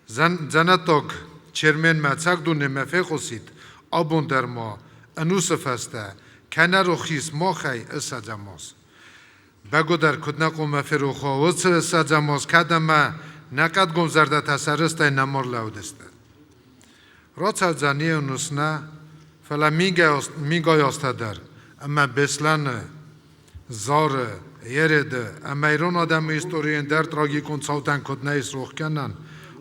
дзӕнӕттаг Черменмӕ ӕцӕг дунемӕ фехъусид, абон дӕр ма, ӕнусы фӕстӕ, кӕнӕ рох ис махӕй ссӕдзӕм аз. Бӕгуыдӕр куыд нӕ хъуамӕ ферох уа, уыцы ссӕдзӕм аз кӕд ӕмӕ нӕ хъӕдгом зӕрдӕтӕ сӕ рыстӕй нӕма рлӕудысты. Рацӕудзӕн не ӕнус нӕ, фӕлӕ мингай азтӕ дӕр, ӕмӕ Беслӕны Зары, Ереды ӕмӕ ирон адӕмы историйы ӕндӕр трагикон цаутӕн куыд нӕ ис рох кӕнӕн,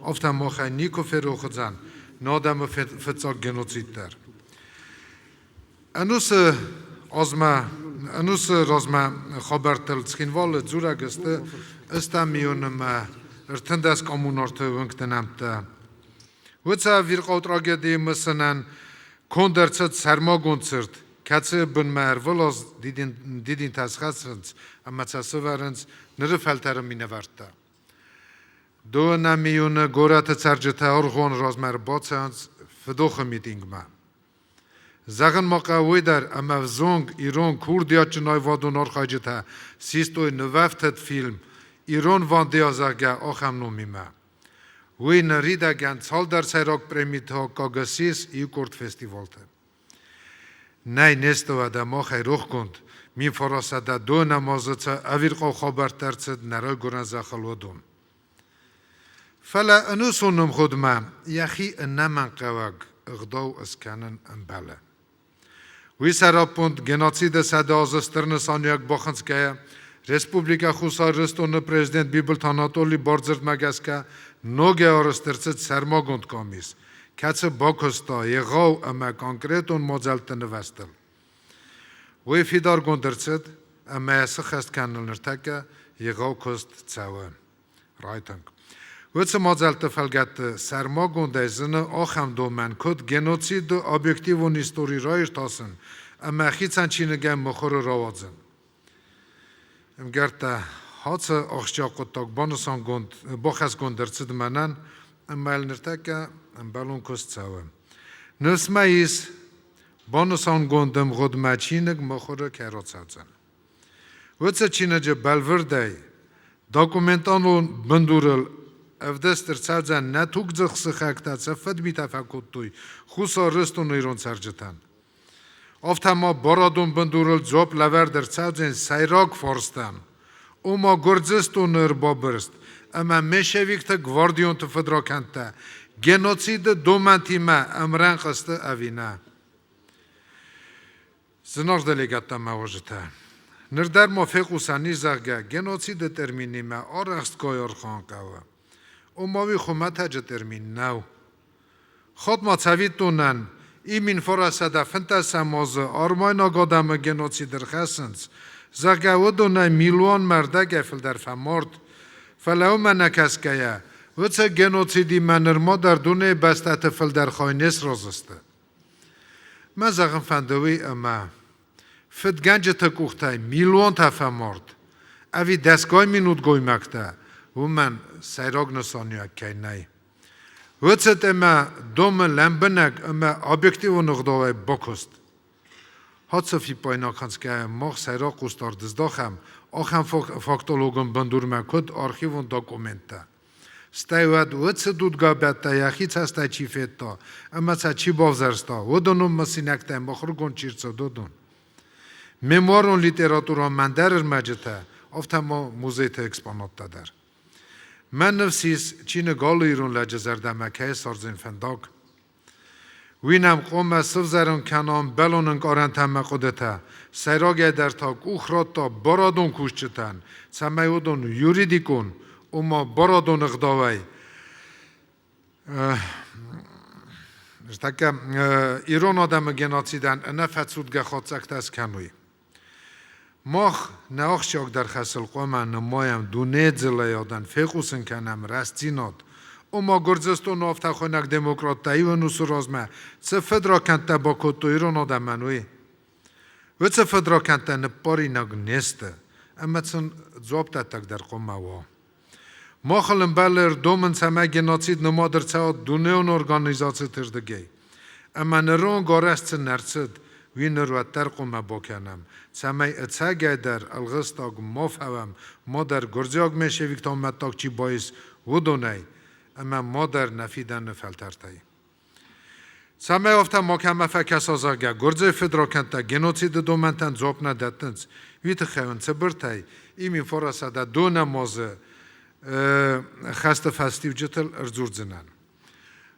афтӕ махӕй никуы ферох уыдзӕн нӕ адӕмы фыццаг геноцид дӕр. Ӕнусы азмӕ, ӕнусы размӕ хабӕрттыл Цхинвалы дзурӕг сты ӕстӕм миллионмӕ 13 коммунарты уынгты нӕмттӕ. Уыцы ӕвирхъау трагедийы мысынӕн конд ӕрцыд сӕрмагонд цырт, кӕцы бынмӕ ӕрвылаз дидинтӕ схӕссынц ӕмӕ сӕ сывӕрынц ныры фӕлтӕры минӕвӕрттӕ. Дыууынӕм июны горӕты цӕрджытӕ ӕргъон размӕ ӕрбацӕуынц фыдохы митингмӕ. Зӕгъын ма хъӕуы уый дӕр, ӕмӕ ӕвзонг ирон курдиатджын аивадон архайджытӕ систой нывӕфтыд фильм «Ирон Вандея», зӕгъгӕ, ахӕм номимӕ. Уый ныридӕгӕн цалдӕр сӕйраг премиты аккаг ссис иукъорд фестивалты. Нӕй не сты уӕдӕ махӕй рохгонд, 1902 азы цы ӕвирхъау хабӕрттӕ ӕрцыд нӕ райгуырӕн зӕххыл, уыдон. Фӕлӕ ӕнусон ӕмгъуыдмӕ йӕхи ӕнӕмӕнгхъӕуӕг ӕгъдау скӕнын ӕмбӕлы. Уый сӕраппонд геноциды 100 азы стыр нысаниуӕг бахынцгӕйӕ, Республикӕ Хуссар Ирыстоны президент Бибылты Анатоли бардзырдмӕ гӕсгӕ ногӕй арӕзт ӕрцыд сӕрмагонд къамис, кӕцы бакуыста егъау ӕмӕ конкретон мадзӕлтты нывӕзтыл. Уый фидаргонд ӕрцыд ӕмӕ йӕ сыххӕст кӕныныл ныртӕккӕ егъау куыст цӕуы. Райтынг. Уыцы мадзӕлтты фӕлгӕтты сӕрмагондӕй зыны ахӕм домӕн, куыд геноциды объективон истори раиртасын ӕмӕ хицӕн чиныгӕн мыхуыры рауадзын. Ӕмгӕрттӕ, ацы ахсджиаг хъуыддаг банысангонд, бахӕсгонд ӕрцыд мӕнӕн, ӕмӕ ныртӕккӕ ӕмбӕлон куыст цӕуы. Ныфс мӕ ис, банысангонд ӕмгъуыдмӕ чиныг мыхуыры кӕй рацӕудзӕн. Уыцы чиныджы бӕлвырдӕй документалон бындурыл ӕвдыст ӕрцӕудзӕн нӕ тугдзых сыхӕгтӕ цы фыдмитӕ фӕкодтой Хуссар Ирыстоны ирон цӕрджытӕн. Афтӕ ма барадон бындурыл дзуапп лӕвӕрд ӕрцӕудзӕн сӕйраг фарстӕн, ома Гуырдзыстоны ӕрбабырст ӕмӕ меньшевикты гвардионты фыдракӕндтӕ геноциды домӕнтимӕ ӕмрӕнхъ сты ӕви нӕ. Зынаргъ делегаттӕ ӕмӕ уазджытӕ! Ныр дӕр ма фехъусӕн ис, зӕгъгӕ, геноциды терминимӕ арӕхстгай архайын хъӕуы. Ома уый хуымӕтӕджы термин нӕу. Хатт ма цӕвиттонӕн, имин 915 азы армайнаг адӕмы геноцид ӕрхӕссынц, зӕгъгӕ, уыдонӕй милуан мӕрдӕгӕй фылдӕр фӕмард. Фӕлӕ уымӕ нӕ кӕсгӕйӕ, уыцы геноцидимӕ нырма дӕр дунейы бӕстӕты фылдӕр хай не сразы сты. Мӕ зӕгъын фӕнды уый, ӕмӕ фыдгӕнджыты къухтӕй милуантӕ фӕмард, ӕви дӕсгай минутгоймӕгтӕ, уымӕн сӕйраг нысаниуӕг кӕй нӕй. Уыцы темӕ домы лӕмбынӕг ӕмӕ объективон ӕгъдауӕй бакуыст. Ацы фиппаинаг хынцгӕйӕ мах сӕйраг хъусдард здахӕм ахӕм фактологон бындурмӕ, куыд архивон документтӕ. Стӕй уӕд уыцы дудгӕбӕттӕ йӕхи цӕстӕй чи федта ӕмӕ сӕ чи бавзӕрста, уыдон уым мысинӕгтӕй мыхуыргонд чи рцыд, уыдон. Мемуарон литературон мӕндӕр ӕрмӕджытӕ, афтӕ ма музейты экспонаттӕ дӕр. Мӕ ныфс ис, чиныг алы ирон лӕджы зӕрдӕмӕ кӕй ссардзӕн фӕндаг. Уый нӕм хъуамӕ сывзӕрын кӕна ӕмбӕлон ӕнкъарӕнтӕ ӕмӕ хъуыдытӕ, сӕйрагӕйдӕр та къух радта барадон кусджытӕн, цӕмӕй уыдон юридикон, ома барадон ӕгъдауӕй Ныртӕккӕ ирон адӕмы геноцидӕн ӕнӕфӕцудгӕ хатдзӕгтӕ скӕной. Мах нӕ ахсджиагдӕр хӕсыл хъуамӕ нымайӕм дунедзыллӕйадӕн фехъусын кӕнӕм рӕстдзинад, ома Гуырдзыстоны афтӕхуыйнӕг демократтӕ иу ӕнусы размӕ цы фыдракӕндтӕ бакодтой ирон адӕмӕн, уый. Уыцы фыдракӕндтӕ ныппаринаг не сты, ӕмӕ сын дзуапдӕттӕг дӕр хъуамӕ уа. Махыл ӕмбӕлы ӕрдомын, цӕмӕй геноцид нымад ӕрцӕуа дунеон организациты рдыгӕй. Ӕмӕ ныронг арӕзт цы не рцыд, уый ныр уӕддӕр хъуамӕ бакӕнӕм, цӕмӕй ӕцӕгӕйдӕр ӕлгъыстаг ма фӕуӕм, мадӕр гуырдзиаг меньшевиктӕм амӕттаг чи баис, уыдонӕй, ӕмӕ мадӕр нӕ фидӕны фӕлтӕртӕй. Цӕмӕй афтӕ макӕмӕ фӕкӕса, зӕгъгӕ, гуырдзыйы фыдракӕндтӕ геноциды домӕнтӕн дзуапп нӕ дӕттынц, уый тыххӕй уын цыбыртӕй имин фарасадӕ донӕмазы хӕсты фӕстиуджытыл ӕрдзурдзынӕн.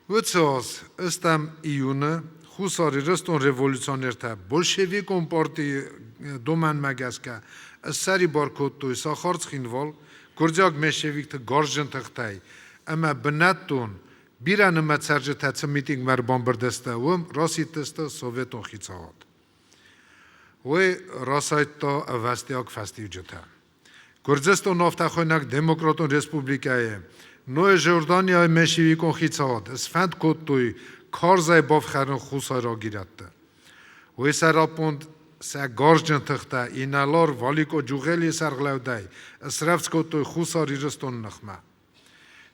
Уыцы аз ӕстӕм июны Хуссар Ирыстон революционертӕ большевикон партийы домӕнмӕ гӕсгӕ ссӕрибар кодтой сахар Цхинвал гуырдзиаг меньшевикты гарзджын тыхтӕй ӕмӕ бынӕттон Бирӕнымӕц цӕрджытӕ цы митингмӕ ӕрбамбырд сты, уым расидтысты советон хицауад. Уый расайдта ӕвӕстиаг фӕстиуджытӕ. Гуырдзыстон афтӕхуыйнӕг Демократон Республикӕйы Ной Жорданияйы меньшевикон хицауад сфӕнд кодтой карзӕй бафхӕрын хуссайраг ирӕтты. Уый сӕраппонд сӕ гарзджын тыхтӕ инӕлар Валико Джугъелийы сӕргълӕудӕй срӕвдз кодтой Хуссар Ирыстоны ныхмӕ.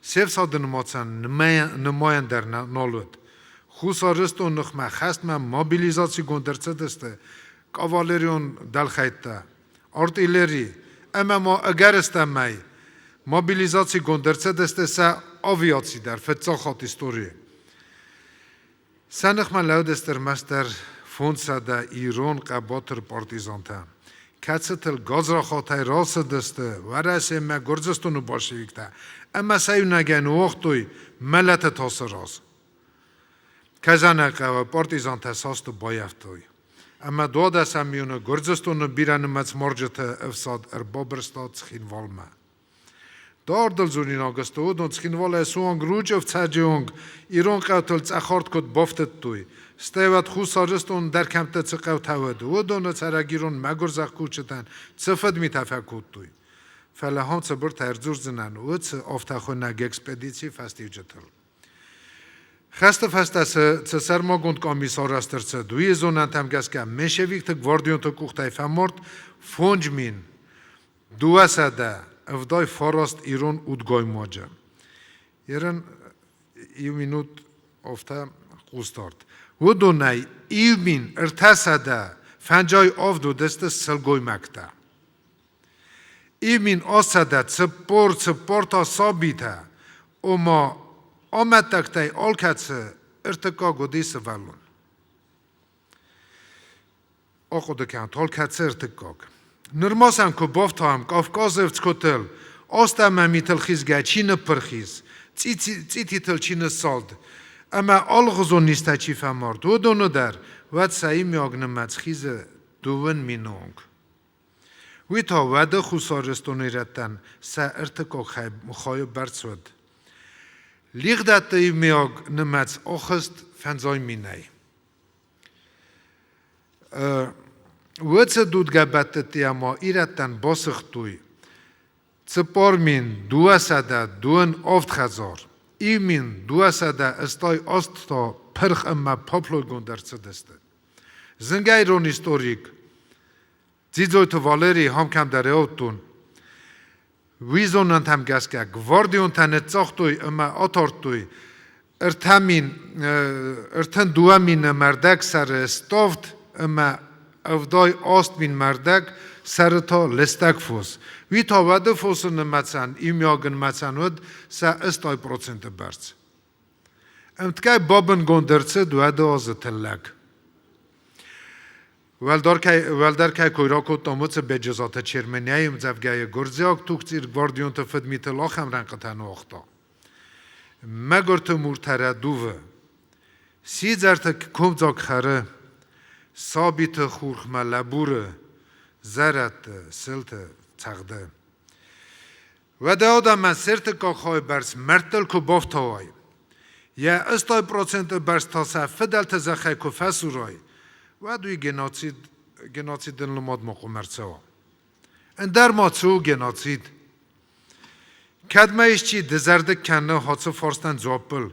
Се фсады нымӕцӕн нымайӕн дӕр нал уыд. Хуссар Ирыстоны ныхмӕ хӕстмӕ мобилизацигонд ӕрцыдысты кавалерион дӕлхӕйттӕ, артиллери ӕмӕ ма ӕгӕрыстӕмӕй мобилизацигонд ӕрцыдысты сӕ авиаци дӕр фыццаг хатт историйы. Сӕ ныхмӕ лӕудысты ӕрмӕстдӕр 500 ирон хъӕбатыр партизантӕ, кӕцытыл гадзрахатӕй рацыдысты Уӕрӕсемӕ Гуырдзыстоны большевиктӕ ӕмӕ сӕ иунӕгӕй ныууагътой мӕлӕты тасы раз. Казаны хъӕуы партизантӕ састы баййӕфтой, ӕмӕ 12 июны Гуырдзыстоны бирӕнымӕц марджыты ӕфсад ӕрбабырста Цхинвалмӕ. Дардыл дзуринаг сты уыдон Цхинвалӕй суанг Ручъы ӕфцӕджы онг ирон хъӕутыл цъӕхарт куыд бафтыдтой, стӕй уӕд Хуссар Ирыстоны дӕр кӕмтты цы хъӕутӕ уыд, уыдоны цӕрӕг ирон мӕгуыр зӕхкусджытӕн цы фыдмитӕ фӕкодтой. Фӕлӕ ахӕм цыбыртӕ ӕрдзурдзынӕн уыцы афтӕхуынӕг экспедицийы фӕстиуджытыл. Хӕсты фӕстӕ цы сӕрмагонд къамис арӕзт ӕрцыд, уый зонӕнтӕм гӕсгӕ меньшевикты гвардионты къухтӕй фӕмард 5279 ирон удгоймаджы. Ерын иу минут афтӕ хъусдард. Уыдонӕй 1357 уыдысты сылгоймӕгтӕ. 1844 та сабитӕ, ома амӕттӕгтӕй алкӕцы ӕртыккаг уыди сывӕллон. Ахъуыды кӕнут, алкӕцы ӕртыккаг. Нырма сӕм куы бафтауӕм Кавказы ӕфцгуытыл, астӕмӕ митыл хизгӕ чи ныппырх ис, цъититыл чи ныссалд ӕмӕ алыгъуызон низтӕ чи фӕмард, уыдоны дӕр, уӕд сӕ иумиаг нымӕц хизы дыууын мины онг. Уый та уӕды Хуссар Ирыстоны ирӕттӕн сӕ ӕртыккаг хайы бӕрц уыд. Лигъдӕтты иумиаг нымӕц ахызт фӕндзай минӕй. Уыцы дудгӕбӕтты ӕма ирӕттӕн басыгътой 4227 хӕдзар, 1288 та пырх ӕмӕ паплойгонд ӕрцыдысты. Зынгӕ ирон историк Дзидзойты Валерий хам кӕмдӕр ауыдтон. Уый зонӕнтӕм гӕсгӕ гвардионтӕ ныццагътой ӕмӕ атардтой 32 мины мӕрдӕг сӕры ставд ӕмӕ 78 мин мӕрдӕг сӕры та лыстӕг фос. Уый та уӕды фосы нымӕцӕн, иумиаг нымӕцӕн уыд сӕ 80 проценты бӕрц. Ӕмткӕй бабынгонд ӕрцыд уӕды азы тыллӕг. Уӕлдӕр кӕй кой ракодтам, уыцы Беджызаты Черменӕйы ӕмдзӕвгӕйы гуырдзиаг тугцъир гвардионты фыдмитыл ахӕм рӕнхъытӕ ныуагъта: Мӕгуырты муртӕ рӕдувы, сидзӕрты комдзаг хӕры, сабиты хурхмӕ лӕбуры, зӕрӕдты, сылты цӕгъды. Уӕдӕ адӕмӕн се ртыккаг хайы бӕрц мӕрдтыл куы бафтауай, йӕ 80 проценты бӕрц та сӕ фыдӕлты зӕххӕй куы фӕсурай, уӕд уый геноцид, геноцидыл нымад ма хъуамӕ ӕрцӕуа. Ӕндӕр ма цы у геноцид? Кӕд ма исчи дызӕрдыг кӕны ацы фарстӕн дзуаппыл,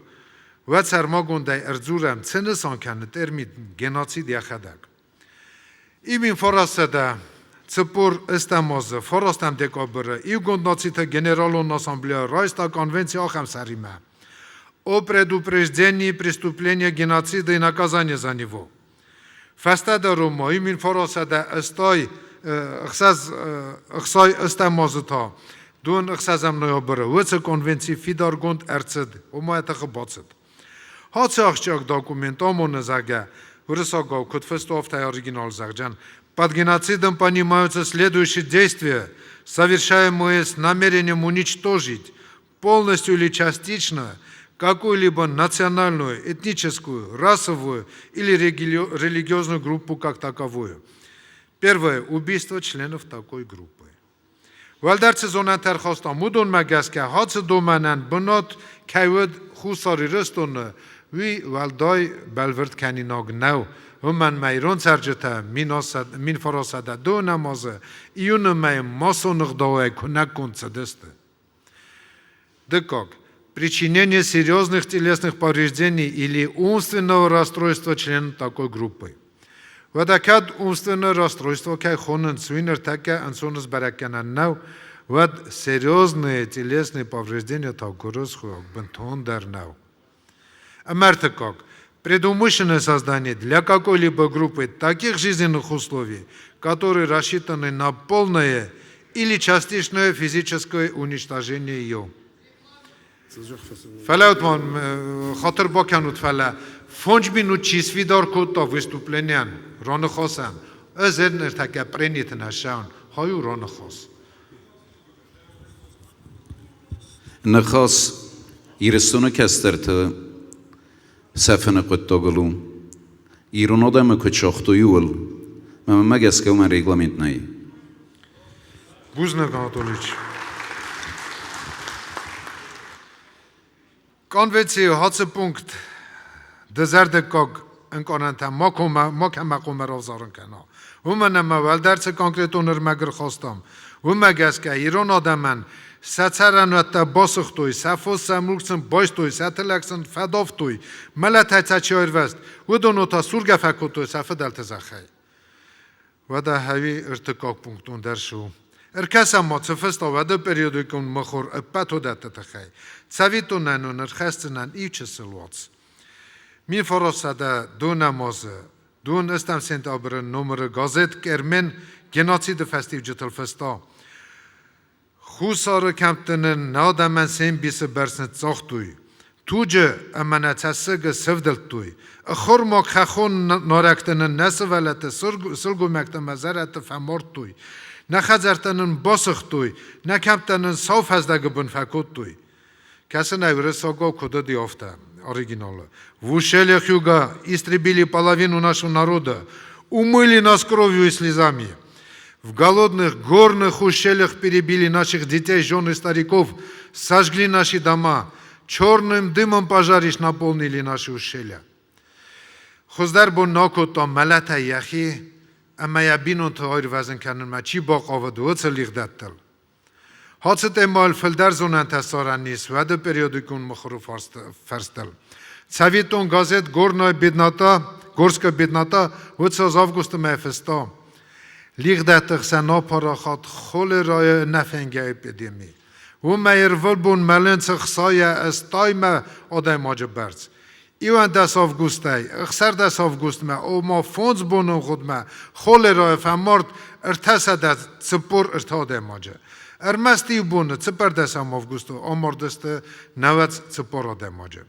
уӕд сӕрмагондӕй ӕрдзурӕм, цы нысан кӕны термин геноцид йӕхӕдӕг. 1948 азы 9 декабры Иугонд Нациты Генералон Ассамблея райста конвенци ахӕм сӕримӕ: О предупреждении преступления геноцида и наказании за него. Фӕстӕдӕр ма 1968 азы та дон ӕхсӕзӕм ноябры уыцы конвенци фидаргонд ӕрцыд, ома йӕ тыхы бацыд. Ацы ахсджиаг документ амоны, зӕгъгӕ, уырыссагау куыд фыст у, афтӕ оригинал зӕгъдзӕн. Под геноцидом понимаются следующие действия, совершаемые с намерением уничтожить полностью или частично какую-либо национальную, этническую, расовую или религиозную группу как таковую. Первое – убийство членов такой группы. Уӕлдӕр цы зонӕнтӕ ӕрхастам, уыдонмӕ гӕсгӕ ацы домӕнӕн бынат кӕй уыд Хуссар Ирыстоны, уый уӕлдай бӕлвырд кӕнинаг нӕу. Уымӕн ма ирон цӕрджытӕ 1902 азы июны мӕйы массон ӕгъдауӕй куынӕггонд цыдысты. Дыккаг. Причинение серьезных телесных повреждений или умственного расстройства члена такой группы. Уӕдӕ кӕд умственное расстройство кӕй хонынц, уый ныртӕккӕ ӕнцон сбӕрӕг кӕнӕн нӕу, уӕд серьезные телесные повреждения та гуырысхойаг бынтондӕр нӕу. Ӕмӕ ӕртыккаг. Предумышленное создание для какой-либо группы таких жизненных условий, которые рассчитаны на полное или частичное физическое уничтожение ее. Фӕлӕ ма хатыр бакӕнут, фӕлӕ фондз минут чи сфидар кодта выступлениӕн, раныхасӕн, ӕз ныртӕккӕ прениты нӕ ссӕуын, хай у раныхас. Ныхас Ирыстоны кӕстӕрты сӕфыны хъуыддагыл у. Ирон адӕмы куыд сагътой, ууыл. Мӕнмӕ гӕсгӕ уымӕн регламент нӕй. Бузныг, Анатольевич. Конвенцийы хацы пункт дызӕрдыггаг ӕнкъарӕнтӕ макӕмӕ хъуамӕ равзарын кӕна. Уымӕн ӕмӕ уӕлдӕр цы конкретон ӕрмӕг ӕрхастам, уымӕ гӕсгӕ ирон адӕмӕн сӕ цӕрӕнуӕттӕ басыгътой, сӕ фос, сӕ мулк сын байстой, сӕ тыллӕг сын фӕдавтой, мӕлӕтӕй сӕ чи аирвӕзт, уыдоны та сургӕ фӕкодтой сӕ фыдӕлты зӕххӕй. Уӕдӕ хӕуи ӕртыккаг пунктон дӕр цы у? Ӕркӕсӕм ма, цы фыста уӕды периодикон мыхуыр ӕппӕт уыдӕтты тыххӕй. Цӕвиттонӕн уын ӕрхӕсдзынӕн иу чысыл уац. 1900 дыууынӕм азы дыууын ӕстӕм сентябры номыры газет Кермен геноциды фӕстиуджытыл фыста: Хуссары кӕмтты нын нӕ адӕмӕн се мбисы бӕрц ныццагътой, туджы ӕмӕ нӕ цӕссыгы сывдылдтой. Ӕххормаг хӕххон нарӕгты нын нӕ сывӕллӕтты сылгоймӕгтӕ ӕмӕ зӕрӕдты фӕмардтой, нӕ хӕдзӕрттӕ нын басыгътой, нӕ кӕмттӕ нын сау фӕздӕгы бын фӕкодтой. Кӕсын ӕй уырыссагау куыд уыди, афтӕ, оригиналы. В ущельях юга истребили половину нашего народа, умыли нас кровью и слезами. В голодных горных ущельях перебили наших детей, жен и стариков, сожгли наши дома, черным дымом пожарищ наполнили наши ущелья. Хуыздӕр бон нӕ кодта мӕлӕтӕй йӕхи ӕмӕ йӕ бинонты аирвӕзын кӕнынмӕ чи бахъавыд, уыцы лигъдӕттыл. Хацы темӕйыл фылдӕр зонӕнтӕ ссарӕн ис уӕды периодикон мыхуыры фӕрстыл. Цӕвиттон газет Горная беднота, Горская беднота уыцы аз августы мӕй фыста: Лигъдӕтты хсӕн апарахат холерайы ӕнӕфенгӕ эпидеми. Уымӕй ӕрвылбон мӕлынц ӕхсайӕ ӕстаймӕ адӕймаджы бӕрц. 11 августӕй 16 августмӕ, ома фондз боны ӕмгъуыдмӕ холерайы фӕмард 343 адӕймаджы. Ӕрмӕст иу боны, 14 августы амардысты 94 адӕймаджы.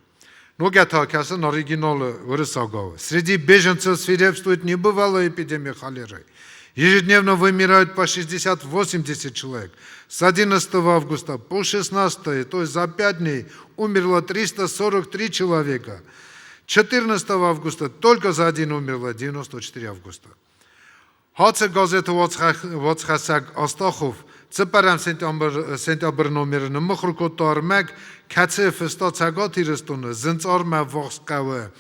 Ногӕй та кӕсын оригиналы уырыссагау. Среди беженцев свирепствует небывалая эпидемия холеры. Ежедневно вымирают по 60-80 человек. С 11 августа по 16, то есть за 5 дней, умерло 343 человека. 14 августа только за один умерло 94 августа. Հացը գազեթը ոցխասակ Աստախով цыппӕрӕм сентябры номеры ныммыхуыр кодта ӕрмӕг, кӕцы фыста Цӕгат Ирыстоны Зынцъармӕ ввахс хъӕуы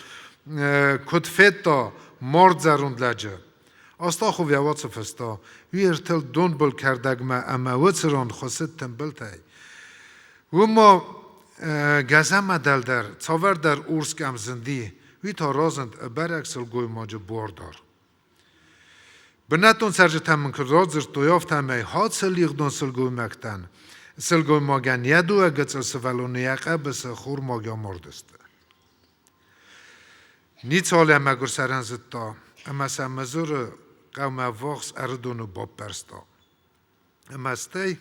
куыд федта мард зӕронд лӕджы. Астахов йӕ уацы фыста, уый ӕртылд донбыл кӕрдӕгмӕ ӕмӕ уыцы ран хуыссыд тымбылтӕй. Уым ма гӕзӕмӕ дӕлдӕр цавӕрдӕр урс къӕм зынди, уый та разынд ӕбӕрӕг сылгоймаджы буар дӕр. Бынӕттон цӕрджытӕ мын куыд радзырдтой, афтӕмӕй хӕцы лигъдон сылгоймӕгтӕн сылгоймагӕн йӕ дыууӕ гыццыл сывӕллоны йӕ хъӕбысы хурмаг амардысты. Ницуал йӕ мӕгуыр сӕрӕн зыдта ӕмӕ сӕ Мызуры хъӕумӕ ӕввахс Ӕрыдоны баппӕрста. Ӕмӕ стӕй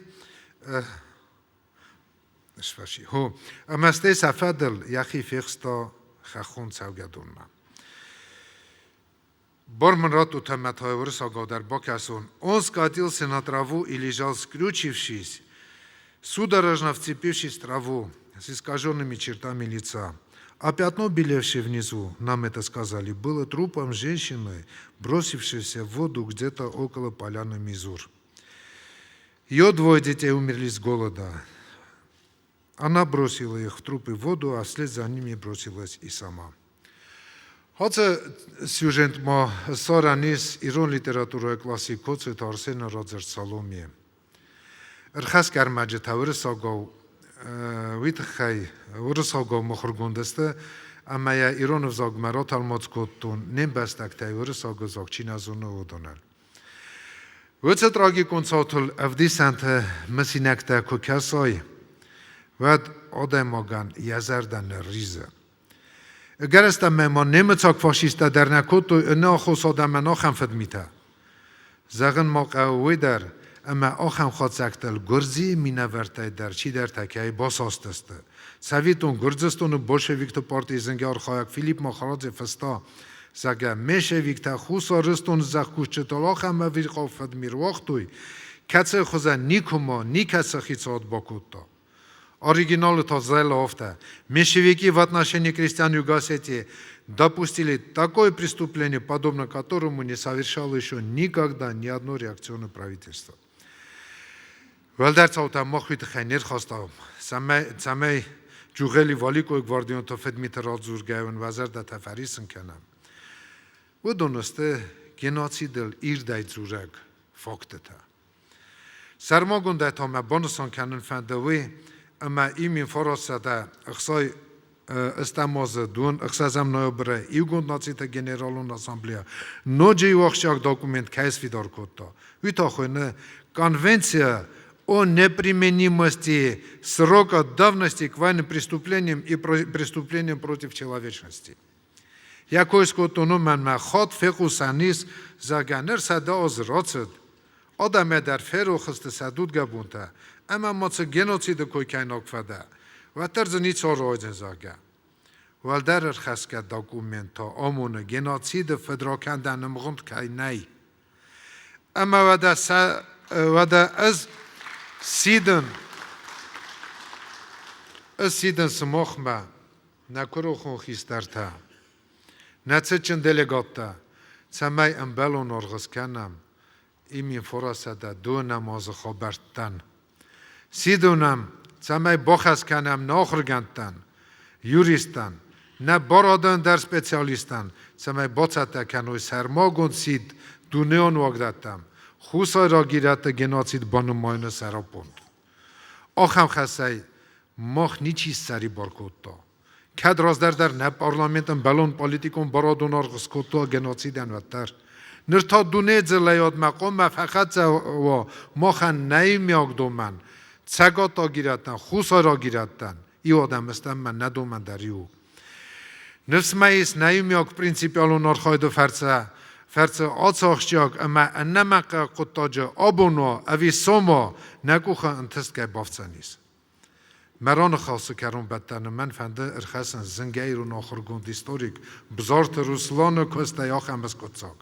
сфӕси. Хо, ӕмӕ стӕй сӕ фӕдыл йӕхи фехста хӕххон цӕугӕдонмӕ. Бар мын раттут ӕмӕ та уырыссагау дӕр бакӕсон. Он скатился на траву и лежал скрючившись, судорожно вцепившись в траву с искаженными чертами лица. А пятно, белевшее внизу, нам это сказали, было трупом женщины, бросившейся в воду где-то около поляны Мизур. Ее двое детей умерли с голода. Она бросила их в трупы в воду, а вслед за ними бросилась и сама. Հացը սյուժենտ մա սարանիս իրոն լիտերատուրայի կլասիկոց էт Արսենը ռաձեր Սալոմիե։ Ӕрхӕсгӕ ӕрмӕджытӕ уырыссагау уый тыххӕй уырыссагау мыхуыргонд сты, ӕмӕ йӕ ирон ӕвзагмӕ ратӕлмац кодтон не мбӕстӕгтӕй уырыссаг ӕвзаг чи нӕ зоны, уыдонӕн. Уыцы трагикон цаутыл ӕвдисӕнты мысинӕгтӕ куы кӕсай, уӕд адӕймагӕн йӕ зӕрдӕ нырризы. Ӕгӕрыстӕмӕй ма немыцаг фашисттӕ дӕр нӕ кодтой ӕнӕаххос адӕмӕн ахӕм фыдмитӕ. Зӕгъын ма хъӕуы уый дӕр, ӕмӕ ахӕм хатдзӕгтыл Гуырдзыйы минӕвӕрттӕй дӕр чидӕртӕ кӕй басастысты. Цӕвиттон, Гуырдзыстоны большевикты партийы зынгӕ архайӕг Филипп Махарадзе фыста, зӕгъгӕ, меньшевиктӕ Хуссар Ирыстоны зӕхкусджытыл ахӕм ӕвирхъау фыдми руагътой, кӕцыйы хуызӕн никуыма никӕцы хицауад бакодта. Оригиналы та зӕлы афтӕ. Меньшевики в отношении крестьян Юго-Осетии допустили такое преступление, подобно которому не совершало еще никогда ни одно реакционное правительство. Уӕлдӕр цаутӕ мах уый тыххӕй не рхастам, цӕмӕй Джугъели Валикъойы гвардионты фыдмиты радзургӕйӕ уын уӕ зӕрдӕтӕ фӕриссын кӕнӕм. Уыдон сты геноцидыл ирдӕй дзурӕг фактытӕ. Сӕрмагондӕй та мӕ банысан кӕнын фӕнды уый, ӕмӕ имин 960 ӕстӕм азы дон ӕхсӕзӕм ноябры Иугонд Нациты Генералон Ассамблея ноджы иу ахсджиаг документ кӕй сфидар кодта, уый та хуыйны Конвенция о неприменимости срока давности к военным преступлениям и преступлениям против человечности. Йӕ кой скодтон уымӕн мӕ хатт фехъусӕн ис, зӕгъгӕ, ныр 100 азы рацыд, адӕмӕй дӕр ферох сты сӕ дудгӕбонтӕ, ӕмӕ ма цы геноциды кой кӕнинаг фӕдӕ, уӕддӕр дзы ницы арайдзӕн, зӕгъгӕ. Уӕлдӕр ӕрхӕсгӕ документ та амоны, геноциды фыдракӕндӕн ӕмгъуыд кӕй нӕй. Ӕмӕ уӕдӕ, сӕ, уӕдӕ ӕз сидын, ӕз сидын сымахмӕ, нӕ куырыхон хистӕртӕ, нӕ цытджын делегаттӕ, цӕмӕй ӕмбӕлон аргъ скӕнӕм имин форасӕдӕ дыууынӕм азы хабӕрттӕн. Сидунӕм, цӕмӕй бахӕс кӕнӕм нӕ ахуыргӕндтӕн, юристтӕн, нӕ барадон дӕр специалисттӕн, цӕмӕй бацӕттӕ кӕной сӕрмагонд сидт дунеон уагдӕттӕм хуссайраг ирӕтты геноцид банымайыны сӕраппонд. Ахӕм хӕсӕй мах ничи ссӕрибар кодта. Кӕд раздӕр дӕр нӕ парламент ӕмбӕлон политикон барадон аргъ скодта геноцидӕн, уӕддӕр. Ныр та дуне дзыллӕйадмӕ хъуамӕ фӕхӕццӕ уа махӕн нӕ иумиаг домӕн, цӕгаттаг ирӕттӕн, хуссайраг ирӕттӕн, иу адӕмы стӕм мӕ нӕ домӕн дӕр иу. Ныфс мӕ ис, нӕ иумиаг принципиалон архайды фӕрцы фӕрцы ацы ахсджиаг ӕмӕ ӕнӕмӕнгхъӕуӕг хъуыддаджы абон уа ӕви сом уа, нӕ къухы ӕнтыст кӕй бафтдзӕнис. Мӕ раныхасы кӕронбӕттӕны мӕн фӕнды ӕрхӕцын зынгӕ ирон ахуыргонд историк Бзарты Русланы куыстӕй ахӕм скъуыддзаг.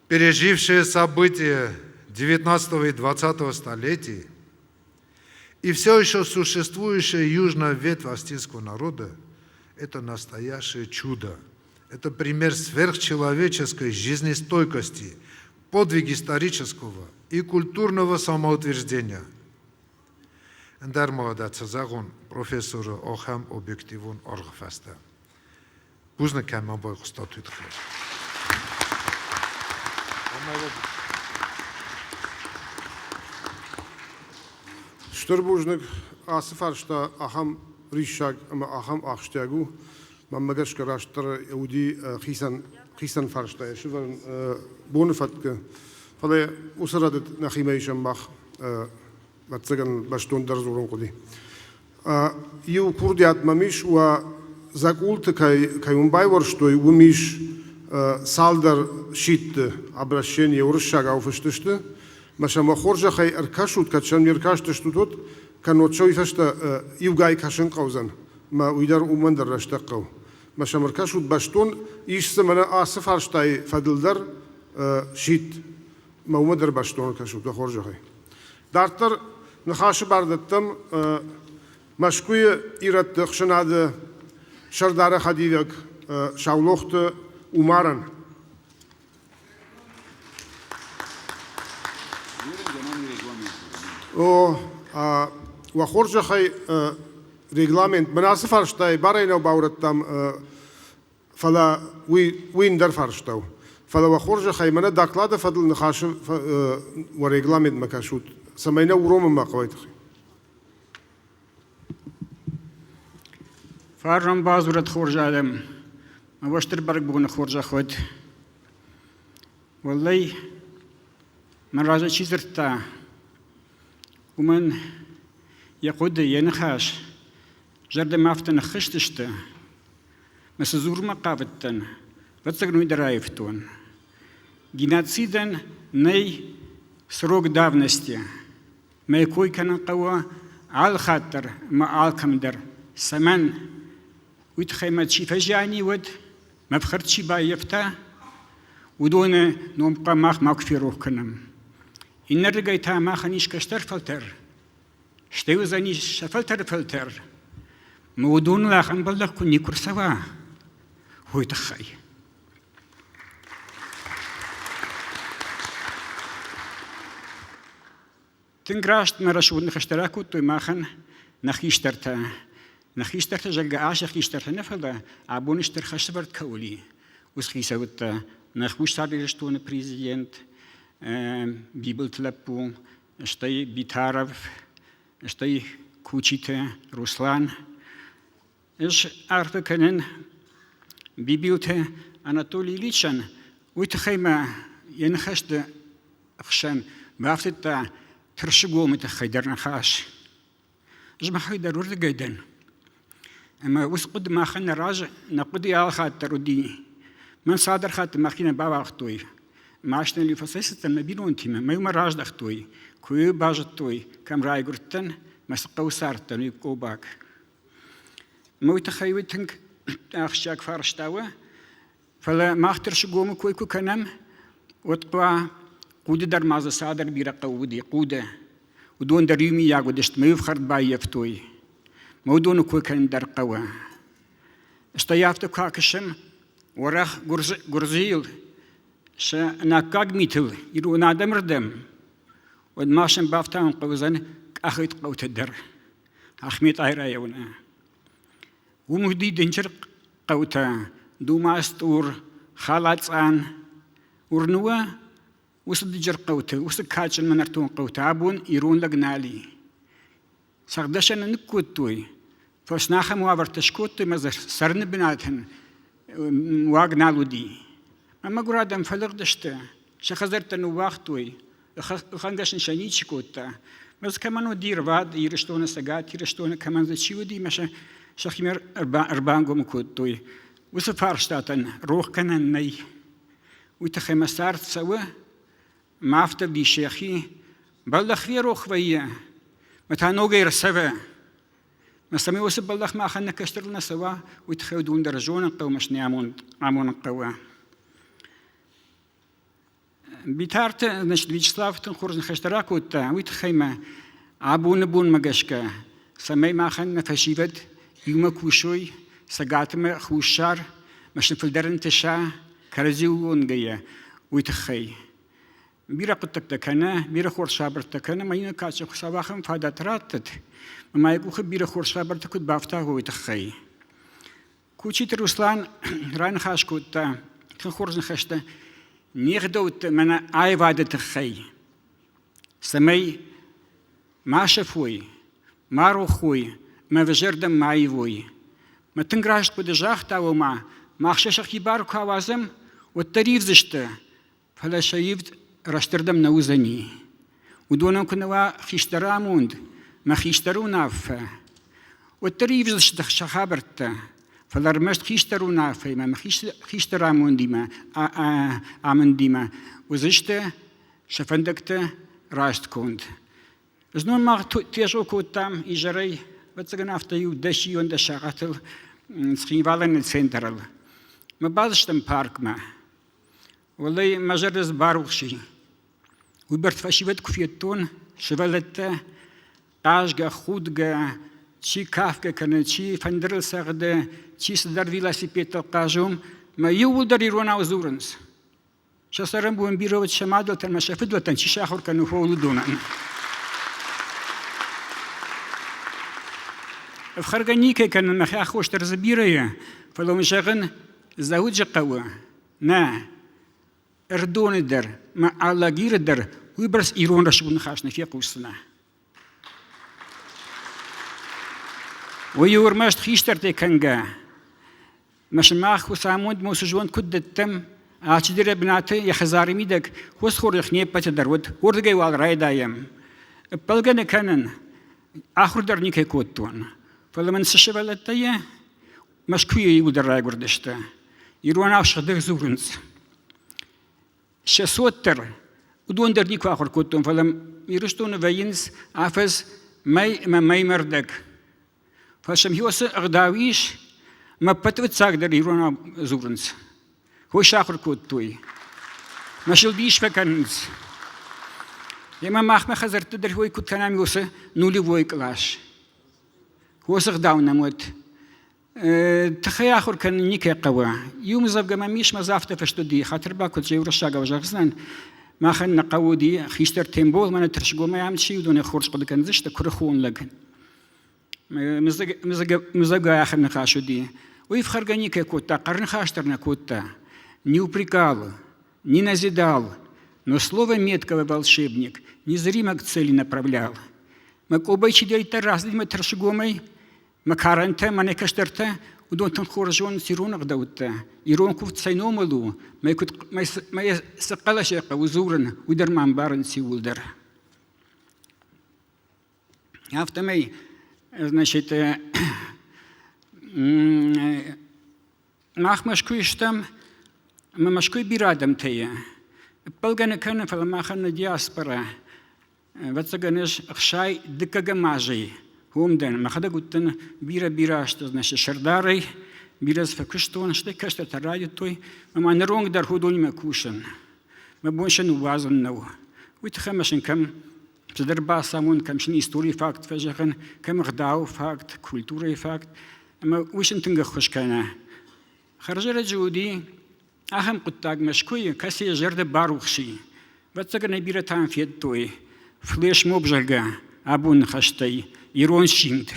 Пережившие события XIX и XX столетий и все еще существующая южная ветвь астинского народа – это настоящее чудо. Это пример сверхчеловеческой жизнестойкости, подвиг исторического и культурного самоутверждения. Ӕндӕр ма дӕ цы зӕгъон профессоры ахӕм объективон аргъы фӕстӕ. Бузныг кӕм байхъуыстат, уый тыххӕй. Стыр бузныг. Ацы фарста ахӕм риссаг ӕмӕ ахӕм ахсджиаг у. Мӕнмӕ гӕсгӕ растдӕр уыди хицӕн, хицӕн фарстайы сывӕрын боны фӕткы. Фӕлӕ уыцы рӕдыд нӕхимӕ исӕм мах, ӕвӕццӕгӕн, бӕстондӕр дзурын хъуыди. Иу курдиат мӕм ис, уӕ дзӕкъулты кӕй, кӕй уын байуӕрстой, уым ис цалдӕр сидты обращение уырыссагау фыст сты. Мӕ сӕм уӕ хорзӕхӕй ӕркӕсут, кӕд сӕм не ркастыстут, уӕд, кӕннод сӕ уый фӕстӕ иугай кӕсын хъӕудзӕн. Мӕ уый дӕр уымӕн дӕр рӕстӕг хъӕуы. Мӕ сӕм ӕркӕсут бӕстон, ис дзы мӕнӕ ацы фарстайы фӕдыл дӕр сидт. Мӕ уымӕ дӕр бӕстон ӕркӕсут, уӕ хорзӕхӕй. Дарддӕр ныхасы бар дӕттӕм Мӕскуыйы ирӕтты ӕхсӕнады сӕрдары хӕдивӕг Саулохты Умарӕн. О, уӕ хорзӕхӕй регламент мӕн ацы фарстайы барӕй нӕ баурӕдтам Фӕлӕ уый, уый ӕндӕр фарста у. Фӕлӕ уӕ хорзӕхӕй мӕнӕ доклады фӕдыл ныхасы уӕ регламентмӕ кӕсут, цӕмӕй нӕ уромын ма хъӕуа тыххӕй. Фарн бадзурӕд хорз адӕм, ӕмӕ стыр бӕрӕгбоны хорзӕх уӕд. Уӕллӕй, мӕн разӕй чи дзырдта, уымӕн йӕ хъуыды, йӕ ныхас зӕрдӕмӕ афтӕ ныххызтысты, Мӕ цы дзурынмӕ хъавыдтӕн, ӕвӕццӕгӕн уый дӕр аивтон. Геноцидӕн нӕй срок давности. Мӕ кой кӕнын хъӕуы алы хатт дӕр ӕмӕ алкӕм дӕр. Цӕмӕн? Уый тыххӕй мӕ чи фӕзиани, уӕд мӕ ӕфхӕрд чи баййӕфта, уыдоны ном хъуамӕ мах макуы ферох кӕнӕм. Иннӕрдыгӕй та махӕн ис кӕстӕр фӕлтӕр, Стӕй уыдзӕнис сӕ фӕлтӕры фӕлтӕр. Мӕ уыдоныл ахӕм бӕллӕх куы никуы рцӕуа, уый тыххӕй. Тынг раст мӕ рӕсугъд ныхӕстӕ ракодтой махӕн нӕ хистӕртӕ. Нӕ хистӕртӕ, зӕгъгӕ, ацы хистӕртӕ нӕ, фӕлӕ абон стыр хӕсӕвӕрд кӕуыл и, уыцы хицӕуттӕ нӕ Хуссар Ирыстоны президент Бибылты лӕппу, стӕй Битаров, стӕй Кучиты Руслан. Ӕз арфӕ кӕнын Бибилты Анатолий Ильичӕн, уый тыххӕй мӕ йӕ ныхӕсты хсӕн бафтыдта Тырсыгомы тыххӕй дӕр ныхас. Ӕз мӕхӕй дӕр уырдыгӕй дӕн. Ӕмӕ уыцы хъуыды махӕн нӕ разы, нӕ хъуыдыйы алхатт дӕр уыди. Мӕн цалдӕр хатты мӕхи нӕ бауагътой. Машинӕйыл фӕцӕйцыдтӕн мӕ бинонтимӕ, мӕ иумӕ раздӕхтой. Куы базыдтой, кӕм райгуырдтӕн, мӕ цы хъӕуы цардтӕн, уый Къобаг. Мӕ уый тыххӕй уый тынг ахсджиаг фарста у. Фӕлӕ мах Тырсыгомы кой куы кӕнӕм, уӕд хъуа хъуды дӕр ма дзы цадӕр бирӕ хъӕу уыди, хъуды. Уыдон дӕр иумийаг уыдысты, мӕ ӕфхӕрд баййӕфтой. Мӕ уыдоны кой кӕнын дӕр хъӕуы. Стӕй афтӕ куы акӕсӕм уӕрӕх Гуырдзыйыл, сӕ ӕнаккаг митыл ирон адӕмырдӕм, уӕд ма сӕм бафтауын хъӕудзӕн къахыд хъӕутӕ дӕр. Ахмет Айрайоны. Уым уыди дынджыр хъӕутӕ Думастъур, Халацъан. Уырны уӕ, уыцы дынджыр хъӕуты, уыцы кадджын нӕртон хъӕуты абон ирон лӕг нал и. Цӕгъдӕсӕны ныккодтой, фӕснахӕм уавӕртӕ скодтой ӕмӕ дзы цӕрыны бынатӕн уаг нал уыди. Ӕмӕ мӕгуыр адӕм фӕлыгъдысты, сӕ хӕдзӕрттӕ ныууагътой, Ӕххӕнгӕс ын сӕ ничи кодта. Мӕ дзы кӕмӕн уыди рвад Ирыстоны, Цӕгат Ирыстоны, кӕмӕн дзы чи уыди, мӕ сӕ сӕхимӕ ӕрбангом кодтой. Уыцы фарстатӕн рох кӕнӕн нӕй. Уый тыххӕй мӕ цард цӕуы, мӕ афтӕ дис йӕхи. Бӕллӕх ферох вӕййы, мӕ та ногӕй ӕрцӕуы. Мӕ цӕмӕй уыцы бӕллӕх махӕн нӕ кӕстӕрыл нӕ цӕуа, уый тыххӕй уыдон дӕр зонын хъӕуы мӕ сӕ амонын хъӕуы. Битарты значит, Вячеслав тынг хорз ныхӕстӕ ракодта, уый тыххӕй мӕ абоны бонмӕ гӕсгӕ, цӕмӕй махӕн нӕ фӕсивӕд иумӕ кусой Цӕгатмӕ Хуссар, мӕ сын фылдӕр ӕнтыса кӕрӕдзиуыл уонгӕйӕ, уый тыххӕй. Бирӕ хъуыддӕгтӕ кӕны, бирӕ хорз хабӕрттӕ кӕны, мӕ иннӕ кадджын Хуыцау ахӕм фадат раттӕд, ӕмӕ йӕ къухы бирӕ хорз хабӕрттӕ куыд бафта, уый тыххӕй. Кучиты Руслан раныхас кодта тынг хорз ныхӕстӕ не гъдӕутты мӕнӕ аивады тыххӕй, цӕмӕй ма сӕфой, ма рох уой, мӕ зӕрдӕм ма ивой. Мӕ тынг раст хъуыды загъта, ома мах сӕ сӕхи бар куы ауадзӕм, уӕддӕр ивдзысты, Фӕлӕ сӕ ивд рӕстырдӕм нӕ уыдзӕни. Уыдонӕн куы нӕ уа хистӕры амонд мӕ хистӕры уынаффӕ, уӕддӕр ивдзысты сӕ хабӕрттӕ. Фӕлӕ ӕрмӕст хистӕр уынаффӕимӕ ӕмӕ хистӕр амондимӕ, амындимӕ уыдзысты сӕ фӕндӕгтӕ раст конд. Знон мах тезгъо кодтам изӕрӕй, ӕвӕццӕгӕн, афтӕ иу дӕсион сахатыл Цхинвалы центрыл. Мы бацыдыстӕм паркмӕ. Уӕллӕй, мӕ зӕрдӕ дзы барухс и. Уыйбӕрц фӕсивӕд куы федтон, сывӕллӕттӕ хъазгӕ, худгӕ, чи кафгӕ кӕны, чи фӕндырыл цӕгъды, чи цыдӕр велосипедтыл хъазы, мӕ иууылдӕр иронау дзурынц. Сӕ цӕрӕнбон бирӕ уыд сӕ мадӕлтӕн ӕмӕ сӕ фыдуӕттӕн чи сахуыр кӕны, уыдонӕн. Ӕфхӕргӕ никӕй кӕнын, мӕхи аххос дӕр дзы бирӕ и, фӕлӕ уын зӕгъын, Дзӕуджыхъӕуы Нӕ, Ӕрыдоны дӕр мӕ Алагиры дӕр уыйбӕрц ирон рӕсугъд ныхас нӕ фехъусдзынӕ. Уый у ӕрмӕст хистӕртӕй кӕнгӕ. Мӕ сымах уыцы амонд мӕ уыцы зонд куыд дӕттӕм, алчидӕр йӕ бынаты йӕ хӕдзары мидӕг уыцы хорзӕх не ппӕты дӕр уыд, уырдыгӕй уал райдайӕм. Ӕппӕлгӕ нӕ кӕнын, ахуыр дӕр никӕй кодтон. Фӕлӕ мын цы сывӕллӕттӕ и, Мӕскуыйы иуылдӕр райгуырдысты. Иронау сыгъдӕг дзурынц. Сӕ цот дӕр, уыдон дӕр никуы ахуыр кодтон, фӕлӕ Ирыстоны вӕййынц афӕдз мӕй ӕмӕ мӕймӕ рдӕг. Фӕлӕ сӕм уыцы ӕгъдау ис, ӕмӕ ӕппӕт фыццагдӕр иронау дзурынц. Хой сахуыр кодтой. Мӕ сыл дис фӕкӕнынц. Емӕ махмӕ хӕдзӕртты дӕр хой куыд кӕнӕм уыцы нулевой кълас. Уыцы гъдау нӕм уыд. Тыхӕй ахуыр кӕнын никӕй хъӕуы. Иу мдзӕвгӕ мӕм ис, мӕ дзы афтӕ фыст уыди, хатыр бакод, зӕй уырыссагау зӕгъдзынӕн. Махӕн нӕ хъӕуы уыди хистӕр Тембол, мӕнӕ Тырсгомӕй ам чи, уыдонӕй хорз хъуыды кӕндзысты, куырыхон лӕг. Мызӕгӕй ахӕм ныхас уыди. Уый ӕфхӕргӕ никӕй кодта, хъӕрныхас дӕр нӕ кодта. Не упрекал, не назидал, но слово меткого волшебник незримо к цели направлял. Мӕ къобӕй чидӕриддӕр рацыди мӕ тӕрсыгомӕй, Мӕ карӕнтӕ, мӕнӕ кӕстӕртӕ, уыдон тынг хорз зонынц ирон ӕгъдӕуттӕ. Ирон куывд цӕй номыл у, мӕ куыд мӕ цы хъӕлӕсӕй хъӕуы дзурын, уый дӕр ма ӕмбарынц иууылдӕр. Афтӕмӕй, значит, мах Мӕскуыйы стӕм, ӕмӕ Мӕскуыйы бирӕ адӕмтӕ и. Ӕппӕлгӕ нӕ кӕнын, фӕлӕ махӕн нӕ диаспорӕ Ӕвӕццӕгӕн, ӕз ӕхсай дыккӕгӕм азӕй уым дӕн. Мӕхӕдӕг уыдтӕн бирӕ-бирӕ азты значит, сӕрдарӕй, бирӕ дзы фӕкуыстон, стӕй кӕстӕртӕ райдыдтой, ӕмӕ ныронг дӕр уыдонимӕ кусын. Мӕ бон сӕ ныууадзын нӕу. Уый тыххӕй ӕмӕ сын кӕм цыдӕр бацамон, кӕм сын историйы факт фӕзӕгъын, кӕм ӕгъдауы факт, культурӕйы факт, ӕмӕ уый сын тынг ӕххуыс кӕны. Хӕрзӕрӕджы уыди ахӕм хъуыддаг Мӕскуыйы, кӕцы йӕ зӕрдӕ барухс и. Ӕвӕццӕгӕн ӕй бирӕтӕм федтой, флешмоб, зӕгъгӕ, абон ныхӕстӕй ирон симд.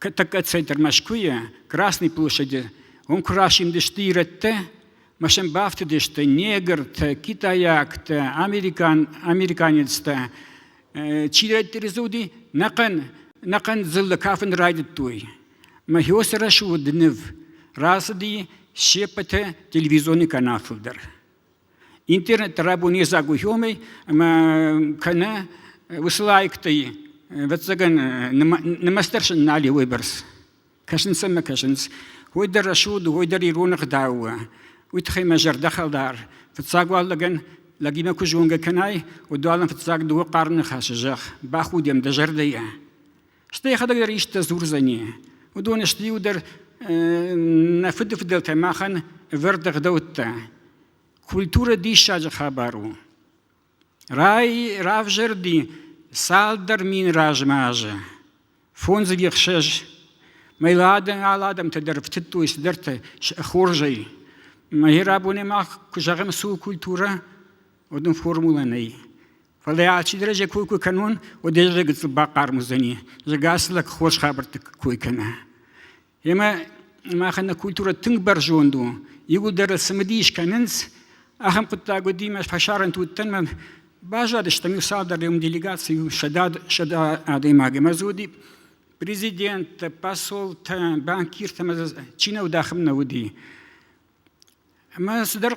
Тӕккӕ центр Мӕскуыйы, Красной площади, уым куы расимдысты ирӕттӕ, мӕ сӕм бафтыдысты негртӕ, китайӕгтӕ, американ, американецтӕ. Чидӕриддӕр дзы уыди, нӕхъӕн, нӕхъӕн дзыллӕ кафын райдыдтой. Мӕ рӕсугъд ныв рацыди се ппӕты телевизионы каналтыл дӕр. Интернет рабон йедзаг у хёмӕй ӕмӕ кӕнӕ уыцы лайктӕй, ӕвӕццӕгӕн, нымӕцдӕр сын нал и уыйбӕрц. Кӕсынц ӕмӕ кӕсынц. Уый дӕр рӕсугъд у, уый дӕр ирон ӕгъдау у. Уый тыххӕй мӕ зӕрдӕхӕлар. Фыццаг уал лӕгӕн лӕгимӕ куы зонгӕ кӕнай, уӕд уал ын фыццаг дыууӕ хъарм ныхасы зӕгъ, бахудӕм дӕ зӕрдӕйӕ. Стӕй йӕхӕдӕг дӕр исты дзурдзӕни. Уыдон сты иу дӕр нӕ фыдыфыдӕлтӕ махӕн ӕвӕрд ӕгъдӕуттӕ. Культурӕ диссаджы хабар у. Рай равзӕрди цалдӕр мин размӕ азы. Фондз ӕхсӕз мӕйлы алы адӕмтӕ дӕр ӕфтыдтой цыдӕртӕ хорзӕй. Мӕ рабоне мах куы зӕгъӕм, цы у культурӕ, уӕд ын формулӕ нӕй. Фӕлӕ алчидӕр ӕз кой куы кӕнон, уӕд ӕз гыццыл бахъарм уыдзӕни. Зӕгъгӕ, лӕг хорз хабӕртты кой кӕна. Ӕмӕ махӕн нӕ культурӕ тынг бӕрзонд у. Иууылдӕр цымыдис кӕнынц. Ахӕм хъуыддаг уыди, мӕ фӕсарӕнты уыдтӕн, мӕ баззадыстӕм иу цалдӕр делегаци, 100 адӕймаг. Ӕмӕ дзы уыди президенттӕ, посолтӕ, банкиртӕ, чи нӕ уыд, ахӕм нӕ уыди. Ӕмӕ цыдӕр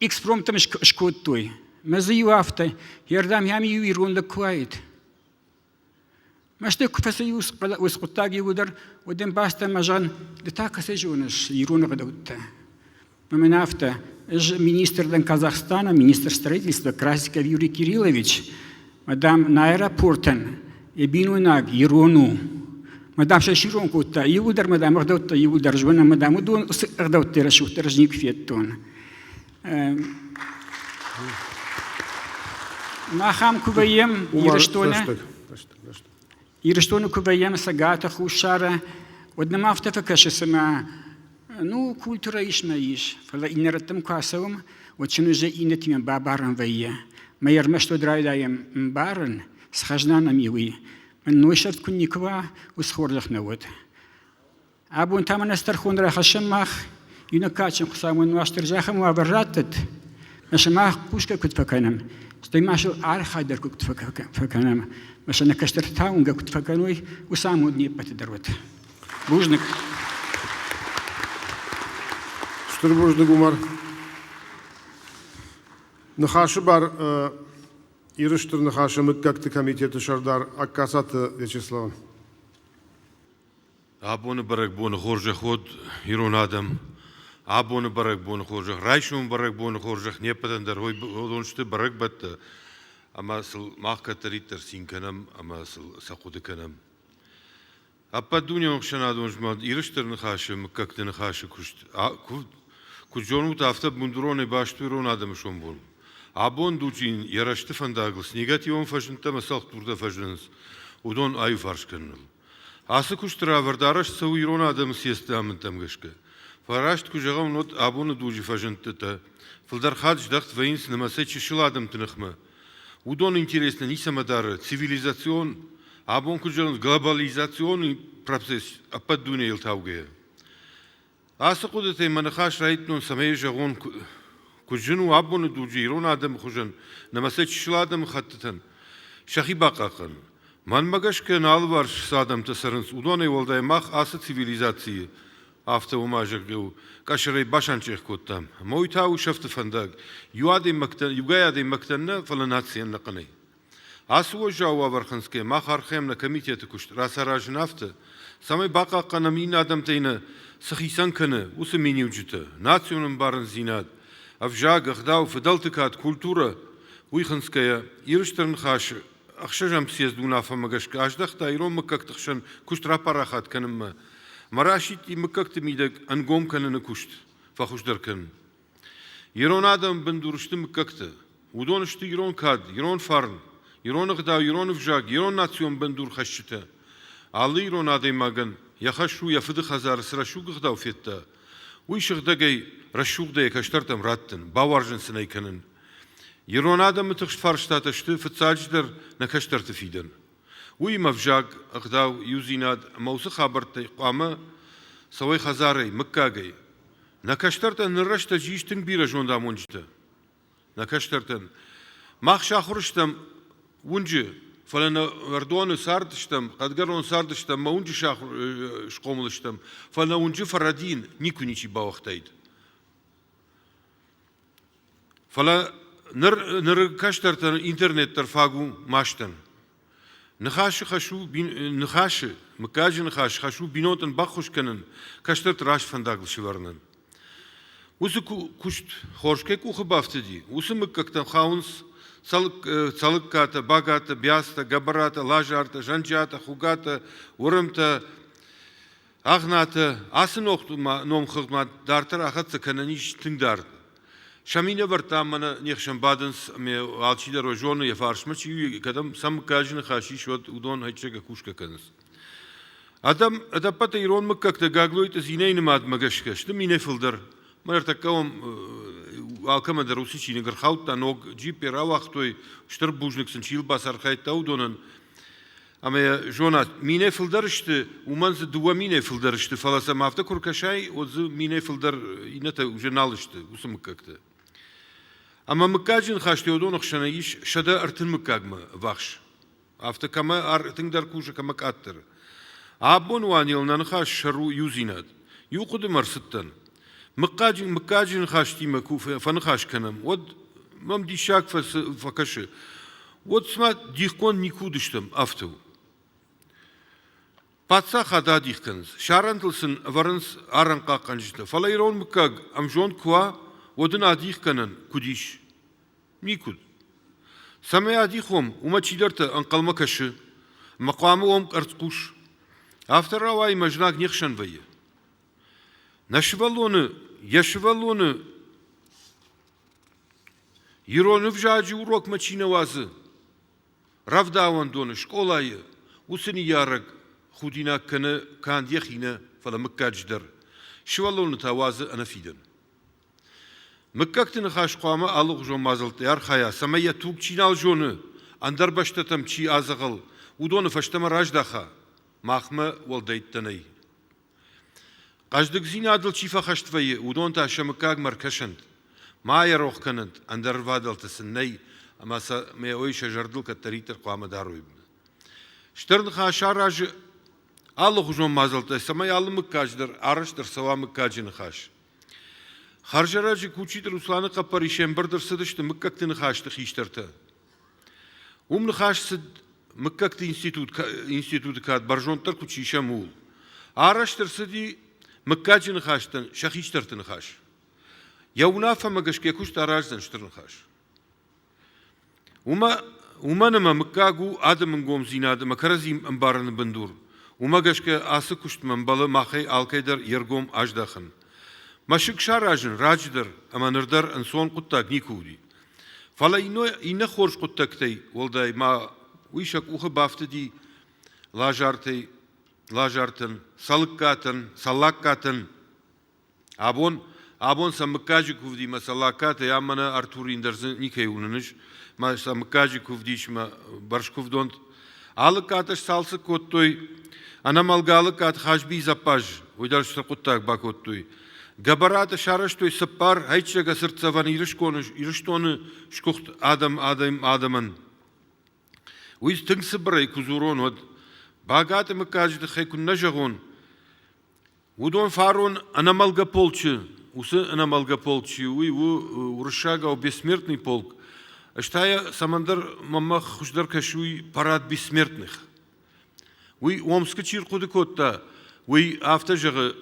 экспромтӕм скодтой. Мӕ дзы иу афтӕ, йе рдӕм йӕм иу ирон лӕг куы уаид. Мӕсты куы фӕци уыцы хъуыддаг иуылдӕр, уӕд ӕм бацыдтӕн ӕмӕ зӕгъын, ды та кӕцӕй зоныс ирон ӕгъдӕуттӕ? Ӕмӕ мын афтӕ, ӕз министр дӕн Казахстана, министр строительства Красиков Юрий Кириллович, мадам, на аэропортӕн йӕ бинойнаг ирон у. Мадам сӕ сирон кодта, иууылдӕр мадам ӕгъдӕуттӕ иууылдӕр зонӕм, мадам уыдон уыцы ӕгъдӕуттӕ рӕсугъддӕр ӕз никуы федтон. Мах ам куы вӕййӕм Ирыстоны, Ирыстоны куы вӕййӕм Цӕгаты, Хуссары, уӕд нӕм афтӕ фӕкӕсы, цыма ну, культурӕ ис мӕ ис, фӕлӕ иннӕ рӕттӕм куы ацӕуӕм, уӕд сын уже иннӕтимӕ бабарӕн вӕййы. Мӕ ӕрмӕст уӕд райдайӕм ӕмбарын, цы хӕзна нӕм и, уый. Мӕн нойсӕфт куы никуы уа, уыцы хорзӕх нӕ уӕд. Абон та мӕнӕ тӕрхон рахӕссӕм мах, иунӕг кадджын Хуыцауӕн Уастырджи ахӕм уавӕр раттӕд, ӕмӕ сымах хъусгӕ куыд фӕкӕнӕм, стӕй ма сыл архайд дӕр куыд фӕкӕнӕм, ӕмӕ сӕ нӕ кӕстӕртӕ та уынгӕ куыд фӕкӕной, уыцы амонд не ппӕты дӕр уӕд. Бузныг. Стыр бузныг, Умар. Ныхасы бар Иры Стыр Ныхасы мыггӕгты комитеты сӕрдар Ӕгкацаты Вячеславӕн. Абоны бӕрӕгбоны хорзӕх уӕд ирон адӕм. Абоны бӕрӕгбоны хорзӕх, райсомы бӕрӕгбоны хорзӕх не ппӕтӕн дӕр уыдон сты бӕрӕгбӕттӕ, ӕмӕ сыл мах кӕддӕриддӕр цин кӕнӕм ӕмӕ сыл сӕ хъуыды кӕнӕм. Ӕппӕтдунеон ӕхсӕнадон змӕлд Иры Стыр Ныхасы мыггӕгты ныхасы куыст куыд зонут, афтӕ бындуронӕй баст у ирон адӕмы сомбон. Абон дуджы йӕ рӕзты фӕндагыл цы негативон фӕзындтӕ ӕмӕ цӕлхдуртӕ фӕзынынц, уыдон аиуварс кӕныныл. Ацы куысты равӕрд арӕзт цӕуы ирон адӕмы съездты амындтӕм гӕсгӕ. Фӕлӕ раст куы зӕгъӕм, уӕд абоны дуджы фӕзындтытӕ фылдӕр хатт здӕхт вӕййынц нымӕцӕй чысыл адӕмты ныхмӕ. Уыдон интерес нӕ ницӕмӕ дары цивилизацион. Абон куыд зӕгъынц, глобализацион процесс ӕппӕт дунейыл таугӕйӕ. Ацы хъуыдытӕй мӕ ныхас райдыдтон, цӕмӕй зӕгъон, куыд зын у абоны дуджы ирон адӕмы хуызӕн, нӕмӕ сӕ чысыл адӕмыхӕттытӕн сӕхи бахъахъхъӕнын. Мӕнмӕ гӕсгӕ нӕ алыварс цы адӕмтӕ цӕрынц, уыдонӕй уӕлдай мах ацы цивилизацийы афтӕ уымӕ зӕгъгӕ у, къӕсӕрӕй басанчъех кодтам. Ӕмӕ уый та у сӕфты фӕндаг. Иу адӕймӕгтӕн, иугай адӕймӕгтӕн нӕ, фӕлӕ нацийӕн ӕнӕхъӕнӕй. Ацы уӕззау уавӕр хынцгӕ мах архайӕм нӕ комитеты куыст рацаразын афтӕ, цӕмӕй бахъахъхъӕнӕм иннӕ адӕмтӕй нӕ цы хицӕн кӕны, уыцы миниуджытӕ, национ ӕмбарындзинад, ӕвзаг, ӕгъдау, фыдӕлты кад, культурӕ, уый хынцгӕйӕ, Ирыстон ныхасы ӕхсӕзӕм съезды уынаффӕмӕ гӕсгӕ аздӕхта ирон мыггӕгты хсӕн куыст рапарахат кӕнынмӕ ӕмӕ расидти мыггӕгты мидӕг ӕнгом кӕныны куыст фӕхуыздӕр кӕнын. Ирон адӕмы бындур сты мыггӕгтӕ. Уыдон сты ирон кад, ирон фарн, ирон ӕгъдау, ирон ӕвзаг, ирон национ бындурхӕсджытӕ. Алы ирон адӕймагӕн йӕ хӕс у йӕ фыды хӕдзары цы рӕсугъд ӕгъдау федта, уый сыгъдӕгӕй, рӕсугъдӕй кӕстӕртӕм раттын, бауарзын сын ӕй кӕнын. Ирон адӕмы тыхст фарстатӕ сты фыццаджыдӕр нӕ кӕстӕрты фидӕн. Уыимӕ ӕвзаг, ӕгъдау, иудзинад ӕмӕ уыцы хабӕрттӕй хъуамӕ цӕуой хӕдзарӕй, мыггагӕй. Нӕ кӕстӕртӕн ныр рӕстӕджы ис тынг бирӕ зондамонджытӕ. Нӕ кӕстӕртӕн. Мах сахуыр стӕм уынджы, фӕлӕ нӕ Ӕрдоны цардыстӕм, Хъӕдгӕрон цардыстӕм, мӕ уынджы сахуыр схъомыл стӕм, фӕлӕ нӕ уынджы фӕрӕдийын никуы ничи бауагътаид. Фӕлӕ ныр ныры кӕстӕртӕн интернет дӕр фаг у мастӕн. Ныхасы хӕс у ныхасы, мыггаджы ныхасы хӕс у бинонтӕн баххуыс кӕнын, кӕстӕрты раст фӕндагыл сӕвӕрынӕн. Уыцы куыст хорз кӕй къухы бафтыди, уыцы мыггӕгтӕм хауынц Цӕлыккатӕ, Багатӕ, Биастӕ, Гӕбӕратӕ, Лазартӕ, Зӕнджиатӕ, Хугатӕ, Уырымтӕ, Агънатӕ. Ацы номхыгъдмӕ дарддӕр ахӕццӕ кӕнӕн ис тынг дард. Сӕ минӕвӕрттӕ ам мӕнӕ не хсӕн бадынц ӕмӕ алчидӕр уӕ зоны, йӕ фарсмӕ чи у, кӕдӕм сӕ мыггаджы ныхас ис, уӕд уыдон хӕйрӕджытӕ кусгӕ кӕнынц. Адӕм ӕдӕппӕтӕй ирон мыггӕгтӕ Гаглойты Зинӕйы нымадмӕ гӕсгӕ сты минӕй фылдӕр. Мӕ ӕртӕккӕ уӕм алкӕмӕн дӕр уыцы чиныг ӕрхаудта, ног джиппе рауагътой, стыр бузныг сын чи йыл бацархайдта, уыдонӕн. Ӕмӕ йӕ зонат, минӕй фылдӕр сты, уымӕн дзы дыууӕ минӕй фылдӕр сты, фӕлӕ сӕм афтӕ куы ркӕсай, уӕд дзы минӕй фылдӕр иннӕтӕ уже нал сты, уыцы мыггӕгтӕ. Ӕмӕ мыггаджы ныхӕстӕ уыдоны хсӕн ис 130 мыггагмӕ ввахс. Афтӕ кӕмӕ тынгдӕр кусы, кӕмӕ къаддӕр. Абон Уанел нӕ ныхас сӕр у иудзинад. Иу хъуыдымӕ ӕрцыдтӕн. Мыггаджы, мыггаджы ныхӕстимӕ куы фӕныхас кӕнӕм, уӕд мӕм диссаг фӕкӕсы. Уӕд цыма дихгонд никуы уыдыстӕм, афтӕ у. Паддзахад адих кӕнынц, сӕ арӕнтыл сын ӕвӕрынц арӕнхъахъхъӕнджытӕ, фӕлӕ ирон мыггаг ӕмзонд куы уа, уӕд ын адих кӕнӕн куыд ис? Никуыд. Цӕмӕй адих уӕм, уымӕ чидӕртӕ ӕнхъӕлмӕ кӕсы, ӕмӕ хъуамӕ уӕм къӕрцхъус. Афтӕ рауайы мӕ знаг не хсӕн вӕййы. Нӕ сывӕллоны, йӕ сывӕллоны ирон ӕвзаджы урокмӕ чи нӕ уадзы, рӕвдауӕндоны, скъолайы, уыцы ныййарӕг худинаг кӕны канд йӕхи нӕ, фӕлӕ мыггаджы дӕр. Сывӕллоны та уадзы ӕнӕфидӕн. Мыггӕгты ныхас хъуамӕ алыгъуызон мадзӕлттӕй архайа, цӕмӕй йӕ туг чи нал зоны, ӕндӕр бӕстӕтӕм чи адзӕгъӕл, уыдоны фӕстӕмӕ раздаха. Махмӕ уӕлдӕйттӕ нӕй. Хъӕздыгдзинадыл чи фӕхӕст вӕййы, уыдон та сӕ мыггагмӕ ӕркӕсӕнт, ма йӕ рох кӕнӕнт, ӕндӕр ӕрвадӕлтӕ сын нӕй, ӕмӕ сӕ ой сӕ зӕрдыл кӕддӕриддӕр хъуамӕ дарой. Стыр ныхас аразы алыгъуызон мадзӕлттӕ, цӕмӕй алы мыггаджы дӕр арӕзт ӕрцӕуа мыггаджы ныхас. Хӕрзӕрӕджы Кучиты Русланы хъӕппӕрисӕй ӕмбырд ӕрцыдысты мыггӕгты ныхӕсты хистӕртӕ. Уым ныхас цыд мыггӕгты институт, институты кад бӕрзонддӕр куыд сисӕм, ууыл. Арӕзт ӕрцыди мыггаджы ныхӕстӕн сӕ хистӕрты ныхас. Йӕ уынаффӕмӕ гӕсгӕ куыст араздзӕн стыр ныхас. Уымӕ, уымӕн ӕмӕ мыггаг у адӕмы нгомдзинад ӕмӕ кӕрӕдзи ӕмбарыны бындур. Уымӕ гӕсгӕ ацы куыстмӕ ӕмбӕлы махӕй алкӕй дӕр йе ргом аздахын. Мӕсыг саразын раджы дӕр ӕмӕ ныр дӕр ӕнцон хъуыддаг никуы уыди. Фӕлӕ иннӕ хорз хъуыддӕгтӕй уӕлдай ма уый сӕ къухы бафтыди Лазартӕй, Лазартӕн, Цӕлыккатӕн, Цӕллагкатӕн. Абон, абон сӕ мыггаджы куывдимӕ Цӕллагкатӕй ам мӕнӕ Артурин дӕр дзы никӕй уынын ис, мӕ сӕ мыггаджы куывд ис мӕ бӕрзкуывдонд. Алыккатӕ сцалцӕг кодтой ӕнӕмӕлгӕ Алыккаты Хазбийы зӕппаз, уый дӕр стыр хъуыддаг бакодтой. Гӕбӕратӕ сарӕзтой цыппар ӕйчызӕгӕ цыртдзӕвӕн Ирыстоны сгуыхт адӕм адӕмӕн. Уый тынг цыбырӕй куы дзурон, уӕд Багаты мыггаджы тыххӕй куы нӕ зӕгъон, уыдон фарон ӕнӕмӕлгӕ полчы, уыцы ӕнӕмӕлгӕ полк чи у, уый у уырыссагау бессмертный полк. Ӕз та йӕ цӕмӕндӕр мӕнмӕ хуыздӕр кӕсы уый парад бессмертных. Уый Омскы чи рхъуыды кодта, уый афтӕ зӕгъы,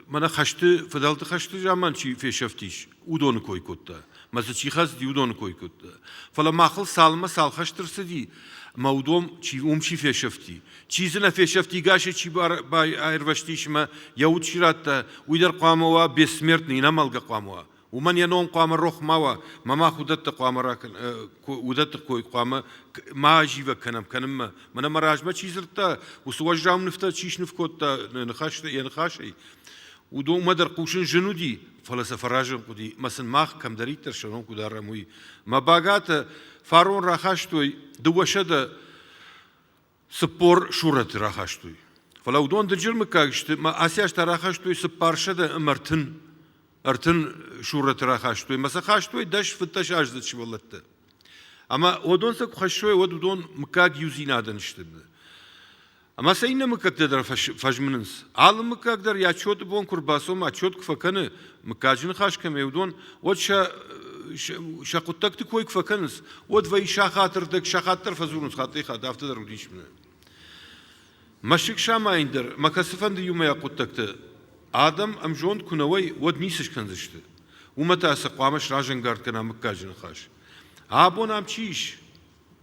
мӕнӕ хӕсты, фыдӕлты хӕсты заман чи фесӕфтис, уыдоны кой кодта. Мӕ дзы чи хӕцыди, уыдоны кой кодта. Фӕлӕ махыл цалынмӕ цал хӕсты рцыди, ӕмӕ уыдон чи, уым чи фесӕфти, чи дзы нӕ фесӕфти, гасӕй чи аирвӕзтис ӕмӕ йӕ уд чи радта, уый дӕр хъуамӕ уа бессмертный, ӕнӕмӕлгӕ хъуамӕ уа. Уымӕн йӕ ном хъуамӕ рох ма уа, ма мах уыдӕттӕ хъуамӕ уыдӕтты кой хъуамӕ ма азивӕг кӕнӕм кӕнынмӕ. Мӕнӕ мӕ размӕ чи дзырдта, уыцы уӕззау нывтӕ чи сныв кодта йӕ ныхасӕй, уыдонмӕ дӕр хъусын зын уыди, фӕлӕ сӕ фӕразын хъуыди, мӕ сын мах кӕмдӕриддӕр сӕ ном куыд арӕм, уый. Мӕ Багатӕ фарон рахастой 240 сурӕты рахастой. Фӕлӕ уыдон дынджыр мыггаг сты, мӕ ацы аз та рахастой 430 сурӕты рахастой, мӕ сӕ хастой 10-15 аздзыд сывӕллӕттӕ. Ӕмӕ уыдон сӕ куы хӕссой, уӕд уыдон мыггаг иудзинадӕн сты. Ӕмӕ сӕ иннӕ мыггӕгтӕ дӕр фӕзмынынц. Алы мыггаг дӕр йӕ отчеты бон куы рбацӕуы, отчет куы фӕкӕны, мыггаджы ныхас кӕмӕй уыдон, уӕд сӕ сӕ хъуыддӕгты кой куы фӕкӕнынц, уӕд вӕййы сахаты рдӕг, сахат дӕр фӕдзурынц хаттӕй-хатт, афтӕ дӕр уыдис мӕнӕ. Мӕсыг самайын дӕр мӕ кӕцыфӕнды иумӕйаг хъуыддӕгты адӕм ӕмзонд куы нӕ уой, уӕд ницы скӕндзысты. Уымӕ та сӕ хъуамӕ сразӕнгард кӕна мыггаджы ныхас. Абон ам чи ис,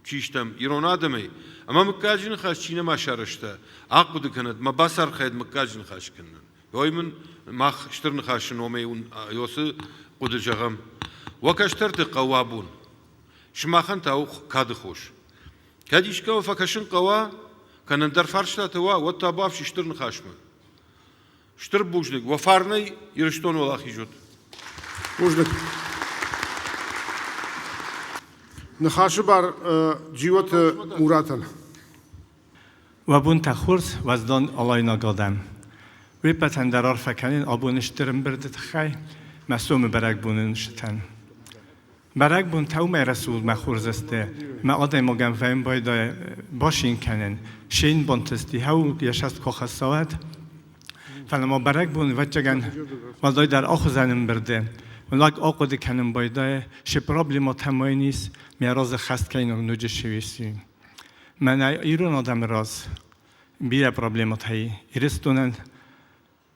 чи стӕм, ирон адӕмӕй, ӕмӕ мыггаджы ныхас чи нӕма сарӕзта, ахъуыды кӕнӕд, мӕ бацархайӕд мыггаджы ныхас кӕнынӕн. Ой мын мах стыр ныхасы номӕй уын уыцы хъуыды зӕгъӕм. Уӕ кӕстӕрты хъӕуы абон. Сымахӕн та у кады хос. Кӕд искӕмӕ фӕкӕсын хъӕуа, кӕнӕ ӕндӕр фарстатӕ уа, уӕд та бафси стыр ныхасмӕ. Стыр бузныг, уӕ фарнӕй Ирыстон уӕлахиз уӕд. Бузныг. Ныхасы бар Джиоты Муратӕн. Уӕ бонтӕ хорз, уӕздан алайнаг адӕм! Уе ппӕтӕн дӕр арфӕ кӕнын абоны стыр ӕмбырды тыххӕй, мӕ сомы бӕрӕгбоны нысытӕн. Бӕрӕгбон тӕумӕ рӕсугъд мӕ хорз сты, мӕ адӕймагӕн фӕйн байдайы башин кӕнын, шейн бантысти, хӕу йӕ сӕст куы хӕссауӕд. Фӕлӕ ма бӕрӕгбон, ӕвӕццӕгӕн, уӕлдайдӕр ахуызӕн ӕмбырды, лӕг ахъуыды кӕнын байдайы, шы проблемӕтӕ ма йын ис, мӕ разы хӕст кӕйнаг ноджы шиуиси. Мӕнӕ ирон адӕмы раз бирӕ проблемӕтӕ и. Ирыстонӕн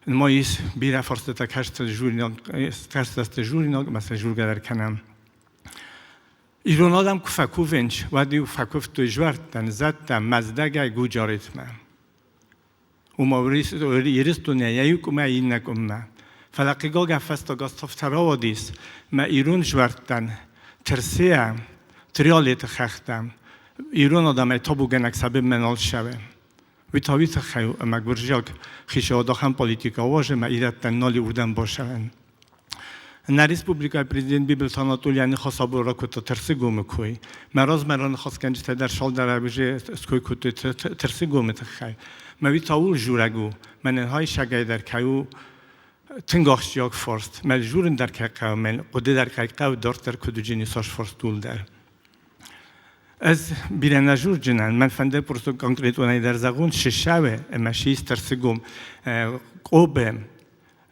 ма ис бирӕ фарстатӕ кӕстӕрты журинаг ӕмӕ сӕ жургӕ дӕр кӕнӕм. Ирон адӕм куы фӕкувынц, уӕд-иу фӕкуывтой зуӕрттӕн, зӕдтӕм, Мӕздӕгӕй Гуджаретмӕ. Уымӕ Ирыстонӕй йӕ иу къуымӕй иннӕ къуыммӕ. Фӕлӕ хъыгагӕн фӕстаг азты рауадис, мӕ ирон зуӕрттӕн Тырсыйӕ Триалеты хӕхтӕм ирон адӕмӕй табугӕнӕг сабимӕ нал ссӕуы. Уый та уый тыххӕй у, ӕмӕ гуырдзиаг хицауад ахӕм политикӕ уарзы ӕмӕ ирӕттӕн нал и уырдӕм бацӕуӕн. Нӕ республикӕйы президент Бибылты Анатолий ныхас абон ракодта Тырсыгомы кой. Мӕ размӕ раныхасгӕнджытӕ дӕр цалдӕр уже ской кодтой Тырсыгомы тыххӕй. Мӕ уый та ууыл дзурӕг у, мӕнӕн хайсагӕй дӕр кӕй у тынг ахсджиаг фарст. Мӕ дзурын дӕр кӕй хъӕуы, мӕн хъуыды дӕр кӕй хъӕуы, дарддӕр куыд уыджыни цас фарст ууыл дӕр. Ӕз бирӕ нӕ зурджынӕн, мӕн фӕнды просто конкретонӕй дӕр зӕгъун, шишауе ӕмӕ шиис Тырсыгом Къобе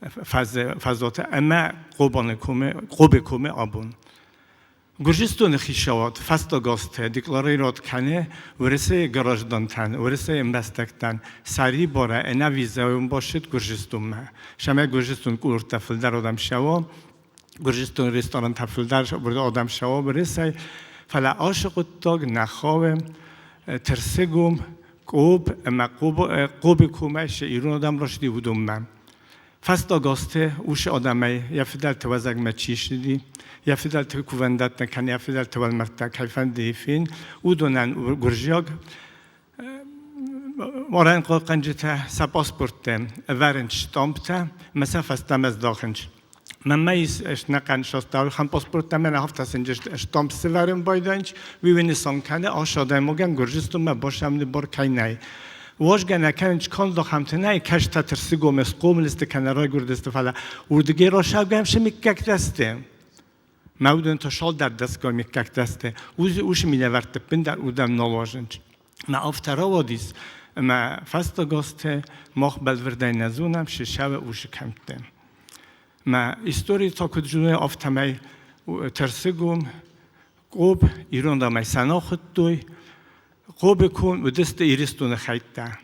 фӕзуаты ӕмӕ Хъобаны комы, Къобе комы абон. Гуырдзыстоны хицауад фӕстаг азты декларировать кӕны Уӕрӕсейы граждантӕн, Уӕрӕсейы ӕмбӕстӕгтӕн сӕрибарӕй ӕнӕвизӕйон басыд Гуырдзыстонмӕ. Сӕмӕ Гуырдзыстон курорттӕ фылдӕр адӕм сӕуа, Гуырдзыстоны ресторантӕ фылдӕр адӕм сӕуа Уӕрӕсейы. Фӕлӕ ацы хъуыддаг нӕ хауы Тырсыгом, Къоб ӕмӕ Къобы комӕй цы ирон адӕм рацыди, уыдонмӕ. Фӕстаг азты уыцы адӕмӕй йӕ фыдӕлты уӕзӕгмӕ чи ссыди, йӕ фыдӕлты кувӕндӕттӕ кӕнӕ йӕ фыдӕлты уӕлмӕрдтӕ кӕй фӕнды фен, уыдонӕн гуырдзиаг арӕнхъахъхъӕнджытӕ сӕ паспорттӕ ӕвӕрынц стъамптӕ ӕмӕ сӕ фӕстӕмӕ здахынц. Мӕнмӕ ис ӕнӕхъӕн состауы паспорттӕ, мӕнӕ афтӕ штамп сӕвӕрын байдайынц, уый нысан кӕны, ас адӕймагӕн Гуырдзыстонмӕ басӕмыны бар кӕй нӕй. Уӕзгӕ нӕ кӕнынц канд ахӕмтӕ нӕй, кӕстӕр Тырсыгомы схъомыл сты кӕнӕ райгуырдысты, фӕлӕ уырдыгӕй рацӕугӕ цы мыггӕгтӕ сты. Мӕ уыдон та цалдӕр дӕсгай мыггӕгтӕ сты. Уыцы минӕвӕртты ӕппындӕр уыдӕм нал уадзынц. Мӕ афтӕ рауадис, ӕмӕ фӕстаг азты мах бӕлвырдӕй нӕ зонӕм Сысӕвы усы кӕмтты. Мӕ истори та куыд зоны, афтӕмӕй Тырсыгом, Къоб ирон адӕмӕй сӕ хуыдтой. Къобы ком уыдысты Ирыстоны хӕйттӕ.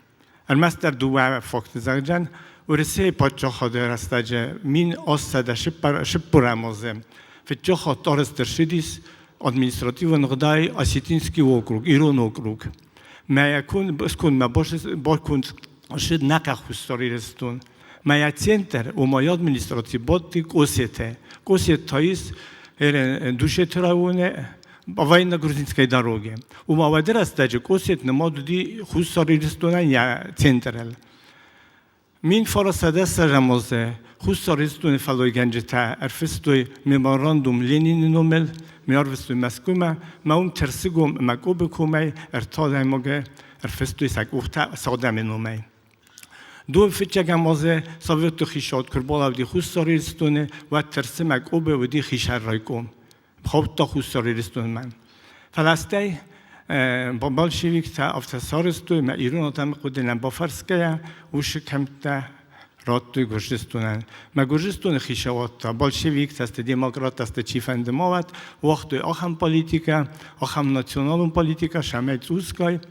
Ӕрмӕстдӕр дыууӕ факты зӕгъдзӕн, Уӕрӕсейы паддзахады рӕстӕджы 1840 азы фыццаг хатт арӕзт ӕрцыдис административон ӕгъдауӕй Осетинский округ, Ирон округ. Мӕ скондмӕ баконд ссыд нӕ Хуссар Ирыстон. Мӕ центр, ома администраци бадти Къосеты. Къосет та ис Душеты районы военно-грузинской дороге. Ома уӕды рӕстӕджы Къосет нымад уыди Хуссар Ирыстонӕн йӕ центрыл. 1910 азы Хуссар Ирыстоны фӕллойгӕнджытӕ ӕрфыстой меморандум Ленины номыл, ме арвыстой Мӕскуымӕ, мӕ уым Тырсыгом ӕмӕ Къобы комӕй ӕртӕ адӕймаджы ӕрфыстой сӕ къухтӕ сӕ адӕмы номӕй. Дон фыццӕгӕм азы Советты хицауад куы ӕрбалӕуди Хуссар Ирыстоны, уӕд Тырсы мӕ Къобы уыди хисӕр райком. Хаудта Хуссар Ирыстонмӕ. Фӕлӕ стӕй большевиктӕ афтӕ сарӕзтой, ӕмӕ ирон адӕмы хъуыды нӕ бафӕрсгӕйӕ, уыцы кӕмттӕ радтой Гуырдзыстонӕн. Мӕ Гуырдзыстоны хицауад та, большевиктӕ сты, демократтӕ сты, чифӕнды ма уӕд, уагътой ахӕм политикӕ, ахӕм националон политикӕ, цӕмӕй цъусгай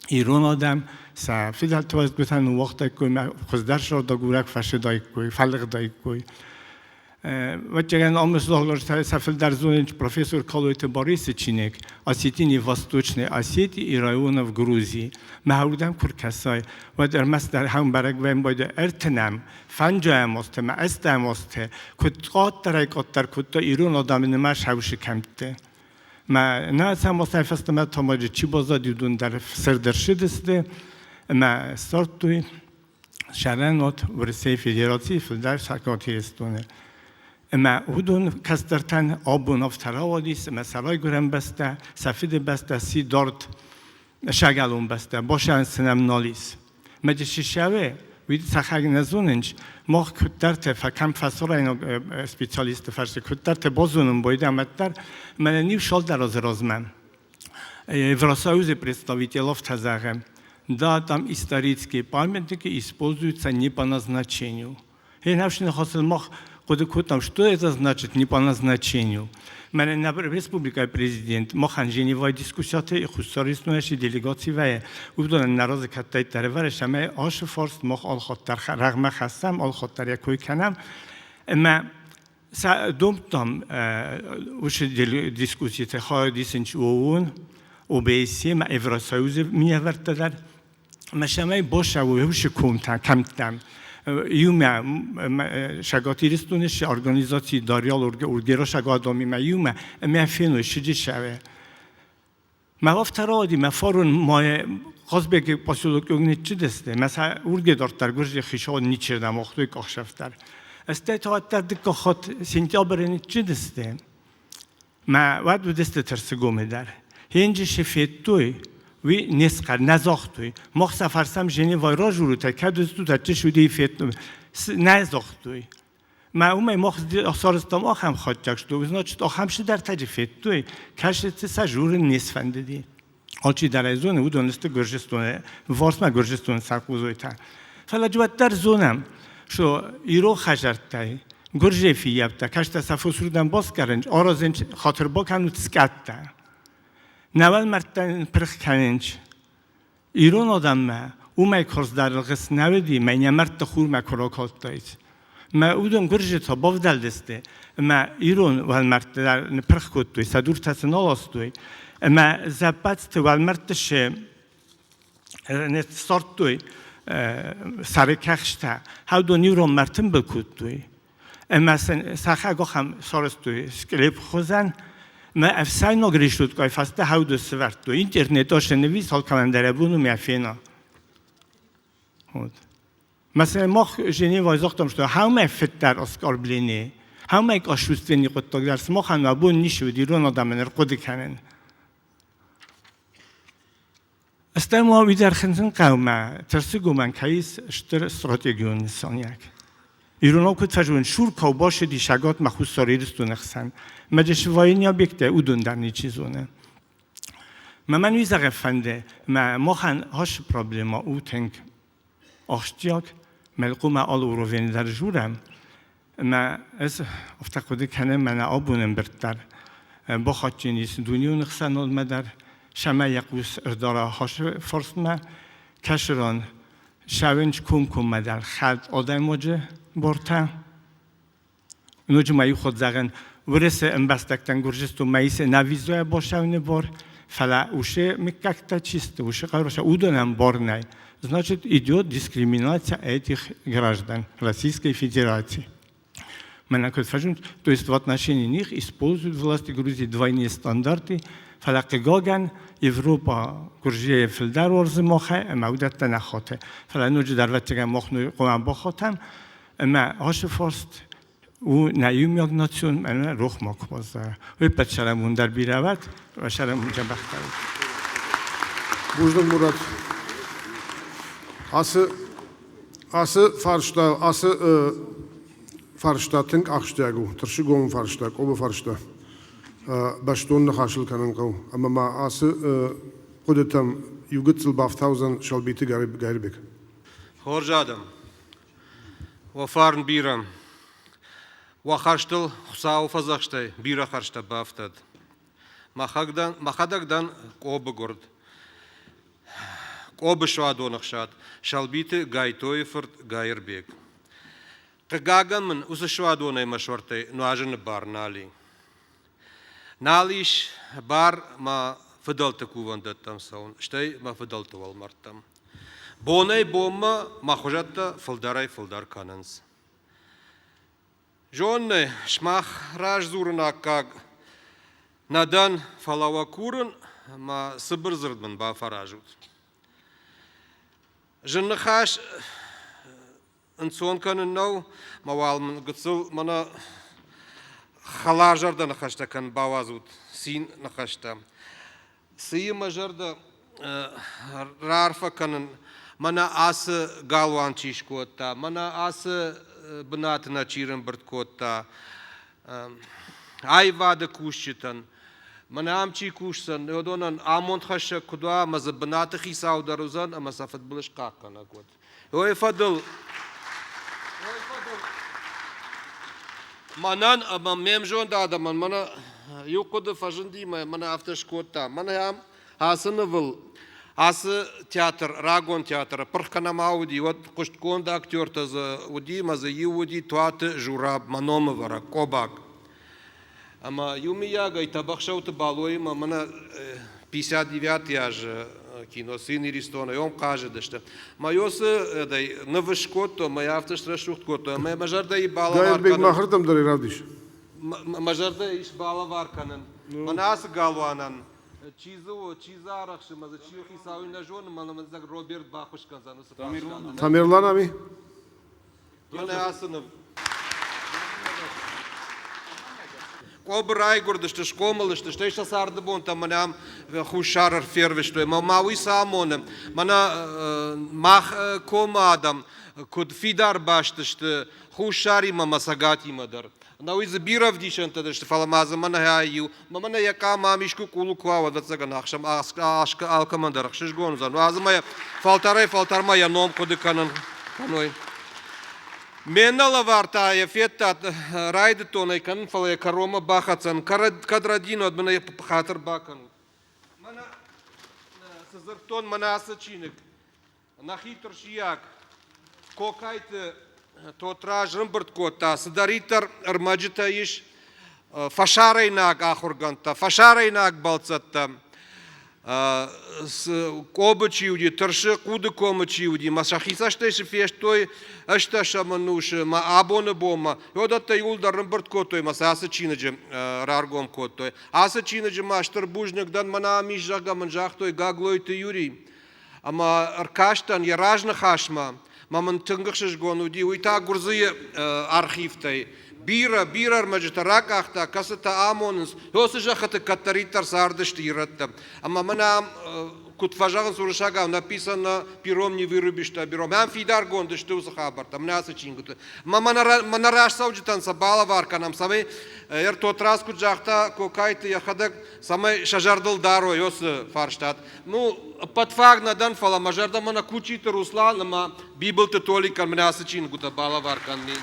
ирон адӕм сӕ фыдӕлты уӕзгуытӕ ныууагътаиккой мӕ хуыздӕр сӕрдагурӕг фӕсыдаиккой, фӕлыгъдаиккой. Ӕвӕццӕгӕн ам сдзагъдӕртӕ сӕ фылдӕр зонынц профессор Калойты Борисы чиныг «Осетине Восточной Осетии и районов Грузии». Мӕ уырдӕм куы ркӕсай, уӕд ӕрмӕстдӕр ахӕм бӕрӕг вӕййы байдайы ӕртынӕм, фӕнджайӕм азты ӕмӕ ӕстӕм азты, куыд къаддӕрӕй-къаддӕр кодта ирон адӕмы нымӕц хӕусы кӕмтты. Мӕ нӕ сӕм фӕстӕмӕ томаджы чи баззад, уыдон дӕр сырд ӕрцыдысты ӕмӕ ссардтой сӕрӕнуат Уӕрӕсейы Федерацийы фылдӕр Цӕгат Ирыстоны. Ӕмӕ уыдон кӕстӕртӕн абон афтӕ рауадис, ӕмӕ сӕ райгуырӕн бӕстӕ, сӕ фыдыбӕстӕ сси дард сӕгӕлон бӕстӕ, босӕн сын ӕм нал ис. Медицинӕйы уый цӕхӕг нӕ зонынц, мах куыддӕртӕ кӕм фӕсарӕйнаг специалистты фӕрцы куыддӕртӕ базонын байдӕм, уӕддӕр мӕнӕн иу цалдӕр азы размӕ Евросоюзы представитель афтӕ зӕгъы, да, там исторические памятники используются не по назначению. Ныхасыл мах хъуыды кодтам, что это значит не по назначению. Мӕнӕ нӕ республикӕйы президент махӕн Женевайы дискуссияты Хуссар Ирыстоны делегаци вӕййы, уыдонӕн нӕ разы кӕддӕриддӕр ӕвӕрыс, ӕмӕ ацы фарст мах алхатт дӕр рӕгъмӕ хӕссӕм, алхатт дӕр йӕ кой кӕнӕм. Ӕмӕ сӕ домдтам уыцы дискусситы хайад исынц ООН, ОБСЕ ӕмӕ Евросоюзы минӕвӕрттӕ дӕр. Ӕмӕ цӕмӕй бацӕуой уыцы комтӕ, кӕмттӕм, иумӕ Цӕгат Ирыстоны цы организаци Дарьял Ургеросаг адӕмимӕ иумӕ ӕмӕ феной сыджысӕры. Мӕ афтӕ рауади, мӕ фарон мӕ Хъазбеги поселок ныццыдысты, мӕ сӕ урге дарддӕр гуырдзы хицауад ничердӕм уагътой къахсӕф дӕр. Стӕй та уӕддӕр дыккаг хатт сентябры ныццыдысты. Мӕ уӕд уыдысты Тырсыгомы дӕр. Хенджысы федтой, уый не схъӕр, нӕ загътой. Мах сӕ фӕрсӕм Женевайы разурутӕ, кӕд уыдыстут, ӕддис уыди федтой. Нӕ загътой. Мӕ уымӕй мах сарӕзтам ахӕм хатдзӕг, что, значит, ахӕм цыдӕртӕджы федтой, кӕсыты сӕ журын не сфӕндыди. Алчидӕр ӕй зоны, уыдон сты Гуырдзыстоны, варсмӕ Гуырдзыстоны цӕркъузойтӕ. Фӕлӕ уӕддӕр зонӕм, что ирон хӕдзӕрттӕй Гуырдзыйы фыййӕуттӕ кӕстӕр сӕ фосурдӕм басгарынц, аразынц хатыр бакӕнут скъӕттӕ. Нӕ уӕлмӕрдтӕ пырх кӕнынц. Ирон адӕммӕ уымӕй карздӕр ӕлгъыст нӕ уыди, мӕ нӕ мӕрдты хурмӕ куы ракалдтаид. Мӕ уыдон гуырдзытӕ бавдӕлдысты ӕмӕ ирон уӕлмӕрдты дӕр ныппырх кодтой, сӕ дуртӕ сын аластой ӕмӕ зӕппӕдзты уӕлмӕрдты се ссардтой сӕры кӕхстӕ, хӕдон ирон мӕртымбыл кодтой. Ӕмӕ сын сӕхӕг ахӕм сарӕзтой скълеп хуызӕн, мӕ ӕфсӕйнаг решеткӕй фӕстӕ хӕуды сывӕрдтой. Интернет ошеневи алкӕмӕн дӕр ӕ бон у мӕ фена. Вот. مثلا мах Женевайы загътам, что хӕумӕ фыддӕр оскорбление. Хӕмӕй косчувственный хъуыддаг дӕр сымахӕн уӕ бон ницы уыд ирон адӕмӕн ӕрхъуыды кӕнын. Стӕй ма уый дӕр хынцын хъӕуы мӕ Тырсыгомӕн кӕй ис стыр стратегион нысаниуӕг. Иронау куыд фӕзоны, сур кау бацыди Цӕгатмӕ Хуссар Ирыстоны хсӕн. Мӕ цы военный объекттӕ, уыдон дӕр ничи зоны. Мӕ мӕн уый зӕгъын фӕнды, мӕ махӕн ацы проблемӕ у тынг ахсджиаг, мӕ хъуамӕ алы уровень дӕр дзурӕм. Ӕмӕ ӕз афтӕ хъуыды кӕнын, мӕнӕ абон ӕмбырд дӕр бахатджын ис дунеон ӕхсӕнадмӕ дӕр, цӕмӕй йӕ хъус ӕрдара хӕсы фарстмӕ, кӕцы ран цӕуынц комкоммӕ дӕр хӕлд адӕймаджы бартӕ. Ноджы ма иу хатт зӕгъын, Уырысы ӕмбӕстӕгтӕн Гуырдзыстонмӕ ис ӕнӕвизӕйӕ бацӕуыны бар, фӕлӕ уыцы мыггӕгтӕ чи сты, уыцы хъӕрӕсе, уыдонӕн бар нӕй. Значит, идет дискриминация этих граждан Российской Федерации. Мӕнӕ куыд фӕзынд, то есть в отношении них используют власти Грузии двойные стандарты, фӕлӕ хъыгагӕн, Европа Гуырдзийы фылдӕр уарзы махӕй ӕмӕ уыдӕттӕ нӕ хаты. Фӕлӕ ноджыдӕр ӕвӕццӕгӕн мах хъуамӕ бахатӕм, ӕмӕ ацы фарст у нӕ иумиаг национ ӕмӕ рох макуы баззайа. Уый ӕппӕт сӕрӕмон дӕр бирӕ уӕд, сӕрӕмон дзӕбӕхдӕр уӕд. Бузныг, Мурат. Ацы ацы фарста, ацы фарста тынг ахсджиаг у, Тырсыгомы фарста, Къобы фарста. Бӕстон ныхасыл кӕнын хъӕуы. Ӕмӕ ма ацы хъуыдытӕм иу гыццыл бафтаудзӕн Сӕлбиты Гайырбег. Хорз адӕм, Уӕ фарн бирӕ. Уӕ хӕрзтыл Хуыцауы фӕдзӕхстӕй бирӕ хӕрзтӕ бафтӕд. Мӕхӕдӕг дӕн Къобы гуырд. Къобы суадоны хсад Сӕлбиты Гайтойы фырт Гайырбег. Хъыгагӕн мын уыцы суадонӕй мӕ суӕрттӕй нуазыны бар нал и. Нал ис бар мӕ фыдӕлты кувӕндӕттӕм цӕуын, стӕй мӕ фыдӕлты уӕлмӕрдтӕм. Бонӕй-бонмӕ мӕ хуызӕттӕ фылдӕрӕй-фылдӕр кӕнынц. Зонны, сымах раздзурын аккаг нӕ дӕн, фӕлӕ уӕ курын, мӕ цыбыр дзырд мын бафӕразут. Зын ныхас ӕнцон кӕнын нӕу, мӕ уал мын гыццыл мӕнӕ хӕларзӕрдӕ ныхӕстӕ кӕн бауадзут, цин ныхӕстӕ. Цы и мӕ зӕрдӕ раарфӕ кӕнын, мӕнӕ ацы галуан чи скодта, мӕнӕ ацы бынаты нӕ чи рымбырд кодта, аивады кусджытӕн, мӕнӕ ам чи кусдзӕн, уыдонӕн амондхӕссӕг куыд уа, ӕмӕ дзы бынаты хицау дӕр уыдзӕн ӕмӕ сӕ фыдбылыз хъахъхъӕнӕг уӕд. Уой фӕдыл мӕнӕн ӕмӕ ме мзонд адӕмӕн мӕнӕ иу хъуыды фӕзынди мӕ мӕнӕ афтӕ скодта. Мӕнӕ ам ацы нывыл, ацы театр, рагон театры пырх кӕнӕ ма уыди, уӕд хъуыстгонд актертӕ дзы уыди ӕмӕ дзы иу уыди Туаты Жураб, мӕ номӕвӕрӕг, Къобаг. Ӕмӕ иумийагӕй Тӕбӕхсӕуты Балоимӕ мӕнӕ 59 азы кино «Сын Иристона» ом хъазыдысты. Мӕ ёсы ныв скодтон, мӕ афтӕ срӕсугъд кодтон, ӕмӕ мӕ зӕрдӕйы балӕвар кӕнын. Махырдӕм дӕр равдис. Мӕ зӕрдӕ ис балӕвар кӕнын. Мӕнӕ ацы галуанӕн чи дзы у, чи дзы арӕхсы, мӕ дзы чи у хицау, нӕ зоны, мӕнӕ мын Роберт баххуыс кӕндзӕн уыцы фарстатӕн. Тамерлан ами? Мӕнӕ ацы ныв. Къобы райгуырдысты, схъомыл сты, стӕй сӕ царды бонтӕ мӕнӕ ам Хуссары фервыстой. Мӕ ма уый цы амоны? Мӕнӕ мах комы адӕм куыд фидар баст сты Хуссаримӕ ӕмӕ Цӕгатимӕ дӕр. Нӕ уый дзы бирӕ ӕвдисӕнтӕ сты, фӕлӕ ма дзы мӕнӕ иу. Мӕ мӕнӕ йӕ къам ам искуы къулы куы уа, уӕд ӕвӕццӕгӕн алкӕмӕн дӕр ӕхсызгон уыдзӕн. Уадз ӕмӕ фӕлтӕрӕй-фӕлтӕрмӕ йӕ ном хъуыды кӕнын кӕной. Ме ннӕ лӕвар та йӕ федтат, райдыдтон ӕй кӕнын, фӕлӕ йӕ кӕронмӕ бахӕцӕн. Кӕд рӕдийын, уӕд мын ӕй хатыр бакӕнут. Мӕнӕ цы дзырдтон, мӕнӕ ацы чиныг. Нӕхи тырсыйаг Кокайты Тотраз ӕрӕмбырд кодта, цыдӕриддӕр ӕрмӕджытӕ ис фӕсарӕйнаг ахуыргӕндтӕ, фӕсарӕйнаг бӕлццӕттӕ, Къобы чи уыди, Тырсы, Хъуды комы чи уыди, мӕ сӕхи цӕстӕй цы фестой ӕстӕсӕм ӕнусы мӕ абоны бонмӕ, уыдӕттӕ иууылдӕр ӕрӕмбырд кодтой мӕ сӕ ацы чиныджы раргом кодтой. Ацы чиныджы ма стыр бузныг дӕн, мӕнӕ ам ис, зӕгъгӕ мын загътой Гаглойты Юрий. Ӕмӕ ӕркастӕн йӕ разныхасмӕ, мӕ мын тынг ӕхсызгон уыди, уый та Гуырдзыйы архивтӕй. Бирӕ, бирӕ ӕрмӕджытӕ ракъахта, кӕцытӕ амонынц, уыцы зӕххыты кӕддӕриддӕр цардысты ирӕттӕ. Ӕмӕ мӕнӕ ам, куыд фӕзӕгъынц уырыссагау, написано пером не вырубишь пером. Ам фидаргонд сты уыцы хабӕрттӕ, мӕнӕ ацы чингуыты. Ӕмӕ мӕнӕ рӕстцӕуджытӕн сӕ балӕвар кӕнӕм, цӕмӕй Эр Тотраз куыд загъта Кокайты йӕхӕдӕг, цӕмӕй сӕ зӕрдыл дарой уыцы фарстат. Ну, ӕппӕтфаг нӕ дӕн, фӕлӕ мӕ зӕрдӕмӕ нӕ Кучиты Руслан ӕмӕ Бибылты Толикӕн мӕнӕ ацы чингуытӕ балӕвар кӕнын.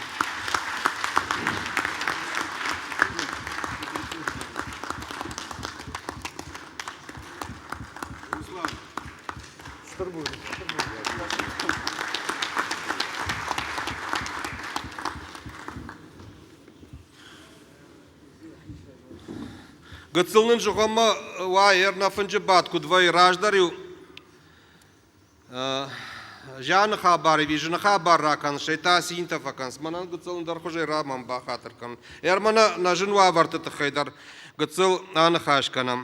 Гыццыл нын зӕгъӕм уа ӕрнӕ фынджы бадт куыд вӕййы, раздӕр-иу зианы хабар ӕви зыны хабар ракӕн, стӕй та цинтӕ фӕкӕнынц. Мӕнӕн гыццыл ӕндӕрхуызӕй рамӕн бахатыр кӕн. Ӕрмӕ нӕ зын уавӕрты тыххӕй дӕр гыццыл аныхас кӕнӕм.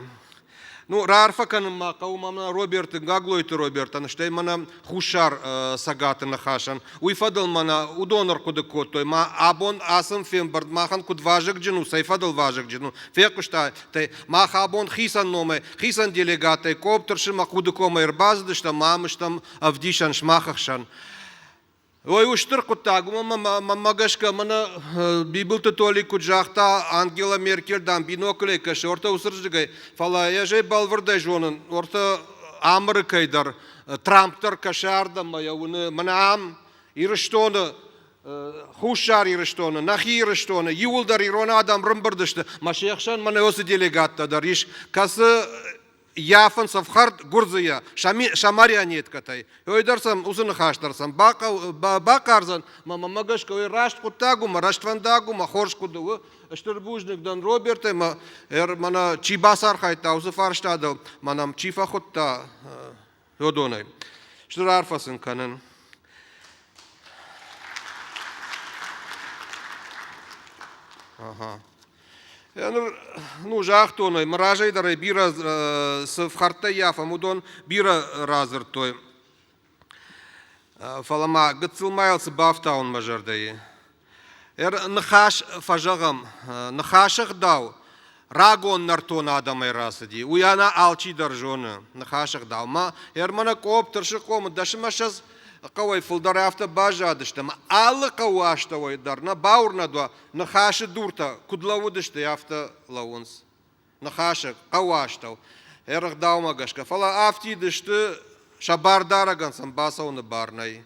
Ну, раарфӕ кӕнын ма хъӕуы мӕнӕ Роберты, Гаглойты Робертӕн, стӕй мӕнӕ Хуссар Цӕгаты ныхасӕн. Уый фӕдыл мӕнӕ уыдон ӕрхъуыды кодтой, ма абон ацы фембӕлд махӕн куыд вазыгджын у, цӕй фӕдыл вазыгджын у, фехъуыстай, мах абон хицӕн номӕй, хицӕн делегаттӕй Къоптырсы мӕ Хъудыкомӕй ӕрбацыдыстӕм, ма ам стӕм ӕвдисӕн сымах ӕхсӕн. Ой, у стыр хъуыддаг, уымӕ мӕнмӕ гӕсгӕ мӕнӕ Бибылты Толик куыд загъта, Ангела Меркель, дам, биноклӕй кӕсы ортӕ уыцырдыгӕй, фӕлӕ ӕз ӕй бӕлвырдӕй зонын, ортӕ Амырыкӕй дӕр, Трамп дӕр кӕсы ардӕм ӕмӕ йӕ уыны, мӕнӕ ам, Ирыстоны, Хуссар Ирыстоны, нӕхи Ирыстоны, иууылдӕр ирон адӕм рымбырд сты, мӕ се хсӕн мӕнӕ уыцы делегаттӕ дӕр ис, кӕцы йафынц ӕфхӕрд гуырдзыйӕ, сӕ марионеткӕтӕй. Уый дӕр сӕм уыцы ныхас дӕр сӕм бахъардзӕн, мӕ мӕмӕ гӕсгӕ уый раст хъуыддаг у, мӕ рӕствӕндаг у, мӕ хорз хъуыды у. Стыр бузныг дӕн Робертӕй, мӕ мӕнӕ чи бацархайдта уыцы фарстадыл, мӕнӕм чи фӕхуыдта, уыдонӕй. Стыр арфӕ сын кӕнын. Ага. Ныр, ну, загътон ӕй, мӕ разӕй дӕр ӕй бирӕ цы фхӕрдтӕ ййафӕм, уыдон бирӕ радзырдтой. Фӕлӕ ма гыццыл ма йыл цы бафтауын мӕ зӕрдӕйы. Ныхас фӕзӕгъӕм, ныхасы гъдау рагон нӕртон адӕмӕй рацыди. Уый ӕнӕ алчи дӕр зоны ныхасы гъдау. Ма Ермана Къоп, Тырсыхъомы дӕсмӕссӕдз хъӕуӕй фылдӕр афтӕ баззадысты, ӕмӕ алы хъӕуы астӕуӕй дӕр нӕ бауырнӕд уа, Ныхасы дуртӕ куыд лӕууыдысты, афтӕ лӕууынц. Ныхасы хъӕуы астӕу ӕрыгъдаумӕ гӕсгӕ, фӕлӕ афтид сты, сӕ бардарӕгӕн сӕм бацӕуыны бар нӕй.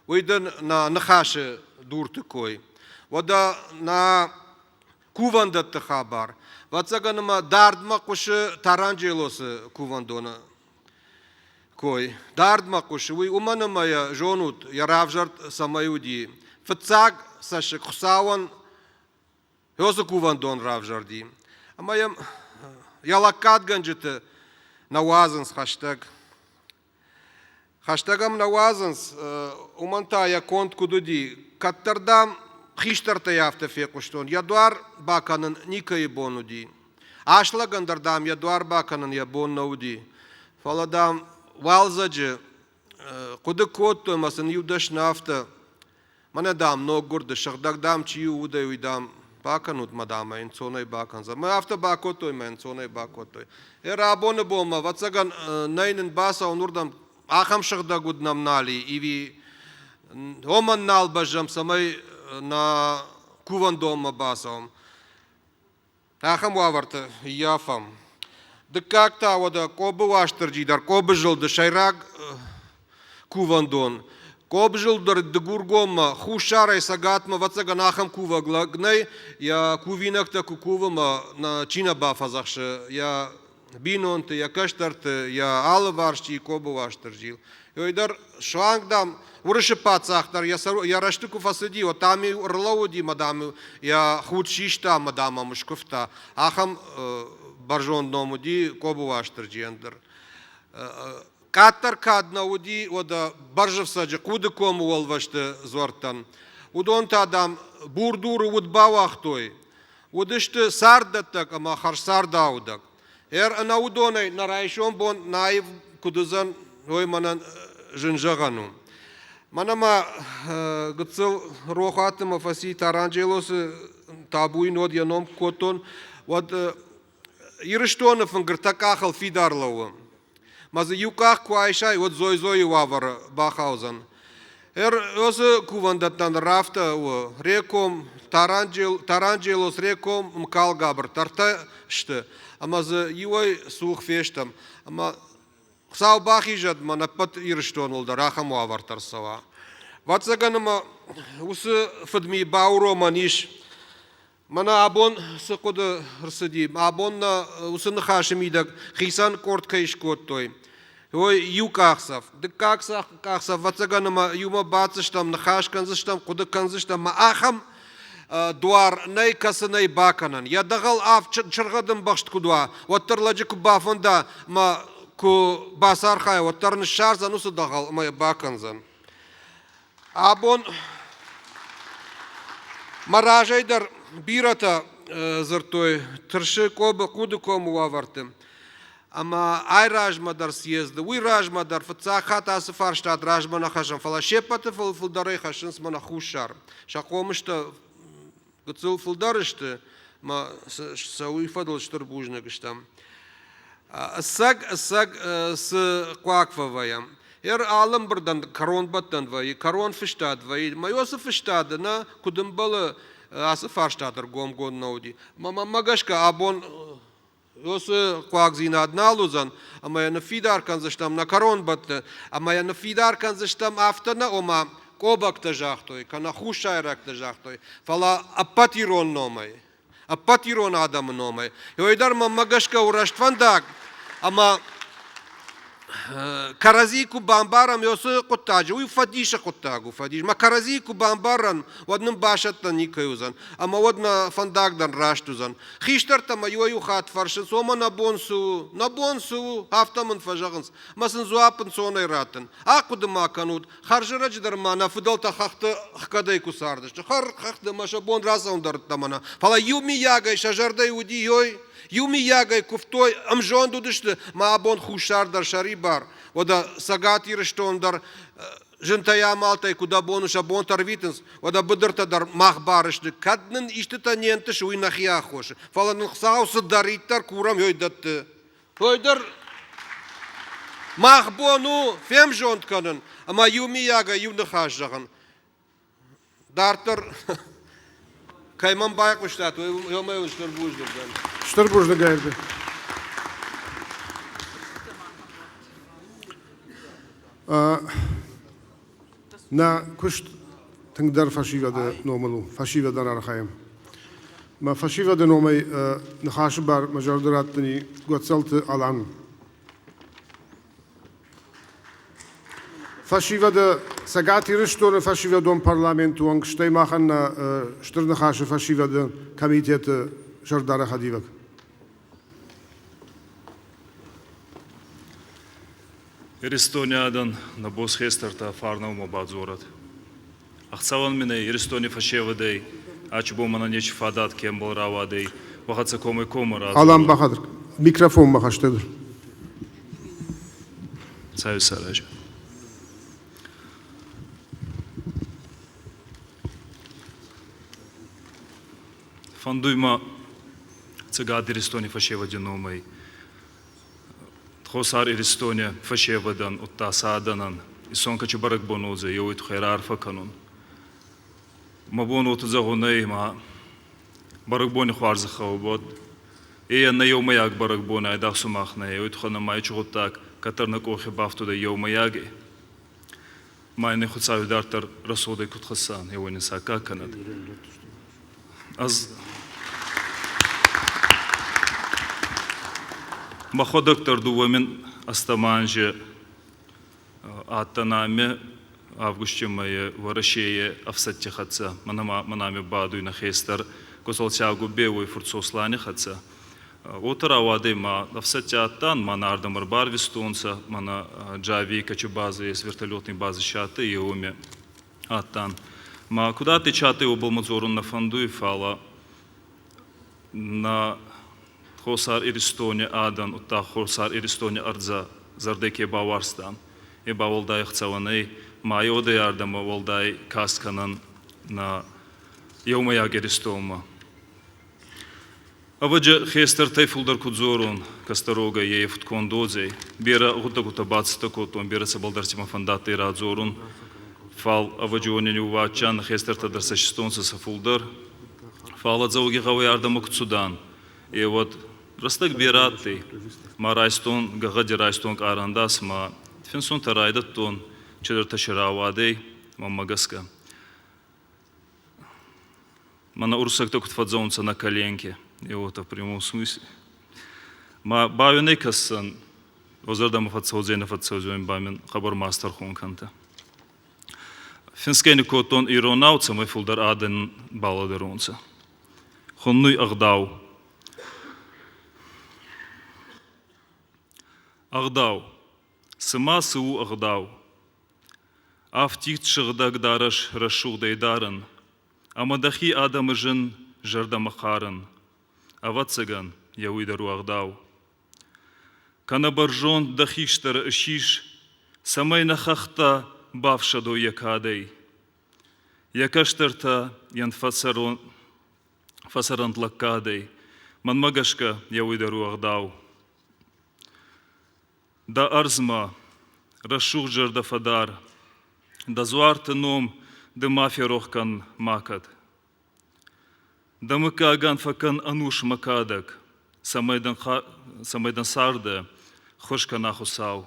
Уый дын нӕ ныхасы дурты кой. Уӕдӕ нӕ кувӕндӕтты хабар. Ӕвӕццӕгӕн ӕмӕ дардмӕ хъуысы Таранджелосы кувӕндоны кой. Дардмӕ хъуысы уый, уымӕн ӕмӕ йӕ зонут, йӕ равзӕрд цӕмӕй уыди. Фыццаг цӕссыг Хуыцауӕн Хёсы кувӕндон равзӕрди, ӕмӕ йӕм йӕ лӕггадгӕнджыты нӕ уадзынц хӕстӕг. Хӕстӕг ӕм нӕ уадзынц, уымӕн та йӕ конд куыд уыди, кӕддӕр, дам, хистӕртӕй афтӕ фехъуыстон, йӕ дуар бакӕнын никӕйы бон уыди. Ас лӕгӕн дӕр, дам, йӕ дуар бакӕнын йӕ бон нӕ уыди. Фӕлӕ, дам, уалдзӕджы хъуыды кодтой ӕмӕ сын иу дӕсны афтӕ, мӕнӕ, дам, ноггуырды, сыгъдӕг, дам, чи у, удӕй уый, дам, бакӕнут мӕ, дам, ӕй ӕнцонӕй бакӕндзӕн. Мӕ афтӕ бакодтой, мӕ ӕнцонӕй бакодтой. Абоны бонмӕ, ӕвӕццӕгӕн, нӕй нын бацӕуын уырдӕм, ахӕм сыгъдӕг уд нӕм нал и, ӕви уымӕн нал бӕззӕм, цӕмӕй нӕ кувӕндонмӕ бацӕуӕм. Ахӕм уавӕрты ййафӕм. Дыккаг та уӕдӕ Къобы Уастырджи дӕр, Къобы зылды сӕйраг кувӕндон. Къобы зылд дӕр Дыгургоммӕ, хуссарӕй цӕгатмӕ, ӕвӕццӕгӕн, ахӕм кувӕг лӕг нӕй, йӕ кувинӕгтӕ куы кувы мӕ чи нӕ бафӕдзӕхсы, йӕ бинонты, йӕ кӕстӕрты, йӕ алыварс чи Къобы Уастырджийыл. Уый дӕр суанг, дам, Уырысы паддзах дӕр йӕ рӕзты куы фӕцыди, уӕд, дам-иу ӕрлӕууыди ӕмӕ, дам, йӕ худ систа ӕмӕ, дам, ӕм скуывта. Ахӕм бӕрзонд ном уыди Къобы Уастырджийӕн дӕр. Къаддӕр кад нӕ уыди, уӕдӕ Бӕрзыфцӕджы Хъуды комы уӕлвӕзты дзуӕрттӕн. Уыдон та, дам, бур дуры уд бауагътой. Уыдысты царддӕттӕг ӕмӕ хӕрзцардаудӕг. Ӕнӕ уыдонӕй нӕ райсом бон нӕ аив куыд уыдзӕн, уый мӕнӕн зын зӕгъӕн у. Мӕнӕ ма гыццыл рохуаты мӕ фӕци Таранджелосы. табу йын уӕд йӕ ном кодтон, уӕд Ирыстоны фынг ӕртӕ къахыл фидар лӕууы. Мӕ дзы иу къах куы айсай, уӕд дзой-дзойы уавӕры бахаудзӕн. Ӕрӕзы кувӕндӕттӕн рафтӕ у Реком, Таранджелос, Реком, Мкалгабыр ӕртӕ сты, ӕмӕ дзы иуӕй цух фестӕм. Ӕмӕ Хуыцау бахизӕд мӕн ӕппӕт Ирыстоныл дӕр ахӕм уавӕртӕ ӕрцӕуа. Ӕвӕццӕгӕн ӕмӕ уыцы фыдми бауромӕн ис. Мӕнӕ абон цы хъуыды ӕрцыди, абон нӕ уыцы ныхасы мидӕг хицӕн къорд кӕй скодтой, уый иу къахдзӕф. Дыккаг къахдзӕф, ӕвӕццӕгӕн ӕмӕ иумӕ баддзыстӕм, ныхас кӕндзыстӕм, хъуыды кӕндзыстӕм ӕмӕ ахӕм дуар нӕй, кӕцы нӕй бакӕнӕн. Йӕ дӕгъӕл авд чыргъӕд ӕмбӕхст куыд уа, уӕддӕр лӕджы куы бафӕнда ӕмӕ куы бацархайа, уӕддӕр ныссардзӕн уыцы дӕгъӕл ӕмӕ йӕ бакӕндзӕн. Абон мӕ разӕй дӕр бирӕтӕ дзырдтой Тырсы Къобы Хъуды комы уавӕрты. Ӕмӕ ай размӕ дӕр съезды, уый размӕ дӕр фыццаг хатт ацы фарстат размӕ нӕ хӕссӕм, фӕлӕ се ппӕты фылдӕрӕй хӕссынц мӕнӕ Хуссар. Сӕ хъомыстӕ гыццыл фылдӕр сты, ӕмӕ сӕ уый фӕдыл стыр бузныг стӕм. Ӕцӕг, ӕцӕг цы хъуаг фӕвӕйӕм. Ер алы ӕмбырдӕн кӕронбӕттӕн вӕййы, кӕрон фыстад вӕййы. Мӕ уыцы фыстады нӕ, куыд ӕмбӕлы, ацы фарста дӕр гомгонд нӕ уыди. Мӕ гӕсгӕ абон уыцы хъуагдзинад нал уыдзӕн, ӕмӕ йӕ ныффидар кӕндзыстӕм нӕ кӕронбӕтты, ӕмӕ йӕ ныффидар кӕндзыстӕм афтӕ нӕ, ома къобӕгтӕ загътой, кӕнӕ хуссайрӕгтӕ загътой, фӕлӕ ӕппӕт ирон номӕй, ӕппӕт ирон адӕмы номӕй. Уый дӕр мӕнмӕ гӕсгӕ у рӕствӕндаг, ӕмӕ кӕрӕдзи куы бамбарӕм уыцы хъуыддаджы, уый фӕдисы хъуыддаг у, фӕдис. Мӕ кӕрӕдзи куы бамбарӕм, уӕд нын басӕттӕн никӕй уыдзӕн, ӕмӕ уӕд нӕ фӕндаг дӕр раст уыдзӕн. Хистӕртӕ мӕ иуӕй-иу хатт фӕрсынц, ома нӕ бон цы у, нӕ бон цы у, афтӕ мын фӕзӕгъынц. Мӕ сын дзуапп ӕнцонӕй раттын. Ахъуыды ма кӕнут, хӕрзӕрӕджы дӕр ма нӕ фыдӕлтӕ хӕхты хгӕдӕй куы цардысты. Хӕхты ӕмӕ сӕ бон рацӕуын дӕр ӕддӕмӕ нӕ. Фӕлӕ иумийагӕй сӕ зӕрдӕйы уыди ой, иумийагӕй куывтой, ӕмзонд уыдысты, мӕ абон Хуссар дӕр сӕрибар, уӕдӕ Цӕгат Ирыстон дӕр зынтӕй-амалтӕй куы дӕ бон у, сӕ бонтӕ ӕрвитынц, уӕдӕ быдыртӕ дӕр мах бар сты. Кӕд нын истытӕ не нтысы, уый нӕхи аххос. Фӕлӕ нын Хуыцау цыдӕриддӕр курӕм, уый дӕтты. Той дӕр мах бон у фемзонд кӕнын ӕмӕ иумийагӕй иу ныхас зӕгъын. Дарддӕр кӕй мӕм байхъуыстат, уымӕй уын стыр бузныг дӕн. Стыр бузныг, Ӕрды. Нӕ куыст тынгдӕр фӕсивӕды номыл у, фӕсивӕдӕн архайӕм. Мӕ фӕсивӕды номӕй ныхасы бар мӕ зӕрды раттыни Гуӕцӕлты Алан. Фӕсивӕды Цӕгат Ирыстоны фӕсивӕдон парламенты уӕнг, стӕй махӕн нӕ Стыр Ныхасы фӕсивӕды комитеты сӕрдары хӕдивӕг. Иристони адӕн нӕ боц хестӕртӕ фарнӕумӕ бадзорӕд. Ӕхцӕуӕн мин ӕй Иристони фӕсевӕдӕй, ачи бон мӕнӕн ечи фадат ке ӕмбал рауадӕй, уӕхӕццӕ комӕй-коммӕ радзорун. Алан бахатыр, микрофонмӕ хӕстӕгдӕр. Цӕй сараза. Фӕндуй мӕ Цӕгат Иристони фӕсевӕди номӕй Хуссар Иристони фӕсевӕдӕн, удта сӕ адӕнӕн исон кӕчи бӕрӕгбон уодзӕй, еуей туххӕй раарфӕ кӕнун. Мӕ бон уотӕ зӕгъун ӕй, ма бӕрӕгбони хуарзӕхӕ уод. Е нӕ еумӕйаг бӕрӕгбон айдагъ сумах нӕ, уой туххӕн ӕма ечи гъуддаг кӕддӕр нӕ къохи бафтудӕй еумӕйагӕй. Ма ин Хуцауи дарддӕр рӕсугъдӕй куд хӕсса, еуей нин саккаг кӕнӕд. Ӕз мӕхуӕдӕг дӕр дууӕ мин ӕстӕм анзи адтӕн ами августи мӕйи Уӕрӕсейи ӕфсӕдти хӕццӕ. Мӕнӕ ами бадуй нӕ хестӕр Госӕлти Агубе, уой фурт Сослани хӕццӕ. Уотӕ рауадӕй ма ӕфсӕдти адтан, мӕнӕ ардӕм ӕрбарвистонцӕ, мӕнӕ Джавийи кӕчи базӕ ес, вертолетный базӕ си адтӕй, еуми адтан. Ма куд адтӕй, чи адтӕй, уобӕл мӕ дзорун нӕ фӕндуй, фалӕ нӕ Хуссар Иристони адӕн, удта Хуссар Иристони ӕрдзӕ зӕрдӕй ке бауарзтан, е ба уӕлдай ӕхцӕуӕн ӕй, ма еуӕдӕй ардӕмӕ уӕлдай каст кӕнӕн нӕ еумӕйаг Иристонмӕ. Ӕвӕджы хестӕртӕй фулдӕр ку дзорун, кӕстӕрогӕй е ефтконд уодзӕй. Берӕ гъуддӕгутӕ бацӕттӕ кодтон, берӕ цӕбӕлдӕрти мӕ фӕндадтӕй радзорун. Фал ӕвӕджи уони ниууадзӕн, хестӕртӕ дӕр сӕ систонцӕ сӕ фулдӕр. Фал Дзӕуӕгигъӕуӕй ардӕмӕ ку цудан, е уӕд рӕстӕг берӕ адтӕй. Ма райстон гӕгъӕди райстон къарандас ма финсунтӕ райдӕдтон, чидӕртӕ си рауадӕй, мӕнмӕ гӕсгӕ. Мӕнӕ уруссӕгтӕ куд фӕдзӕунцӕ на коленке, е уотӕ в прямом смысле. Ма бауӕнӕй кӕсдзӕн, уӕ зӕрдӕмӕ фӕццӕудзӕй, нӕ фӕццӕудзӕй, ба мин хъӕбӕр ма стӕрхон кӕнтӕ. Финсгӕ ни кодтон иронау, цӕмӕй фулдӕр адӕн балӕдӕронцӕ. Хуннуй ӕгъдау. Ӕгъдау. Цыма цы у ӕгъдау? Афтид сыгъдӕг дарӕс рӕсугъдӕй дарын ӕмӕ дӕхи адӕмы зын зӕрдӕмӕ хъарын. Ӕвӕццӕгӕн, йӕ уый дӕр у ӕгъдау. Кӕнӕ бӕрзонд дӕ хистӕры ысис, цӕмӕй нӕ хӕхтӕ бафсӕдой йӕ кадӕй. Йӕ кӕстӕртӕ йын фӕцӕрӕнт лӕггадӕй. Мӕнмӕ гӕсгӕ, йӕ уый дӕр у ӕгъдау. Дӕ ӕрдзмӕ рӕсугъд зӕрдӕ фӕдар, Дӕ дзуарты ном ды ма ферох кӕн макӕд. Дӕ мыггагӕн фӕкӕн ӕнусмӕ кадӕг, Цӕмӕй дын царды ххуыс кӕна Хуыцау.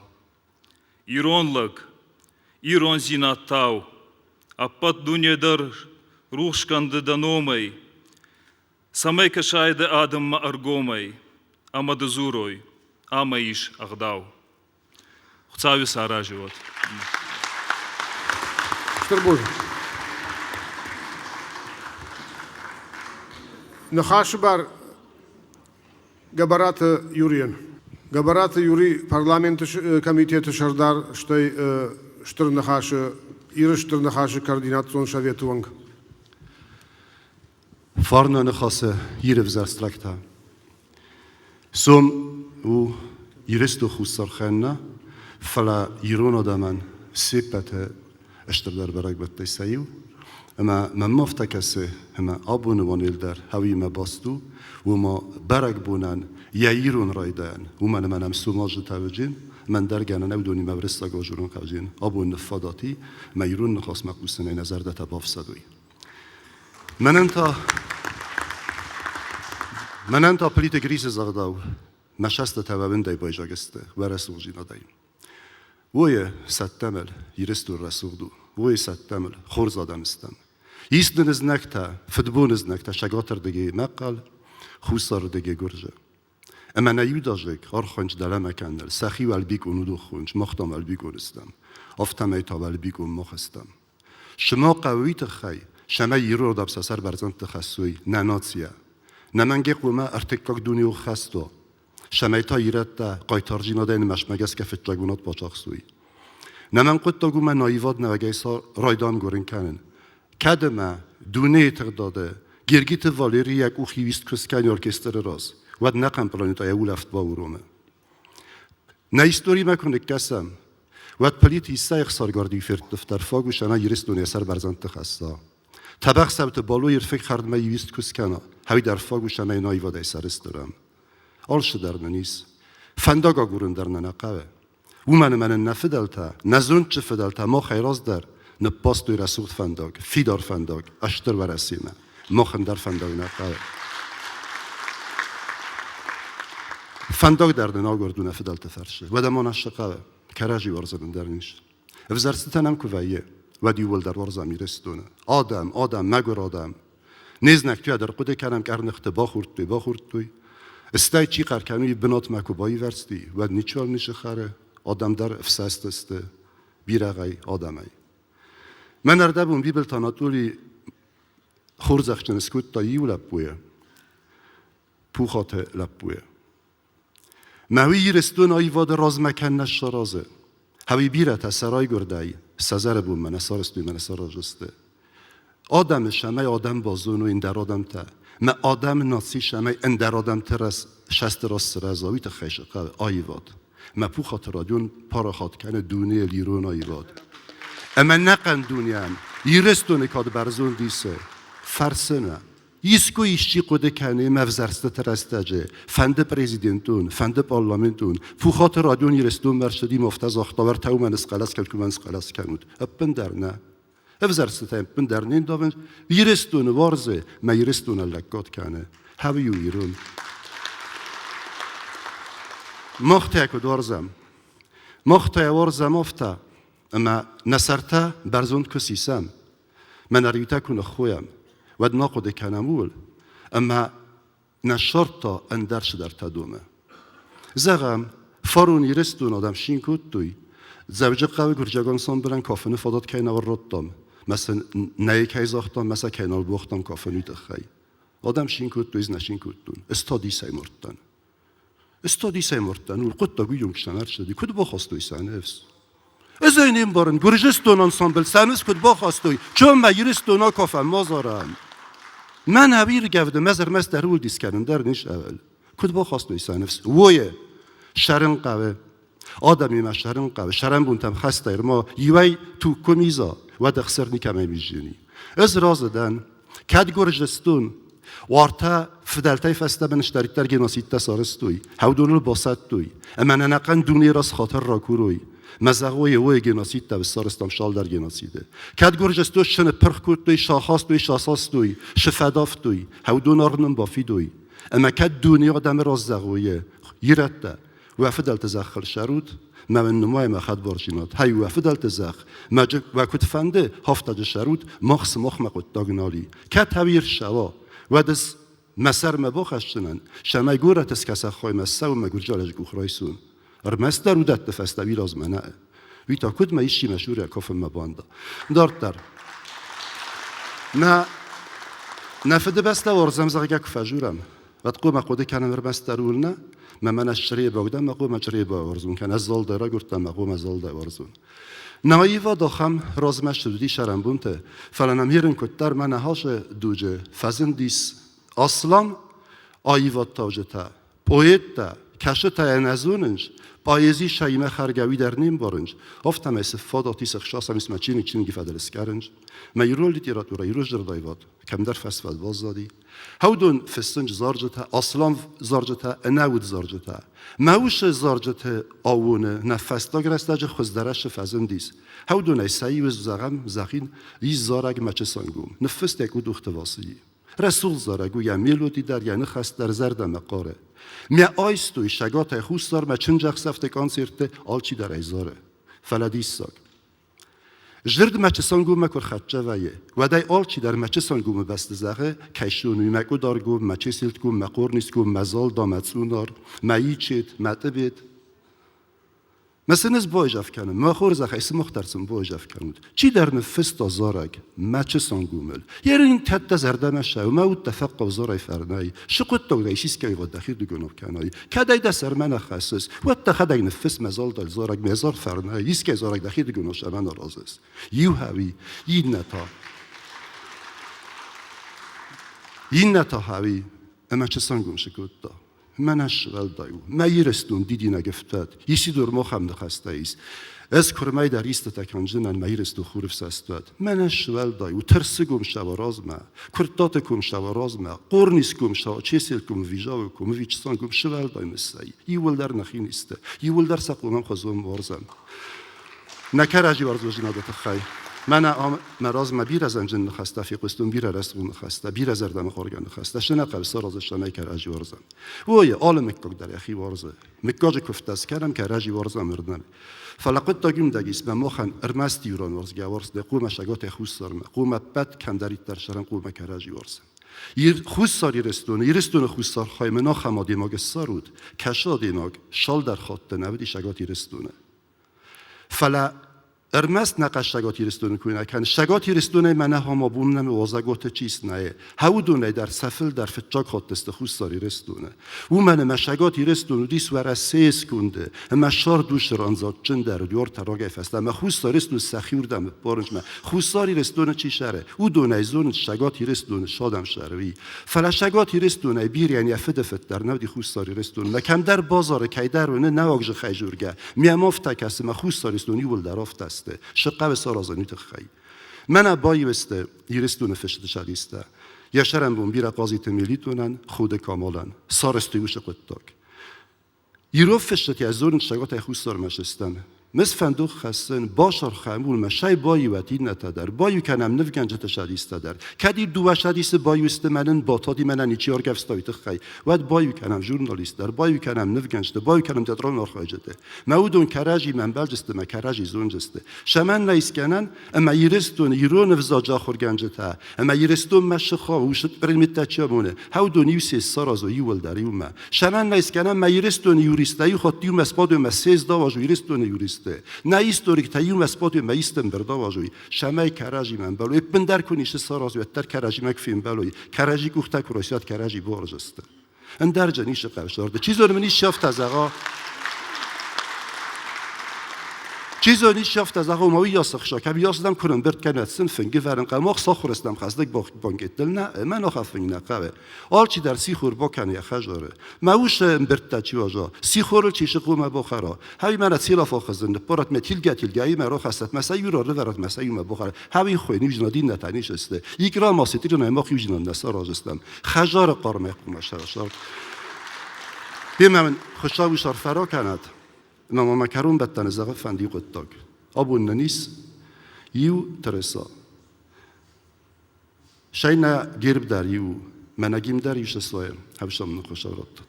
Ирон лӕг, ирондзинад тау, Ӕппӕт дуне дӕр рухс кӕн ды дӕ номӕй, Цӕмӕй кӕсай дӕ адӕммӕ ӕргомӕй ӕмӕ ды дзурой, ӕмӕ ис ӕгъдау. Хуыцауи сарази уӕд. Стыр бузныг. Ныхасы бар Гӕбӕраты Юрийӕн. Гӕбӕраты Юрий парламенты комитеты сӕрдар, стӕй Стыр Ныхасы, Иры Стыр Ныхасы координацион советы уӕнг. Фарны ныхасы Иры взӕрстрӕгтӕ. Сом у Ирысты Хуссар хӕнна, фӕлӕ ирон адӕмӕн се ппӕты стырдӕр бӕрӕгбӕттӕй сӕ иу. Ӕмӕ мӕнмӕ афтӕ кӕсы, ӕмӕ абоны уанел дӕр хӕуимӕ баст у, уымӕ бӕрӕгбонӕн йӕ ирон райдайӕн, уымӕн ӕмӕ нӕм сомазы тӕвджын, мӕн дӕр гӕнӕн уыдонимӕ уырыссаг ажурон хъӕвджын абон ныффадати, мӕ ирон ныхасмӕ хъусынӕй нӕ зӕрдӕтӕ бафсӕдой. Мӕнӕн та Мӕнӕн та Плиты Грисы загъдау, мӕ сӕстытӕ уӕвындӕй байзаг сты уӕрӕсугъдзинадӕй. Уойы сӕттӕмыл Ирыстон рӕсугъд у, уойы сӕттӕмыл хорз адӕм стӕм. Ис нын знӕгтӕ, фыдбоны знӕгтӕ Цӕгатырдыгӕй Мӕхъхъӕл, Хуссарырдыгӕй Гуырдзы. Ӕмӕ нӕ иудадзыг ӕрхонч дӕлӕмӕ кӕныныл сӕхи уӕлбикъон уыдохонч, мах та уӕлбикъон стӕм, афтӕмӕй та уӕлбикъон мах стӕм. Шыма хъӕуы тыххӕй, цӕмӕй ирон адӕм сӕ сӕр бӕрзӕндты хӕссой нӕ нацийӕ. Нӕмӕнгӕй хъуамӕ ӕртыккаг дунеон хӕст уа, цӕмӕй та ирӕттӕ хъайтардзинадӕй нымӕцмӕ гӕсгӕ фыццаг бынат бацахсой. Нӕмӕнг хъуыддаг у мӕ наивад нӕуӕгӕй райдайӕм гуырын кӕнын. Кӕд ӕмӕ дунейы тыгъдады Гергиты Валери йӕ къух иуист куы скӕны оркестры раз, уӕд нӕхъӕн планетӕ йӕ улӕфт бауромы. Нӕ историмӕ куы ныккӕсӕм, уӕд Плиты Иссӕйы ӕхсаргард-иу ферттывта фаг ус ӕмӕ Ирыстоны йӕ сӕр бӕрзӕндты хӕсса. Тӕбӕхсӕуты Бало ирфыг хӕрдмӕ иуист куы скӕна, хӕуи дӕр фаг ус ӕмӕ йын аивадӕй сӕрыстырӕм. Алцы дӕр нын ис. Фӕндаг агурын дӕр нӕ нӕ хъӕуы. Уымӕн ӕмӕ нын нӕ фыдӕлтӕ, нӕ зондджын фыдӕлтӕ махӕй раздӕр ныббастой рӕсугъд фӕндаг, фидар фӕндаг Стыр Уӕрӕсемӕ. Мах ӕндӕр фӕндаг нӕ хъӕуы. Фӕндаг дӕр нын агуырд у нӕ фыдӕлты фӕрцы. Уӕдӕ ма нӕ цы хъӕуы? Кӕрӕдзи уарзын ӕндӕр низ. Ӕвзӕрстытӕ нӕм куы вӕййы, уӕд иууылдӕр уарзӕм Ирыстоны. Адӕм, адӕм, мӕгуыр адӕм. Не знӕгтӕ дӕр хъуыды кӕнӕм къӕрныхты бахордтой, бахордтой. Стӕй чи хъӕр кӕны, уый бынатмӕ куы баивӕрзти, уӕд ничиуал ницы хӕры, адӕм дӕр ӕфсӕст сты бирӕгъӕй, адӕмӕй. Мӕн ӕрдӕбон Бибылты Анатолий хорзӕхджын скодта иу лӕппуйы, Пухаты лӕппуйы. Мӕ уый Ирыстон аивады размӕ кӕннӕ саразы. Хӕуи бирӕтӕ сӕ райгуырдӕй сӕ зӕрыбонмӕ нӕ сарӕзтой мӕ нӕ сараздзысты. Адӕмы сӕмӕй адӕм базоной ӕндӕр адӕмтӕ. Мӕ адӕмы наци сӕмӕй ӕндӕр адӕмты раз сӕсты раз сырӕза, уый тыххӕй сӕ хъӕуы аивад. Мӕ Пухаты Родион парахат кӕны дунейыл ирон аивад. Ӕмӕ нӕхъӕн дунеӕн Ирыстоны кад бӕрзонд исы, фӕрсы нӕ. Искуы исчи хъуыды кӕны ме взӕрстыты рӕстӕджы, фӕнды президентон, фӕнды парламентон, Пухаты Радион Ирыстонмӕ ӕрцыди ӕмӕ афтӕ загъта, уӕртӕ уымӕн схъӕлӕс кӕнут, уымӕн схъӕлӕс кӕнут. Ӕппындӕр нӕ. Ӕвзӕрстытӕ ӕппындӕр не ндавынц. Ирыстоны уарзы, мӕ Ирыстонӕн лӕггад кӕны. Хӕвы иу ирон. Мах та куыд уарзӕм? Мах та уарзӕм афтӕ, ӕмӕ нӕ сӕртӕ бӕрзонд куы сисӕм, мӕ нӕ риутӕ куы ныххойӕм, уӕд ма хъуыды кӕнӕм ууыл, ӕмӕ нӕ ссардта ӕндӕр цыдӕртӕ домы. Зӕгъӕм, фарон Ирыстон адӕм цин кодтой, Дзӕуджыхъӕуы гуырдзиаг ансамблӕн кафыны фадат кӕй нӕ радтам, мӕ сын нӕй кӕй загътам, мӕ сӕ кӕй нал буагътам кафын, уый тыххӕй. Адӕм цин кодтой, ӕз нӕ цин кодтон. Ӕз та дисӕй мардтӕн. Ӕз та дисӕй мардтӕн, уый хъуыддаг уый сӕ ӕрцыди, куыд бахастой сӕ ныфс? Ӕз ӕй не мбарын, Гуырдзыстон ансамбль сӕ ныфс куыд бахастой, чоммӕ Ирыстон акафӕм, ма зарӕм. Мӕн ӕвиргӕвды мӕ ӕрмӕст ӕруылдис кӕнын дӕр не сӕвӕл. Куыд бахастой сӕ ныфс? Уойы сӕрын хъӕуы. Адӕмимӕ сӕрын хъӕуы. Сӕрӕнбонтӕм хӕстӕй ма иуӕй туг куы миза, уӕд ӕхсыр никӕмӕй миззини. Ӕз разы дӕн, кӕд Гуырдзыстон уартӕ фыдӕлтӕй фӕстӕмӕ ныстӕриддӕр геноцидтӕ сарӕзтой, хӕудоныл басӕттой, ӕмӕ ӕнӕхъӕн дуне раз хатыр ракурой, мӕ зӕгъой, уой геноцидтӕ сарӕзтам цалдӕр геноциды. Кӕд Гуырдзыстон сыныппырх кодтой, сахастой, сасастой, сыфӕдавтой, хӕудон аргъ нын бафидой, ӕмӕ кӕд дуне адӕмы раз зӕгъой, ирӕттӕ, уӕ фыдӕлты зӕххыл сӕрут, мӕ уын нымайы мӕ хӕдбардзинад. Хай уӕ фыдӕлты зӕхх, мӕ уӕ куыд фӕнды, хафтаджы сӕрут, мах сымахмӕ хъуыддаг нал и. Кӕд хӕуир ссӕуа, уӕд ӕз мӕ сӕрмӕ бахӕсдзынӕн, цӕмӕй горӕты скӕсӕгхаймӕ ссӕуын мӕ гуырджалӕджы къух райсон. Ӕрмӕстдӕр уыдӕтты фӕстӕ уираз мӕнӕ. Уый та куыд мӕ исчи мӕ сурӕ кафынмӕ банда. Дарддӕр. Нӕ, нӕ фыдыбӕстӕ уарзӕм, зӕгъгӕ, куы фӕжурӕм, уӕд хъуамӕ хъуыды кӕнӕм ӕрмӕстдӕр ууыл нӕ, мӕ мӕнӕ чъребаг дӕн, мӕ хъуамӕ чъреба уарзун, кӕнӕ зӕлдӕ рагурдтам, мӕ хъуамӕ зӕлдӕ уарзун. Наивад ахӕм размӕ ссыди сӕрӕнбонты, фӕлӕ нӕм ерын куыддӕр мӕнӕ хасы дуджы фӕзындис аслам аивадтауджытӕ, поэттӕ, кӕсытӕ йӕ нӕ зонынц, поэзи сӕимӕ хӕргӕ уый дӕр не мбарынц, афтӕмӕй цы фадат ис ӕхсасӕм ис мӕ чиныг чиныги фӕдыл скӕрынц. Мӕ ирон литературӕ, ирон зӕрдӕйвад кӕмдӕр фӕсвӕд баззади. Хӕудон фыссынц зарджытӕ, аслам зарджытӕ, ӕнӕуд зарджытӕ. Мӕ усы зарджыты аууоны нӕ фӕстаг рӕстӕджы хуыздӕрӕсы фӕзындис. Хӕудонӕй сӕ иу зӕгъӕм, зӕгъин, ис зарӕг мӕ чысангом. Ныффыстӕг Къудухты Васили. Рӕсугъд зарӕг у йӕ мелоди дӕр, йӕ ныхас дӕр зӕрдӕмӕ хъары. Мӕ айстой Шагатӕй Хуссармӕ чындзӕхсӕвты концертты алчидӕр ӕй зары. Фӕлӕ диссаг. Зырд мӕ чысонгоммӕ куы рхӕццӕ вӕййы, уӕд ӕй алчидӕр мӕ чысонгомы бӕсты зӕгъы, кӕй соны мӕ къуыдаргом, мӕ чеселтгом, мӕ хъорнисгом, мӕ залда, мӕ цъунар, мӕ ичет, мӕ тъыбет. Мӕ сын ӕз байзӕф кӕнын, мӕ хорзӕхӕй сымах дӕр сын байзӕф кӕнут. Чидӕр ныффыста зарӕг, мӕ чысонгомыл. Йе рын кӕд дӕ зӕрдӕмӕ ссӕуы, мӕ уд дӕ фӕхъхъау зарӕй фӕрнӕй. Цы хъуыддаг дӕ исискӕй уӕд дӕхирдыгонау кӕнай. Кӕд ӕй дӕ сӕрмӕ нӕ хӕссыс, уӕд дӕхӕдӕг ныффысс мӕ зӕлдӕл зарӕг, ме зар фӕрнӕй, искӕй зарӕг дӕхирдыгонау сӕрмӕ нӕ разыс. Иу хӕуи, иннӕ та. Иннӕ та хӕуи, ӕмӕ чысангом сыкодта. Мӕнӕ сывӕлдай у, мӕ Ирыстон дидинӕг ӕфтад, Исидор мохӕм ныхӕстӕ ис. Ӕз куырмӕй дӕр истытӕ кӕндзынӕн мӕ Ирыстон хурыфсӕстуат. Мӕнӕ сывӕлдай у, Тырсыгом сӕва размӕ, Куырттаты ком сӕва размӕ, Хъорнисгом сӕва, Чеселгом, Визауыком, Вичсангом сывӕлдай мыссӕй. Иууылдӕр нӕхи низтӕ, иууылдӕр сӕ хъомӕн хуызон уарзӕм. Нӕ кӕрӕдзи уарзондзинады тыххӕй. Мӕнӕ ам мӕ размӕ бирӕ зӕнджын ныхӕстӕ фехъуыстон, бирӕ рӕсугъд ныхӕстӕ, бирӕ зӕрдӕмӕхъаргӕ ныхӕстӕ. Цы нӕ хъӕуы, сараздзыстӕм ӕй кӕрӕдзи уарзӕм. Ой, алы мыггаг дӕр йӕхи уарзы. Мыггаджы куывдтӕ скӕнӕм, кӕрӕдзи уарзӕм ӕрдӕм. Фӕлӕ хъуыддаг уымдӕг ис, мӕ махӕн ӕрмӕст иуран уарзгӕ уарзт хъуамӕ сагатӕй хуссармӕ, хъуамӕ ӕппӕт кӕмдӕриддӕр сӕрӕн хъуамӕ кӕрӕдзи уарзӕм. Хуссар Ирыстоны, Ирыстоны хуссар хаймӕ ахӕм адӕймаг ссарут, кӕсы адӕймаг цалдӕр хатты нӕ уыди Цӕгат Ирыстоны. Фӕлӕ ӕрмӕст нӕ хъӕстагот Иристони ку нӕ кӕны. Цӕгат Иристонӕй мӕнӕ хома буннӕмӕ уазӕготы чист нӕй. Хӕудонӕй дӕр сӕ фылдӕр фыццаг хатт сты Хуссар Иристоны. Уымӕн ӕмӕ Цӕгат Иристон уыдис Уӕрӕсейы сконды ӕмӕ сӕрдусы рандзадджындӕр уыд уартӕ рагӕй фӕстӕмӕ Хуссар Иристон сӕхиуырдӕм ныппарынмӕ. Хуссар Иристоны чи сӕры, уыдонӕй зонынц Цӕгат Иристоны садӕм сӕры, уый. Фӕлӕ Цӕгат Иристонӕй бирӕйӕн йӕ фыдыфыд дӕр нӕ уыди Хуссар Иристоны. Кӕмдӕр базары кӕйдӕр уыны нӕуӕг зыхӕй дзургӕ. Мӕм афтӕ кӕсы, мӕ Хуссар Иристон иууылдӕр афтӕ сты. Цы хъӕуы саразын уый тыххӕй? Мӕнӕ баиу сты Иристоны фысты садистӕ. Йӕ сӕрӕнбон бирӕ Хъазиты Мелитонӕн, Ходы Камалӕн. Сарӕзтой уыцы хъуыддаг. Ирон фысджытӕ дзурынц Цӕгатӕй Хуссармӕ сыстӕм. Мыз фӕндох хӕссын, басархӕм уымӕ, сӕй баиуӕт иннӕтӕ дӕр, баиу кӕнӕм нывгӕнджыты садистӕ дӕр. Кӕд ир дыууӕ садисы баиу сты мӕнӕн батади мӕнӕ ничи аргӕвста уый тыххӕй, уӕд баиу кӕнӕм журналист дӕр, баиу кӕнӕм нывгӕнджыты, баиу кӕнӕм театралон архайджыты. Мӕ уыдон кӕрӕдзимӕ ӕмбӕлдысты мӕ кӕрӕдзи зондзысты. Сӕмӕн нӕ искӕнӕн, ӕмӕ Ирыстоны ирон ӕвзаджы ахуыргӕнджытӕ ӕмӕ Ирыстонмӕ сыхаг усы предметтӕ чи амоны, уыдон иу се саразой иууылдӕр иумӕ. Сӕмӕн нӕ искӕнӕн мӕ Ирыстоны юристтӕ иу хатт иумӕ сбадой мӕ съезд ауазой Ирыстоны юристты. Нӕ историктӕ иумӕ сбадой мӕ исты ӕмбырд ауазой. Сӕмӕй кӕрӕдзимӕ ӕмбӕлой. Ӕппындӕр куы ницы саразой, уӕддӕр кӕрӕдзимӕ куы фембӕлой, кӕрӕдзи къухтӕ куы райсой, уӕд кӕрӕдзи буарзысты. Ӕндӕрджын ницы хъӕрзӕрдӕ. Чи зоны мын исчи афтӕ зӕгъа, Чи зоны исчи афтӕ зӕгъа, ома уыйас ӕхса, кӕм уыйас дӕм куы ӕмбырд кӕнӕт сын фынгы вӕрын хъӕуы, мах сахуыр стӕм хӕстӕг банкеттыл нӕ, ӕмӕ нах фынг нӕ хъӕуы. Алчидӕр сихор бакӕны йӕ хӕдзары. Мӕ ус ӕмбырдтӕ чи уаза, сихорыл чи сыхъумӕ бахӕра, хӕй мӕнӕ цилафахызын ныппарат мӕ тилгӕ-тилгӕйы мӕ рахӕссат, мӕ сӕ иу рарывӕрат, мӕ сӕ иумӕ бахӕра. Хӕй хуыйны иузинад иннӕтӕ не сты. Икра ма сетиринӕй мах иузинад нӕ сараздзыстӕм. Хӕдзары хъармӕй хъуамӕ саразат. Демӕ мын Хуыцау ис арфӕ ракӕнӕд, ӕмӕ ма мӕ кӕронбӕттӕны зӕгъы фӕнды хъуыддаг. Абон нын ис иу тырыса. Сӕй нӕ герб дӕр иу у, мӕнӕ гимн дӕр иу сысойы, хӕвсӕм нын Хуыцау раттӕд.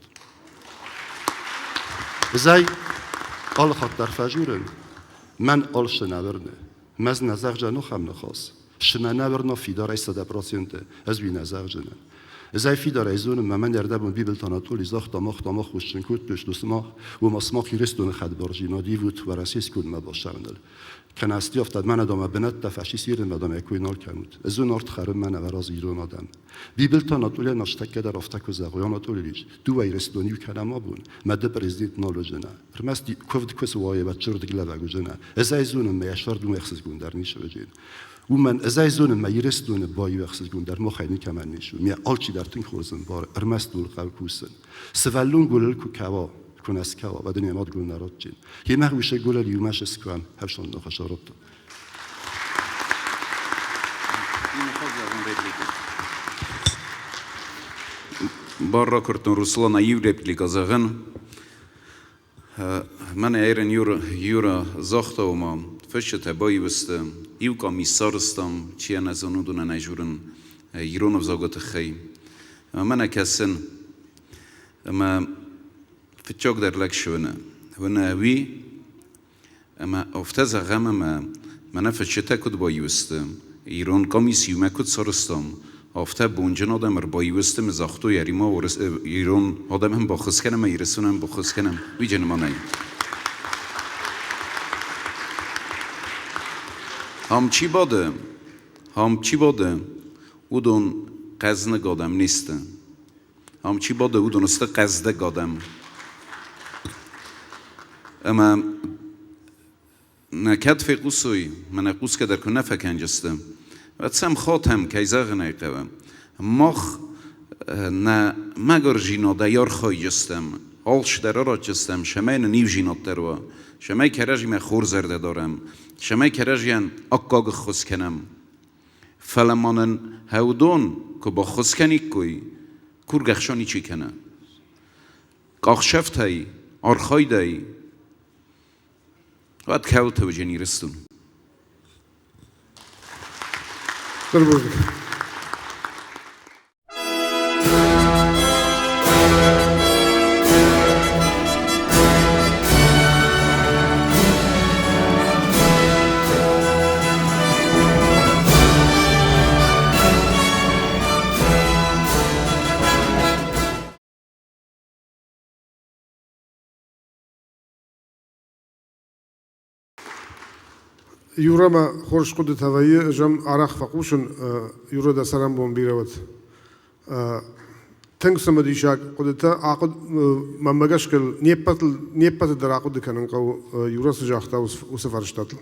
Зӕй алы хатт дӕр фӕжурын, мӕн алшы нӕ вырны, мӕз нӕ зӕгъджа нухӕм ныхас. Шымӕ нӕ вырно фидарӕй 100%, ӕз уый нӕ зӕгъджынӕн. Ӕз ӕй фидарӕй зонын, мӕ мӕн ӕрдӕбон Бибылты Анатоли загъта, мах та мах хъусын кодтой, что сымах, уымӕ сымах Ирыстоны хӕдбарджинад ивут Уӕрӕсейы скондмӕ бацӕуыныл. Кӕнӕ ӕстиафтад мӕнӕ дам бынӕттӕ фӕсисирынмӕ дам ӕй кой нал кӕнут. Ӕз уын ард хӕрын мӕнӕ разы ирон адӕм. Бибылты Анатолийӕн астӕккӕ дӕр афтӕ куы зӕгъой, Анатолий Ильич, дыууӕ Ирыстон иу кӕнӕм абон, мӕ ды президент нал уыдзынӕ. Ӕрмӕст куывд куы суайа, уӕд чырдыг лӕвӕг уыдзынӕ. Ӕз ӕй зонын, мӕ йӕ сӕрд уым ӕхсызгондӕр ницы уыдзӕн. Уымӕн ӕз ӕй зонын, мӕ Ирыстоны баиу ӕхсызгондӕр махӕй никӕмӕн ис. Мӕ алчидӕр тынг хорз ӕмбары, ӕрмӕст ууыл хъӕуы кусын. Сывӕллон гуылыл куы кӕуа, куы нӕ скӕуа, уӕд ын йӕ мад гуыл нӕ ратдзӕн. Йемӕ уыцы гуылыл иумӕ сыскуӕм, ӕфсон ныхас радта. Бар ракуырдтон Руслана иу репликӕ зӕгъын. Мӕнӕ Айрен Юра загъта, ома фысджытӕ баиу сты, иу къамис сарӕзтам, чи ӕнӕзон, уыдонӕн ӕй дзурын ирон ӕвзагы тыххӕй. Мӕнӕ кӕсын, ӕмӕ фыццагдӕр лӕг суыны. Уыны уый, ӕмӕ афтӕ зӕгъӕм, ӕмӕ мӕнӕ фысджытӕ куыд баиу сты, ирон къамис иумӕ куыд сарӕзтам, афтӕ бонджын адӕм ӕрбаиу сты ӕмӕ загътой, ӕри-ма ирон адӕмӕн баххуыс кӕнӕм, Ирыстонӕн баххуыс кӕнӕм, уый ныманӕй. Ам чи бады, ам чи бады, уыдон хъӕзныг адӕм не сты. Ам чи бады, уыдон сты хъӕздыг адӕм. Ӕмӕ нӕ кӕд фехъусой, мӕнӕ хъусгӕ дӕр куы нӕ фӕкӕнджысты, уӕд сӕм хатӕм, кӕй зӕгъын ӕй хъӕуы, мах нӕ мӕгуырдзинадӕй архайджыстӕм, алцыдӕр аразджыстӕм, цӕмӕй нын иудзинад дӕр уа, цӕмӕй кӕрӕдзимӕ хорз зӕрдӕ дарӕм, цӕмӕй кӕрӕдзийӕн аккаг ӕххуыс кӕнӕм. Фӕлӕ ма нын уыдон куы баххуыс кӕниккой, кургӕ хсӕн ничи кӕны. Къахсӕфтӕй, архайдӕй уӕд кӕуылты уыдзӕн Ирыстон? Стыр бузныг. Юрӕмӕ хорз хъуыдытӕ вӕййы, ӕз ӕм арӕх фӕхъусын, Юрӕ дӕ цӕрӕнбон бирӕ уӕд. Тынг цымыдисаг хъуыдытӕ мӕнмӕ гӕсгӕ не ппӕты дӕр ахъуыды кӕнын хъӕуы, Юрӕ цы загъта, уыцы фарстатыл.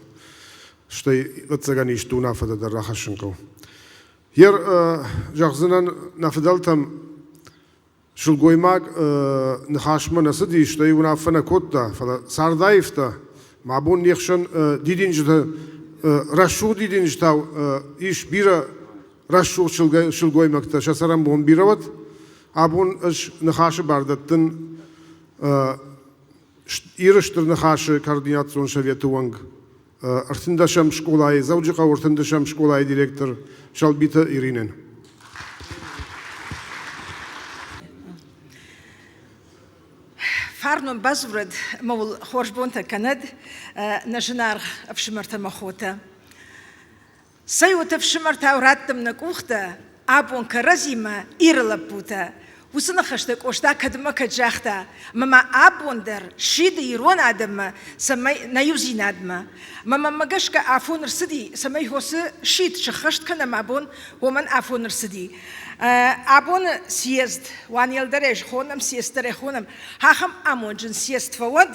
Стӕй, ӕвӕццӕгӕн, исты уынаффӕтӕ дӕр рахӕссын хъӕуы. Ер зӕгъдзынӕн, нӕ фыдӕлтӕм Сылгоймаг ныхасмӕ нӕ цыди, стӕй уынаффӕ нӕ кодта, фӕлӕ цард аивта. Мӕ бон не хсӕн дидинджыты, рӕсугъд дидинджытау ис бирӕ. рӕсугъд сылгоймӕгтӕ сӕ цӕрӕнбон бирӕ уӕд. Абон ӕз ныхасы бар дӕттын Иры Стыр Ныхасы координацион советы уӕнг, ӕртындӕсӕм скъолайы, Дзӕуджыхъӕуы ӕртындӕсӕм скъолайы директор Сӕлбиты Иринӕн. Фарнон бадзурӕд ӕмӕ уыл хорз бонтӕ кӕнӕд, нӕ зынаргъ ӕфсымӕртӕ мӕ хотӕ. Цӕй уыд ӕфсымӕртау раттӕм нӕ къухтӕ, абон кӕрӕдзимӕ Иры лӕппутӕ. Уыцы ныхӕстӕ Къоста кӕдмӕ кӕд загъта, ӕмӕ ма абон дӕр сиды ирон адӕммӕ, цӕмӕй нӕ иудзинадмӕ. Мӕ мӕнмӕ гӕсгӕ афон ӕрцыди, цӕмӕй хосы сид сыххӕст кӕнӕм абон, уымӕн афон ӕрцыди. Абоны съезд, уанелдӕрӕй хонӕм, съезддӕрӕй хонӕм, ахӕм амонджын съезд фӕуӕд,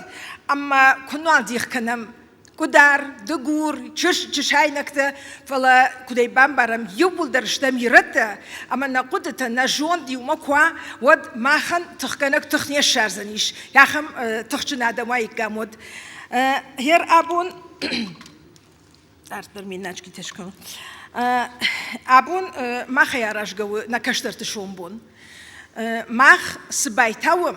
ӕмӕ куынуал дих кӕнӕм Къуыдар, Дыгур, чысайнӕгтӕ, фӕлӕ куыдӕй бамбарӕм, иууылдӕр стӕм ирӕттӕ, ӕмӕ нӕ хъуыдытӕ, нӕ зонд иумӕ куы уа, уӕд махӕн тыхгӕнӕг тых не ссардзӕнис, ахӕм тыхджын адӕм уаиккам, уӕд. Гъер абон дарддӕр ме начкитӕ скӕнон. Абон махӕй аразгӕ у нӕ кӕстӕрты сомбон. Мах цы байтауӕм,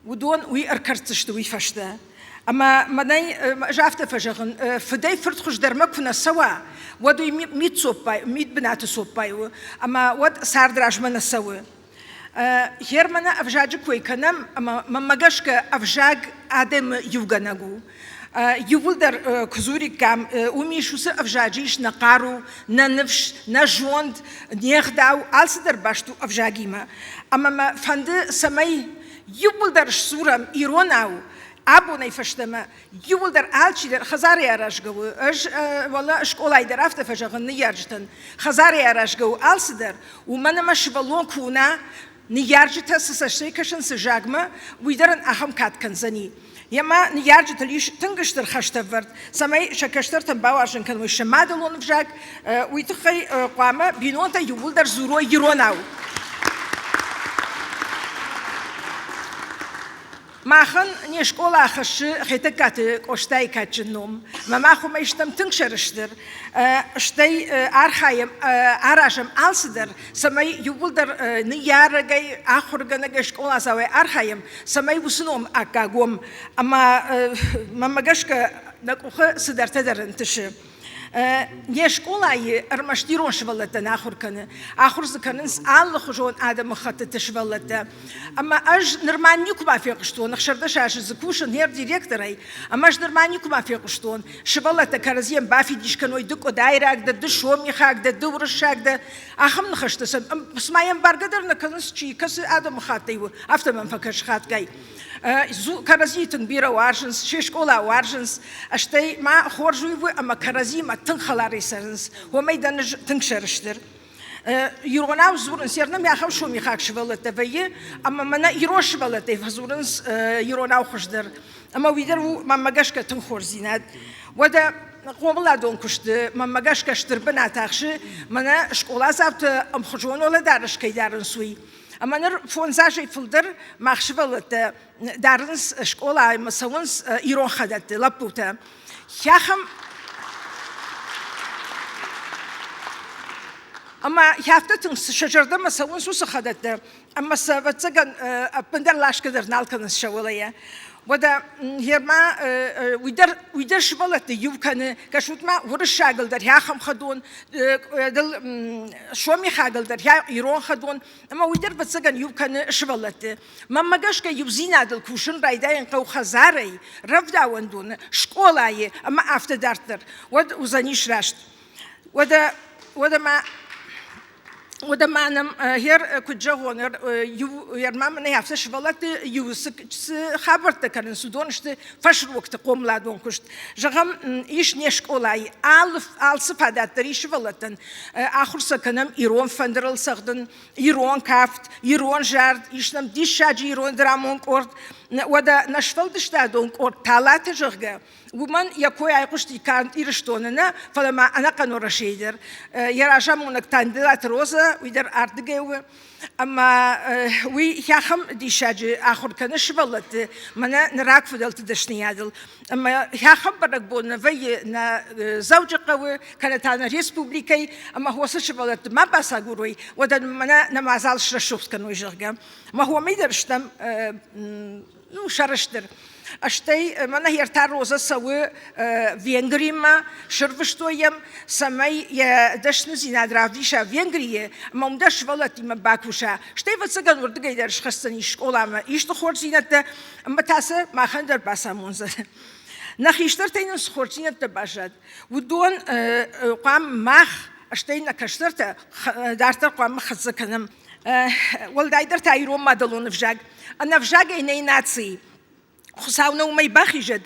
уыдон уый ӕркӕрддзысты уый фӕстӕ. Ӕмӕ мӕнӕй ӕз афтӕ фӕзӕгъын, фыдӕй фырт хуыздӕрмӕ куы нӕ цӕуа, уӕд уый мидцоппай, мидбынаты цоппай у, ӕмӕ уӕд цард размӕ нӕ цӕуы. Германы ӕвзаджы кой кӕнӕм, ӕмӕ мӕнмӕ гӕсгӕ ӕвзаг адӕмы иугӕнӕг у. Иууылдӕр куы дзуриккам, уым ис уыцы ӕвзаджы ис нӕ хъару, нӕ ныфс, нӕ зонд, не гъдау, алцыдӕр баст у ӕвзагимӕ. Ӕмӕ мӕ фӕнды, цӕмӕй иууылдӕр сдзурӕм иронау, абонӕй фӕстӕмӕ иууылдӕр алчидӕр хӕдзарӕй аразгӕ у. Ӕз уӕлӕ скъолайы дӕр афтӕ фӕзӕгъын ныййарджытӕн, хӕдзарӕй аразгӕ у алцыдӕр, уымӕн ӕмӕ сывӕллон куы уына, ныййарджытӕ цы цӕстӕй кӕсынц ӕвзагмӕ, уый дӕр ын ахӕм кад кӕндзӕни. Йемӕ ныййарджытыл ис тынг стыр хӕстӕвӕрд, цӕмӕй сӕ кӕстӕртӕн бауарзын кӕной сӕ мадӕлон ӕвзаг, уый тыххӕй хъуамӕ бинонтӕ иууылдӕр дзурой иронау. Махӕн не скъола хӕссы Хетӕгкаты Къостайы кадджын ном. Мӕ мах уымӕй стӕм тынг сӕрыстыр. Стӕй архайӕм, аразӕм алцыдӕр, цӕмӕй иууылдӕр ныййарӕгӕй, ахуыргӕнӕгӕй, скъоладзауӕй архайӕм, цӕмӕй уыцы ном аккаг уӕм. Ӕмӕ мӕнмӕ гӕсгӕ нӕ къухы цыдӕртӕ дӕр ӕнтысы. Не скъолайы ӕрмӕст ирон сывӕллӕттӕ нӕ ахуыр кӕны. Ахуыр дзы кӕнынц алыхуызон адӕмыхӕттыты сывӕллӕттӕ. Ӕмӕ ӕз нырма никуыма фехъуыстон, 16 азы дзы кусын не директорӕй, ӕмӕ ӕз нырма никуыма фехъуыстон, сывӕллӕттӕ кӕрӕдзийӕн бафидис кӕной, ды къуыдайраг дӕ, ды сомихаг дӕ, ды уырыссаг дӕ. Ахӕм ныхӕстӕ сӕм, цыма йӕм бӕргӕ дӕр нӕ кӕнынц, чи кӕцы адӕмыхаттӕй у, афтӕ мӕм фӕкӕсы хатгай. Кӕрӕдзийы тынг бирӕ уарзынц, се скъола уарзынц, стӕй ма хорз уый у, ӕмӕ кӕрӕдзимӕ тынг хӕларӕй цӕрынц, уымӕй дӕн ӕз тынг сӕрыстыр. Иронау дзурынц, ернӕм ахӕм сомихаг сывӕллӕттӕ вӕййы, ӕмӕ мӕнӕ ирон сывӕллӕттӕй фӕдзурынц иронау хуыздӕр. Ӕмӕ уый дӕр у, мӕнмӕ гӕсгӕ, тынг хорздзинад. Уӕдӕ хъомыладон куысты, мӕнмӕ гӕсгӕ, стыр бынат ахсы, мӕнӕ скъоладзауты ӕмхуызон уӕлӕдарӕс кӕй дарынц, уый. Ӕмӕ ныр фондз азӕй фылдӕр мах сывӕллӕттӕ дарынц скъолаймӕ, цӕуынц ирон хӕдӕтты лӕппутӕ. Ахӕм ӕмӕ афтӕ тынг сӕ зӕрдӕмӕ цӕуынц уыцы хӕдӕттӕ, ӕмӕ сӕ, ӕвӕццӕгӕн, ӕппындӕр ласгӕ дӕр нал кӕнынц сӕ уӕлейӕ. Уӕдӕ гъер-ма уый дӕр, уый дӕр сывӕллӕтты иу кӕны. Кӕсут-ма, уырыссагыл дӕр ахӕм хӕдон, сомихагыл дӕр ирон хӕдон, ӕмӕ уый дӕр, ӕвӕццӕгӕн, иу кӕны сывӕллӕтты. Мӕнмӕ гӕсгӕ иудзинадыл кусын райдайын хъӕуы хӕдзарӕй, рӕвдауӕндоны, скъолайы ӕмӕ афтӕ дарддӕр. Уӕд уыдзӕнис раст. Уӕдӕ, уӕдӕ ма Уӕдӕ ма нӕм гъер куыд зӕгъон, иу ма мын афтӕ сывӕллӕтты иу цы хабӕрттӕ кӕнынц, уыдон сты фӕсрокты хъомыладон куыст. Зӕгъӕм, ис не скъолайы алы алцы фадат дӕр ис сывӕллӕттӕн. Ахуыр сӕ кӕнӕм ирон фӕндырыл цӕгъдын, ирон кафт, ирон зард, ис нӕм диссаджы ирон драмон къорд. Уӕдӕ нӕ сфӕлдыстадон къорд Талаты, зӕгъгӕ, уымӕн йӕ кой айхъуысти канд Ирыстоны нӕ, фӕлӕ ма ӕнӕхъӕн Уӕрӕсейы дӕр. Йӕ разамонӕг Танделаты Розӕ, уый дӕр ардыгӕй у. Ӕмӕ уый ахӕм диссаджы ахуыр кӕны сывӕллӕтты мӕнӕ нӕ рагфыдӕлты дӕсныйадыл. Ӕмӕ ахӕм бӕрӕгбон нӕ вӕййы нӕ Дзӕуджыхъӕуы, кӕнӕ та нӕ республикӕйы, ӕмӕ хосы сывӕллӕтты ма бацагурой, уӕдӕ мӕнӕ нӕ мадзал срӕсугъд кӕной, зӕгъгӕ. Мӕ уымӕй дӕр стӕм ну, сӕрыстыр. Стӕй мӕнӕ ӕртӕ розӕ цӕуы Венгримӕ, сырвыстой йӕм, цӕмӕй йӕ дӕсныдзинад равдиса Венгрийы ӕмӕ уым дӕр сывӕллӕттимӕ бакуса. Стӕй, ӕвӕццӕгӕн, уырдыгӕй дӕр схӕсдзӕнис скъоламӕ исты хорздзинӕдтӕ ӕмӕ та сӕ махӕн дӕр бацамондзӕн. Нӕ хистӕртӕй нын цы хорздзинӕдтӕ баззад, уыдон хъуамӕ мах, стӕй нӕ кӕстӕртӕ дарддӕр хъуамӕ хӕццӕ кӕнӕм. Уӕлдайдӕр та ирон мадӕлон ӕвзаг. Ӕнӕ ӕвзагӕй нӕй наци. Хуыцау нӕ уымӕй бахизӕд.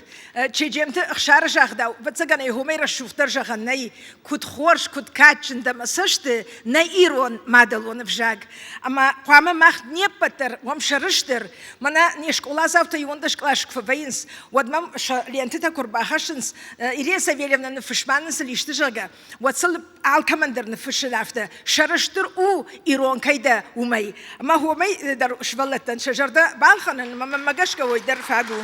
Чеджемты Ӕхсары загъдау, ӕвӕццӕгӕн ӕй уымӕй рӕсугъддӕр зӕгъӕн нӕй, куыд хорз, куыд кадджын дӕ мӕ цӕсты нӕ ирон мадӕлон ӕвзаг. Ӕмӕ хъуамӕ мах не ппӕт дӕр уӕм сӕрыстыр. Мӕнӕ не скъоладзаутӕ иуӕндӕс къласы куы фӕвӕййынц, уӕд мӕм сӕ лентытӕ куы ӕрбахӕссынц, Ирина Савельевна, ныффыс ма нын сыл исты, зӕгъгӕ, уӕд сыл алкӕмӕн дӕр ныффыссын афтӕ, сӕрыстыр у, ирон кӕй дӕ, уымӕй. Ӕмӕ уымӕй дӕр сывӕллӕттӕн сӕ зӕрдӕ балхӕнын ӕмӕ мӕнмӕ гӕсгӕ уый дӕр фаг у.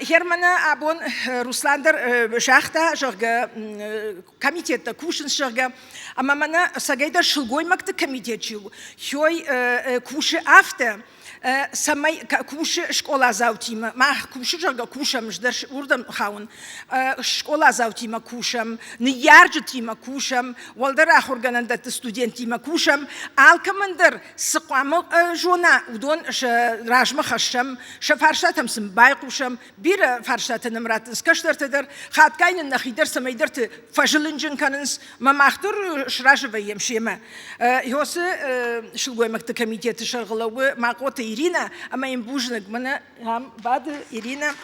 Германы абон Руслан дӕр загъта, зӕгъгӕ, комитеттӕ кусынц, зӕгъгӕ, ӕмӕ мӕнӕ ӕцӕгӕйдӕр сылгоймӕгты комитет чи у, хёй кусы афтӕ, цӕмӕй кусы скъоладзаутимӕ, мах кусы, зӕгъгӕ, кусӕм, ӕз уырдӕм хауын, скъоладзаутимӕ кусӕм, ныййарджытимӕ кусӕм, уӕлдӕр ахуыргӕнӕндӕтты студенттимӕ кусӕм, алкӕмӕн дӕр цы хъуамӕ зона, уыдон сӕ размӕ хӕссӕм, сӕ фарстатӕм сын байхъусӕм, бирӕ фарстатӕ нӕм раттынц кӕстӕртӕ дӕр, хатгай нын нӕхи дӕр цӕмӕйдӕрты фӕзылынджын кӕнынц, мӕ мах дӕр сразы вӕййӕм семӕ. Йосы сылгоймӕгты комитеты сӕргъ лӕууы Махъоты Иринӕ, ӕмӕ йын бузныг, мӕнӕ ам бады Иринӕ.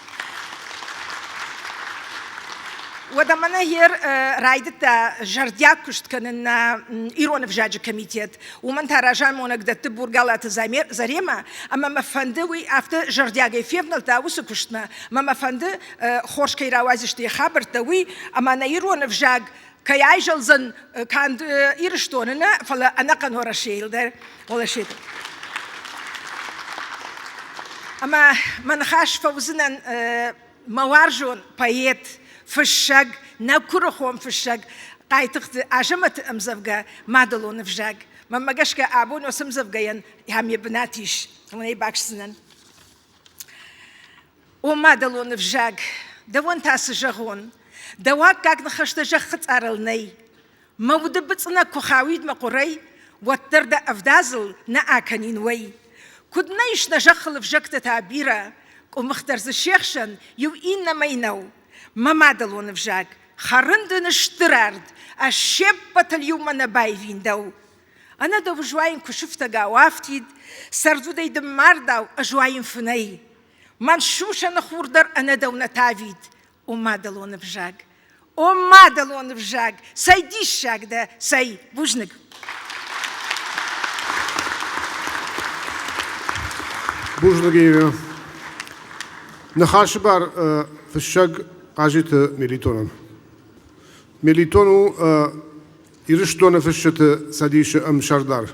Уӕдӕ мӕнӕ йер райдыдта зӕрдиаг куыст кӕнын нӕ ирон ӕвзаджы комитет. Уымӕн та разамонӕг дӕтты Бургалаты Заремӕ, ӕмӕ мӕ фӕнды уый афтӕ зӕрдиагӕй февнӕлдта уыцы куыстмӕ, ӕмӕ мӕ фӕнды хорз кӕй рауадздзысты йӕ хабӕрттӕ, уый, ӕмӕ нӕ ирон ӕвзаг кӕй айзӕлдзӕн канд Ирыстоны нӕ, фӕлӕ ӕнӕхъӕн Уӕрӕсейыл дӕр. Уӕрӕсейы. Ӕмӕ мӕ ныхас фӕуыдзынӕн мӕ уарзон поэт, фыссӕг, нӕ куырыхон фыссӕг Хъайтыхъты Азӕмӕты ӕмдзӕвгӕ «Мадӕлон ӕвзаг». Мӕнмӕ гӕсгӕ абон уыцы ӕмдзӕвгӕйӕн ам йӕ бынат ис, уымӕн ӕй бакӕсдзынӕн. О мадӕлон ӕвзаг, дӕуӕн та цы зӕгъон? Дӕу аккаг ныхӕстӕ зӕххы цъарыл нӕй. Мӕ уды быцъынӕг куы хауид мӕ хъуырӕй, уӕддӕр дӕ ӕвдадзыл нӕ акӕнин уӕй. Куыд нӕ ис нӕ зӕххыл ӕвзӕгтӕ та бирӕ, къуымых дӕр дзы се хсӕн иу иннӕмӕй нӕу. Мӕ мадӕлон ӕвзаг, хӕрын дын стыр ард, ӕз се ппӕтыл иумӕ нӕ баивин дӕу. Ӕнӕ дӕу ӕз уаин куы сыфтӕгау афтид, цӕрдудӕй дын мардау ӕз уаин фынӕй. Мӕн сусӕны хур дӕр ӕнӕ дӕу нӕ тавид, о мадӕлон ӕвзаг. О мадӕлон ӕвзаг, цӕй диссаг дӕ, цӕй, бузныг. Бузныг, Ирина. Ныхасы бар фыссӕг Хъазиты Мелитонӕн. Мелитон у Ирыстоны фысджыты цӕдисы ӕмсӕрдар.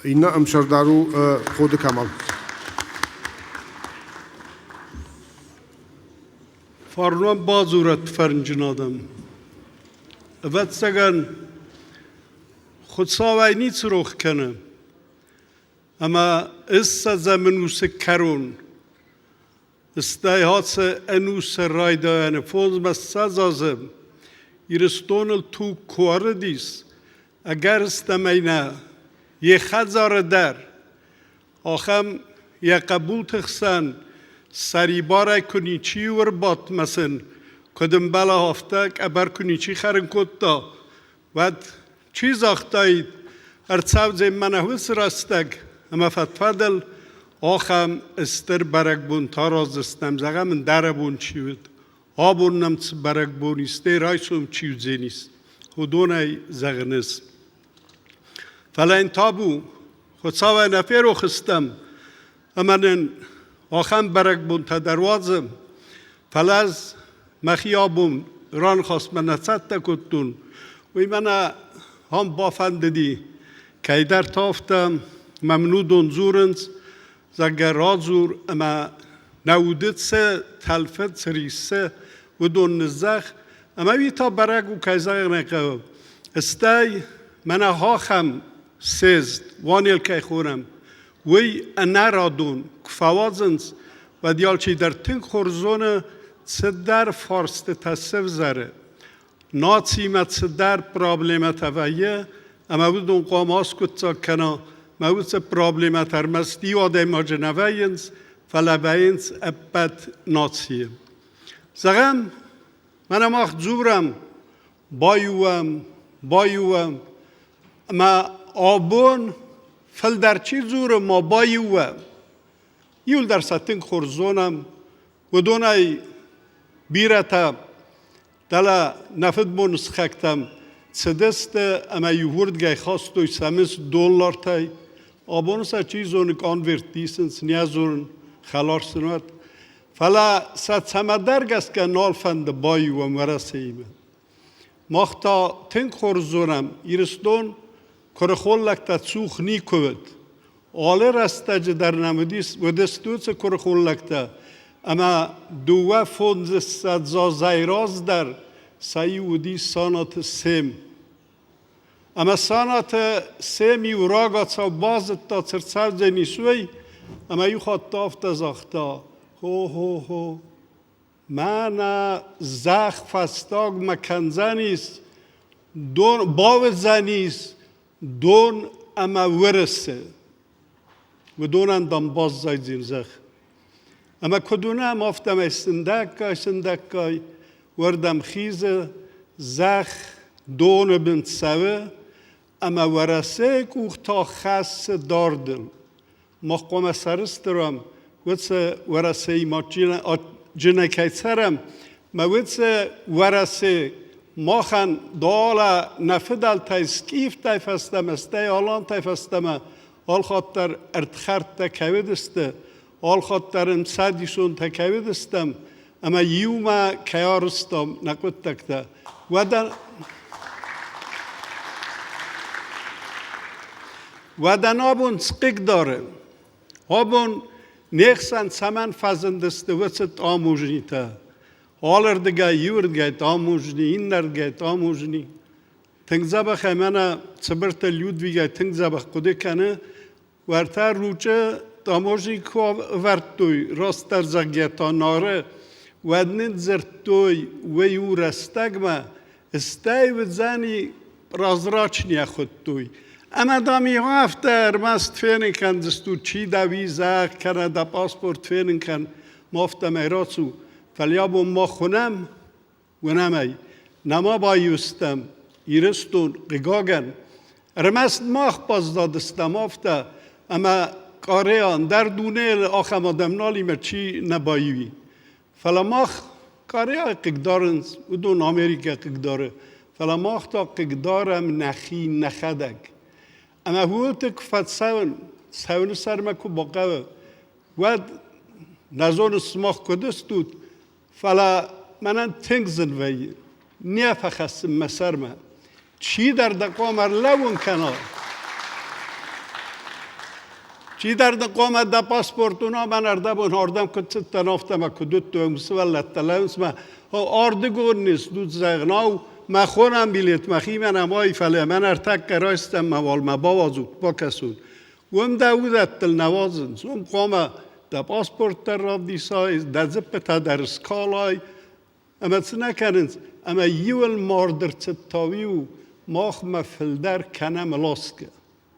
Иннӕ ӕмсӕрдар у Ходы Камал. Фарнон бадзурӕд фӕрнджын адӕм. Ӕвӕццӕгӕн, Хуыцауӕй ницы рох кӕны, ӕмӕ ссӕдзӕм ӕнусы кӕрон, стӕй ацы ӕнусы райдайӕны фондзмӕ ссӕдз азы Ирыстоныл туг куы ӕрыдис, ӕгӕрыстӕмӕй нӕ, йӕ хӕдзары дӕр Ахӕм йӕ хъӕбулты хсӕн сӕрибарӕй куы ничи ӕрбадтмӕ сын, куыд ӕмбӕла, афтӕ къӕбӕр куы ничи хӕрын кодта, уӕд чи загътаид, ӕрцӕудзӕн мӕнӕ уыцы рӕстӕг ӕмӕ фӕд-фӕдыл ахӕм стыр бӕрӕгбон тараздзыстӕм, зӕгъӕм, ӕндӕрӕбон чи уыд, абон нӕм цы бӕрӕгбон ис, стӕй райсом чи уыдзӕнис, уыдонӕй зӕгъынц. Фӕлӕ йын табу. Хуыцауӕй нӕ ферох стӕм ӕмӕ нын ахӕм бӕрӕгбонтӕ дӕр уадзы. Фӕлӕ ӕз мӕхи абон раныхасмӕ нӕ цӕттӕ кодтон, уый мӕнӕ ам бафӕндыди. Кӕйдӕрты афтӕ мӕм уыдон дзурынц, зӕгъгӕ, радзур ӕмӕ нӕ уды цы тӕлфы, цы риссы, уыдон ныззӕгъ. Ӕмӕ уый та бӕрӕг у, кӕй зӕгъын ӕй хъӕуы. Стӕй мӕнӕ ахӕм съезд, Уанел кӕй хонӕм, уый ӕнӕрадон куы фӕуадзынц, уӕд алчидӕр тынг хорз зоны, цыдӕр фарстытӕ сӕвзӕры. Нациимӕ цыдӕр проблемӕтӕ вӕййы, ӕмӕ уыдон хъуамӕ аскъуыддзаг кӕна, мӕ уыцы проблемӕтӕ ӕрмӕст иу адӕймаджы нӕ вӕййынц, фӕлӕ вӕййынц ӕппӕт нацийы. Зӕгъӕм, мӕнӕ мах дзурӕм, баиуӕм, баиуӕм, ӕмӕ абон фылдӕр чи дзуры, ма баиуӕм. Иуылдӕр сӕ тынг хорз зонӕм, уыдонӕй бирӕтӕ дӕлӕ нӕ фыдбоны сыхӕгтӕм цыдысты ӕмӕ иуырдгӕй хастой сӕ мызд доллартӕй. Абон сӕ чи зоны конверт исынц, не зонын, хӕлар сын уӕд. Фӕлӕ сӕ цӕмӕдӕр гӕсгӕ нал фӕнды баиуӕм Уӕрӕсеимӕ. Мах та тынг хорз зонӕм, Ирыстон куырыхон лӕгтӕ цух никуы уыд. Алы рӕстӕджы дӕр нӕм уыдис, уыдысты уыцы куырыхон лӕгтӕ, ӕмӕ 52 азӕй раздӕр сӕ иу уыди Санаты Сем. Ӕмӕ Санаты Сем-иу рагацау базыдта, цы рцӕрдзӕнис, уый, ӕмӕ иу хатт афтӕ загъта: Хо-хо-хо, мӕнӕ зӕхх фӕстагмӕ кӕндзӕнис, дон бауыдзӕнис дон ӕмӕ уырысы. Уыдонӕн дам баззайдзӕн зӕхх. Ӕмӕ куыд уынӕм, афтӕмӕй сындӕггай-сындӕггай уырдӕм хизы, зӕхх доны бын цӕуы, ӕмӕ Уӕрӕсейы къух та хӕссы дардыл. Мах хъуамӕ сӕрыстыр уӕм, уыцы Уӕрӕсеимӕ адджынӕй кӕй цӕрӕм, мӕ уыцы Уӕрӕсе махӕн далӕ нӕ фыдӕлтӕй скъифтӕй фӕстӕмӕ, стӕй алантӕй фӕстӕмӕ алхатт дӕр ӕрдхӕрдтӕ кӕй уыдысты, алхатт дӕр ӕмцӕдисонтӕ кӕй уыдыстӕм ӕмӕ иумӕ кӕй арызтам нӕ хъуыддӕгтӕ. Уӕдӕ Уӕдӕ абон цы хъыгдары? Абон не хсӕн цӕмӕн фӕзындысты уыцы таможнитӕ? Алырдыгӕй иуырдыгӕй таможни, иннӕрдыгӕй таможни. Тынг дзӕбӕх ӕй мӕнӕ Цыбырты Людвигӕй тынг дзӕбӕх хъуыды кӕны, уӕртӕ Ручъы таможни куы ӕвӕрдтой, растдӕр зӕгъгӕ та Нары, уӕд нын дзырдтой, уый у рӕстӕгмӕ, стӕй уыдзӕни прозрачнее хуыдтой. Ӕмӕ дам иу афтӕ ӕрмӕст фенын кӕндзыстут, чи дӕ визӕ кӕнӕ дӕ паспорт фенын кӕн, ма афтӕмӕй рацу. Фӕлӕ абон мах уынӕм, уынӕм ӕй, нӕма баиу стӕм Ирыстон, хъыгагӕн, ӕрмӕст мах баззадыстӕм афтӕ, ӕмӕ Къареа ӕндӕр дунейыл ахӕм адӕм нал и, чи нӕ баиу и. Фӕлӕ мах Къареайы хъыгдарынц, уыдон Америкӕ хъыгдары, фӕлӕ мах та хъыгдарӕм нӕхи нӕхӕдӕг. Ӕмӕ ууылты куы фӕцӕуын, цӕуыны сӕрмӕ куы бахъӕуы, уӕд нӕ зонын сымах куыд стут, фӕлӕ мӕнӕн тынг зын вӕййы, не фӕхӕссын мӕ сӕрмӕ. Чидӕр дӕ хъуамӕ ӕрлӕууын кӕна. Чидӕр дын хъуамӕ дӕ паспорт уына, мӕн ӕрдӕбон ардӕм куыд цыдтӕн, афтӕ мӕ куыд уыдтон, сывӕллӕттӕ лӕууынц мӕ ардыгон не стут зӕгънау, мӕ хонӕн билет мӕхимӕ нӕма и, фӕлӕ мӕн ӕртӕккӕ райстӕн мӕ уал мӕ бауадзут, бакӕсун. Уым дӕ уыдӕттыл нӕ уадзынц, уым хъуамӕ дӕ паспорт дӕр равдисай, дӕ дзыппытӕ дӕр скалай, ӕмӕ цы нӕ кӕнынц, ӕмӕ иуыл мард ӕрцыд та уый махмӕ фылдӕр кӕнӕм ласгӕ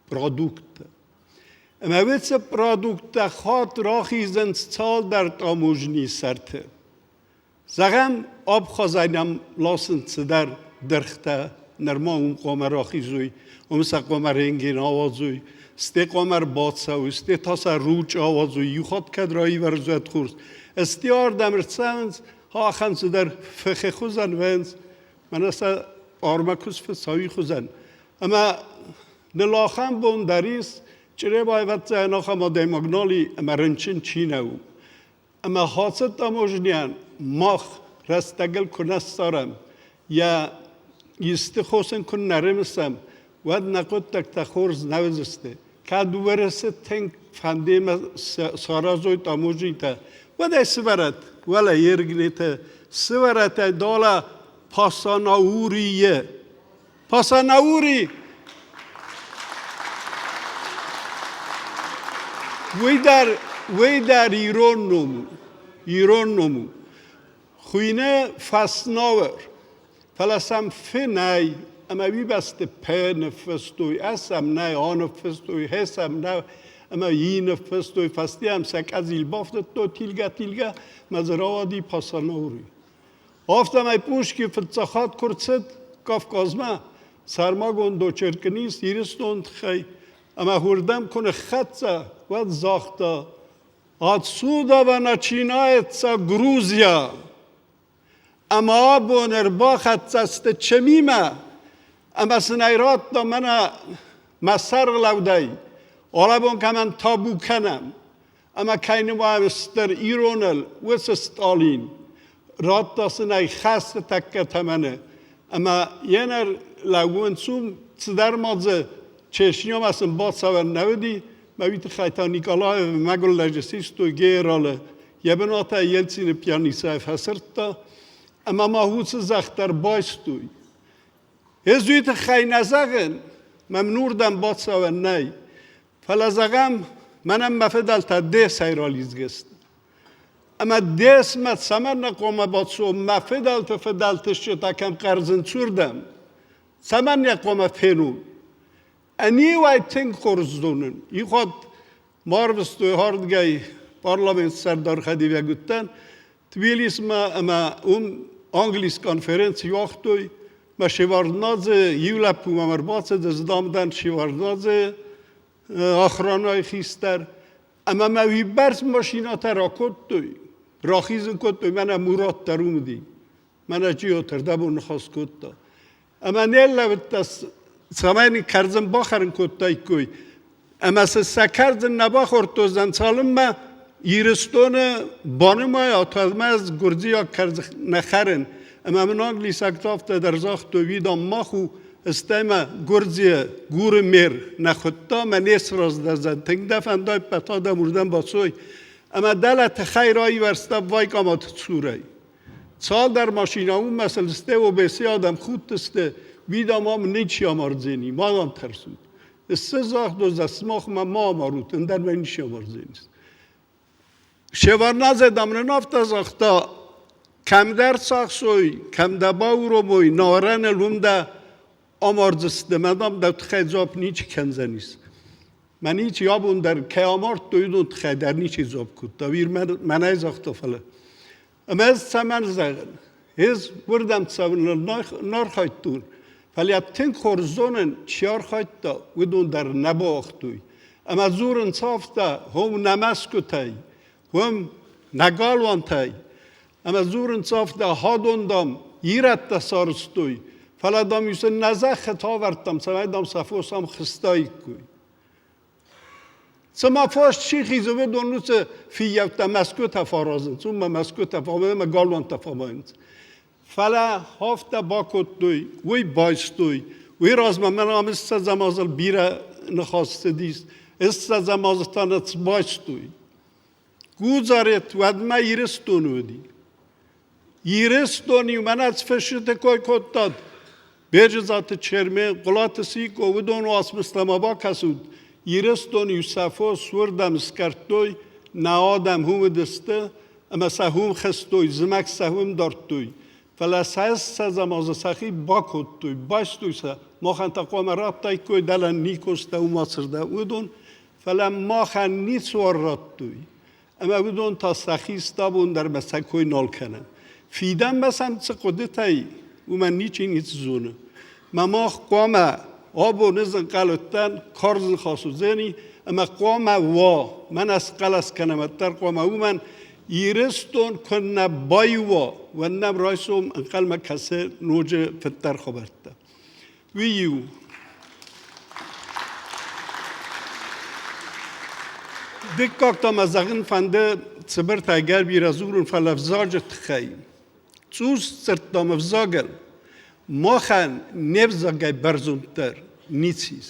продукттӕ. Ӕмӕ уыцы продукттӕ хатт рахизынц цалдӕр таможнийы сӕрты. Зӕгъӕм, Абхазӕй нӕм ласынц цыдӕр дыргътӕ, нырма уым хъуамӕ рахизой, уым сӕ хъуамӕ рентген ауадзой, стӕй хъуамӕ ӕрбацӕуой, стӕй та сӕ ручъы ауадзой, иу хатт кӕд раивӕрзӕд хорз. Стӕй ардӕм ӕрцӕуынц, ахӕм цыдӕр фыхы хуызӕн вӕййынц, мӕнӕ сӕ армӕ куы сфыца, уый хуызӕн. Ӕмӕ ныл ахӕм бон дӕр ис, Чъреба ӕвӕццӕгӕн ахӕм адӕймаг нал и, ӕмӕ рынчын чи нӕ у. Ӕмӕ хӕцы таможнийӕн мах рӕстӕгыл куы нӕ ссарӕм, йӕ исты хос ын куы нӕ рымысӕм, уӕд нӕ хъуыддӕгтӕ хорз нӕ уыдзысты. Кӕд Уӕрӕсе тынг фӕндемӕ саразой таможнитӕ, уӕд ӕй сывӕрӕт уӕлӕ Ергнетӕ, сывӕрӕт ӕй далӕ Пасанаурийы. Пасанаури! Уый дӕр, уый дӕр ирон ном у. Ирон ном у. Хуыйны Фӕснауыр. Фӕлӕ сӕм фы нӕй, ӕмӕ уый бӕсты п ныффыстой, с ӕм нӕй, а ныффыстой, х сӕм нӕ ӕмӕ и ныффыстой. Фӕсте ӕм сӕ къӕдзил бафтыдтой тилгӕ-тилгӕ, мӕ дзы рауади Пасанаури. Афтӕмӕй Пушкин фыццаг хатт куы рцыд Кавказмӕ, сӕрмагонд очеркнист Ирыстоны тыххӕй, ӕмӕ уырдӕм куы ныххӕццӕ, уӕд загъта: Отсюда начинается Грузия. Ӕмӕ абон ӕрбахӕццӕ сты Чемимӕ, ӕмӕ сын ӕй радта мӕнӕ мӕ сӕргълӕудӕй, алӕбон кӕмӕн табу кӕнӕм, ӕмӕ кӕй нымайӕм стыр ироныл, уыцы Стъалин. Радта сын ӕй хӕсты тӕккӕ тӕмӕны. Ӕмӕ йе нӕ лӕууынц уым, цыдӕр ма дзы Чечнямӕ сын бацӕуӕн нӕ уыди, мӕ уый тыххӕй та Николаевы мӕгуыр лӕджы систой генералы, йӕ бынатӕй Ельцины пьяницӕйы фӕсырдта, ӕмӕ ма уыцы зӕхх дӕр байстой. Ӕз уый тыххӕй нӕ зӕгъын, мӕм нурдӕм бацӕуӕн нӕй. Фӕлӕ зӕгъӕм, мӕнӕн мӕ фыдӕлтӕ десӕй ралидзгӕ сты. Ӕмӕ десмӕ цӕмӕннӕ хъуамӕ бацӕуон мӕ фыдӕлты фыдӕлты стджытӕ кӕм хъӕрзынц, уырдӕм? Цӕмӕннӕ хъуамӕ фенон? Ӕниу ӕй тынг хорз зонын. Иухатт ма арвыстой ардыгӕй парламент сӕрдар хӕдивӕг уыдтӕн Тбилисмӕ ӕмӕ уым Англис конференци уагътой. Мӕ Шеварднадзе иу лӕппу мӕм ӕрбацыд, ӕз дам дӕн Шеварднадзе охранайы хистӕр. Ӕмӕ мӕ уыйбӕрц машинӕтӕ ракодтой, рахизын кодтой, мӕнӕ Мурат дӕр уым уыди. Мӕнӕ Джиотыр дӕ бон ныхас кодта. Ӕмӕ не ллӕудта, цӕмӕй нын кӕрдзын бахӕрын кодтаиккой. Ӕмӕ цы сӕ кӕрдзын нӕ бахордтой, цалынмӕ Ирыстоны банымайа, уӕдмӕ ӕз гуырдзиаг кӕрдзын нӕ хӕрын. Ӕмӕ мын англисӕгтӕ афтӕ дӕр загътой, уый дам мах у, стӕй мӕ Гуырдзийы Гуры мер нӕ хуыдта, мӕ не сраздӕздзӕн. Тынг дӕ фӕнда, ӕппӕт адӕм уырдӕм бацой. Ӕмӕ дӕлӕ тыхӕй раивӕрзта Вайкаматы цурӕй. Цалдӕр машинӕ уымӕ сылысте обеси адӕм худтысты, уый дам ам ничи амардзӕни, ма дам тӕрсут. Ссы загътой, сымахмӕ ма амарут, ӕндӕр мӕ ничи амардзӕнис. Шеварднадзе дам нын афтӕ загъта, кӕмдӕр цахсой, кӕм дӕ бауромой, нарӕныл уым дӕ амардзысты, мӕ дам дӕ тыххӕй дзуапп ничи кӕндзӕнис. Мӕ ничи абон дӕр кӕй амардтой, уыдон тыххӕй дӕр ничи дзуапп кодта. Уый мӕнӕй загъта, фӕлӕ. Ӕмӕ ӕз цӕмӕн зӕгъын? Ӕз уырдӕм цӕуыныл нӕ архайдтон, фӕлӕ тынг хорз зонын, чи архайдта, уыдон дӕр нӕ бауагътой. Ӕмӕ дзурынц афтӕ, уым нӕ мӕсгуытӕй, уым нӕ галуантӕй. Ӕмӕ дзурынц афтӕ, хӕдон, дам, ирӕттӕ сарӕзтой, фӕлӕ, дам,-иу сын нӕ зӕххытӕ авӕрдтам, цӕмӕй, дам, сӕ фос ам хызтаиккой. Цыма фос чи хизы, уыдон уыцы фыййӕуттӕ мӕсгуытӕ фӕаразынц, уымӕ мӕсгуытӕ ӕмӕ галуантӕ фӕмайынц. Фӕлӕ афтӕ бакодтой, уый байстой. Уый размӕ мӕн ам ссӕдзӕм азыл бирӕ ныхас цыдис. Ссӕдзӕм азы та нӕ байстой. Гудзарет уӕдмӕ Ирыстоны уыди. Ирыстон-иу мӕнӕ фысджыты кой кодтат. Беджызаты Чермен, Хъуылаты Сикъо, уыдон уацмыстӕ ма бакӕсут. Ирыстон-иу сӕ фос уырдӕм скъӕрдтой, нӕ адӕм уым уыдысты ӕмӕ сӕ уым хызтой, зымӕг сӕ уым дардтой. Фӕлӕ сӕ ссӕдзӕм азы сӕхи бакодтой, байстой сӕ. Махӕн та хъуамӕ радтаиккой дӕлӕ Никозтӕ, уым ацырдӕм уыдон. Фӕлӕ махӕн ницыуал радтой. Ӕмӕ уыдон та сӕхи стабон дӕр мӕ сӕ кой нал кӕны. Фидӕнмӕ сӕм цы хъуыдытӕй, уымӕн ничи ницы зоны. Мӕ мах хъуамӕ абоны зынхъӕл уыдтӕн, карз ныхас уыдзӕни, ӕмӕ хъуамӕ уа, мӕнӕ схъӕлӕс кӕнӕм, ӕддӕр хъуамӕ уымӕн Ирыстон куыннӕ баиу уа, уӕд нӕм райсом ӕнхъӕлмӕ кӕсы ноджы фыддӕр хабӕрттӕ. Уый иу. Дыккаг та мӕ зӕгъын фӕнды цыбыртӕй гӕр бирӕ дзурын, фӕлӕ взаджы тыххӕй. Цъус дзырдтам ӕвзагыл. Махӕн не взагӕй бӕрзонддӕр ницы ис.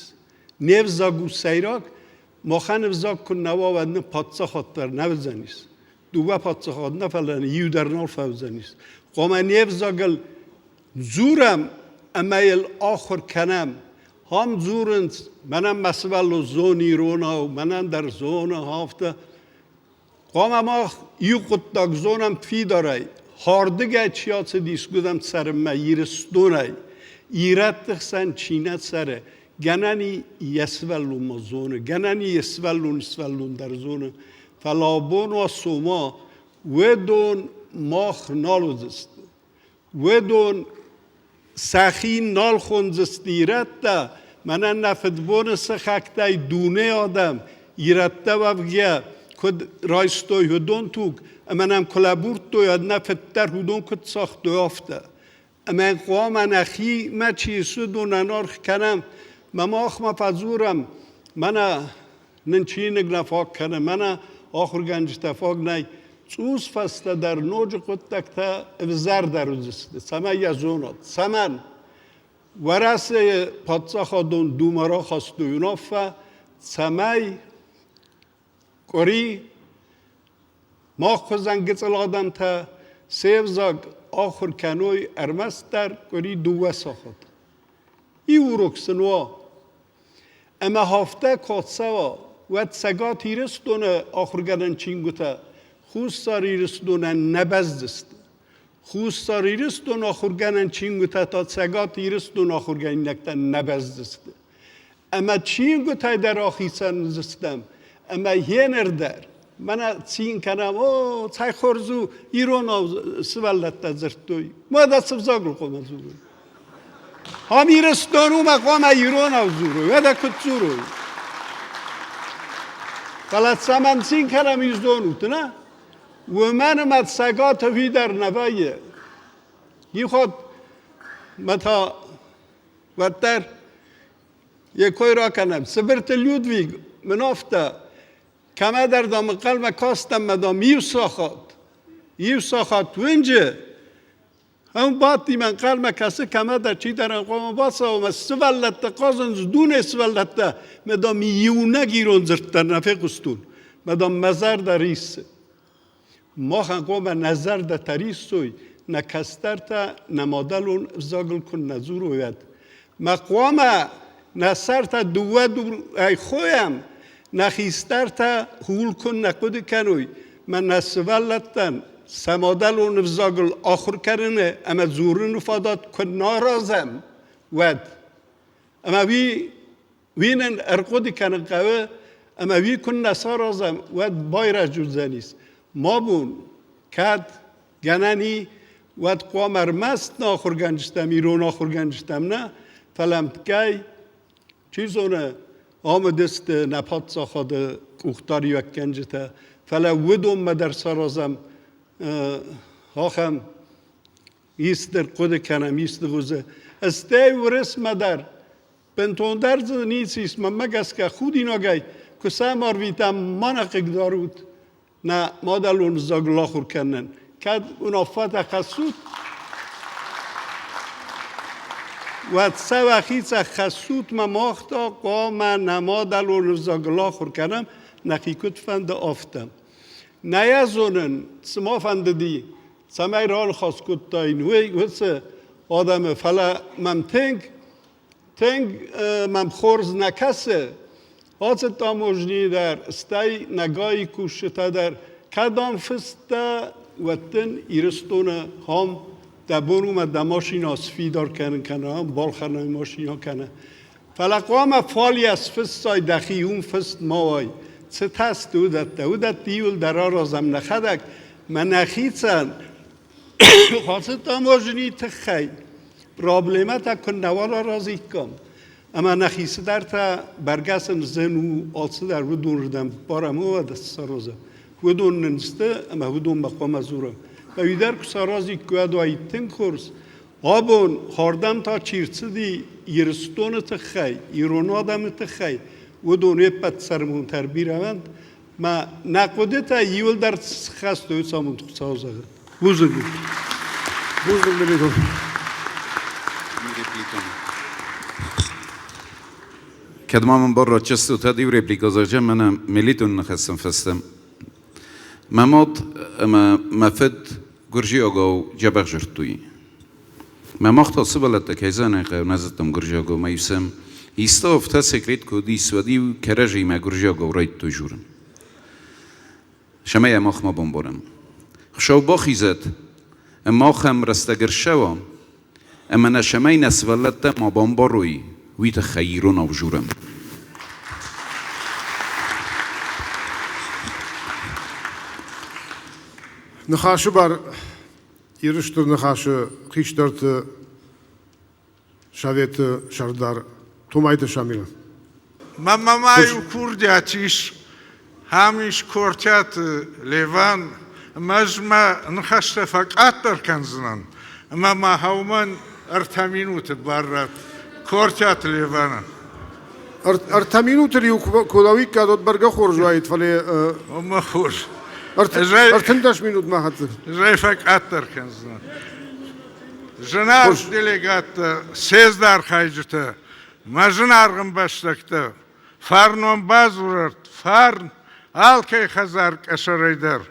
Не взаг у сӕйраг, махӕн ӕвзаг куы нӕ уа, уӕд нын паддзахад дӕр нӕ уыдзӕнис. Дыууӕ паддзахад нӕ, фӕлӕ иу дӕр нал фӕуыдзӕнис. Хъуамӕ не взагыл дзурӕм ӕмӕ йыл ахуыр кӕнӕм. Ам дзурынц, мӕнӕн мӕ сывӕллон зоны иронау, мӕнӕн дӕр зоны афтӕ. Хъуамӕ мах иу хъуыддаг зонӕм фидарӕй, хӕрдыгӕй чи ацыдис, уыдӕм цӕрынмӕ Ирыстонӕй. Ирӕтты хсӕн чи нӕ цӕры, гӕнӕн и йӕ сывӕллонмӕ зоны, гӕнӕн и йӕ сывӕллоны сывӕллон дӕр зоны. Фӕлӕ абон уа сома, уыдон мах нал уыдзысты. Уыдон сӕхи нал хондзысты ирӕттӕ, мӕнӕн нӕ фыдбоны сыхӕгтӕй дуне адӕм, ирӕттӕ уӕвгӕ, куыд райстой уыдон туг, ӕмӕ нӕм куы лӕбурдтой, уӕд нӕ фыддӕр уыдон куыд цагътой, афтӕ. Ӕмӕ хъуамӕ нӕхимӕ чи ис, уыдонӕн аргъ кӕнӕм, мӕ махмӕ фӕдзурӕм, мӕнӕ нын чиныг нӕ фаг кӕны, мӕнӕ ахуыргӕнджытӕ фаг нӕй. Цъус фӕстӕдӕр ноджы хъуыддӕгтӕ ӕвзӕрдӕр уыдзысты, цӕмӕй йӕ зонат. Цӕмӕн? Уӕрӕсейы паддзахадон Думӕ рахастой уынаффӕ, цӕмӕй къуыри мах хуызӕн гыцъыл адӕмтӕ се взаг ахуыр кӕной ӕрмӕстдӕр къуыри дыууӕ сахаты. Иу урок сын уа. Ӕмӕ афтӕ куы ацӕуа, уӕд Цӕгат Ирыстоны ахуыргӕнӕн чингуытӕ Хуссар Ирыстонӕн нӕ бӕздзысты. Хуссар Ирыстоны ахуыргӕнӕн чингуытӕ та Цӕгат Ирыстоны ахуыргӕнинӕгтӕн нӕ бӕздзысты. Ӕмӕ чингуытӕй дӕр ахицӕн уыдзыстӕм, ӕмӕ йеныр дӕр мӕнӕ цин кӕнӕм, о, цӕй хорз у, иронау сывӕллӕттӕ дзырдтой. Уӕдӕ цы взагыл хъуамӕ дзурой? Ам Ирыстон у, мӕ хъуамӕ иронау дзурой, уӕдӕ куыд дзурой? Фӕлӕ цӕмӕн цин кӕнӕм издонут, нӕ? Уымӕн ӕмӕ Цӕгаты фидар нӕ вӕййы. Ихот мӕ та уӕддӕр йӕ кой ракӕнӕм. Цыбырты Людвиг мын афтӕ, кӕмӕдӕр дам ӕнхъӕлмӕ кастӕн мӕ дам иу сахат, иу сахат уынджы Ам бадти мӕ ӕнхъӕлмӕ кӕсы кӕмӕдӕр чидӕр ӕнхъӕлмӕ бацӕуы мӕ сывӕллӕттӕ хъазынц дуне сывӕллӕттӕ мӕ дам иунӕг ирон дзырд дӕр нӕ фехъуыстон мӕ дам мӕ зӕрдӕ риссы. Махӕн хъуамӕ нӕ зӕрдӕтӕ риссой, нӕ кӕстӕртӕ нӕ мадӕлон ӕвзагыл куы нӕ дзурой, уӕд. Мӕ хъуамӕ нӕ сӕртӕ дыууӕ дурӕй хойӕм, нӕ хистӕртӕ хул куы нӕ хъуыды кӕной, мӕ нӕ сывӕллӕттӕн сӕ мадӕлон ӕвзагыл ахуыр кӕныны ӕмӕ дзурыны фадат куы нӕ аразӕм, уӕд. Ӕмӕ уый, уый нын ӕрхъуыды кӕнын хъӕуы, ӕмӕ уый куы нӕ саразӕм, уӕд байрӕджы уыдзӕнис. Ма бон, кӕд гӕнӕн и, уӕд хъуамӕ ӕрмӕст нӕ ахуыргӕнджытӕм, ирон ахуыргӕнджытӕм нӕ, фӕлӕ ӕмткӕй, чи зоны, амыдысты нӕ паддзахады къухдариуӕггӕнджытӕ, фӕлӕ уыдонмӕ дӕр саразӕм ахӕм исты хъуыды кӕнӕм, исты хуызы. Стӕй уырысмӕ дӕр бынтондӕр дзы ницы ис, мӕнмӕ гӕсгӕ худинагӕй, куы сӕм арвитӕм, ма нӕ хъыгдарут нӕ мадӕлон ӕвзагыл ахуыр кӕнынӕн. Кӕд уынаффӕтӕ хӕссут, уӕд сӕ уӕхицӕн хӕссут мӕ мах та хъуамӕ нӕ мадӕлон ӕвзагыл ахуыр кӕнӕм, нӕхи куыд фӕнды, афтӕ. Нӕ йӕ зонын, цы ма фӕндыди, цӕмӕй раныхас кодтаин, уый уыцы адӕмы, фӕлӕ мӕм тынг Тынг мӕм хорз нӕ кӕсы, ацы таможнийы дӕр, стӕй Нагайы кусджытӕ дӕр, кӕд ам фыст дӕ, уӕд дын Ирыстоны ам дӕ бон у мӕ дӕ машинӕ сфидар кӕнын кӕнӕ ам балхӕнай машинӕ кӕнӕ. Фӕлӕ хъуамӕ фалйӕ сфыссай дӕхи, уым фыст ма уай. Цытӕ сты уыдӕттӕ? Уыдӕтты иуылдӕр аразӕм нӕхӕдӕг, мӕ нӕхицӕн ацы таможнийы тыххӕй проблемӕтӕ куыннӕуал аразиккам, ӕмӕ нӕхи цыдӕртӕ бӕргӕ сын зын у алцыдӕр уыдонырдӕм барӕм уӕд саразӕм. Уыдон нын сты ӕмӕ уыдонмӕ хъуамӕ дзурӕм. Ӕви дӕр куы саразиккой, уӕд уаид тынг хорз. Абон хӕрдӕм та чи рцыди Ирыстоны тыххӕй, ирон адӕмы тыххӕй, уыдон не ппӕт цӕрмонтӕ ӕрбирӕ уӕнт. Мӕ нӕ хъуыдытӕ иуылдӕр схӕст уыцы амонд Хуыцау зӕгъӕд. Бузныг. Бузныг, Мелитон. Кӕд ма мын бар ратчастут, уӕд иу репликӕ зӕгъджа, мӕнӕ Мелитоны ныхӕстӕм фӕстӕ. Мӕ мад ӕмӕ мӕ фыд гуырдзиагау дзӕбӕх дзырдтой. Мӕ мах та сывӕллӕттӕ кӕй зӕнӕй хъӕуы, нӕ зыдтам гуырдзиагау, ӕмӕ-иу сӕм исты афтӕ секрет куы уыдис, уӕд-иу кӕрӕдзимӕ гуырдзиагау райдыдтой дзурын. Цӕмӕй мах ма бамбарӕм. Хуыцау бахизӕд, ӕмӕ ахӕм рӕстӕг ӕрцӕуа, ӕмӕ нӕ цӕмӕй нӕ сывӕллӕттӕ ма бамбарой, уый тыххӕй иронау дзурӕм. Ныхасы бар Иры Стыр Ныхасы хистӕрты советы сӕрдар Томайты Шамилы. Мӕнмӕ ма иу курдиат ис, ам ис Кортиаты Леван, ӕмӕ ӕз мӕ ныхӕстӕ фӕкъаддӕр кӕндзынӕн, ӕмӕ ма уымӕн ӕртӕ минуты бар ратт Кортиаты Леванӕн. Ӕртӕ минуты иу куы лӕууиккат, уӕд бӕргӕ хорз уаид, фӕлӕ Омӕ хорз. 13 минутмӕ хӕццӕ. Ӕз фӕкъаддӕр кӕндзынӕн. Зынаргъ делегаттӕ, съезды архайджытӕ, мӕ зынаргъ ӕмбӕстӕгтӕ, фарнон бадзурӕт, фарн алкӕй хӕдзар къӕсӕрӕй дӕр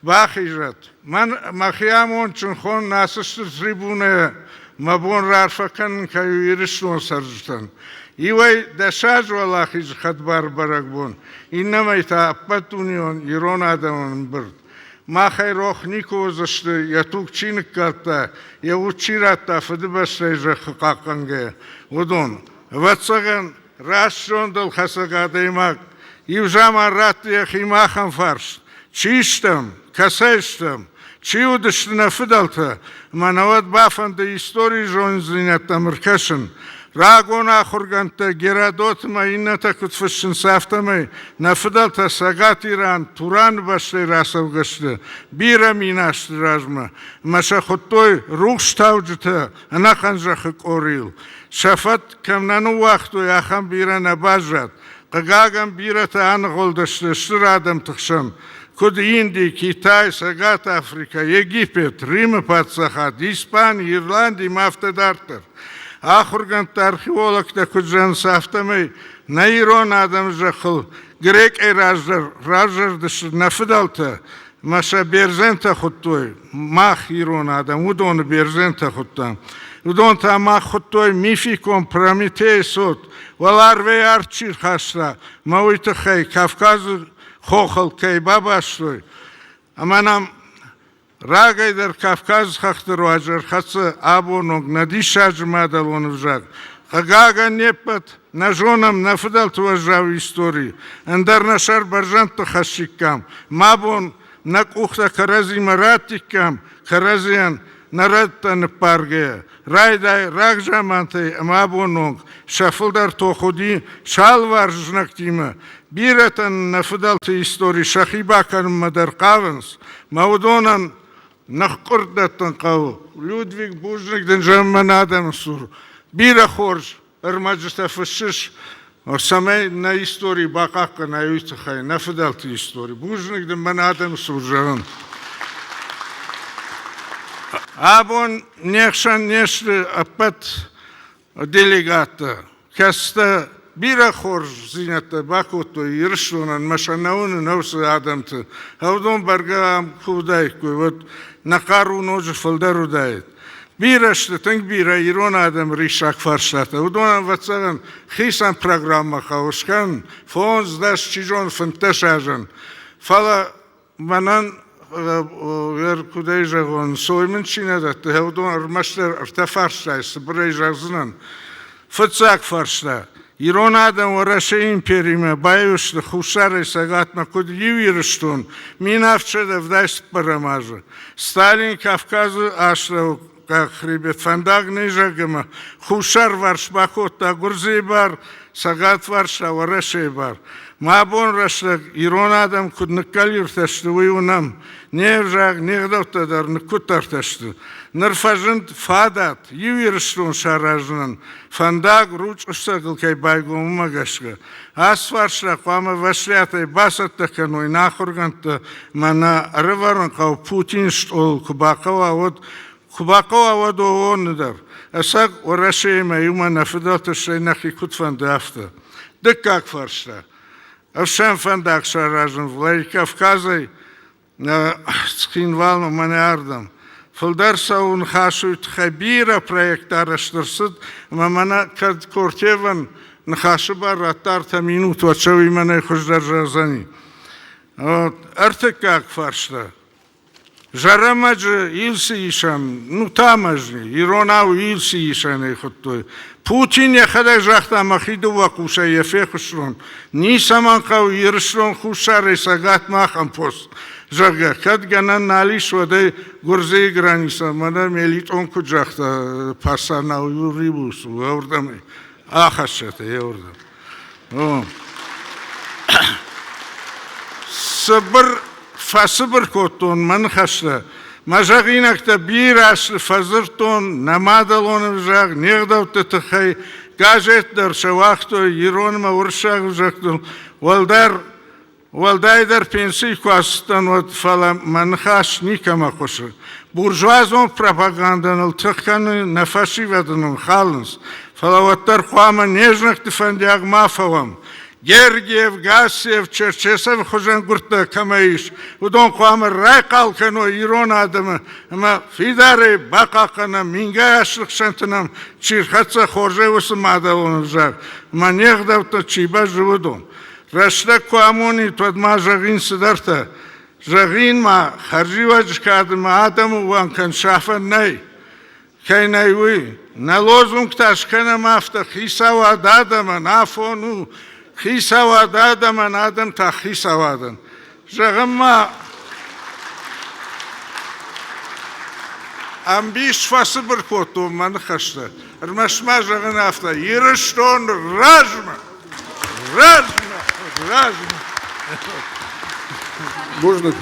бахизӕт. Мӕн мӕхи амондджын хонын ацы стыр трибунӕйӕ мӕ бон раарфӕ кӕнын кӕй у Ирыстоны цӕрджытӕн. Иуӕй дӕсаз уӕлахизы хӕдбар бӕрӕгбон, иннӕмӕй та ӕппӕтдунеон ирон адӕмон ӕмбырд. Махӕй рох никуы уыдзысты, йӕ туг чи ныккалдта, йӕ уд чи радта Фыдыбӕстӕйы зӕххы хъахъхъӕнгӕйӕ, уыдон. Ӕвӕццӕгӕн, раст зондыл хӕцӕг адӕймаг иу заман радты йӕхимӕ ахӕм фарст: чи стӕм, кӕцӕй стӕм, чи уыдысты нӕ фыдӕлтӕ, ӕмӕ нӕ уӕд бафӕнды историйы зонындзинӕдтӕм ӕркӕсын. Рагон ахуыргӕндтӕ Геродот ӕмӕ иннӕтӕ куыд фыссынц, афтӕмӕй нӕ фыдӕлтӕ Цӕгат Иран, Тураны бӕстӕй рацӕугӕ сты бирӕ мин азты размӕ, ӕмӕ сӕ хуыдтой рухстауджытӕ ӕнӕхъӕн зӕххы къорийыл. Сӕ фӕд кӕм нӕ ныууагътой, ахӕм бирӕ нӕ баззад. Хъыгагӕн, бирӕтӕ аныгъуылдысты стыр адӕмты хсӕн, куыд Инди, Китай, Цӕгат Африкӕ, Египет, Римы паддзахад, Испани, Ирланди ӕмӕ афтӕ дарддӕр. Ахуыргӕндтӕ, археологтӕ куыд зӕгъынц, афтӕмӕй нӕ ирон адӕмы зӕххыл грекъӕй раздӕр равзӕрдысты нӕ фыдӕлтӕ ӕмӕ сӕ бердзентӕ хуыдтой. Мах, ирон адӕм, уыдоны бердзентӕ хуыдтам. Уыдон та мах хуыдтой мификон Прометейы цот, уӕларвӕй арт чи рхаста, мӕ уый тыххӕй Кавказы хохыл кӕй бабастой. Ӕмӕ нӕм рагӕй дӕр Кавказы хӕхты руаджы ӕрхӕццӕ абон онг нӕ диссаджы мадӕлон ӕвзаг. Хъыгагӕн, не ппӕт нӕ зонӕм нӕ фыдӕлты уӕззау истори, ӕндӕр нӕ сӕр бӕрзӕндты хӕссиккам. Ма бон нӕ къухтӕ кӕрӕдзимӕ раттиккам, кӕрӕдзийӕн нӕ рӕттӕ ныппаргӕйӕ. Райдай рагзамантӕй ӕмӕ абон онг сӕ фылдӕр тох уыди сӕ алыварс знӕгтимӕ. Бирӕтӕн нӕ фыдӕлты истори сӕхи бакӕнынмӕ дӕр хъавынц, мӕ уыдонӕн ныхкъуырд дӕттын хъӕуы. Людвиг, бузныг дын зӕгъын мӕн адӕмы цур. Бирӕ хорз ӕрмӕджытӕ фыссыс, цӕмӕй нӕ истори бахъахъхъӕнай, уый тыххӕй, нӕ фыдӕлты истори. Бузныг дын мӕн адӕмы цур зӕгъын. Абон не хсӕн не сты ӕппӕт делегаттӕ, кӕцытӕ бирӕ хорздзинӕдтӕ бакодтой Ирыстонӕн ӕмӕ сӕ нӕ уынын уыцы адӕмты. Уыдон бӕргӕ ам куы уыдаиккой, уӕд нӕ хъару ноджы фылдӕр уыдаид. Бирӕ сты, тынг бирӕ ирон адӕмы риссаг фарстатӕ. Уыдон, ӕвӕццӕгӕн, хицӕн программӕ хъӕуы скӕнын, фондз, дӕс, чи зоны, 15 азӕн. Фӕлӕ мӕнӕн, куыдӕй зӕгъон, сой мын чи нӕ дӕтты, уыдон ӕрмӕстдӕр ӕртӕ фарстайы цыбырӕй зӕгъдзынӕн. Фыццаг фарста. Ирон адӕм Уӕрӕсейы империмӕ баиу сты Хуссарӕй Цӕгатмӕ куыд иу Ирыстон 1774 азы. Сталин Кавказы астӕуккаг хребет фӕндаг не зӕгъгӕмӕ хуссарварс бакодта Гуырдзыйы бар, цӕгатварс та Уӕрӕсейы бар. Мӕ абон рӕстӕг ирон адӕм куыд ныккӕлиртӕ сты, уый уынӕм. Не взаг, не гъдӕуттӕ дӕр ныккуыддӕртӕ сты. Ныр фӕзынд фадат иу Ирыстон саразынӕн, фӕндаг Ручъы фцӕгыл кӕй байгом, уымӕ гӕсгӕ. Ацы фарста хъуамӕ вӕстиатӕй бацӕттӕ кӕной нӕ ахуыргӕндтӕ мӕ нӕ ӕрӕвӕрын хъӕуы Путин стъолыл куы бахъӕуа, уӕд куы бахъӕуа, уӕд ООН-ы дӕр. Ӕцӕг Уӕрӕсеимӕ иумӕ нӕ фыдӕлты стӕй нӕхи куыд фӕнды, афтӕ. Дыккаг фарста. Ӕфсӕн фӕндаг саразын Владикавказӕй Цхинвалмӕ мӕнӕ ардӕм. Фылдӕр цӕуы ныхасы уый тыххӕй бирӕ проект арӕзт ӕрцыд, ӕмӕ мӕнӕ кӕд Кортевӕн ныхасы бар радта ӕртӕ минут, уӕд сӕ уый мӕнӕй хуыздӕр зӕгъдзӕни. Ӕртыккаг фарста. Зӕрӕмӕджы Илсы исӕн, ну таможни, иронау Илсы исӕнӕй хуыдтой. Путин йӕхӕдӕг загъта, мӕхи дыууӕ хъусӕй йӕ фехъуыстон. Ницӕмӕн хъӕуы Ирыстон хуссарӕй цӕгатмӕ ахӕм пост, зӕгъгӕ, кӕд гӕнӕн нал ис, уӕд ӕй Гуырдзыйы границӕ, мӕнӕ Мелитъон куыд загъта, Пасанау Юрибус, уырдӕм ахӕссӕт ӕй уырдӕм. Цыбыр фӕцыбыр кодтон мӕ ныхӕстӕ. Мӕ зӕгъинӕгтӕ бирӕ сты, фӕдзырдтон нӕ мадӕлон ӕвзаг, не гъдӕутты тыххӕй. Газет дӕр сӕ уагътой ирон ӕмӕ уырыссаг ӕвзӕгтыл. Уӕлдӕр Уӕлдайдӕр пенсийы куы ацыдтӕн, уӕд, фӕлӕ мӕ ныхас никӕмӕ хъуысы. Буржуазон пропагандӕ ныл тых кӕны, нӕ фӕсивӕды нын халынц. Фӕлӕ уӕддӕр хъуамӕ не знӕгты фӕндиаг ма фӕуӕм. Гергиев, Гассиев, Черчесовы хуызӕн гуырдтӕ кӕмӕ ис, уыдон хъуамӕ райхъал кӕной ирон адӕмы ӕмӕ фидарӕй бахъахъхъӕнӕм мингай азты хсӕнты нӕм чи рхӕццӕ хорзӕй уыцы мадӕлон ӕвзаг ӕмӕ не гъдӕуттӕ чи бӕззы, уыдон. Рӕстӕг куы амонид, уӕд ма зӕгъин цыдӕртӕ. Зӕгъин ма, хӕрзиуӕджы кады ма адӕмы уӕнкӕн сафӕн нӕй. Кӕй нӕй, уый. Нӕ лозунгтӕ скӕнӕм афтӕ, хицауад адӕмӕн афон у, хицауад адӕмӕн, адӕм та хицауадӕн. Зӕгъын ма, ӕмбис фӕцыбыр кодтон мӕ ныхӕстӕ. Ӕрмӕст ма зӕгъын афтӕ, Ирыстон размӕ! Размӕ! Размӕ! Бузныг.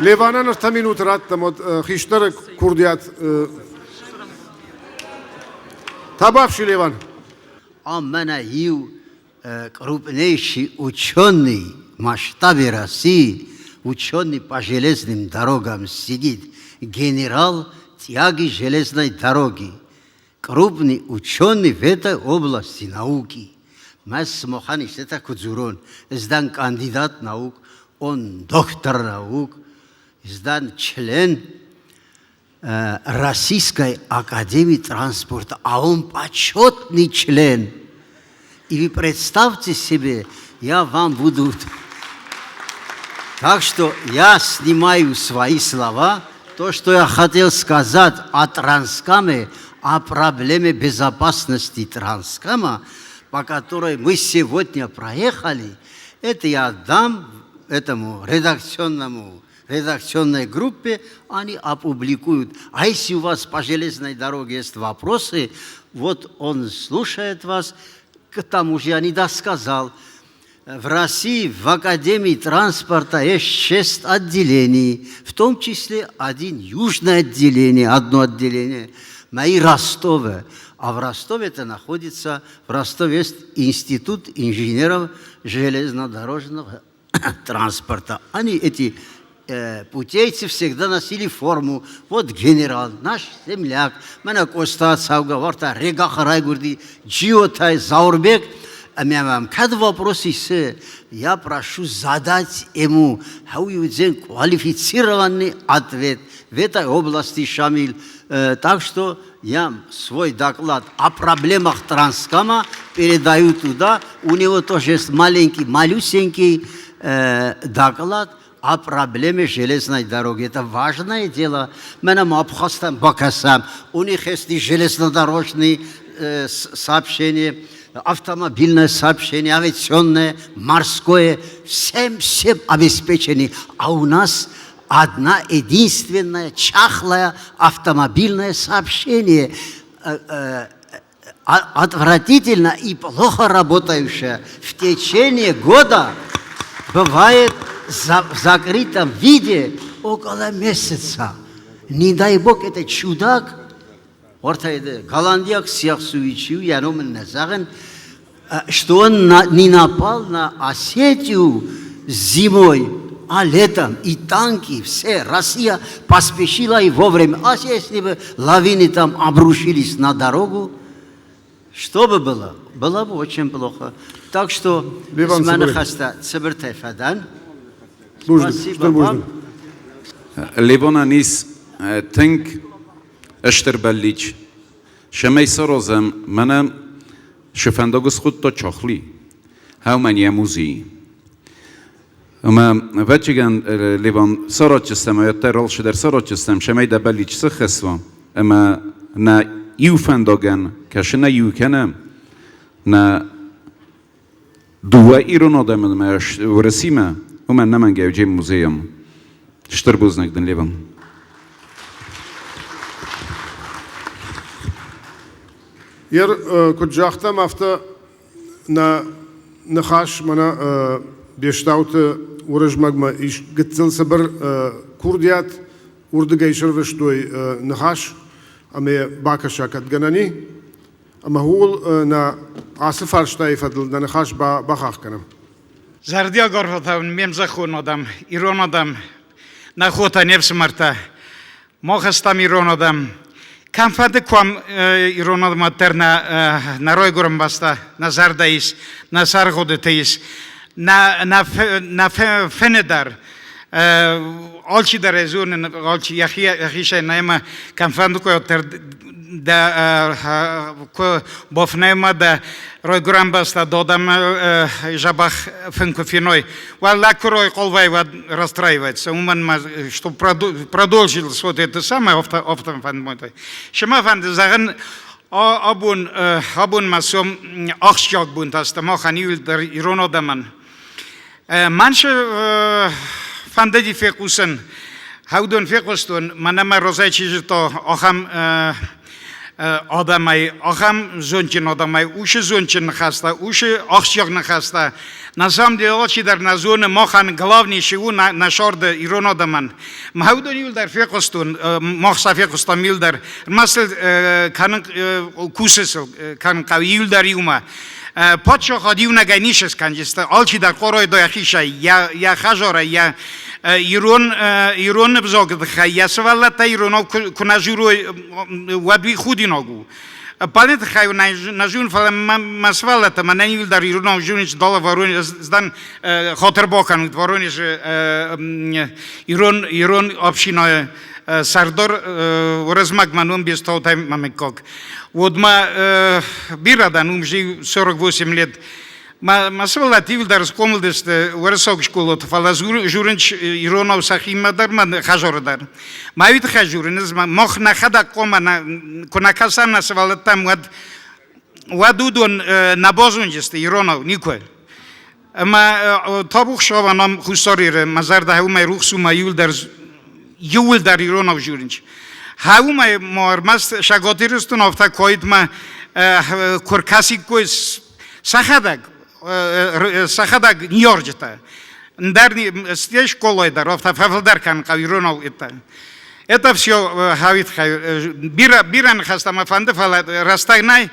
Леванӕн ӕртӕ минуты радтам, уӕд хистӕры курдиат. Табуафси, Леван. А мӕнӕ иу крупнейший ученый в масштабе России, ученый по железным дорогам сидит, генерал тяги железной дороги, крупный ученый в этой области науки. Мӕ сымахӕн истытӕ куы дзурон, ӕз кандидат наук, он доктор наук, ӕз член Российской Академии транспорта, а он почетный член. И вы представьте себе, я вам буду... Так что я снимаю свои слова, то, что я хотел сказать о Транскаме, о проблеме безопасности Транскама, по которой мы сегодня проехали, это я дам этому редакционному редакционной группе, они опубликуют. А если у вас по железной дороге есть вопросы, вот он слушает вас, к тому же я не досказал. В России в Академии транспорта есть шесть отделений, в том числе один южное отделение, одно отделение, мои Ростове. А в Ростове это находится, в Ростове есть Институт инженеров железнодорожного транспорта. Они, эти путейцы, всегда носили форму. Вот генерал, наш земляк, мӕнӕ Къоста цӕугӕ, уӕртӕ Регахы райгуырди, Джиотӕй Заурбег. Ӕмӕ мӕм кӕд вопрос исы, я прошу задать ему уыдзӕн квалифицированный ответ в этой области, Шамиль. Так что я свой доклад о проблемах Транскама передаю туда. У него тоже есть маленький, малюсенький доклад о проблеме железной дороги. Это важное дело. Мӕнӕ ма абхазтӕм бакӕсӕм. У них есть и железнодорожные сообщения, автомобильное сообщение, авиационное, морское. Всем, всем обеспечены. А у нас одна единственная чахлое автомобильное сообщение. отвратительно и плохо работающая в течение года бывает в закрытом виде около месяца. Не дай бог, это чудак, голландиаг сиахсуичью, я что он не напал на Осетию зимой, а летом. И танки, все, Россия поспешила и вовремя. А если бы лавины там обрушились на дорогу, что бы было? Было бы очень плохо. Так что, Леван с мӕ Цыбырӕй. ныхӕстӕ цыбыртӕй фӕдӕн. Бузныг, Спасибо стыр вам. бузныг. Левонӕн ис тынг стыр бӕллиц, цӕмӕй саразӕм мӕнӕ цы фӕндаг схуыдта Чохли, хӕумӕн йӕ музей. Ӕмӕ ӕвӕццӕгӕн Леван саратчыстӕм, ӕддӕр алцыдӕр саратчыстӕм, цӕмӕй дӕ бӕллиц сыххӕсса, ӕмӕ нӕ иу фӕндагӕн кӕсы нӕ иу кӕнӕ, нӕ дыууӕ ирон адӕмы Уырысимӕ, уымӕн нӕмӕнгӕй уыди музейӕм. Стыр бузныг дын, Леван. Ер куыд загътам, афтӕ нӕ ныхас мӕнӕ Бестауты Уырызмӕгмӕ ис гыццыл цыбыр курдиат, уырдыгӕй сӕрвыстой ныхас ӕмӕ бакӕса кӕд гӕнӕн и. Ӕмӕ ууыл нӕ ацы фарстайы фӕдыл нӕ ныхас бахахх кӕнӕм. Зӕрдиаг арфӕтӕ уын ме мзӕххон адӕм, ирон адӕм, нӕ хотӕ, не фсымӕртӕ. Мах стӕм ирон адӕм. Кӕмфӕнды куы уӕм ирон адӕммӕ дӕр нӕ, нӕ райгуырӕн бӕстӕ, нӕ зӕрдӕ ис, нӕ сӕргъуыдыты ис, нӕ, нӕ, нӕ фыны дӕр. Алчидӕр ӕй зоны, алчи йӕхи, йӕхицӕй нӕма кӕмфӕнды куы дӕр дӕ куы бафынӕймӕ дӕ райгуырӕн бӕстӕ дадӕмӕ дзӕбӕх фын куы феной, уӕд куырой къулвӕй уӕд расстраивается. Уымӕн ма, что продолжилось вот это самое, афтӕ фӕндмӕ. Сымӕ фӕнды зӕгъын, абон, абон ма сом ахсджиаг бонтӕ сты махӕн иуылдӕр ирон адӕмӕн. Мӕн фӕндыди фехъусын, хӕудон фехъуыстон, мӕнӕ мӕ розӕй чи зыдта, ахӕм адӕмӕй, ахӕм зондджын адӕмӕй, усы зондджын ныхӕстӕ, усы ахсджиаг ныхӕстӕ. На самом деле алчидӕр нӕ зоны, махӕн главный цы у нӕ сӕрды ирон адӕмӕн. Мӕ уыдон иуылдӕр фехъуыстон, мах сӕ фехъуыстам иуылдӕр. Ӕрмӕст кӕнын кусы сыл кӕнын хъӕуы иуылдӕр иумӕ. Паддзахад иунӕгӕй ницы скӕндзысты, алчидӕр къоройдо йӕхицӕй, йӕ хӕдзарӕй, йӕ ирон ирон ӕвзагы тыххӕй, йӕ сывӕллӕттӕ иронау куы нӕ дзурой, уӕд уый худинаг у. Паны тыххӕй нӕ зонын, фӕлӕ мӕ сывӕллӕттӕ мӕнӕн иуылдӕр иронау зонынц дала Воронеж, сдан хатыр бакӕнут Воронежы ирон ирон общинайы сӕрдар Уырызмӕг мӕ ном Бестаутӕй мӕ Вот ма бирӕ дӕн, уым же 48 лет. Мӕ сывӕллӕттӕ иуылдӕр схъомыл сты уырыссаг школаты, фӕлӕ журынч иронау сӕхимӕ дӕр, мӕ хӕдзары дӕр. Мӕ уый тыххӕй журын, мах нӕхӕдӕг хъуамӕ куы нӕ кӕсӕм нӕ сывӕллӕттӕм, уӕд уӕд уыдон нӕ базондзысты иронау никуы. Ӕмӕ табу Хуыцауӕн ам Хуссар Иры мӕ зӕрдӕ уымӕй рухс у, мӕ иуылдӕр иууылдӕр иронау дзурынц. Уымӕй ма ӕрмӕст Цӕгат Ирыстон афтӕ куыд куы ркӕсиккой сӕхӕдӕг, сӕхӕдӕг ныййарджытӕ, ӕндӕр стӕй скъолайы дӕр афтӕ фӕфылдӕр кӕнын хъӕуы иронау это. Это все хауит бирӕ, бирӕ ныхӕстӕ мӕ фӕнды, фӕлӕ рӕстӕг нӕй.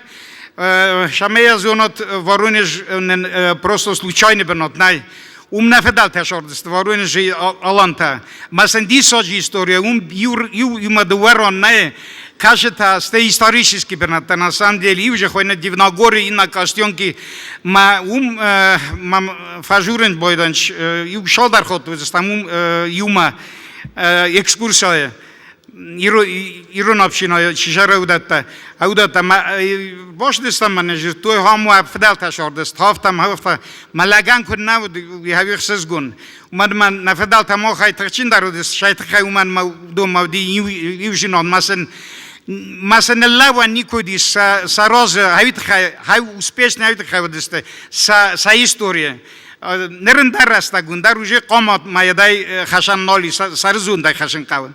Цӕмӕй зонот Воронеж нын просто случайный бынат нӕй. Уым нӕ фыдӕлтӕ сардысты Воронежы алантӕ. Ма сын диссаджы история, уым иу иумӕ дыууӕ ран нӕй. Кӕсытӕ, стӕй исторический бынӕттӕ, на самом деле, иу же хуыйны Дивногоры, иннӕ Костенки. Ма уым ма фӕжурын бойданч, иу шалдар хот уыдзыстӕм уым иумӕ экскурсияйы ирон общинайы чи сӕрӕудӕттӕ, аудӕттӕ босдыстӕм мӕнӕ зыдтой хам уӕ фыдӕлтӕ сардыст, хафтам, хафта. Мӕ лӕгӕн куыд нӕ уыд, уый хӕвих сызгон. Уымӕн мӕ нӕ фыдӕлтӕ махӕй тыхджындӕр уыдысты, сӕ тыххӕй уымӕн мӕ уыдон мӕ уыди иу зынон, мӕ сын мӕ сын ныллӕууӕн никуы уыдис сӕ, сӕ разы, хӕй тыххӕй, хӕй успешный хӕй тыххӕй уыдысты сӕ, сӕ историйы. Ныр ӕндӕр рӕстӕг уын дӕр уже хъуамӕ мӕйӕдӕй хӕсӕн нал ис, сӕрызондӕй хӕсын хъӕуы.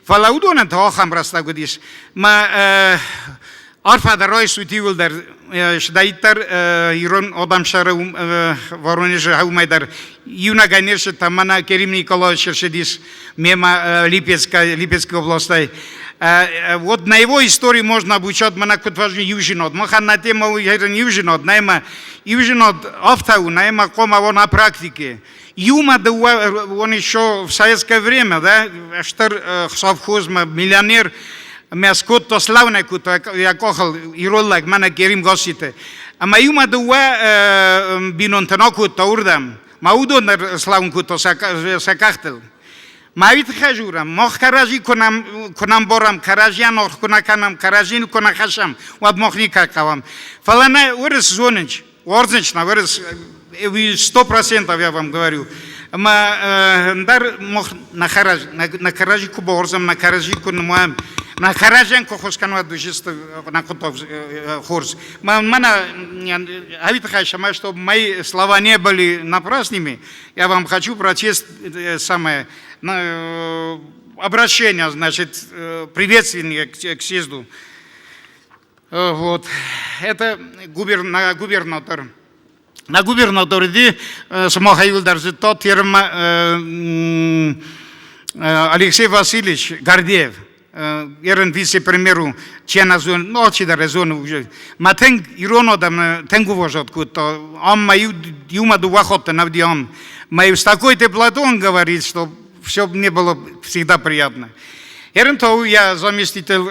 Фӕлӕ уыдонӕн та ахӕм рӕстӕг уыдис. Мӕ Арфӕ дӕр райсут иууылдӕр, сдӕиддӕр ирон адӕм сӕры Воронежы уымӕй дӕр иунӕгӕй не рцыдтӕн, мӕнӕ Керим Николаевич ӕрцыдис мемӕ Липецкой, Липецкой областӕй. Вот на его истории можно обучать мӕнӕ куыд важны иужинод. Махӕн на тема иужинод, нӕма иужинод афтӕ у, нӕма хъуамӕ уа на практике. Иумӕ дыууӕ, он еще в советское время, да, стыр совхозмӕ миллионер мӕ скодта славнӕ кодта йӕ къахыл ирон лӕг, мӕнӕ Керим Гасситы. Ӕмӕ иумӕ дыууӕ бинонтӕн акодта уырдӕм. Ма уыдон дӕр славын кодта сӕ къӕхтыл. Ма уый тыххӕй дзурӕм, мах кӕрӕдзи куы нӕ мбарӕм, кӕрӕдзийӕн аргъ куы нӕ кӕнӕм, кӕрӕдзийы куы нӕ хӕссӕм, уӕд мах никӕй хъӕуӕм. Фӕлӕ нӕ уырыс зонынц, Уордзынч, вырыс, 100% я вам говорю. Ӕмӕ ӕндӕр мах нӕ кӕрӕдзи куы бауарзӕм, нӕ кӕрӕдзи куы нымайӕм, нӕ кӕрӕдзийӕн куы ххуыс кӕнӕм, уӕд нӕ хъуыддаг хорз. Мӕнӕ ӕви тыххӕй сӕмӕ, чтобы мои слова не были напрасными, я вам хочу прочесть самое обращение, значит, приветственное к съезду. Вот. Это губернатор. На губернатор иди сымахай тот фирма Алексей Васильевич Гордеев. Ерын вице-премьеру чена зон, ну, чидӕр зон уже. Ма тынг ирон адӕм тынг уважать кодта. Ам ма иумӕ дыууӕ хатты нӕ уыди ам. Ма с такой теплотой он говорит, что все мне было всегда приятно. Ерын то я заместитель,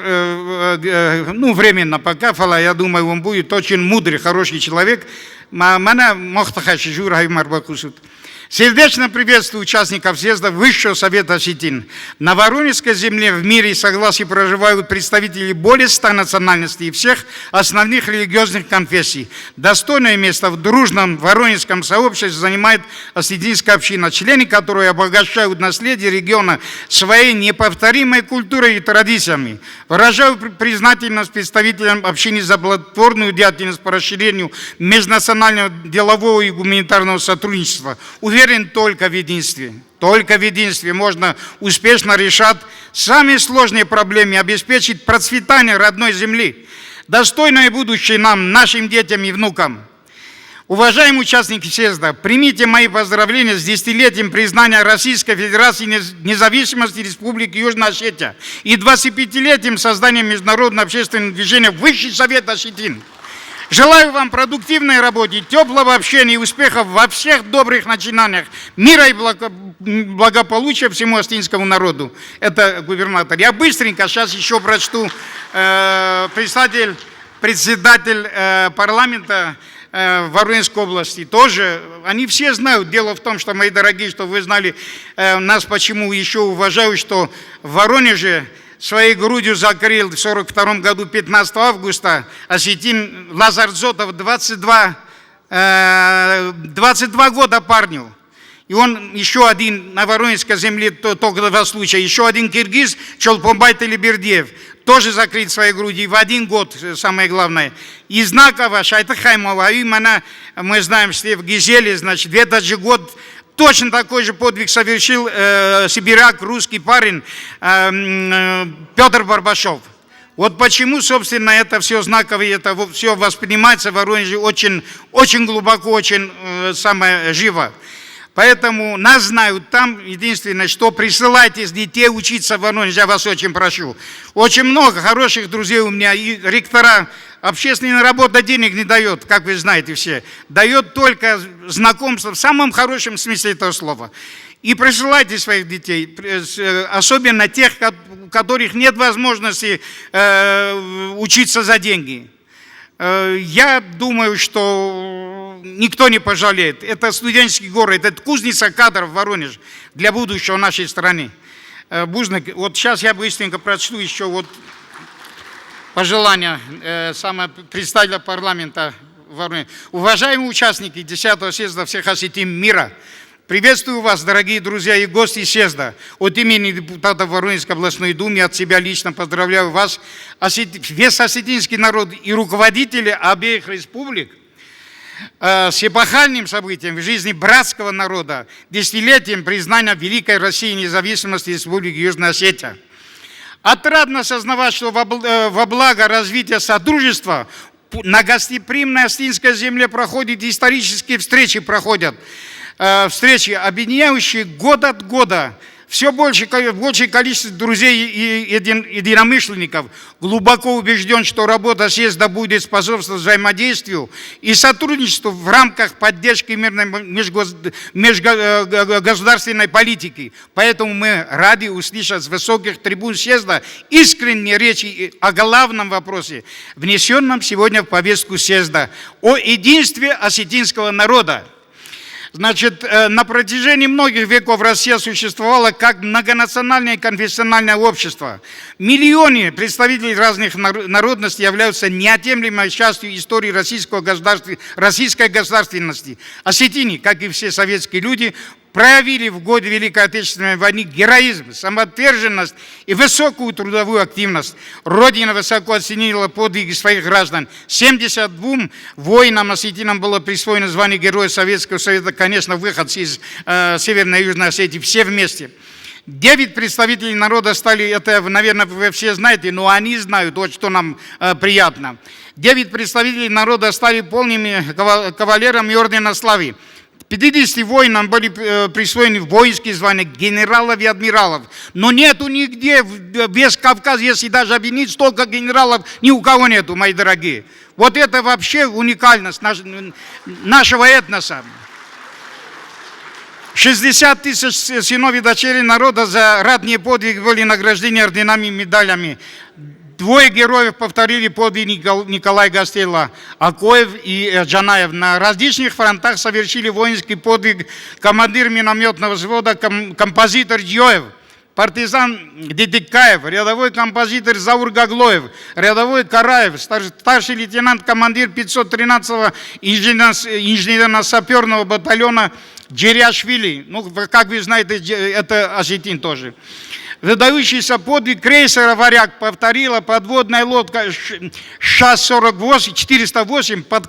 ну, временно пока, фӕлӕ я думаю, он будет очень мудрый, хороший человек. Мӕнӕ мах тыххӕй журайы ма рбакусут. Сердечно приветствую участников съезда Высшего Совета Осетин. На Воронежской земле в мире и согласии проживают представители более 100 национальностей и всех основных религиозных конфессий. Достойное место в дружном воронежском сообществе занимает осетинская община, члены которой обогащают наследие региона своей неповторимой культурой и традициями. Выражаю признательность представителям общины за плодотворную деятельность по расширению межнационального делового и гуманитарного сотрудничества. Уверен только в единстве. Только в единстве можно успешно решать самые сложные проблемы и обеспечить процветание родной земли, достойное будущее нам, нашим детям и внукам. Уважаемые участники съезда, примите мои поздравления с десятилетием признания Российской Федерации независимости Республики Южная Осетия и 25-летием создания международного общественного движения Высший Совет Осетин. Желаю вам продуктивной работы, теплого общения и успехов во всех добрых начинаниях, мира и благополучия всему осетинскому народу. Это губернатор. Я быстренько сейчас еще прочту председатель парламента Воронежской области тоже, они все знают. Дело в том, что, мои дорогие, что вы знали, нас почему еще уважают, что в Воронеже своей грудью закрыл в 1942 году 15 августа осетин Лазарь Зотов, 22 года парню. И он еще один на Воронежской земле, только два случая, еще один киргиз, Чолпонбай Телебердиев, тоже закрыт своей груди в один год, самое главное. И Знакова, Шайтыхаймова, именно мы знаем, что в Гизеле, значит, в этот же год точно такой же подвиг совершил сибиряк, русский парень Петр Барбашов. Вот почему, собственно, это все знаковое, это все воспринимается в Воронеже очень, очень глубоко, очень самое живо. Поэтому нас знают там. Единственное, что присылайте детей учиться в Воронеж, я вас очень прошу. Очень много хороших друзей у меня, и ректора. Общественная работа денег не дает, как вы знаете все. Дает только знакомство в самом хорошем смысле этого слова. И присылайте своих детей, особенно тех, у которых нет возможности учиться за деньги. Я думаю, что никто не пожалеет. Это студенческий город, это кузница кадров Воронеж для будущего нашей страны. Бузныг, вот сейчас я быстренько прочту еще вот пожелания самого представителя парламента Воронежа. Уважаемые участники 10-го съезда всех осетин мира, приветствую вас, дорогие друзья и гости съезда. От имени депутата Воронежской областной думы от себя лично поздравляю вас, весь осетинский народ и руководители обеих республик с эпохальным событием в жизни братского народа, десятилетием признания Великой России независимости Республики Южная Осетия. Отрадно сознавать, что во благо развития содружества на гостеприимной Астинской земле проходят исторические встречи, проходят встречи, объединяющие год от года все больше, большее количество друзей и единомышленников. Глубоко убежден, что работа съезда будет способствовать взаимодействию и сотрудничеству в рамках поддержки мирной межгосударственной политики. Поэтому мы рады услышать с высоких трибун съезда искренние речи о главном вопросе, внесенном сегодня в повестку съезда, о единстве осетинского народа. Значит, на протяжении многих веков Россия существовала как многонациональное и конфессиональное общество. Миллионы представителей разных народностей являются неотъемлемой частью истории российского государства, российской государственности. Осетини, как и все советские люди, проявили в годы Великой Отечественной войны героизм, самоотверженность и высокую трудовую активность. Родина высоко оценила подвиги своих граждан. 72 воинам осетинам было присвоено звание Героя Советского Союза, конечно, выходцы из Северной и Южной Осетии, все вместе. 9 представителей народа стали, это, наверное, вы все знаете, но они знают, вот что нам приятно. 9 представителей народа стали полными кавалерами Ордена Славы. 50 воинам были присвоены воинские звания генералов и адмиралов. Но нету нигде, весь Кавказ, если даже объединить, столько генералов ни у кого нету, мои дорогие. Вот это вообще уникальность нашего этноса. 60 тысяч сынов и дочерей народа за ратные подвиги были награждены орденами и медалями. Двое героев повторили подвиг Николая Гастелло, Акоев и Джанаев. На различных фронтах совершили воинский подвиг командир минометного взвода, композитор Дьоев, партизан Дедикаев, рядовой композитор Заур Гаглоев, рядовой Караев, старший лейтенант, командир 513-го инженерно-саперного батальона Джериашвили. Ну, как вы знаете, это осетин тоже. Выдающийся подвиг крейсера «Варяг» повторила подводная лодка ША-48, 408 под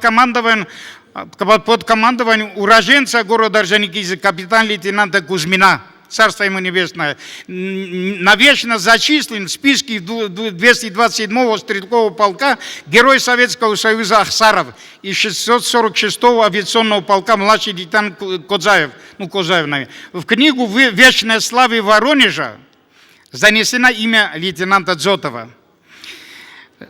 командованием уроженца города Орджоникидзе, капитан-лейтенанта Кузьмина, царство ему небесное, навечно зачислен в списке 227-го стрелкового полка герой Советского Союза Ахсаров и 646-го авиационного полка младший лейтенант Козаев, ну, Козаев, наверное. В книгу «Вечная слава Воронежа» занесено имя лейтенанта Дзотова.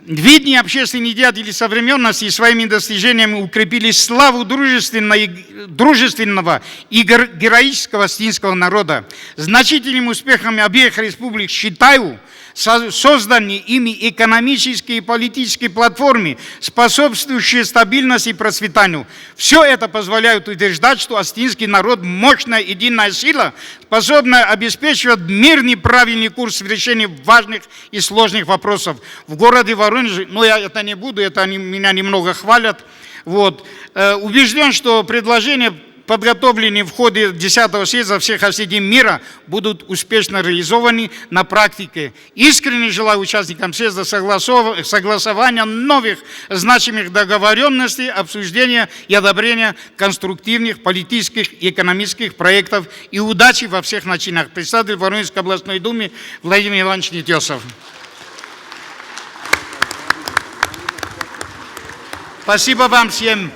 Видные общественные деятели современности своими достижениями укрепили славу дружественного и героического осетинского народа. Значительными успехами обеих республик считаю созданные ими экономические и политические платформы, способствующие стабильности и процветанию. Все это позволяет утверждать, что осетинский народ – мощная единая сила, способная обеспечивать мирный правильный курс в решении важных и сложных вопросов. В городе Воронеже, но я это не буду, это они меня немного хвалят, вот, убежден, что предложение, подготовленные в ходе 10-го съезда всех осетин мира, будут успешно реализованы на практике. Искренне желаю участникам съезда согласования новых значимых договоренностей, обсуждения и одобрения конструктивных политических и экономических проектов и удачи во всех начинах. Председатель Воронежской областной думы Владимир Иванович Нетесов. Спасибо вам всем.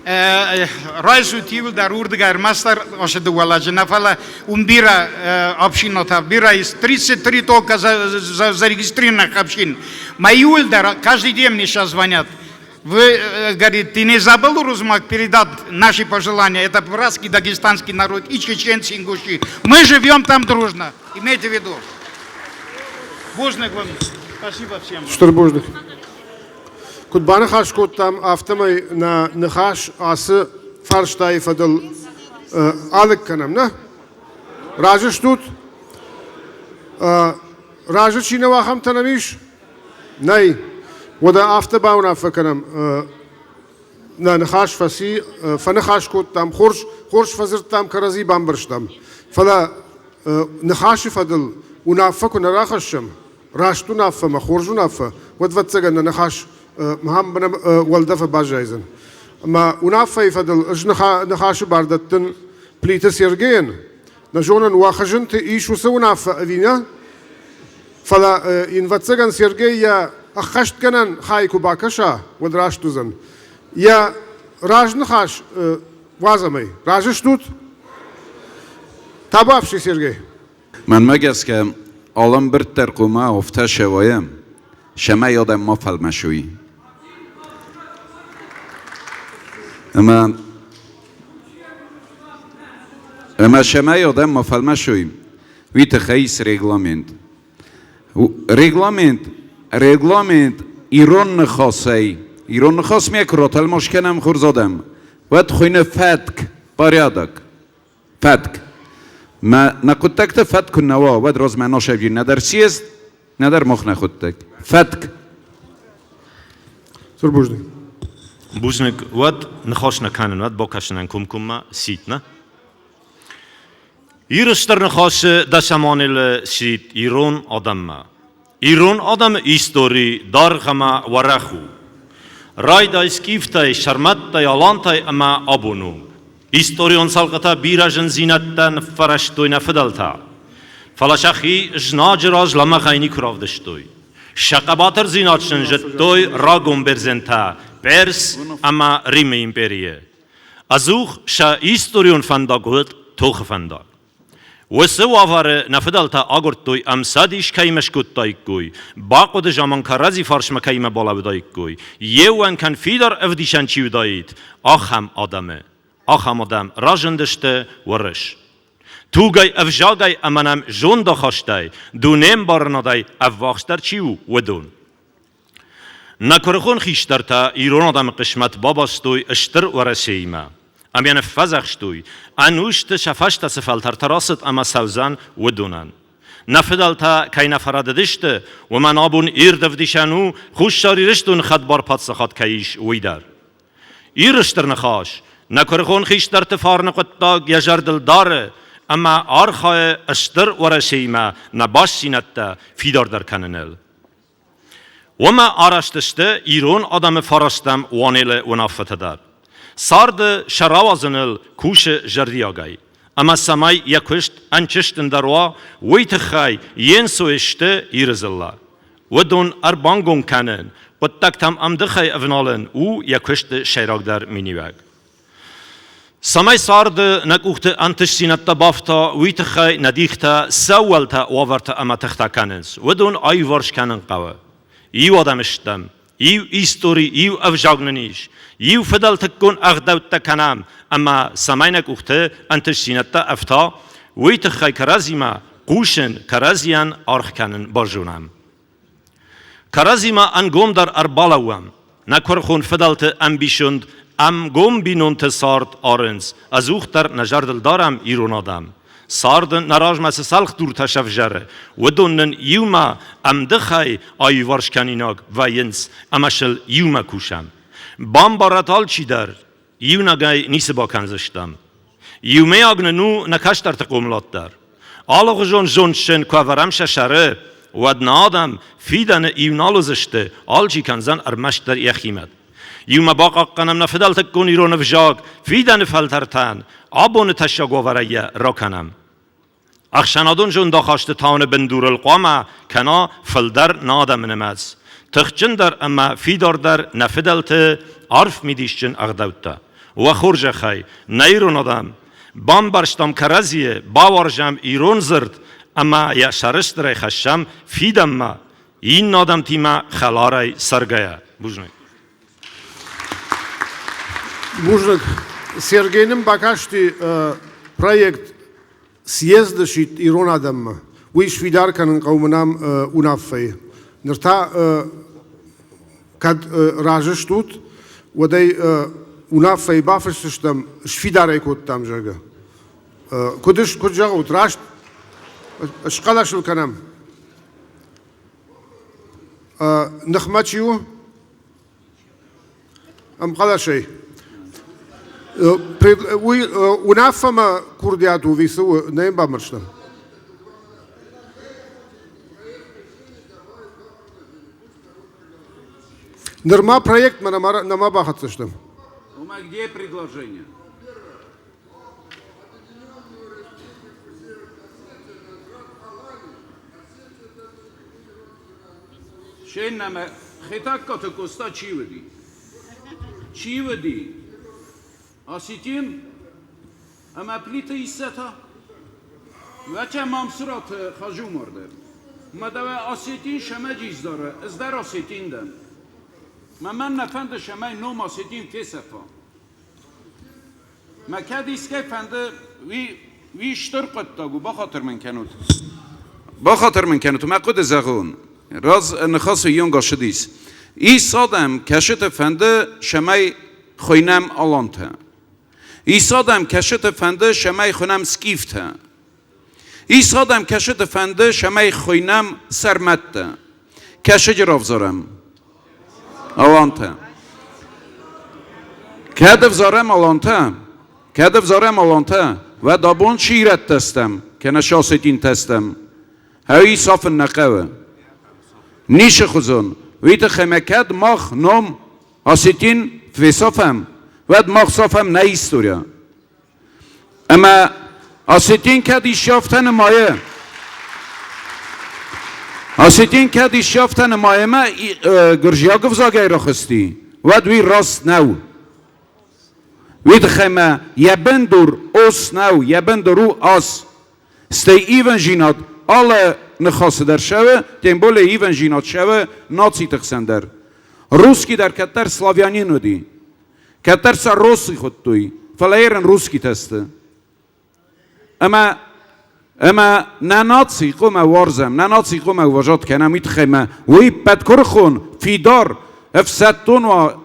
Райсут иуылдӕр уырдыгӕй ӕрмӕстдӕр асы дыууӕ лӕджы нӕ, фӕлӕ уым бирӕ общинотӕ, бирӕ есть 33 только зарегистрированных общин. Мӕ иуылдӕр каждый день мне сейчас звонят. Вы, говорит, ты не забыл, Урузмак, передать наши пожелания? Это братский дагестанский народ и чеченцы, и ингуши. Мы живем там дружно, имейте в виду. Бузныг вам. Спасибо всем. Стыр бузныг. Куыд баныхас кодтам, афтӕмӕй нӕ ныхас ацы фарстайы фӕдыл алыг кӕнӕм, нӕ? Разы стут? Разы чи нӕу, ахӕмтӕ нӕм ис? Нӕй. Уӕдӕ афтӕ бауынаффӕ кӕнӕм. Нӕ ныхас фӕци, фӕныхас кодтам, хорз, хорз фӕдзырдтам, кӕрӕдзи бамбӕрстам. Фӕлӕ ныхасы фӕдыл уынаффӕ куы нӕ рахӕссӕм, раст уынаффӕмӕ, хорз уынаффӕ, уӕд, ӕвӕццӕгӕн, нӕ ныхас махӕн уӕлдӕфы баззайдзӕн. Ӕмӕ уынаффӕйы фӕдыл ӕз ныхасы бар дӕттын Плиты Сергейӕн. Нӕ зонын, уӕ хызынты ис уыцы уынаффӕ ӕви нӕ? Фӕлӕ йын, ӕвӕццӕгӕн, Сергей йӕ ӕххӕстгӕнӕн хай куы бакӕса, уӕд раст уыдзӕн. Йӕ разныхас уадзӕм ӕй. Разы стут? Табуафси, Сергей. Мӕнмӕ гӕсгӕ, алы ӕмбырд дӕр хъуамӕ афтӕ сӕвӕйа, цӕмӕй адӕм ма фӕлмӕсой. Ӕмӕ ӕмӕ цӕмӕй адӕм ма фӕлмӕсой, уый тыххӕй ис регламент. Регламент, регламент ирон ныхасӕй, ирон ныхасмӕ куы ратӕлмац кӕнӕм хорз адӕм, уӕд хуыйны фӕтк, порядок. Фӕтк. Мӕ нӕ хъуыддӕгты фӕтк куы нӕ уа, уӕд размӕ насӕвджын нӕдӕр съезд, нӕдӕр мах нӕ хъуыддаг. Фӕтк. Стыр бузныг. Бузныг. Уӕд ныхас нӕ кӕнын, уӕд бакӕсынӕн комкоммӕ сидт, нӕ? Иры стыр ныхасы дӕсӕманелы сидт ирон адӕммӕ. Ирон адӕмы истори даргъ ӕмӕ уӕрӕх у. Райдай скифтӕй, сӕрмӕттӕй, алантӕй ӕмӕ абон онг. Историон цӕлхъытӕ бирӕ зындзинӕдтӕ ныффӕрӕзтой нӕ фыдӕлтӕ. Фӕлӕ сӕхи знаджы раз лӕмӕгъӕй никуы равдыстой. Сӕ хъӕбатырдзинад сын зыдтой рагон бердзентӕ, Перс ӕмӕ Римы империйы. Ӕдзух сӕ историон фӕндаг уыд тохы фӕндаг. Уыцы уавӕры нӕ фыдӕлтӕ агуырдтой ӕмцӕдис кӕимӕ скодтаиккой, бахъуыды заман кӕрӕдзи фарсмӕ кӕимӕ балӕууыдаиккой, йе ууӕнкӕн фидар ӕвдисӕн чи уыдаид, ахӕм адӕмы. Ахӕм адӕм разындысты уырыс. Тугӕй, ӕвзагӕй ӕмӕ нӕм зондахастӕй, дунеӕмбарынадӕй ӕввахсдӕр чи у, уыдон. Нӕ куырыхон хистӕртӕ ирон адӕмы хъысмӕт бабастой Стыр Уӕрӕсеимӕ ӕмӕ йӕ ныффӕдзӕхстой, ӕнусты сӕ фӕстӕ цы фӕлтӕртӕ рацыд ӕмӕ цӕудзӕн, уыдонӕн. Нӕ фыдӕлтӕ кӕй нӕ фӕрӕдыдысты, уымӕн абон ирд ӕвдисӕн у, Хуссар Ирыстоны хӕдбар паддзахад кӕй ис, уый дӕр. Иры стыр ныхас нӕ куырыхон хистӕрты фарны хъуыддаг йӕ зӕрдыл дары ӕмӕ архайы Стыр Уӕрӕсеимӕ нӕ бастдзинӕдтӕ фидардӕр кӕныныл. Уымӕ арӕзт сты ирон адӕмы фарастӕм уанелы уынаффӕтӕ дӕр. Царды сӕ рауадзыныл кусы зӕрдиагӕй. Ӕмӕ цӕмӕй йӕ куыст ӕнтыстындӕр уа, уый тыххӕй йе нцой сты Иры дзыллӕ. Уыдон ӕрбангом кӕнын, хъуыддӕгтӕм ӕмдыхӕй ӕвналын у йӕ куысты сӕйрагдӕр миниуӕг. Цӕмӕй царды нӕ къухты ӕнтыстдзинӕдтӕ бафта, уый тыххӕй нӕ дихтӕ сӕ уӕлтӕ уавӕртӕ ӕмӕ тыхтӕ кӕнынц, уыдон аиуварс кӕнын хъӕуы. Иу адӕм стӕм, иу истори, иу ӕвзаг нын ис, иу фыдӕлтыккон ӕгъдӕуттӕ кӕнӕм ӕмӕ цӕмӕй нӕ къухты ӕнтыстдзинӕдтӕ ӕфта, уый тыххӕй кӕрӕдзимӕ хъусын, кӕрӕдзийӕн аргъ кӕнын базонӕм. Кӕрӕдзимӕ ӕнгомдӕр ӕрбалӕууӕм, нӕ куырыхон фыдӕлты ӕмбисонд ӕмгом бинонты цард арынц, ӕдзухдӕр нӕ зӕрдыл дарӕм ирон адӕм. Царды нӕ размӕ цы цӕлхдуртӕ сӕвзӕры, уыдон нын иумӕ ӕмдыхӕй аиуварс кӕнинаг вӕййынц ӕмӕ сыл иумӕ кусӕм. Бамбарӕт алчидӕр, иунӕгӕй ницы бакӕндзыстӕм. Иумӕйаг нын у нӕ кӕстӕрты хъомылад дӕр. Алыгъуызон зондджын куы ӕвӕрӕм сӕ сӕры, уӕд нӕ адӕм фидӕны иу нал уыдзысты, алчи кӕндзӕн ӕрмӕстдӕр йӕхимӕ. Иумӕ бахъахъхъӕнӕм нӕ фыдӕлтыккон ирон ӕвзаг, фидӕны фӕлтӕртӕн абоны тӕссаг уавӕрӕй йӕ ракӕнӕм. Ӕхсӕнадон зондахасты тауыны бындурыл хъуамӕ кӕна фылдӕр нӕ адӕмы нымӕц, тыхджындӕр ӕмӕ фидардӕр нӕ фыдӕлты арф мидисджын ӕгъдӕуттӕ. Уӕ хорзӕхӕй, нӕ ирон адӕм, бамбӕрстам кӕрӕдзийы, бауарзӕм ирон дзырд ӕмӕ йӕ сӕрыстырӕй хӕссӕм фидӕнмӕ, иннӕ адӕмтимӕ хӕларӕй цӕргӕйӕ. Бузныг. Бузныг. Сергей нын бакасти проект съезды сидт ирон адӕммӕ. Уый сфидар кӕнын хъӕуы мӕнӕм уынаффӕйы. Ныр та кӕд разы стут, уӕд ӕй уынаффӕйы бафысдзыстӕм, сфидар ӕй кодтам, зӕгъгӕ. Куыд, куыд зӕгъут, раст схъӕлӕс ыл кӕнӕм? Ныхмӕ чи у? Ӕмхъӕлӕсӕй. Уый уынаффӕмӕ курдиат у, цы у, нӕ йын бамбӕрстам. Нырма проектмӕ нӕма бахӕццӕ стӕм. Ома где предложение? Се ннӕмӕ Хетӕгкаты Къоста чи уыди? Чи уыди? Осетин ӕмӕ Плиты Иссӕ та? Уӕтӕ Мамсыраты Хаджумар дӕр. Мӕ дӕуӕ осетин Шӕмӕджиздары, ӕз дӕр осетин дӕн. Мӕ мӕн нӕ фӕнды, цӕмӕй ном осетин фесӕфа. Мӕ кӕд искӕй фӕнды, уый, уый стыр хъуыддаг у, бахатыр мын кӕнут. Бахатыр мын кӕнут, мӕ хъуыды зӕгъон. Раз ныхасы йонга шыдис. Ис адӕм, кӕсыты фӕнды, цӕмӕй хуыйнӕм алантӕ. Ис адӕм, кӕсыты фӕнды, цӕмӕй хуынӕм скифтӕ. Ис адӕм, кӕсыты фӕнды, цӕмӕй хуыйнӕм сӕрмӕттӕ. Кӕсыджы равзарӕм. Алантӕ. Кӕд ӕвзарӕм алантӕ, кӕд ӕвзарӕм алантӕ, уӕд абон чи ирӕттӕ стӕм, кӕнӕ осетинтӕ стӕм, ӕви сафын нӕ хъӕуы. Ницы хуызон. Уый тыххӕй мӕ кӕд мах ном осетин фесафӕм, уӕд мах сафӕм нӕ история. Ӕмӕ осетин кӕд исчи афтӕ нымайы, осетин кӕд исчи афтӕ нымайы ӕмӕ гуырдзиаг ӕвзагӕй рахызти, уӕд уый раст нӕу. Уый тыххӕй мӕ йӕ бындур ос нӕу, йӕ бындур у ас. Стӕй ивӕнзинад алы ныхасы дӕр цӕуы, тем более ивӕнзинад цӕуы нациты хсӕн дӕр. Русский дӕр кӕддӕр славянин уыди. Кӕддӕр сӕ Росси хуыдтой, фӕлӕ ерын русскитӕ сты. Ӕмӕ ӕмӕ нӕ наци хъуамӕ уарзӕм, нӕ наци хъуамӕ уважат кӕнӕм, уый тыххӕй мӕ уый ӕппӕт куырыхон, фидар, ӕфсӕддон уа,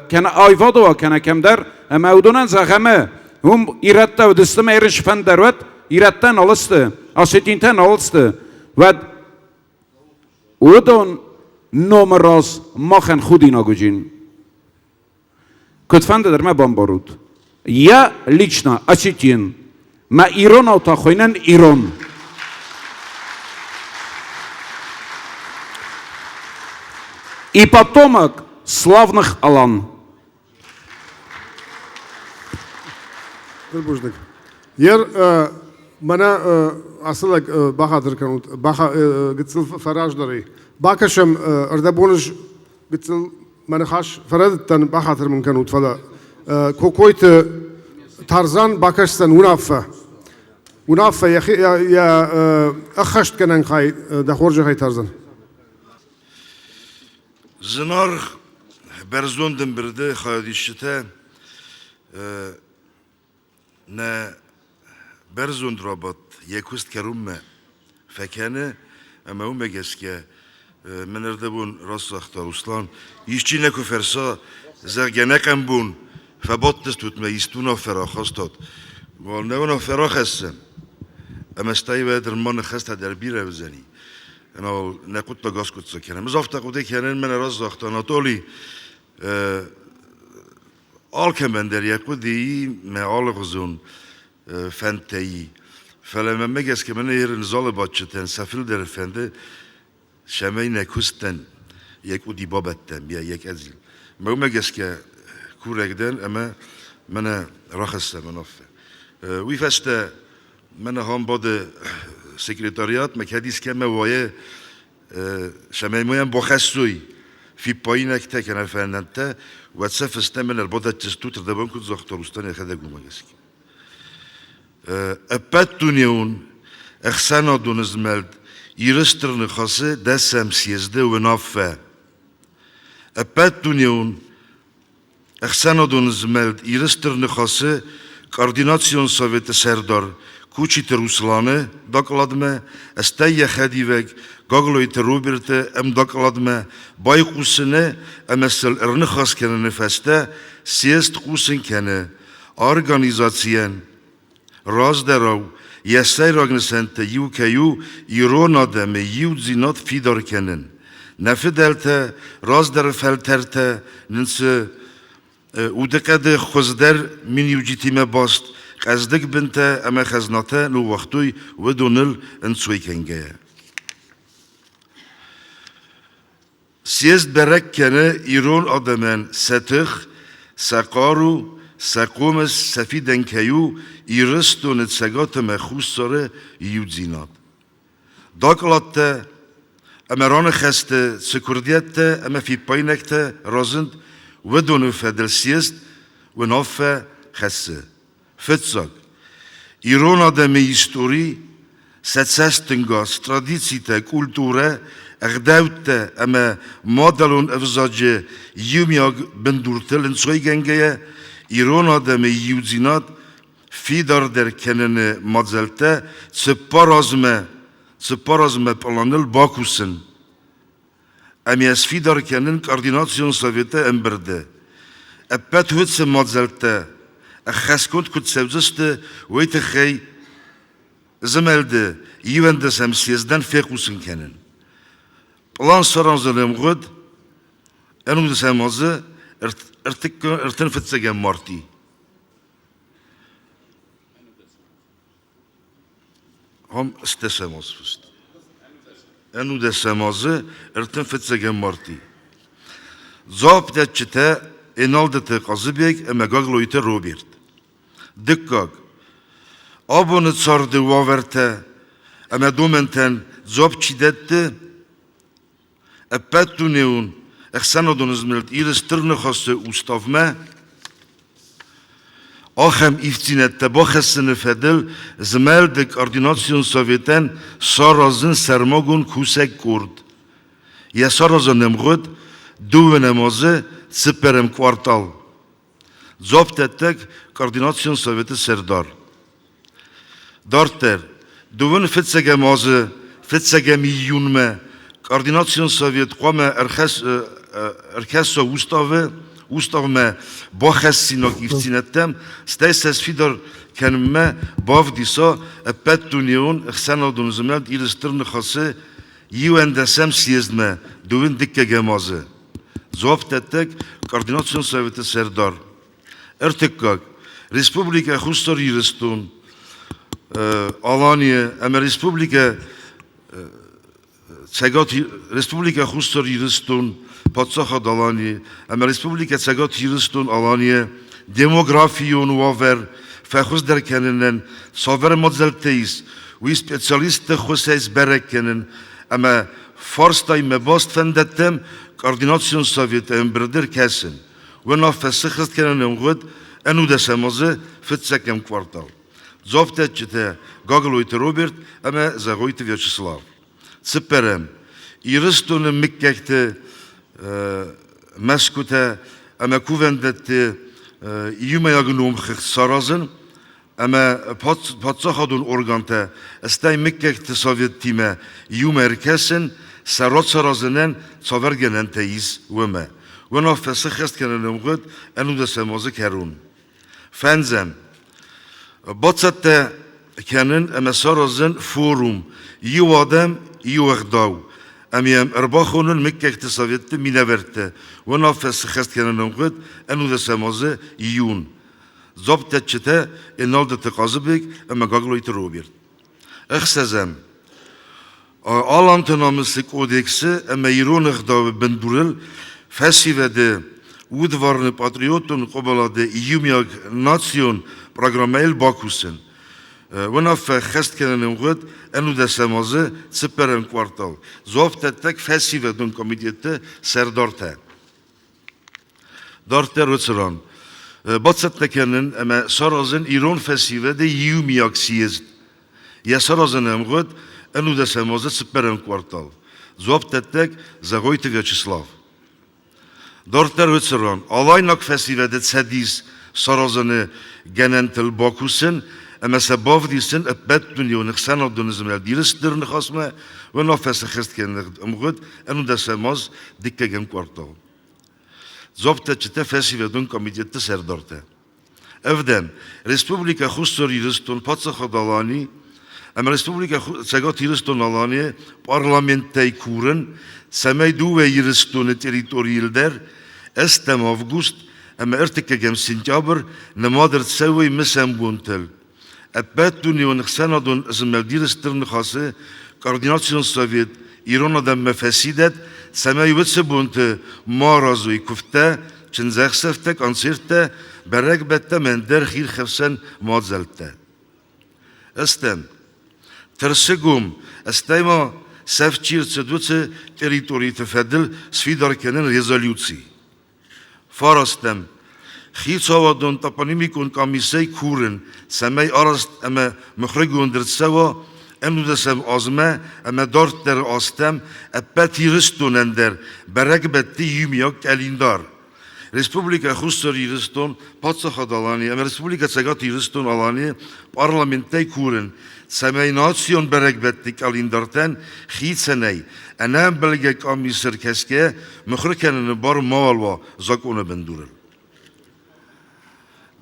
кӕнӕ аивады уа, кӕнӕ кӕмдӕр, ӕмӕ уыдонӕн зӕгъӕм, уым ирӕттӕ уыдысты мӕ ерын сфӕнд дӕр уӕд, ирӕттӕ нал сты, осетинтӕ нал сты, уӕд уыдон номы раз махӕн худинаг уыджин. Куыдфӕнды дӕр мӕ бамбарут. Я лично осетин. Мӕ иронау та хуыйнӕн ирон. И потомок славных алан. Бузныг. Ер мӕнӕ ацы лӕг бахатыр кӕнут, гыццыл фӕраздӕрӕй. Бакӕсӕм ӕрдӕбоны гыццыл мӕ ныхас фӕрӕдыдтӕн, бахатыр мын кӕнут, фӕлӕ Кокойты Тарзан бакӕсдзӕн уынаффӕ. Уынаффӕ йӕхи йӕ ӕххӕстгӕнӕн хай дӕ хорзӕхӕй Тарзан. Зынаргъ бӕрзонд ӕмбырды хайадисджытӕ нӕ бӕрзонд рабадт йӕ куыст кӕронмӕ фӕкӕны, ӕмӕ уымӕ гӕсгӕ мӕн ӕрдӕбон раст загъта Руслан, исчи нӕ куы фӕрса, зӕгъгӕ, нӕ къӕмбон фӕбадтыстут мӕ ист уынаффӕ рахастат, уал нӕ уынаффӕ рахӕссӕм, ӕмӕ стӕй уӕд ма ныхӕстӕ дӕр бирӕ уыдзӕни. Ӕмӕ уал нӕ хъуыддаг аскъуыддзаг кӕнӕм. Ӕз афтӕ хъуыды кӕнын, мӕнӕ раст загъта Анатолий, Алкӕмӕн дӕр йӕ хъуыдыйы мӕ алыгъуызон фӕндтӕ и. Фӕлӕ мӕнмӕ гӕсгӕ мӕнӕ ерын залы бадджытӕн сӕ фылдӕры фӕнды, цӕмӕй нӕ куыстӕн йӕ къуди бабӕттӕм, йӕ къӕдзил. Мӕ уымӕ гӕсгӕ курӕг дӕн ӕмӕ мӕнӕ рахӕссӕм уынаффӕ. Уый фӕстӕ мӕнӕ ахӕм бады секретариат, мӕ кӕд искӕмӕ уайы цӕмӕй ма йӕм бахӕссой фиппаинӕгтӕ кӕнӕ фӕндӕттӕ, уӕд сӕ фыстӕмӕн ӕрбадӕтдзыстут, ӕрдӕбон куыд загъта Рустам йӕхӕдӕг уымӕ гӕсгӕ. Ӕппӕтдунеон ӕхсӕнадон змӕлд Иры Стыр Ныхасы дӕсӕм съезды уынаффӕ. Ӕппӕтдунеон Ӕхсӕнадон змӕлд Иры Стыр Ныхасы Координацион советы сӕрдар Кучиты Русланы докладмӕ, стӕй йӕ хӕдивӕг Гаглойты Роберты ӕмдокладмӕ байхъусыны ӕмӕ сыл ӕрныхас кӕныны фӕстӕ съезд хъусын кӕны организацийӕн раздӕрау йӕ сӕйраг нысӕнттӕ иу кӕй у ирон адӕмы иудзинад фидар кӕнын. Нӕ фыдӕлтӕ, раздӕры фӕлтӕртӕ нын цы удыхъӕды хуыздӕр миниуджытимӕ баст хъӕздыг бынтӕ ӕмӕ хӕзнатӕ ныууагътой, уыдоныл ӕнцой кӕнгӕйӕ. Съезд бӕрӕг кӕны ирон адӕмӕн сӕ тых, сӕ хъару, сӕ хъомыс, сӕ фидӕн кӕй у Ирыстоны Цӕгат ӕмӕ Хуссары иудзинад. Докладтӕ Ӕмӕ раныхӕсты цы куырдиӕттӕ ӕмӕ фиппаинӕгтӕ разынд, уыдоны фӕдыл съезд уынаффӕ хӕссы. Фыццаг, ирон адӕмы истори, сӕ цӕстӕнгас, традицитӕ, культурӕ, ӕгъдӕуттӕ ӕмӕ мадӕлон ӕвзаджы иумиаг бындуртыл ӕнцойгӕнгӕйӕ ирон адӕмы иудзинад фидардӕр кӕныны мадзӕлттӕ цыппар азмӕ пъланыл бакусын ӕмӕ сфидар кӕнын координацион советы ӕмбырды. Ӕппӕт уыцы мадзӕлттӕ ӕххӕстгонд куыд цӕудзысты, уый тыххӕй змӕлды иуӕндӕсӕм съездӕн фехъусын кӕнын. Пълан саразыны ӕмгъуыд ӕнудӕсӕм азы 35 марти. Ам стӕсӕм аз фыст. Ӕнудӕсӕм азы 35 марти. Дзуапдӕтджытӕ Эналдыты Хъазыбег ӕмӕ Гаглойты Роберт. Дыккаг. Абоны царды уавӕртӕ ӕмӕ домӕнтӕн дзуапп чи дӕтты, ӕппӕтдунеон ӕхсӕнадон змӕлд Иры Стыр Ныхасы уставмӕ ахӕм ивддзинӕдтӕ бахӕссыны фӕдыл змӕлды координацион советӕн саразын сӕрмагонд кусӕг къорд. Йӕ саразӕн ӕмгъуыд дыууынӕм азы цыппӕрӕм квартал. Дзуапдӕттӕг координацион советы сӕрдар. Дарддӕр, дыууын фыццӕгӕм азы фыццӕгӕм июнмӕ координацион совет хъуамӕ ӕрхӕсса уставы уставмӕ бахӕссинаг ивддзинӕдтӕм, стӕй сӕ сфидар кӕнынмӕ бавдиса ӕппӕтдунеон ӕхсӕнадон змӕлд Иры Стыр Ныхасы иуӕндӕсӕм съездмӕ дыууын дыккӕгӕм азы. Дзуапдӕттӕг координацион советы сӕрдар. Ӕртыккаг, Республикӕ Хуссар Ирыстон, Алания ӕмӕ Республикӕ Цӕгат Республикӕ Хуссар Ирыстон, Паддзахад Алани ӕмӕ Республикӕ Цӕгат Ирыстон Алания демографион уавӕр фӕхуыздӕр кӕнынӕн цавӕр мадзӕлттӕ ис, уый специалистты ххуысӕй сбӕрӕг кӕнын ӕмӕ фарстаимӕ баст фӕндӕттӕм координацион советы ӕмбырды ӕркӕсын. Уынаффӕ сыххӕст кӕныны ӕмгъуыд ӕнудӕсӕм азы фыццӕгӕм квартал. Дзуапдӕтджытӕ Гаглойты Роберт ӕмӕ Зӕгъойты Вячеслав. Цыппӕрӕм. Ирыстоны мыггӕгты мӕсгуытӕ ӕмӕ кувӕндӕтты иумӕйаг номхыгъд саразын ӕмӕ паддзахадон органтӕ, стӕй мыггӕгты советтимӕ иумӕ ӕркӕсын, сӕ рацаразынӕн цавӕр гӕнӕнтӕ ис, уымӕ. Уынаффӕ сыххӕст кӕныны ӕмгъуыд ӕнудӕсӕм азы кӕрон. Фӕндзӕм. Бацӕттӕ кӕнын ӕмӕ саразын форум Иу адӕм, иу ӕгъдау ӕмӕ йӕм ӕрбахонын мыггӕгты советты минӕвӕрттӕ. Уынаффӕ сыххӕст кӕныны ӕмгъуыд ӕнудӕсӕм азы июнь. Дзуапдӕтджытӕ Эналдыты Хъазыбег ӕмӕ Гаглойты Роберт. Ӕхсӕзӕм. Аланты намысы кодексы ӕмӕ ирон ӕгъдауы бындурыл фӕсивӕды удварны патриотон къобалады иумиаг национ программӕйыл бакусын. Уынаффӕ ххӕст кӕныны ӕмгъуыд ӕнудӕсӕм азы цыппӕрӕм квартал. Дзуапдӕттӕг фӕсивӕдон комитеты сӕрдартӕ. Дарддӕр уыцы ран бацӕттӕ кӕнын ӕмӕ саразын ирон фӕсивӕды иумиаг съезд. Йӕ саразыны ӕмгъуыд ӕнудӕсӕм азы цыппӕрӕм квартал. Дзуапдӕттӕг Зӕгъойты Вячеслав. Дарддӕр уыцы ран алайнаг фӕсивӕды цӕдис саразыны гӕнӕнтыл бакусын ӕмӕ сӕ бавдисын ӕппӕтдунеон ӕхсӕнадон змӕлд Иры Стыр Ныхасмӕ уынаффӕ сӕххӕст кӕныны ӕмгъуыд ӕнудӕсӕм аз дыккӕгӕм квартал. Дзуапдӕтджытӕ фӕсивӕдон комитетты сӕрдартӕ. Ӕвдӕм, Республикӕ Хуссар Ирыстон, Паддзахад Алани ӕмӕ Республикӕ Цӕгат Ирыстон-Аланийы парламенттӕй курын, цӕмӕй дыууӕ Ирыстоны территорийыл дӕр ӕстӕм август ӕмӕ ӕртыккӕгӕм сентябрь нымад ӕрцӕуой мысӕн бонтыл. Ӕппӕтдунеон ӕхсӕнадон змӕлд Иры Стыр Ныхасы координацион совет ирон адӕммӕ фӕсидӕт, цӕмӕй уыцы бонты ма аразой куывдтӕ, чындзӕхсӕвтӕ, концерттӕ, бӕрӕгбӕттӕ ӕмӕ ӕндӕр хирхӕфсӕн мадзӕлттӕ. Ӕстӕм. Тырсыгом, стӕй ма Сӕфт чи рцыд, уыцы территориты фӕдыл сфидар кӕнын резолюци. Фарастӕм хицауадон топонимикон къамисӕй курын, цӕмӕй арӕзт ӕмӕ мыхуыргонд ӕрцӕуа ӕнудӕсӕм азмӕ ӕмӕ дарддӕры азтӕм ӕппӕт Ирыстонӕн дӕр бӕрӕгбӕтты иумиаг къӕлиндар. Республикӕ Хуссар Ирыстон, Паддзахад Алани ӕмӕ Республикӕ Цӕгат Ирыстон-Аланийы парламенттӕй курын, цӕмӕй национ бӕрӕгбӕтты къӕлиндартӕн хицӕнӕй, ӕнӕӕмбӕлгӕ къамисы ркӕсгӕйӕ мыхуыр кӕныны бар мауал уа закъоны бындурыл.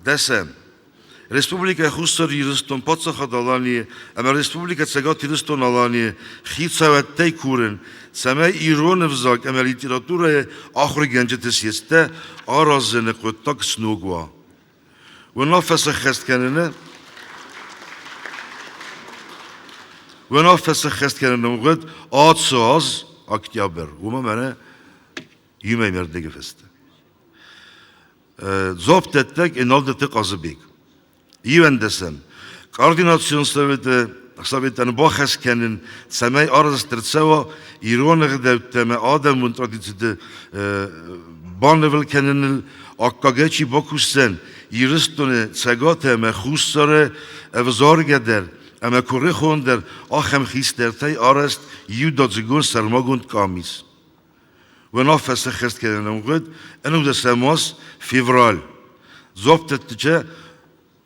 Дӕсӕм. Республикӕ Хуссар Ирыстон, Паддзахад Аланийы ӕмӕ Республикӕ Цӕгат Ирыстон-Аланийы хицауӕдтӕй курын, цӕмӕй ирон ӕвзаг ӕмӕ литературӕйы ахуыргӕнджыты съездтӕ аразыны хъуыддаг сног уа. Уынаффӕ сӕххӕст кӕныны Уынаффӕ сӕххӕст кӕныны ӕмгъуыд ацы аз октябрь, уымӕ мӕнӕ иумӕ ме фӕстӕ. Дзуапп дӕттӕг Эналдыты Хъазыбег. Иуӕндӕсӕм. Координацион советы советӕн бахӕс кӕнын, цӕмӕй арӕзт ӕрцӕуа ирон ӕгъдӕуттӕ ӕмӕ адӕмон традициты банывыл кӕныныл аккагӕй чи бакусдзӕн, Ирыстоны Цӕгаты ӕмӕ Хуссары ӕвзаргӕдӕр ӕмӕ куырыхондӕр ахӕм хистӕртӕй арӕзт иудадзыгон сӕрмагонд къамис. Уынаффӕ сӕххӕст кӕныны ӕмгъуыд ӕнудӕсӕм аз февраль. Дзуапдӕттджытӕ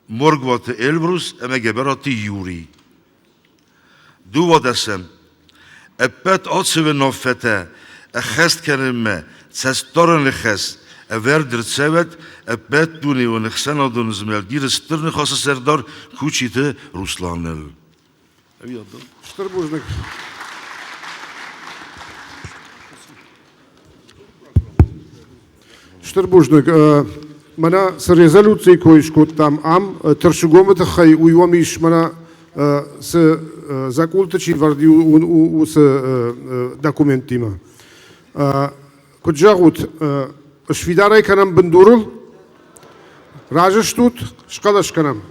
Моргуаты Эльбрус ӕмӕ Гӕбӕраты Юрий. Дыууадӕсӕм. Ӕппӕт ацы уынаффӕтӕ ӕххӕст кӕнынмӕ цӕстдарыны хӕс ӕвӕрд ӕрцӕуӕд ӕппӕтдунеон ӕхсӕнадон змӕлд Иры Стыр Ныхасы сӕрдар Кучиты Русланыл. Стыр бузныг. Стыр бузныг. Мӕнӕ цы резолюцийы кой скодтам ам Тырсыгомы тыххӕй, уый уӕм ис мӕнӕ цы дзӕкъулты чи вӕрд уыцы документтимӕ. Куыд зӕгъут, сфидарӕй кӕнӕм бындурыл? Разы стут? Схъӕлӕс кӕнӕм.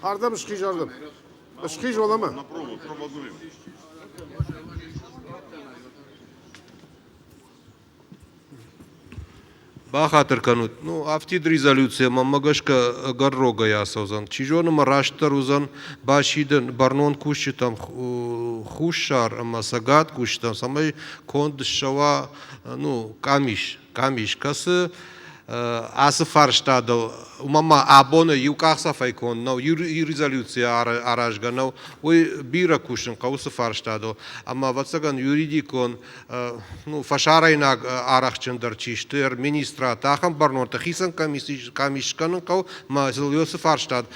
Ардӕм схиз, ардӕм. Схиз уӕлӕмӕ. Бахатыр кӕнут. Ну, афтид резолюцийӕ мӕнмӕ гӕсгӕ ӕгӕр рогӕй ацӕудзӕн. Чи зоны мӕ растдӕр уыдзӕн басидын бӕрнон кусджытӕм Хуссар ӕмӕ Цӕгат кусджытӕм, цӕмӕй конд ссӕуа ну, къамис, къамис, кӕцы ацы фарстадыл, уымӕн ма абоны иу къахдзӕфӕй конд нӕу, иу резолюци аразгӕ нӕу, уый бирӕ кусын хъӕуы уыцы фарстадыл. Ӕмӕ, ӕвӕццӕгӕн, юридикон, ну, фӕсарӕйнаг арӕхстджындӕр чи сты, министрад, ахӕм бӕрнонты хицӕн къамис скӕнын хъӕуы ӕмӕ сыл уыцы фарстад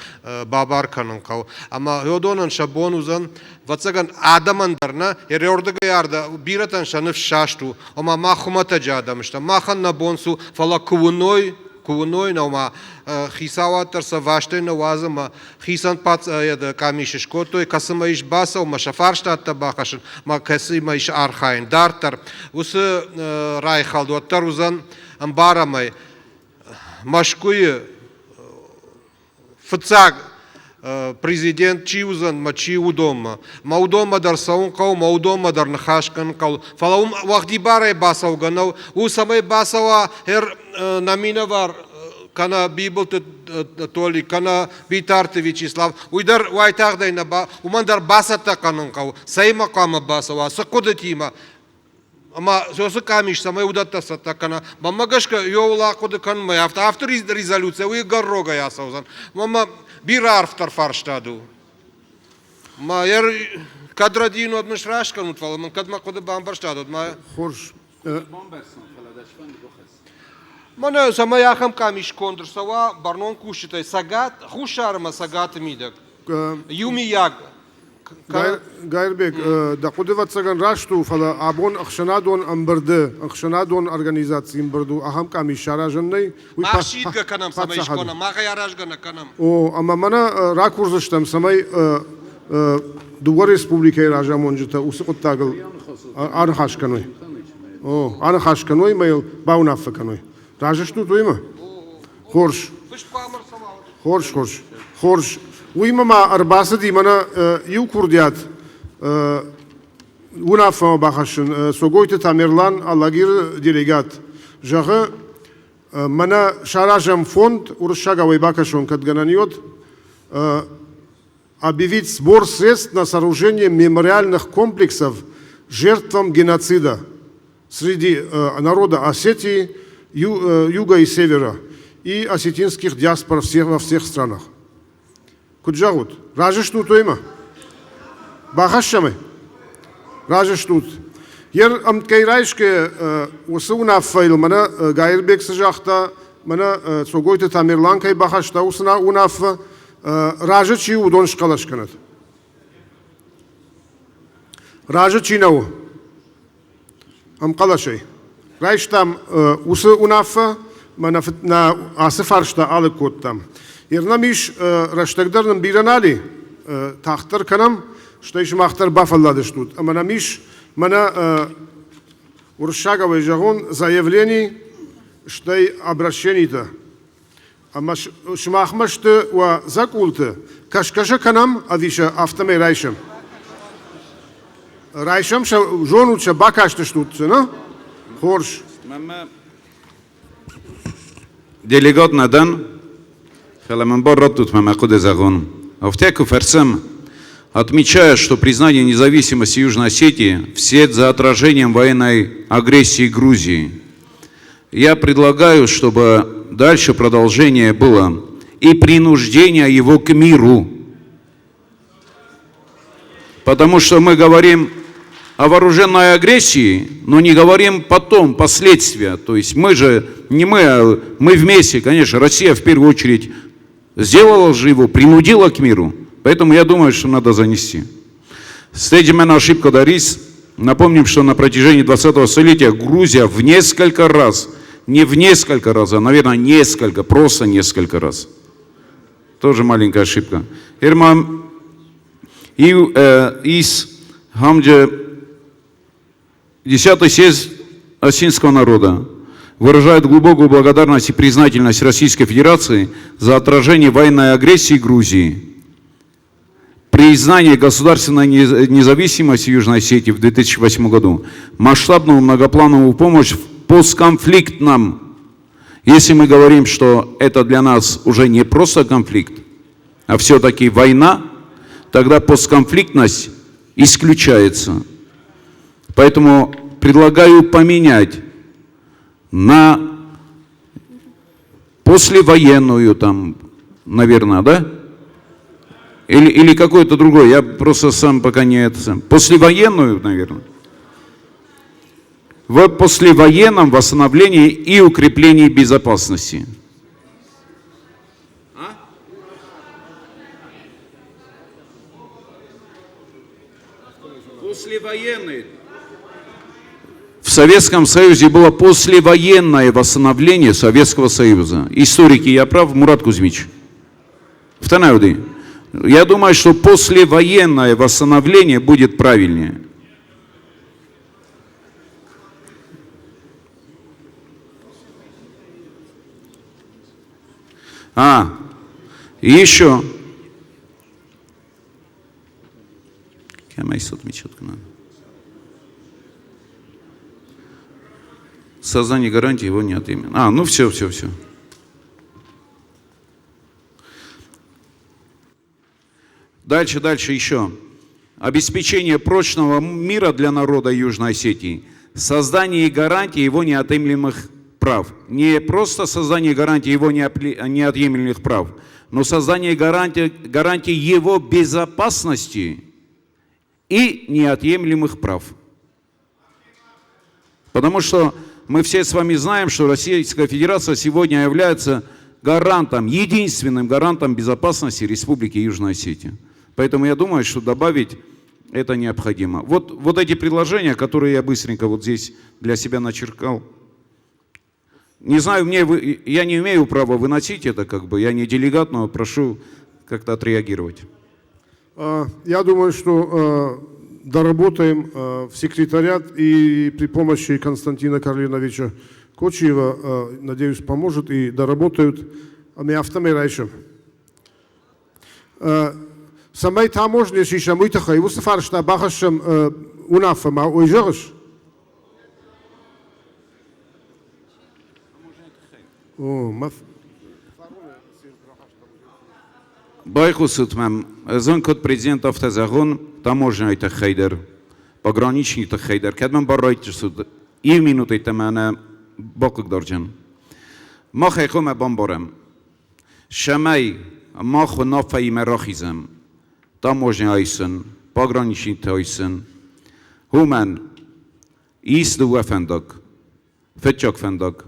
бабар кӕнын хъӕуы. Ӕмӕ уыдонӕн сӕ бон уыдзӕн, ӕвӕццӕгӕн, адӕмӕн дӕр нӕ, йе рдыгӕй бирӕтӕн сӕ ныфс саст у, ома мах хуымӕтӕджы адӕм стӕм, махӕн нӕ бон цы у, фӕлӕ куы уыной, куы уыной, нӕ ома хицауад дӕр сӕ вастӕй нӕ уадзы ӕмӕ хицӕн къамис скодтой, кӕцымӕ ис бацӕуын, сӕ фарстатӕ бахӕссын, ӕмӕ кӕцымӕ ис архайын. Дарддӕр уыцы райхӕлд уӕддӕр уыдзӕн ӕмбарӕмӕй Мӕскуыйы фыццаг президент чи уыдзӕн мӕ чи уыдонмӕ. Мӕ уыдонмӕ дӕр цӕуын хъӕуы, мӕ уыдонмӕ дӕр ныхас кӕнын хъӕуы. Фӕлӕ уым уӕгъдибарӕй бацӕугӕ нӕу. У цӕмӕй бацӕуа нӕ минӕвар кӕнӕ Бибылты Толик, кӕнӕ Битарты Вячеслав, уый дӕр уайтагъдӕй нӕ ба, уымӕн дӕр бацӕттӕ кӕнын хъӕуы, цӕимӕ хъуамӕ бацӕуа, цы хъуыдытимӕ. Ӕмӕ уыцы къамис цӕмӕй уыдӕттӕ цӕттӕ кӕна, мӕнмӕ гӕсгӕ иуыл ахъуыды кӕнынмӕ афтӕ афтӕ резолюцийӕ уый ӕгӕр рогӕй ацӕудзӕн. Мӕнмӕ бирӕ арфдӕр фарстад у. Ма кӕд рӕдийын, уӕд мын сраст кӕнут, фӕлӕ мын кӕд мӕ хъуыды бамбӕрстат, уӕд ма... Хорз. Мӕнӕ цӕмӕй ахӕм къамис конд ӕрцӕуа бӕрнон кусджытӕй Цӕгат, Хуссар ӕмӕ Цӕгаты мидӕг. Иумийаг. Гайрбег, дӕ хъуыды ӕвӕццӕгӕн раст у, фӕлӕ абон ӕхсӕнадон ӕмбырды, ӕхсӕнадон организацийы ӕмбырд у, ахӕм къамис саразӕн нӕй. Мах сидгӕ кӕнӕм, цӕмӕй сконӕм, мах ӕй аразгӕ нӕ кӕнӕм. О, ӕмӕ мӕнӕ ракурдзыстӕм, цӕмӕй дыууӕ республикӕйы разамонджытӕ уыцы хъуыддагыл аныхас кӕной. О, аныхас кӕной ӕмӕ йыл бауынаффӕ кӕной. Разы стут уыимӕ? Хорз. Хорз, хорз. Хорз. Уыимӕ ма ӕрбацыди мӕнӕ иу курдиат уынаффӕмӕ бахӕссын. Цогойты Тамерлан, Алагиры делегат, зӕгъы, мӕнӕ саразӕм фонд, уырыссагау ӕй бакӕсон, кӕд гӕнӕн йод, объявить сбор средств на сооружение мемориальных комплексов жертвам геноцида среди народа Осетии, юга и севера и осетинских диаспор во всех странах. Куыд зӕгъут, разы стут уыимӕ? Бахӕссӕм ӕй? Разы стут. Йе ӕмткӕй райсгӕ уыцы уынаффӕйыл мӕнӕ Гаирбег цы загъта, мӕнӕ Цогойты Тамерлан кӕй бахаста уыцы уынаффӕ, разы чи у, уыдон схъӕлӕс кӕнӕд. Разы чи нӕу, ӕмхъӕлӕсӕй. Райстам уыцы уынаффӕ, мӕнӕ нӕ ацы фарста алыг кодтам. Ер нӕм ис рӕстӕг дӕр нын бирӕ нал и, тагъддӕр кӕнӕм, стӕй сымах дӕр бафӕлладыстут. Ӕмӕ нӕм ис мӕнӕ уырыссагау зӕгъон заявлени, стӕй обращенитӕ. Ӕмӕ сымахмӕ сты уӕ дзӕкъулты, кӕсгӕ сӕ кӕнӕм ӕви сӕ афтӕмӕй райсӕм? Райсӕм сӕ, зонут сӕ, бакастыстут сӕ, нӕ? Хорз. Делегат нӕ дӕн, фӕлӕ мын бар раттут мӕ мӕ хъуыды зӕгъон. Афтӕ куы фӕрсӕм, отмечая, что признание независимости Южной Осетии вслед за отражением военной агрессии Грузии – Я предлагаю, чтобы дальше продолжение было и принуждение его к миру. Потому что мы говорим о вооруженной агрессии, но не говорим потом последствия. То есть мы же, не мы, а мы вместе, конечно, Россия в первую очередь сделала же его, принудила к миру. Поэтому я думаю, что надо занести. Следующая ошибка Дарис. Напомним, что на протяжении 20-го столетия Грузия в несколько раз, не в несколько раз, а, наверное, несколько, просто несколько раз. Тоже маленькая ошибка. Ирма и, из Хамджа 10-й съезд Осинского народа выражает глубокую благодарность и признательность Российской Федерации за отражение военной агрессии Грузии, признание государственной независимости Южной Осетии в 2008 году, масштабную многоплановую помощь в постконфликтном. Если мы говорим, что это для нас уже не просто конфликт, а все-таки война, тогда постконфликтность исключается. Поэтому предлагаю поменять на послевоенную там, наверное, да? Или, или какое-то другое, я просто сам пока не это сам. Послевоенную, наверное. В послевоенном восстановлении и укреплении безопасности. А? Послевоенный. В Советском Союзе было послевоенное восстановление Советского Союза. Историки, я прав, Мурат Кузьмич? Вторая Я думаю, что послевоенное восстановление будет правильнее. А, и еще. Создание гарантии его не отымет. А, ну все, все, все. Дальше, дальше еще. Обеспечение прочного мира для народа Южной Осетии, создание гарантий его неотъемлемых прав. Не просто создание гарантий его неотъемлемых прав, но создание гарантий, гарантий его безопасности и неотъемлемых прав. Потому что мы все с вами знаем, что Российская Федерация сегодня является гарантом, единственным гарантом безопасности Республики Южная Осетия. Поэтому я думаю, что добавить это необходимо. Вот, вот эти предложения, которые я быстренько вот здесь для себя начеркал. Не знаю, мне, я не имею права выносить это, как бы, я не делегат, но прошу как-то отреагировать. Я думаю, что доработаем в секретариат и при помощи Константина Карлиновича Кочиева, надеюсь, поможет и доработают. Ӕмӕ афтӕмӕй райсӕм. Цӕмӕй таможня сисӕм, уый тыххӕй уыцы фарста бахӕссӕм уынаффӕмӕ, уый зӕгъыс? О, мӕ Байхъусут мӕм, ӕз куыд президент афтӕ зӕгъон, таможняйы тыххӕй дӕр, пограничный тыххӕй дӕр, кӕд мӕм бар райддзыстут, иу минутӕй та мӕ нӕ бахъыгдарджын. Мах ӕй хъуамӕ бамбарӕм, цӕмӕй мах уынаффӕимӕ рахизӕм таможня айсын, пограничниктӕ айсын, уымӕн ис дыууӕ фӕндаг. Фыццаг фӕндаг.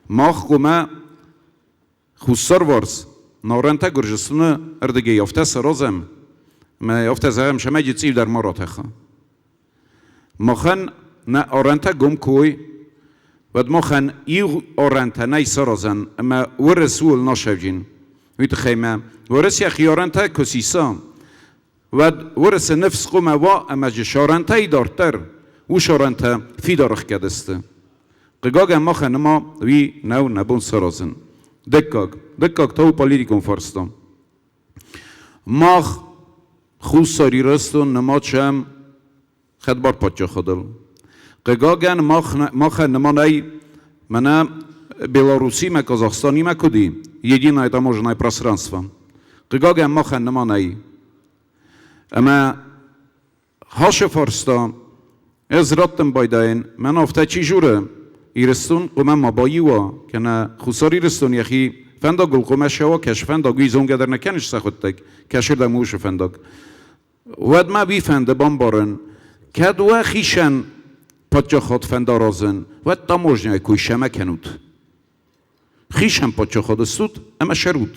Мах хъуамӕ Хуссарварс нарӕнтӕ Гуырдзыстоны ӕрдыгӕй афтӕ саразӕм, ӕмӕ афтӕ зӕгъӕм, цӕмӕй цъиу дӕр ма ратӕха. Махӕн нӕ арӕнтӕ гом куы уой, уӕд махӕн иу арӕнтӕ нӕй саразӕн, ӕмӕ Уырыс ууыл нӕ сӕвджын. Уый тыххӕй мӕ Уырыс йӕхи арӕнтӕ куы сиса, уӕд Уырысы ныфс хъуамӕ уа ӕмӕ дзы сарӕнтӕй дарддӕр уыцы арӕнтӕ фидар ӕхгӕд сты. Хъыгагӕн махӕн нырма уый нӕу нӕ бон саразын. Дыккаг. Дыккаг та у политикон фарста. Мах Хуссар Ирыстон нымадсӕм хӕдбар паддзахадыл. Хъыгагӕн, махӕн нымад нӕй мӕнӕ Белоруссимӕ, Казахстанимӕ куыд и, единое таможенное пространство. Хъыгагӕн, махӕн нымад нӕй. Ӕмӕ Хасы фарста ӕз раттын байдайын, мӕн афтӕ чи журы, Ирыстон хъуамӕ ма баиу уа, кӕнӕ Хуссар Ирыстон йӕхи фӕндагыл хъуамӕ сӕуа, кӕсы фӕндаг, уый зонгӕ дӕр нӕ кӕныс сӕхуыдтӕг, кӕсырдӕм уыцы фӕндаг. Уӕд мӕ уый фӕнды бамбарын, кӕд уӕ хицӕн паддзахад фӕнд аразын, уӕд таможняйы кой сӕмӕ кӕнут. Хицӕн паддзахады стут ӕмӕ сӕрут.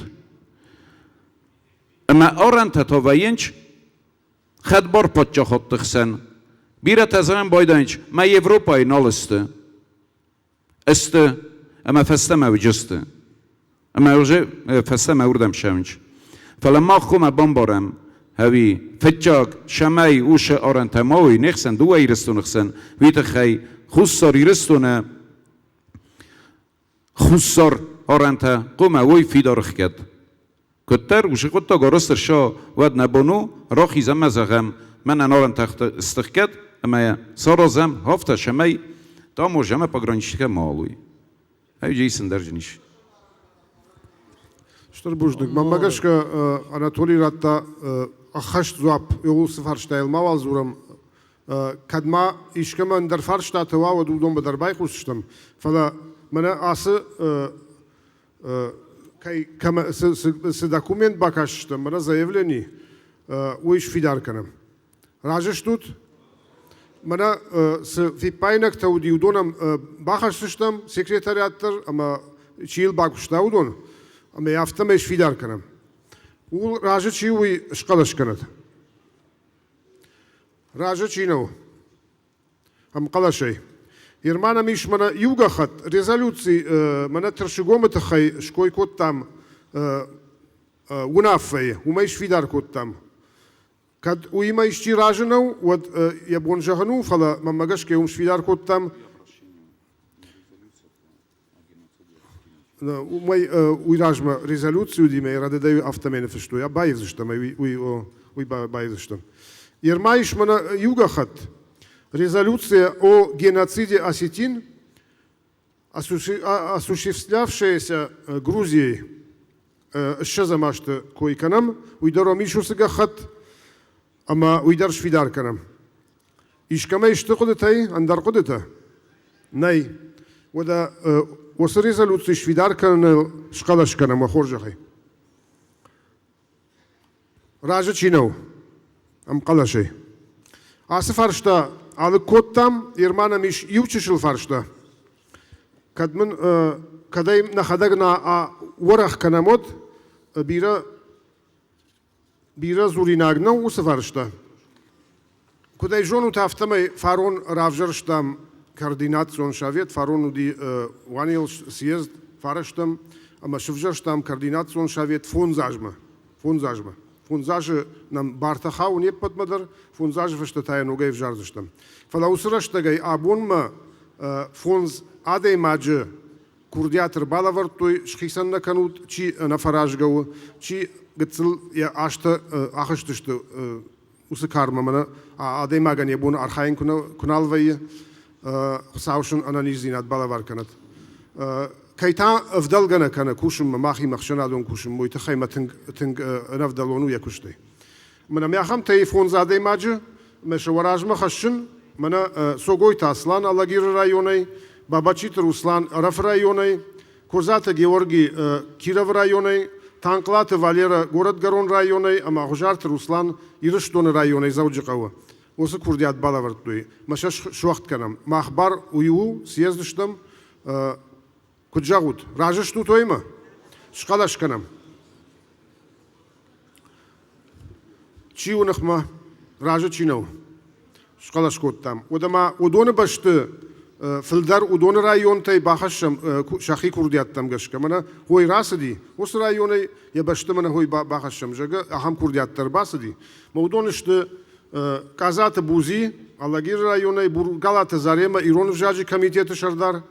Ӕмӕ арӕнтӕ та вӕййынц хӕдбар паддзахадты хсӕн. Бирӕтӕ зӕгъын байдайынц, мӕ Европӕйы нал сты. Сты ӕмӕ фӕстӕмӕ уыдысты. Ӕмӕ уже фӕстӕмӕ уырдӕм цӕуынц. Фӕлӕ мах хъуамӕ бамбарӕм, ӕви фыццаг, цӕмӕй уыцы арӕнтӕ ма уой не хсӕн, дыууӕ Ирыстоны хсӕн, уый тыххӕй Хуссар Ирыстоны Хуссар арӕнтӕ хъуамӕ уой фидар ӕхгӕд. Куыддӕр уыцы хъуыддаг арӕзт ӕрцӕуа, уӕд нӕ бон у рахизӕм ӕмӕ зӕгъӕм, мӕнӕн арӕнтӕ сты хгӕд ӕмӕ саразӕм афтӕ, цӕмӕй таможня ӕмӕ пограничникӕ ма алой. Ӕви ӕндӕр ис. Стыр бузныг. Мӕнмӕ гӕсгӕ Анатолий радта ӕххӕст дзуапп уыцы фарстайыл мауал дзурӕм. Кӕд ма искӕмӕ ӕндӕр фарстатӕ уа, уӕд уыдонмӕ дӕр байхъусдзыстӕм. Фӕлӕ мӕнӕ ацы кӕй кӕмӕ цы документ бакастыстӕм, мӕнӕ заявлени, уый сфидар кӕнӕм. Разы стут? Мӕнӕ цы фиппаинӕгтӕ уыди, уыдон ӕм бахӕсдзыстӕм секретариат дӕр ӕмӕ чи йыл бакуыста, уыдон, ӕмӕ афтӕмӕй сфидар кӕнӕм. Ууыл разы чи у, уый схъӕлӕс кӕнӕд. Разы чи нӕу? Ӕмхъӕлӕсӕй. Ерман ӕм ис мӕнӕ иу гӕххӕтт, резолюци мӕнӕ Тырсыгомы тыххӕй ской кодтам уынаффӕйы, уымӕй сфидар кодтам. Кӕд уыимӕ исчи разы нӕу, уӕд йӕ бон зӕгъын у, фӕлӕ мӕнмӕ гӕсгӕ уым сфидар кодтам Уымӕй уый размӕ резолюци уыди, мӕ рӕдыдӕй афтӕмӕй ныффыстой. Баивдзыстӕм ӕй, уый, уый баивдзыстӕм. Ерма ис мӕнӕ иу гӕххӕтт. Резолюция о геноциде осетин, осуществлявшаяся Грузией ссӕдзӕм азты кой кӕнӕм, уый дӕр ом ис уыцы гӕххӕтт, ӕмӕ уый дӕр сфидар кӕнӕм. Искӕмӕ исты хъуыдытӕй ӕндӕр хъуыдытӕ? Нӕй. Уӕдӕ уыцы резолюци сфидар кӕныныл схъӕлӕс кӕнӕм уӕ хорзӕхӕй. Разы чи нӕу? Ӕмхъӕлӕсӕй. Ацы фарста алыг кодтам, Ерман нӕм ис иу чысыл фарста. Кӕд мын кӕдӕй нӕхӕдӕг нӕ уӕрӕх кӕнӕм, уӕд бирӕ Бирӕ дзуринаг нӕу уыцы фарста. Куыд ӕй зонут, афтӕмӕй фарон равзӕрстам координацион совет, фарон уыди Уанел съезд фарӕстӕм ӕмӕ сывзӕрстам координацион совет фондз азмӕ. Фондз азмӕ. Фондз азы нӕм бартӕ хауы не ппӕтмӕ дӕр, фондз азы фӕстӕ та йӕ ногӕй ӕвзардзыстӕм. Фӕлӕ уыцы рӕстӕгӕй абонмӕ фондз адӕймаджы курдиат ӕрбалӕвӕрдтой, схицӕн нӕ кӕнут, чи ӕнӕфӕразгӕ у, чи гыццыл йӕ азтӕ ахызтысты уыцы кармӕ мӕнӕ адӕймагӕн йӕ бон архайын куы нал вӕййы, Хуыцау сын ӕнӕниздзинад балӕвар кӕнӕд. Кӕй та ӕвдӕлгӕ нӕ кӕны кусынмӕ, махимӕ ӕхсӕнадон кусынмӕ, уый тыххӕй мӕ тынг, тынг ӕнӕвдӕлон у йӕ куыстӕй. Мӕнӕ мӕ ахӕмтӕй фондз адӕймаджы мӕ сӕ уӕ размӕ хӕссын, мӕнӕ Цогойты Аслан Алагиры районӕй, Бабачиты Руслан Ӕрӕфы районӕй, Козаты Георги Кировы районӕй, Танхълаты Валера Горӕтгӕрон районӕй ӕмӕ Ӕгъуызарты Руслан Ирыстоны районӕй Дзӕуджыхъӕуы. Уыцы курдиат балӕвӕрдтой, мӕ сӕ суӕгъд кӕнӕм. Мах бар уый у, съезд стӕм. Куыд зӕгъут, разы стут уыимӕ? Схъӕлӕс кӕнӕм. Чи у ныхмӕ, разы чи нӕу? Схъӕлӕс кодтам. Уӕдӕ ма уыдоны бӕсты фылдӕр уыдоны районтӕй бахӕссӕм сӕхи курдиӕттӕм гӕсгӕ. Мӕнӕ хой рацыди, уыцы районӕй йӕ бӕсты мӕнӕ хой бахӕссӕм, зӕгъгӕ, ахӕм курдиат дӕр бацыди. Мӕ уыдон сты Къадзаты Бузи, Алагиры районӕй Бургалаты Заремӕ ирон ӕвзаджы комитеты сӕрдар,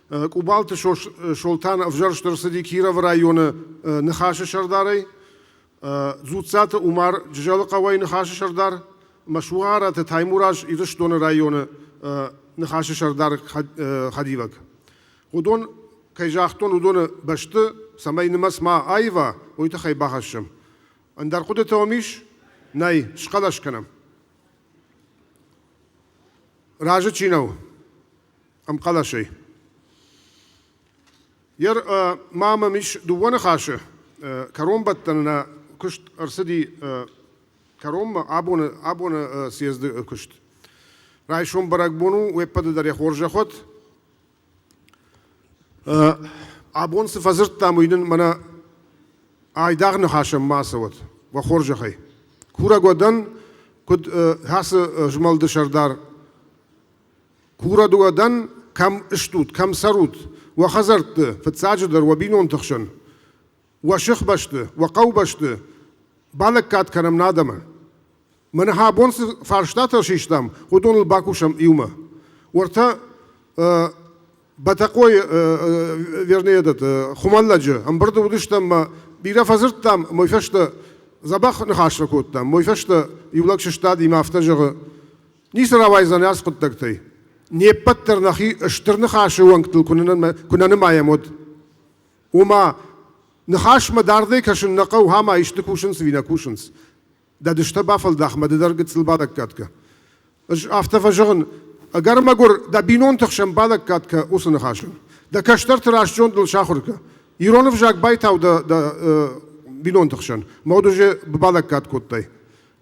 Къубалты Солтан ӕвзӕрст ӕрцыди Кировы районы Ныхасы сӕрдарӕй, Дзуццаты Умар Джызӕлы хъӕуӕй Ныхасы сӕрдар, Мӕсугъараты Таймураз Ирыстоны районы Ныхасы сӕрдары хӕдивӕг. Уыдон, кӕй загътон, уыдоны бӕсты, цӕмӕй нымӕц ма аива, уый тыххӕй бахӕссӕм. Ӕндӕр хъуыдытӕ уӕм ис? Нӕй, схъӕлӕс кӕнӕм. Разы чи нӕу? Ӕмхъӕлӕсӕй. Ер ма мӕм ис дыууӕ ныхасы. Кӕронбӕттӕны нӕ куыст ӕрцыди кӕронмӕ абоны, абоны съезды куыст. Райсом бӕрӕгбон у, уе ппӕты дӕр йӕ хорзӕх уӕд. Абон цы фӕдзырдтам, уый нын мӕнӕ айдагъ ныхасӕн ма ацӕуӕд, уӕ хорзӕхӕй. Курӕг уӕ дӕн, куыд ацы змӕлды сӕрдар Курӕг уӕ дӕн, кӕм стут, кӕм цӕрут, уӕ хӕдзӕртты, фыццаджыдӕр уӕ бинонты хсӕн, уӕ сыхбӕсты, уӕ хъӕубӕсты балӕггад кӕнӕм нӕ адӕмӕн. Мӕнӕ абон цы фарстатӕ систам, уыдоныл бакусӕм иумӕ. Уӕртӕ Бӕтӕхъойы, вернее, этот, Хуымӕллӕджы ӕмбырды уыдыстӕм мӕ бирӕ фӕдзырдтам, мой фӕстӕ дзӕбӕх ныхас фӕкодтам, мой фӕстӕ иу лӕг сыстади мӕ афтӕ зӕгъы, Ницы рауайдзӕн ацы хъуыддӕгтӕй. Не ппӕт дӕр нӕхи стыр ныхасы уӕнгтыл куы нӕ нымайӕм, уӕд. Ома, ныхасмӕ дардӕй кӕсын нӕ хъӕуы, ӕмӕ исты кусынц ӕви нӕ кусынц. Дӕ дыстӕ бафӕлдах мӕ ды дӕр гыццыл балӕггад кӕ. Ӕз афтӕ фӕзӕгъын, ӕгӕр-мӕгуыр дӕ бинонты хсӕн балӕггад кӕ уыцы ныхасӕн. Дӕ кӕстӕрты раст зондыл сахуыр кӕ. Ирон ӕвзаг байтау дӕ, дӕ бинонты хсӕн. Мӕ уд балӕггад кодтай.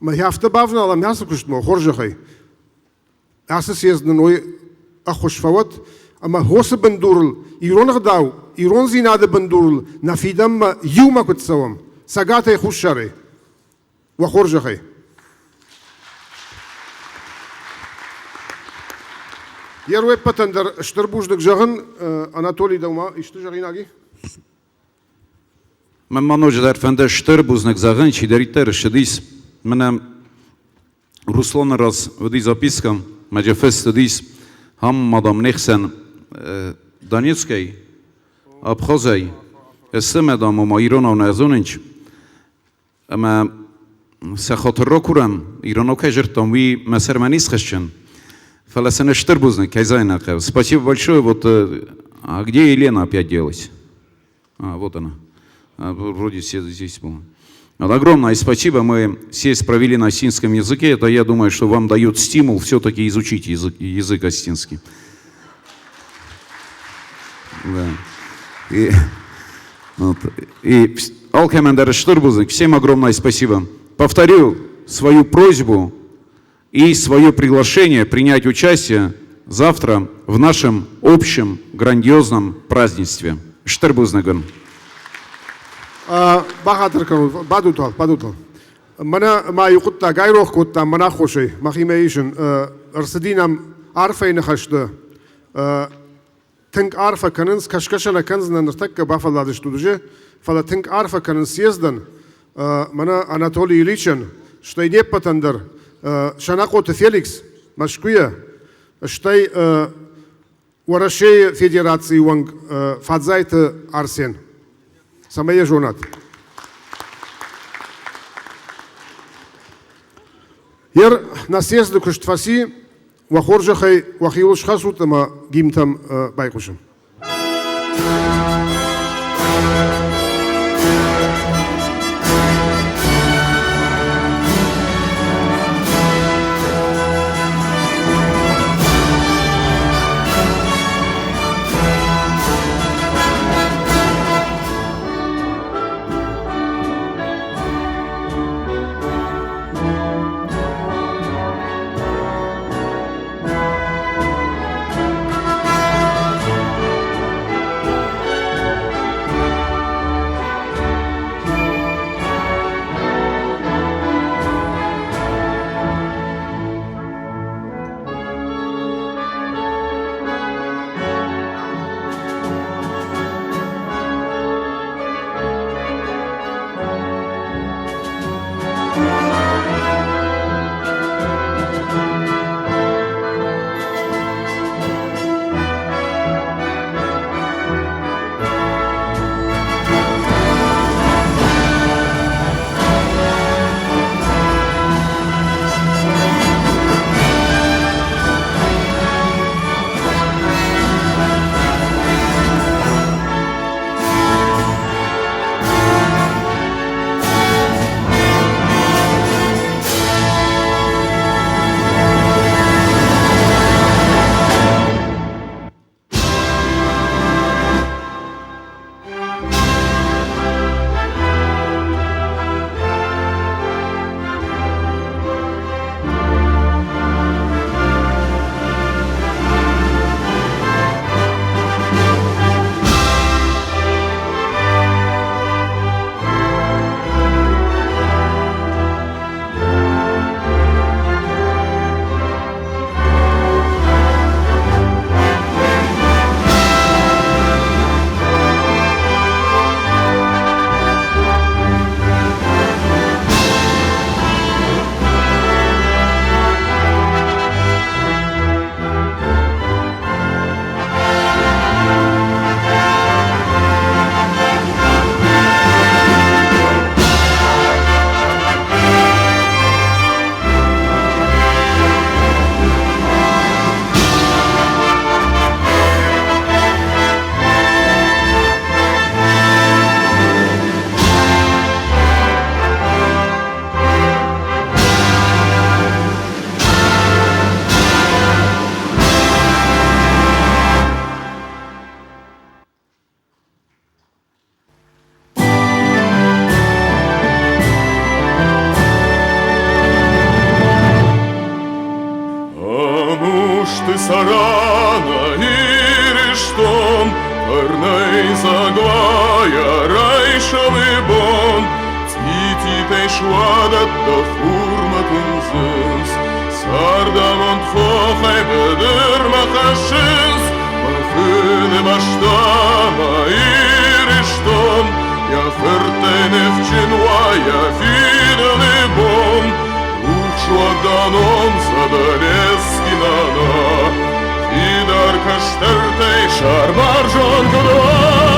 Мӕ афтӕ бавналӕм ацы куыстмӕ хорзӕхӕй. Ацы съезд нын уый ӕххуыс фӕуӕд, ӕмӕ хосы бындурыл, ирон ӕгъдау, ирондзинады бындурыл нӕ фидӕнмӕ иумӕ куыд цӕуӕм, цӕгатӕй хуссарӕй. Уӕ хорзӕхӕй. Йе руеппӕтӕн дӕр стыр бузныг зӕгъын. Анатолий, дӕумӕ исты зӕгъинаг и? Мӕн ма ноджыдӕр фӕнды стыр бузныг зӕгъын, чидӕриддӕр ссыдис. Мӕнӕ Русланы раз уыди записка, мӕ фыст уыдис ам мадам не хсӕн Донецкӕй, Абхазӕй. Сты мадам, ома иронау нӕ зонынч. Ӕмӕ сӕ хатыр ракурӕм, иронау кӕй зырдтам, уый мӕ сӕрмӕ не схӕсджын. Фӕлӕ сын стыр бузныг, кӕй зайын хъӕуы. Спасибо большое. Вот, а где Елена опять делась? А, вот она. Вроде все здесь была. Вот, огромное спасибо. Мы съезд провели на осетинском языке. Это, я думаю, что вам дает стимул все-таки изучить язык, язык осетинский. Да. И, вот, и Алкӕмӕн дӕр стыр бузныг, всем огромное спасибо. Повторю свою просьбу и свое приглашение принять участие завтра в нашем общем грандиозном празднестве. Стыр бузныг. Бахатыр кӕнут, бадут уал, бадут уал. Мӕнӕ ма иу хъуыддаг айрох кодтам мӕн аххосӕй, мӕхимӕ исын. Ӕрцыди нӕм арфӕйы ныхӕсты. Тынг арфӕ кӕнынц, кӕсгӕ сӕ нӕ кӕндзынӕн ныртӕккӕ бафӕлладысты уыдысты, фӕлӕ тынг арфӕ кӕнынц съездӕн, мӕнӕ Анатолий Ильичӕн, стӕй не ппӕтӕн дӕр, Санахъоты Феликс Мӕскуыйӕ, стӕй Уӕрӕсейы Федерацийы уӕнг Фадзайты Арсен. Цӕмӕй йӕ зонат. Ер нӕ съезды куыст фӕци, уӕ хорзӕхӕй уӕхиуыл схӕцут ӕмӕ гимнтӕм байхъусын. Ӕнусты сӕрана Ирыстон, Фӕрнӕй загуайа райсомы бон, Цъититӕй суадӕттӕ хурмӕ тындзынц, Цардамонд хохӕй быдырмӕ хӕссынц, Мӕ фыны бӕстӕмӕ Ирыстон, Йӕ фырттӕй ныфджын уа йӕ фидӕны бон, Рухс уӕд Задолески нана, Фидар кӕстӕртӕй сӕрбӕрзонд куыд уа.